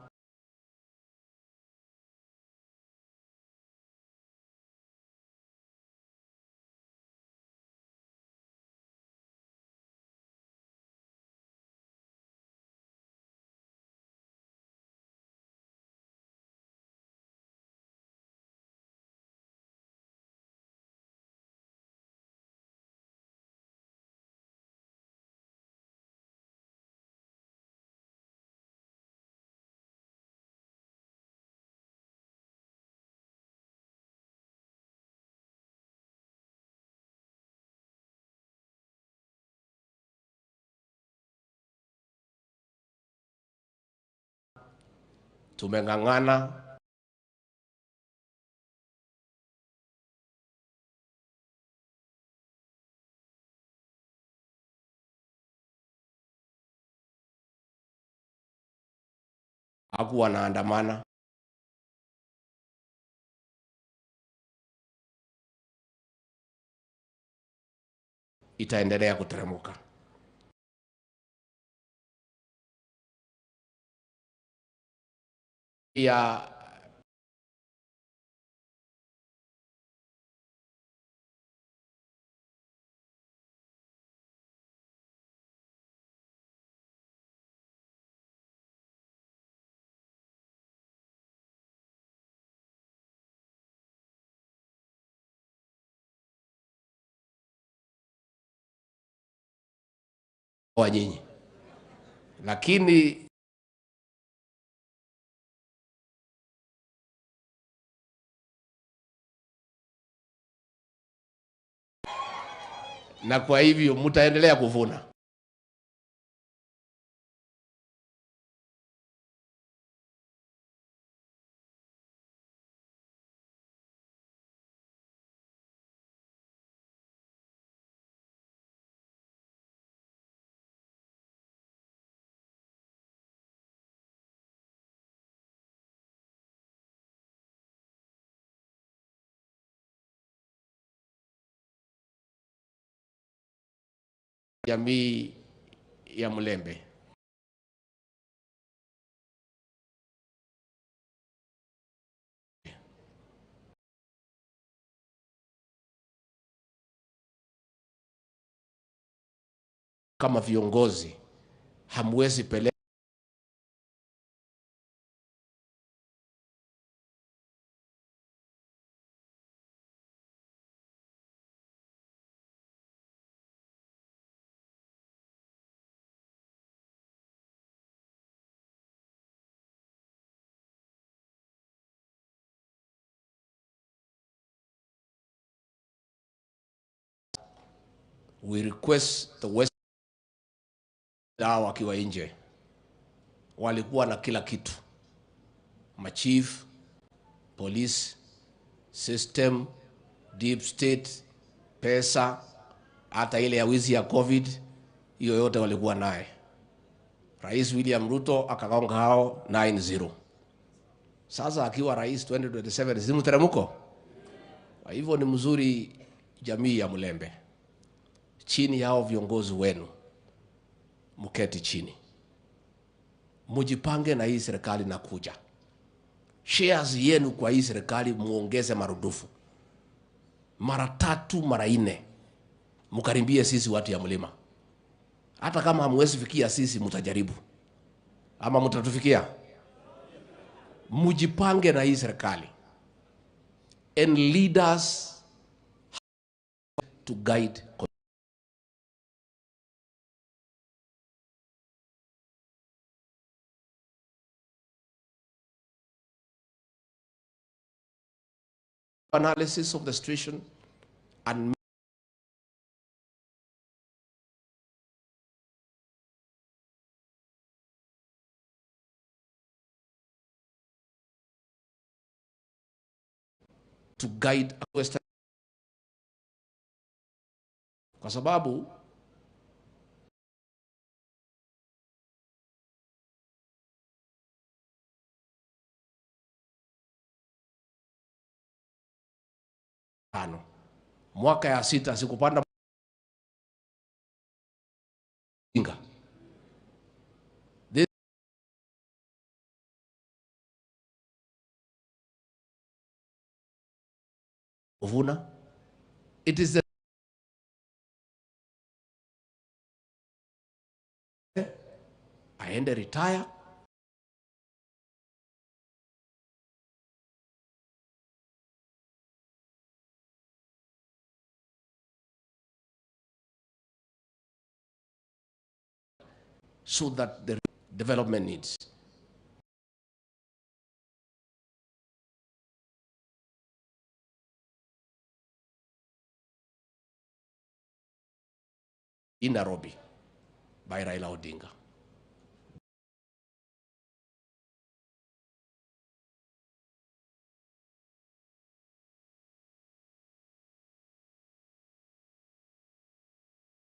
Tumeng'ang'ana hakuwa naandamana. Itaendelea kuteremuka. Ya wa nyinyi, lakini na kwa hivyo mtaendelea kuvuna. Jamii ya Mulembe. Kama viongozi hamwezi peleka We request the West hao wakiwa nje walikuwa na kila kitu, machief, police system, deep state, pesa, hata ile ya wizi ya COVID, hiyo yote walikuwa naye. Rais William Ruto akagonga hao 9-0. Sasa akiwa rais 2027 si mteremko? Kwa hivyo ni mzuri jamii ya Mulembe, chini yao viongozi wenu mketi chini, mujipange na hii serikali na kuja shares yenu kwa hii serikali muongeze marudufu mara 3 mara 4, mkarimbie sisi watu ya mlima. Hata kama hamwezi fikia sisi, mtajaribu ama mtatufikia. Mujipange na hii serikali and leaders to guide analysis of the situation and to guide Western, kwa sababu mwaka ya 6 sikupanda inga. This Uvuna, it is the aende retire. So that the development needs. In Nairobi by Raila Odinga.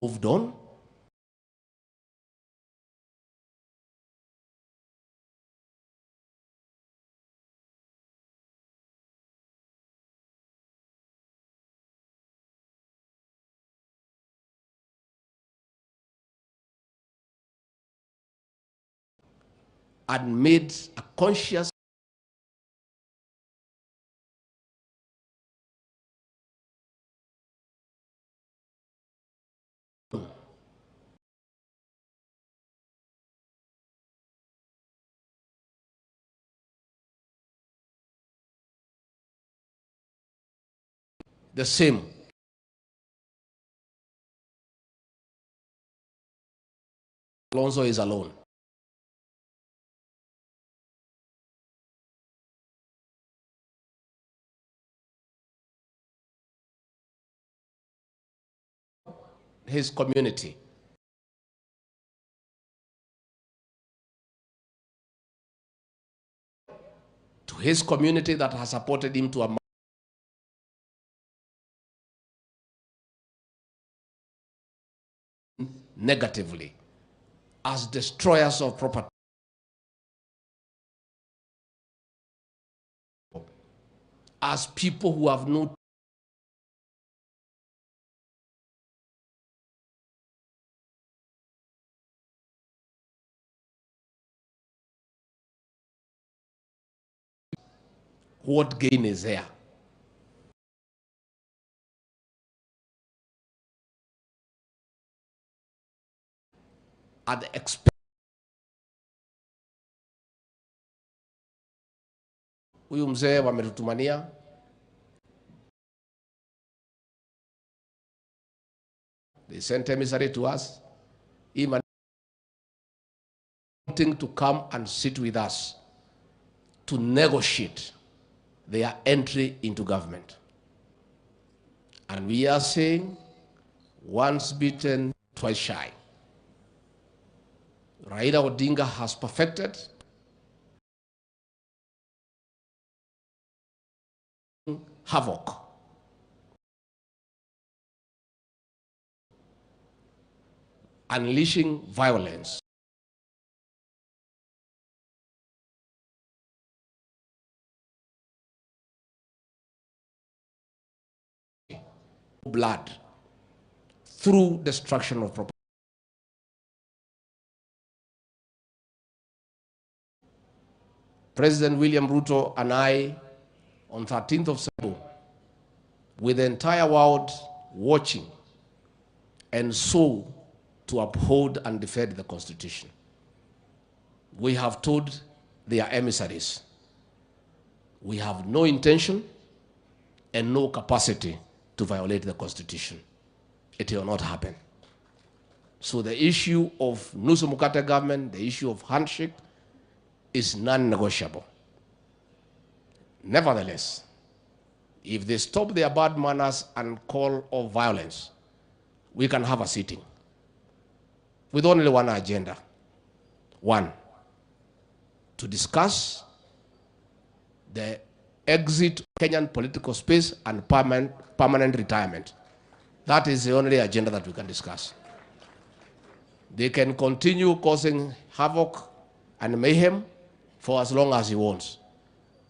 Moved on. And made a conscious the same Alonso is alone. His community. To his community that has supported him to a negatively as destroyers of property, as people who have no What gain is there? At the expense. Huyu mzee wametutumania They sent emissary to us. Him wanting to come and sit with us to negotiate their entry into government. And we are saying, once bitten, twice shy. Raila Odinga has perfected havoc. Unleashing violence. Blood through destruction of property. President William Ruto and I, on 13th of September, with the entire world watching, and so to uphold and defend the Constitution. We have told their emissaries, we have no intention and no capacity to violate the Constitution. It will not happen. So the issue of Nusu Mukate government, the issue of handshake, is non-negotiable. Nevertheless, if they stop their bad manners and call of violence, we can have a sitting with only one agenda. One, to discuss the exit Kenyan political space and permanent retirement. That is the only agenda that we can discuss. They can continue causing havoc and mayhem for as long as he wants.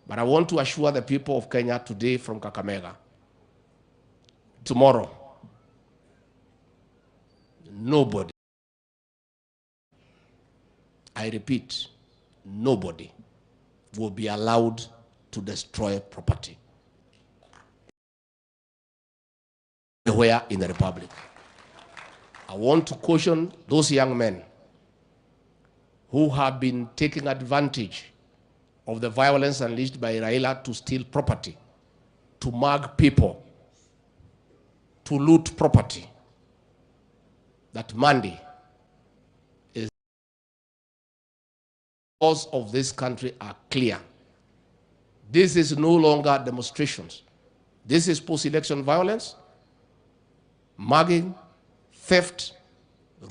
But I want to assure the people of Kenya today from Kakamega, tomorrow, nobody, I repeat, nobody will be allowed to destroy property anywhere in the Republic. I want to caution those young men who have been taking advantage of the violence unleashed by Raila to steal property, to mug people, to loot property, that Monday is the laws of this country are clear. This is no longer demonstrations. This is post-election violence, mugging, theft,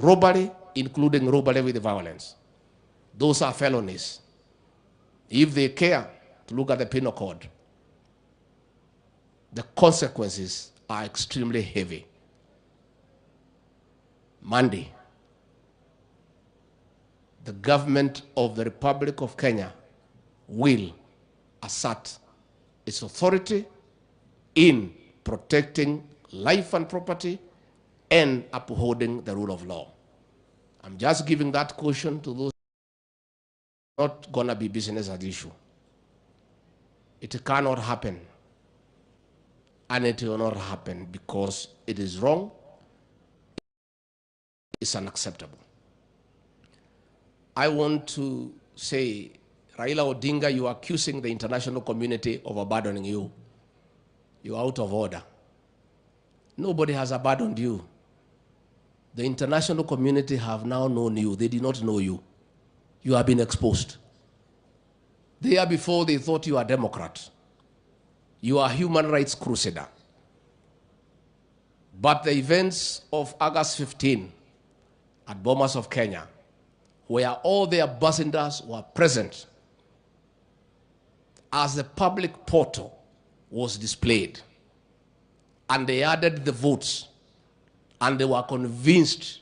robbery, including robbery with violence. Those are felonies. If they care to look at the penal code, the consequences are extremely heavy. Monday, the government of the Republic of Kenya will assert its authority in protecting life and property and upholding the rule of law. I'm just giving that caution to those not gonna be business as usual. It cannot happen. And it will not happen because it is wrong. It's unacceptable. I want to say, Raila Odinga, you are accusing the international community of abandoning you. You are out of order. Nobody has abandoned you. The international community have now known you. They did not know you. You have been exposed. The year before, they thought you are a Democrat. You are a human rights crusader. But the events of August 15 at Bomas of Kenya, where all the ambassadors were present, as the public portal was displayed, and they added the votes, and they were convinced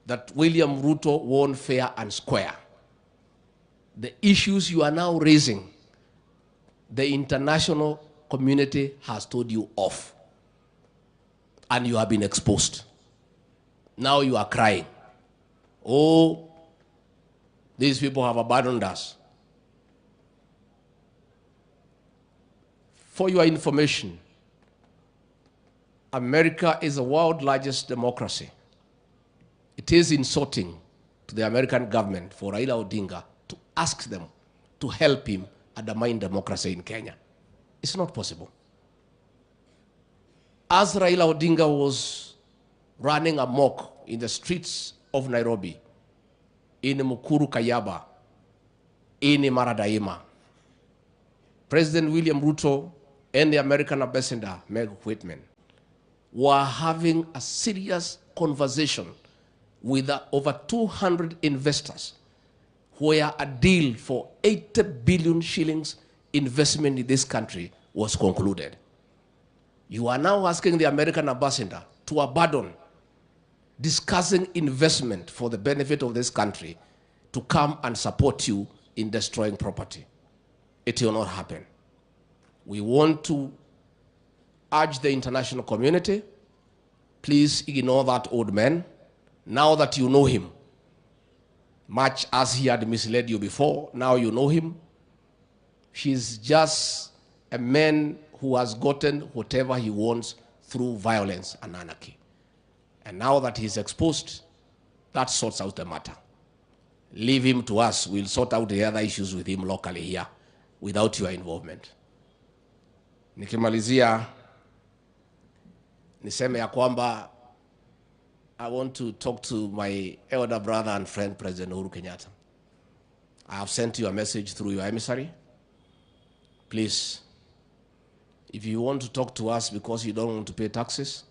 that William Ruto won fair and square. The issues you are now raising, the international community has told you off, and you have been exposed. Now you are crying. Oh, these people have abandoned us. For your information, America is the world's largest democracy. It is insulting to the American government for Raila Odinga to ask them to help him undermine democracy in Kenya. It's not possible. As Raila Odinga was running amok in the streets of Nairobi, in Mukuru Kayaba, in Imara Daima, President William Ruto and the American ambassador, Meg Whitman, were having a serious conversation with over 200 investors where a deal for 80 billion shillings investment in this country was concluded. You are now asking the American ambassador to abandon discussing investment for the benefit of this country to come and support you in destroying property. It will not happen. We want to urge the international community, please ignore that old man. Now that you know him, much as he had misled you before, now you know him. He's just a man who has gotten whatever he wants through violence and anarchy. And now that he's exposed, that sorts out the matter. Leave him to us. We'll sort out the other issues with him locally here without your involvement. Nikimalizia niseme ya kwamba I want to talk to my elder brother and friend, President Uhuru Kenyatta. I have sent you a message through your emissary. Please, if you want to talk to us because you don't want to pay taxes,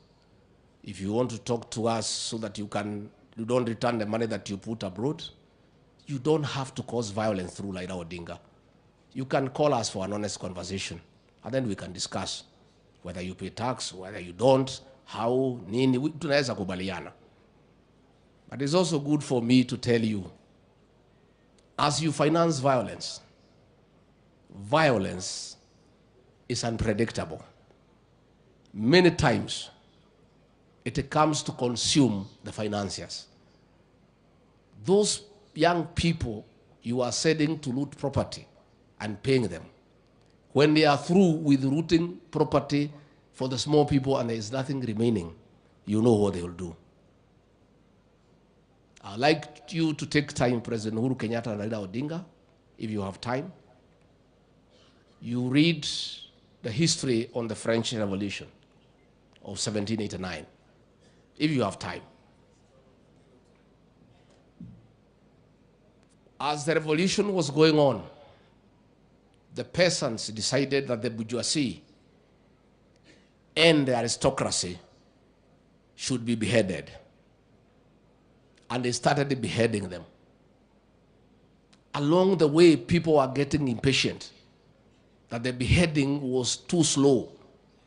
if you want to talk to us so that you don't return the money that you put abroad, you don't have to cause violence through Raila Odinga. You can call us for an honest conversation, and then we can discuss whether you pay tax, whether you don't, how, nini, tunaweza kubaliana. But it's also good for me to tell you, as you finance violence, violence is unpredictable. Many times, it comes to consume the financiers. Those young people you are sending to loot property and paying them, when they are through with looting property for the small people and there is nothing remaining, you know what they will do. I'd like you to take time, President Uhuru Kenyatta and Raila Odinga, if you have time. You read the history on the French Revolution of 1789, if you have time. As the revolution was going on, the peasants decided that the bourgeoisie and the aristocracy should be beheaded. And they started beheading them. Along the way, people were getting impatient that the beheading was too slow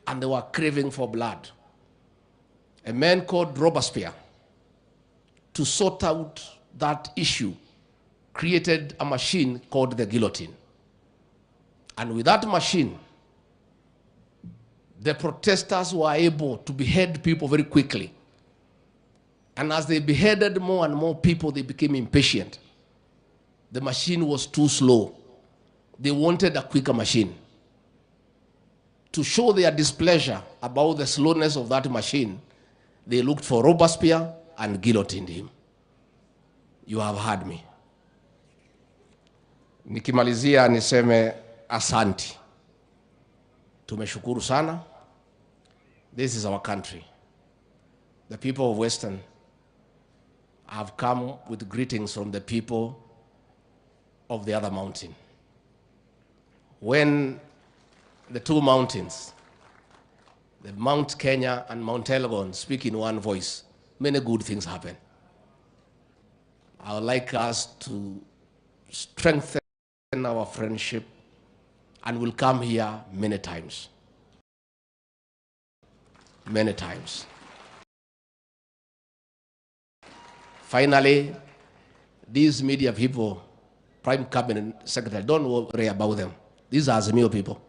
and they were craving for blood. A man called Robespierre, to sort out that issue, created a machine called the guillotine. And with that machine, the protesters were able to behead people very quickly. And as they beheaded more and more people, they became impatient. The machine was too slow. They wanted a quicker machine. To show their displeasure about the slowness of that machine, they looked for Robespierre and guillotined him. You have heard me. Nikimalizia niseme asanti. Tumeshukuru sana. This is our country. The people of Western have come with greetings from the people of the other mountain. When the two mountains, the Mount Kenya and Mount Elgon, speak in one voice, many good things happen. I would like us to strengthen our friendship, and we'll come here many times. Many times. Finally, these media people, Prime Cabinet Secretary, don't worry about them. These are Azimio people.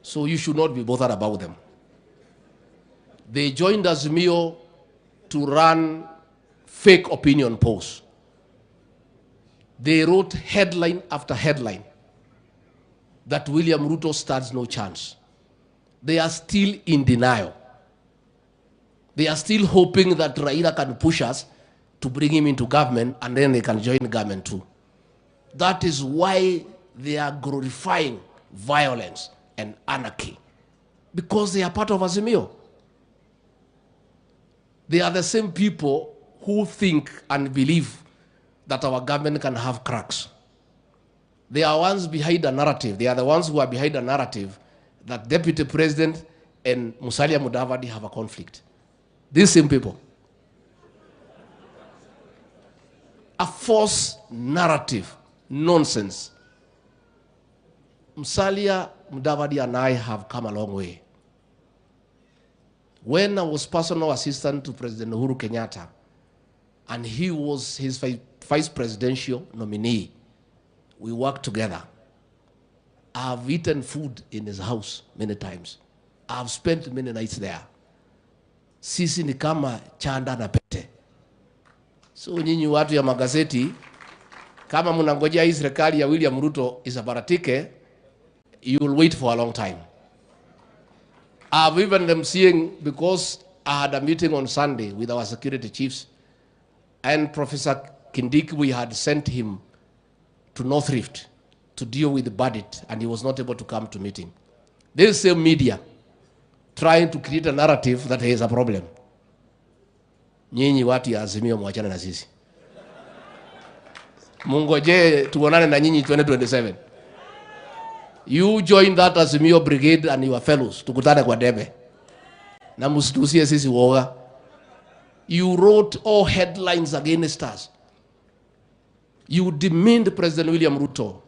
So you should not be bothered about them. They joined Azimio to run fake opinion polls. They wrote headline after headline that William Ruto stands no chance. They are still in denial. They are still hoping that Raila can push us to bring him into government and then they can join government too. That is why they are glorifying violence and anarchy, because they are part of Azimio. They are the same people who think and believe that our government can have cracks. They are ones behind the narrative. They are the ones who are behind the narrative that Deputy President and Musalia Mudavadi have a conflict. These same people. A false narrative, nonsense. Musalia Mudavadi and I have come a long way. When I was personal assistant to President Uhuru Kenyatta, and he was his vice presidential nominee, we worked together. I've eaten food in his house many times. I've spent many nights there. Sisi ni kama chanda na pete. So nyinyi watu ya magazeti, kama mnangojea hii serikali ya William Ruto isabaratike, you will wait for a long time. I've even them seeing, because I had a meeting on Sunday with our security chiefs, and Professor Kindiki, we had sent him to North Rift to deal with the bandit, and he was not able to come to meeting. This same media trying to create a narrative that there is a problem. Nyinyi watu ya Azimio mwachane na sisi. Mungoje tuonane na nyinyi 2027. You join that Azimio brigade and your fellows. Tukutane kwa debe. Na msitusie sisi woga. You wrote all headlines against us. You demeaned President William Ruto.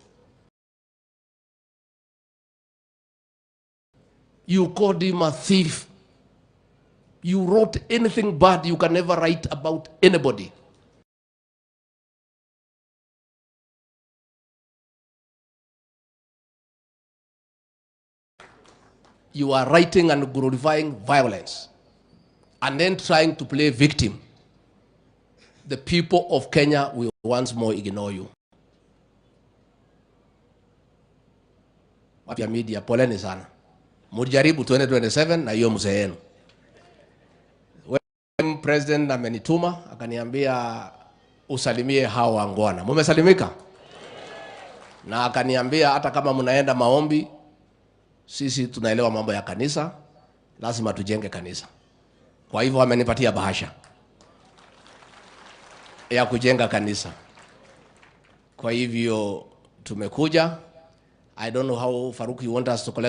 You called him a thief. You wrote anything bad you can never write about anybody. You are writing and glorifying violence and then trying to play victim. The people of Kenya will once more ignore you. Watu ya media, poleni sana. Mujaribu 2027 na hiyo mzee yenu. When President amenituma akaniambia usalimie hao wangwana. Mumesalimika? Na akaniambia hata kama mnaenda maombi, sisi tunaelewa mambo ya kanisa, lazima tujenge kanisa. Kwa hivyo amenipatia bahasha ya kujenga kanisa. Kwa hivyo tumekuja. I don't know how Farouk you want us to collect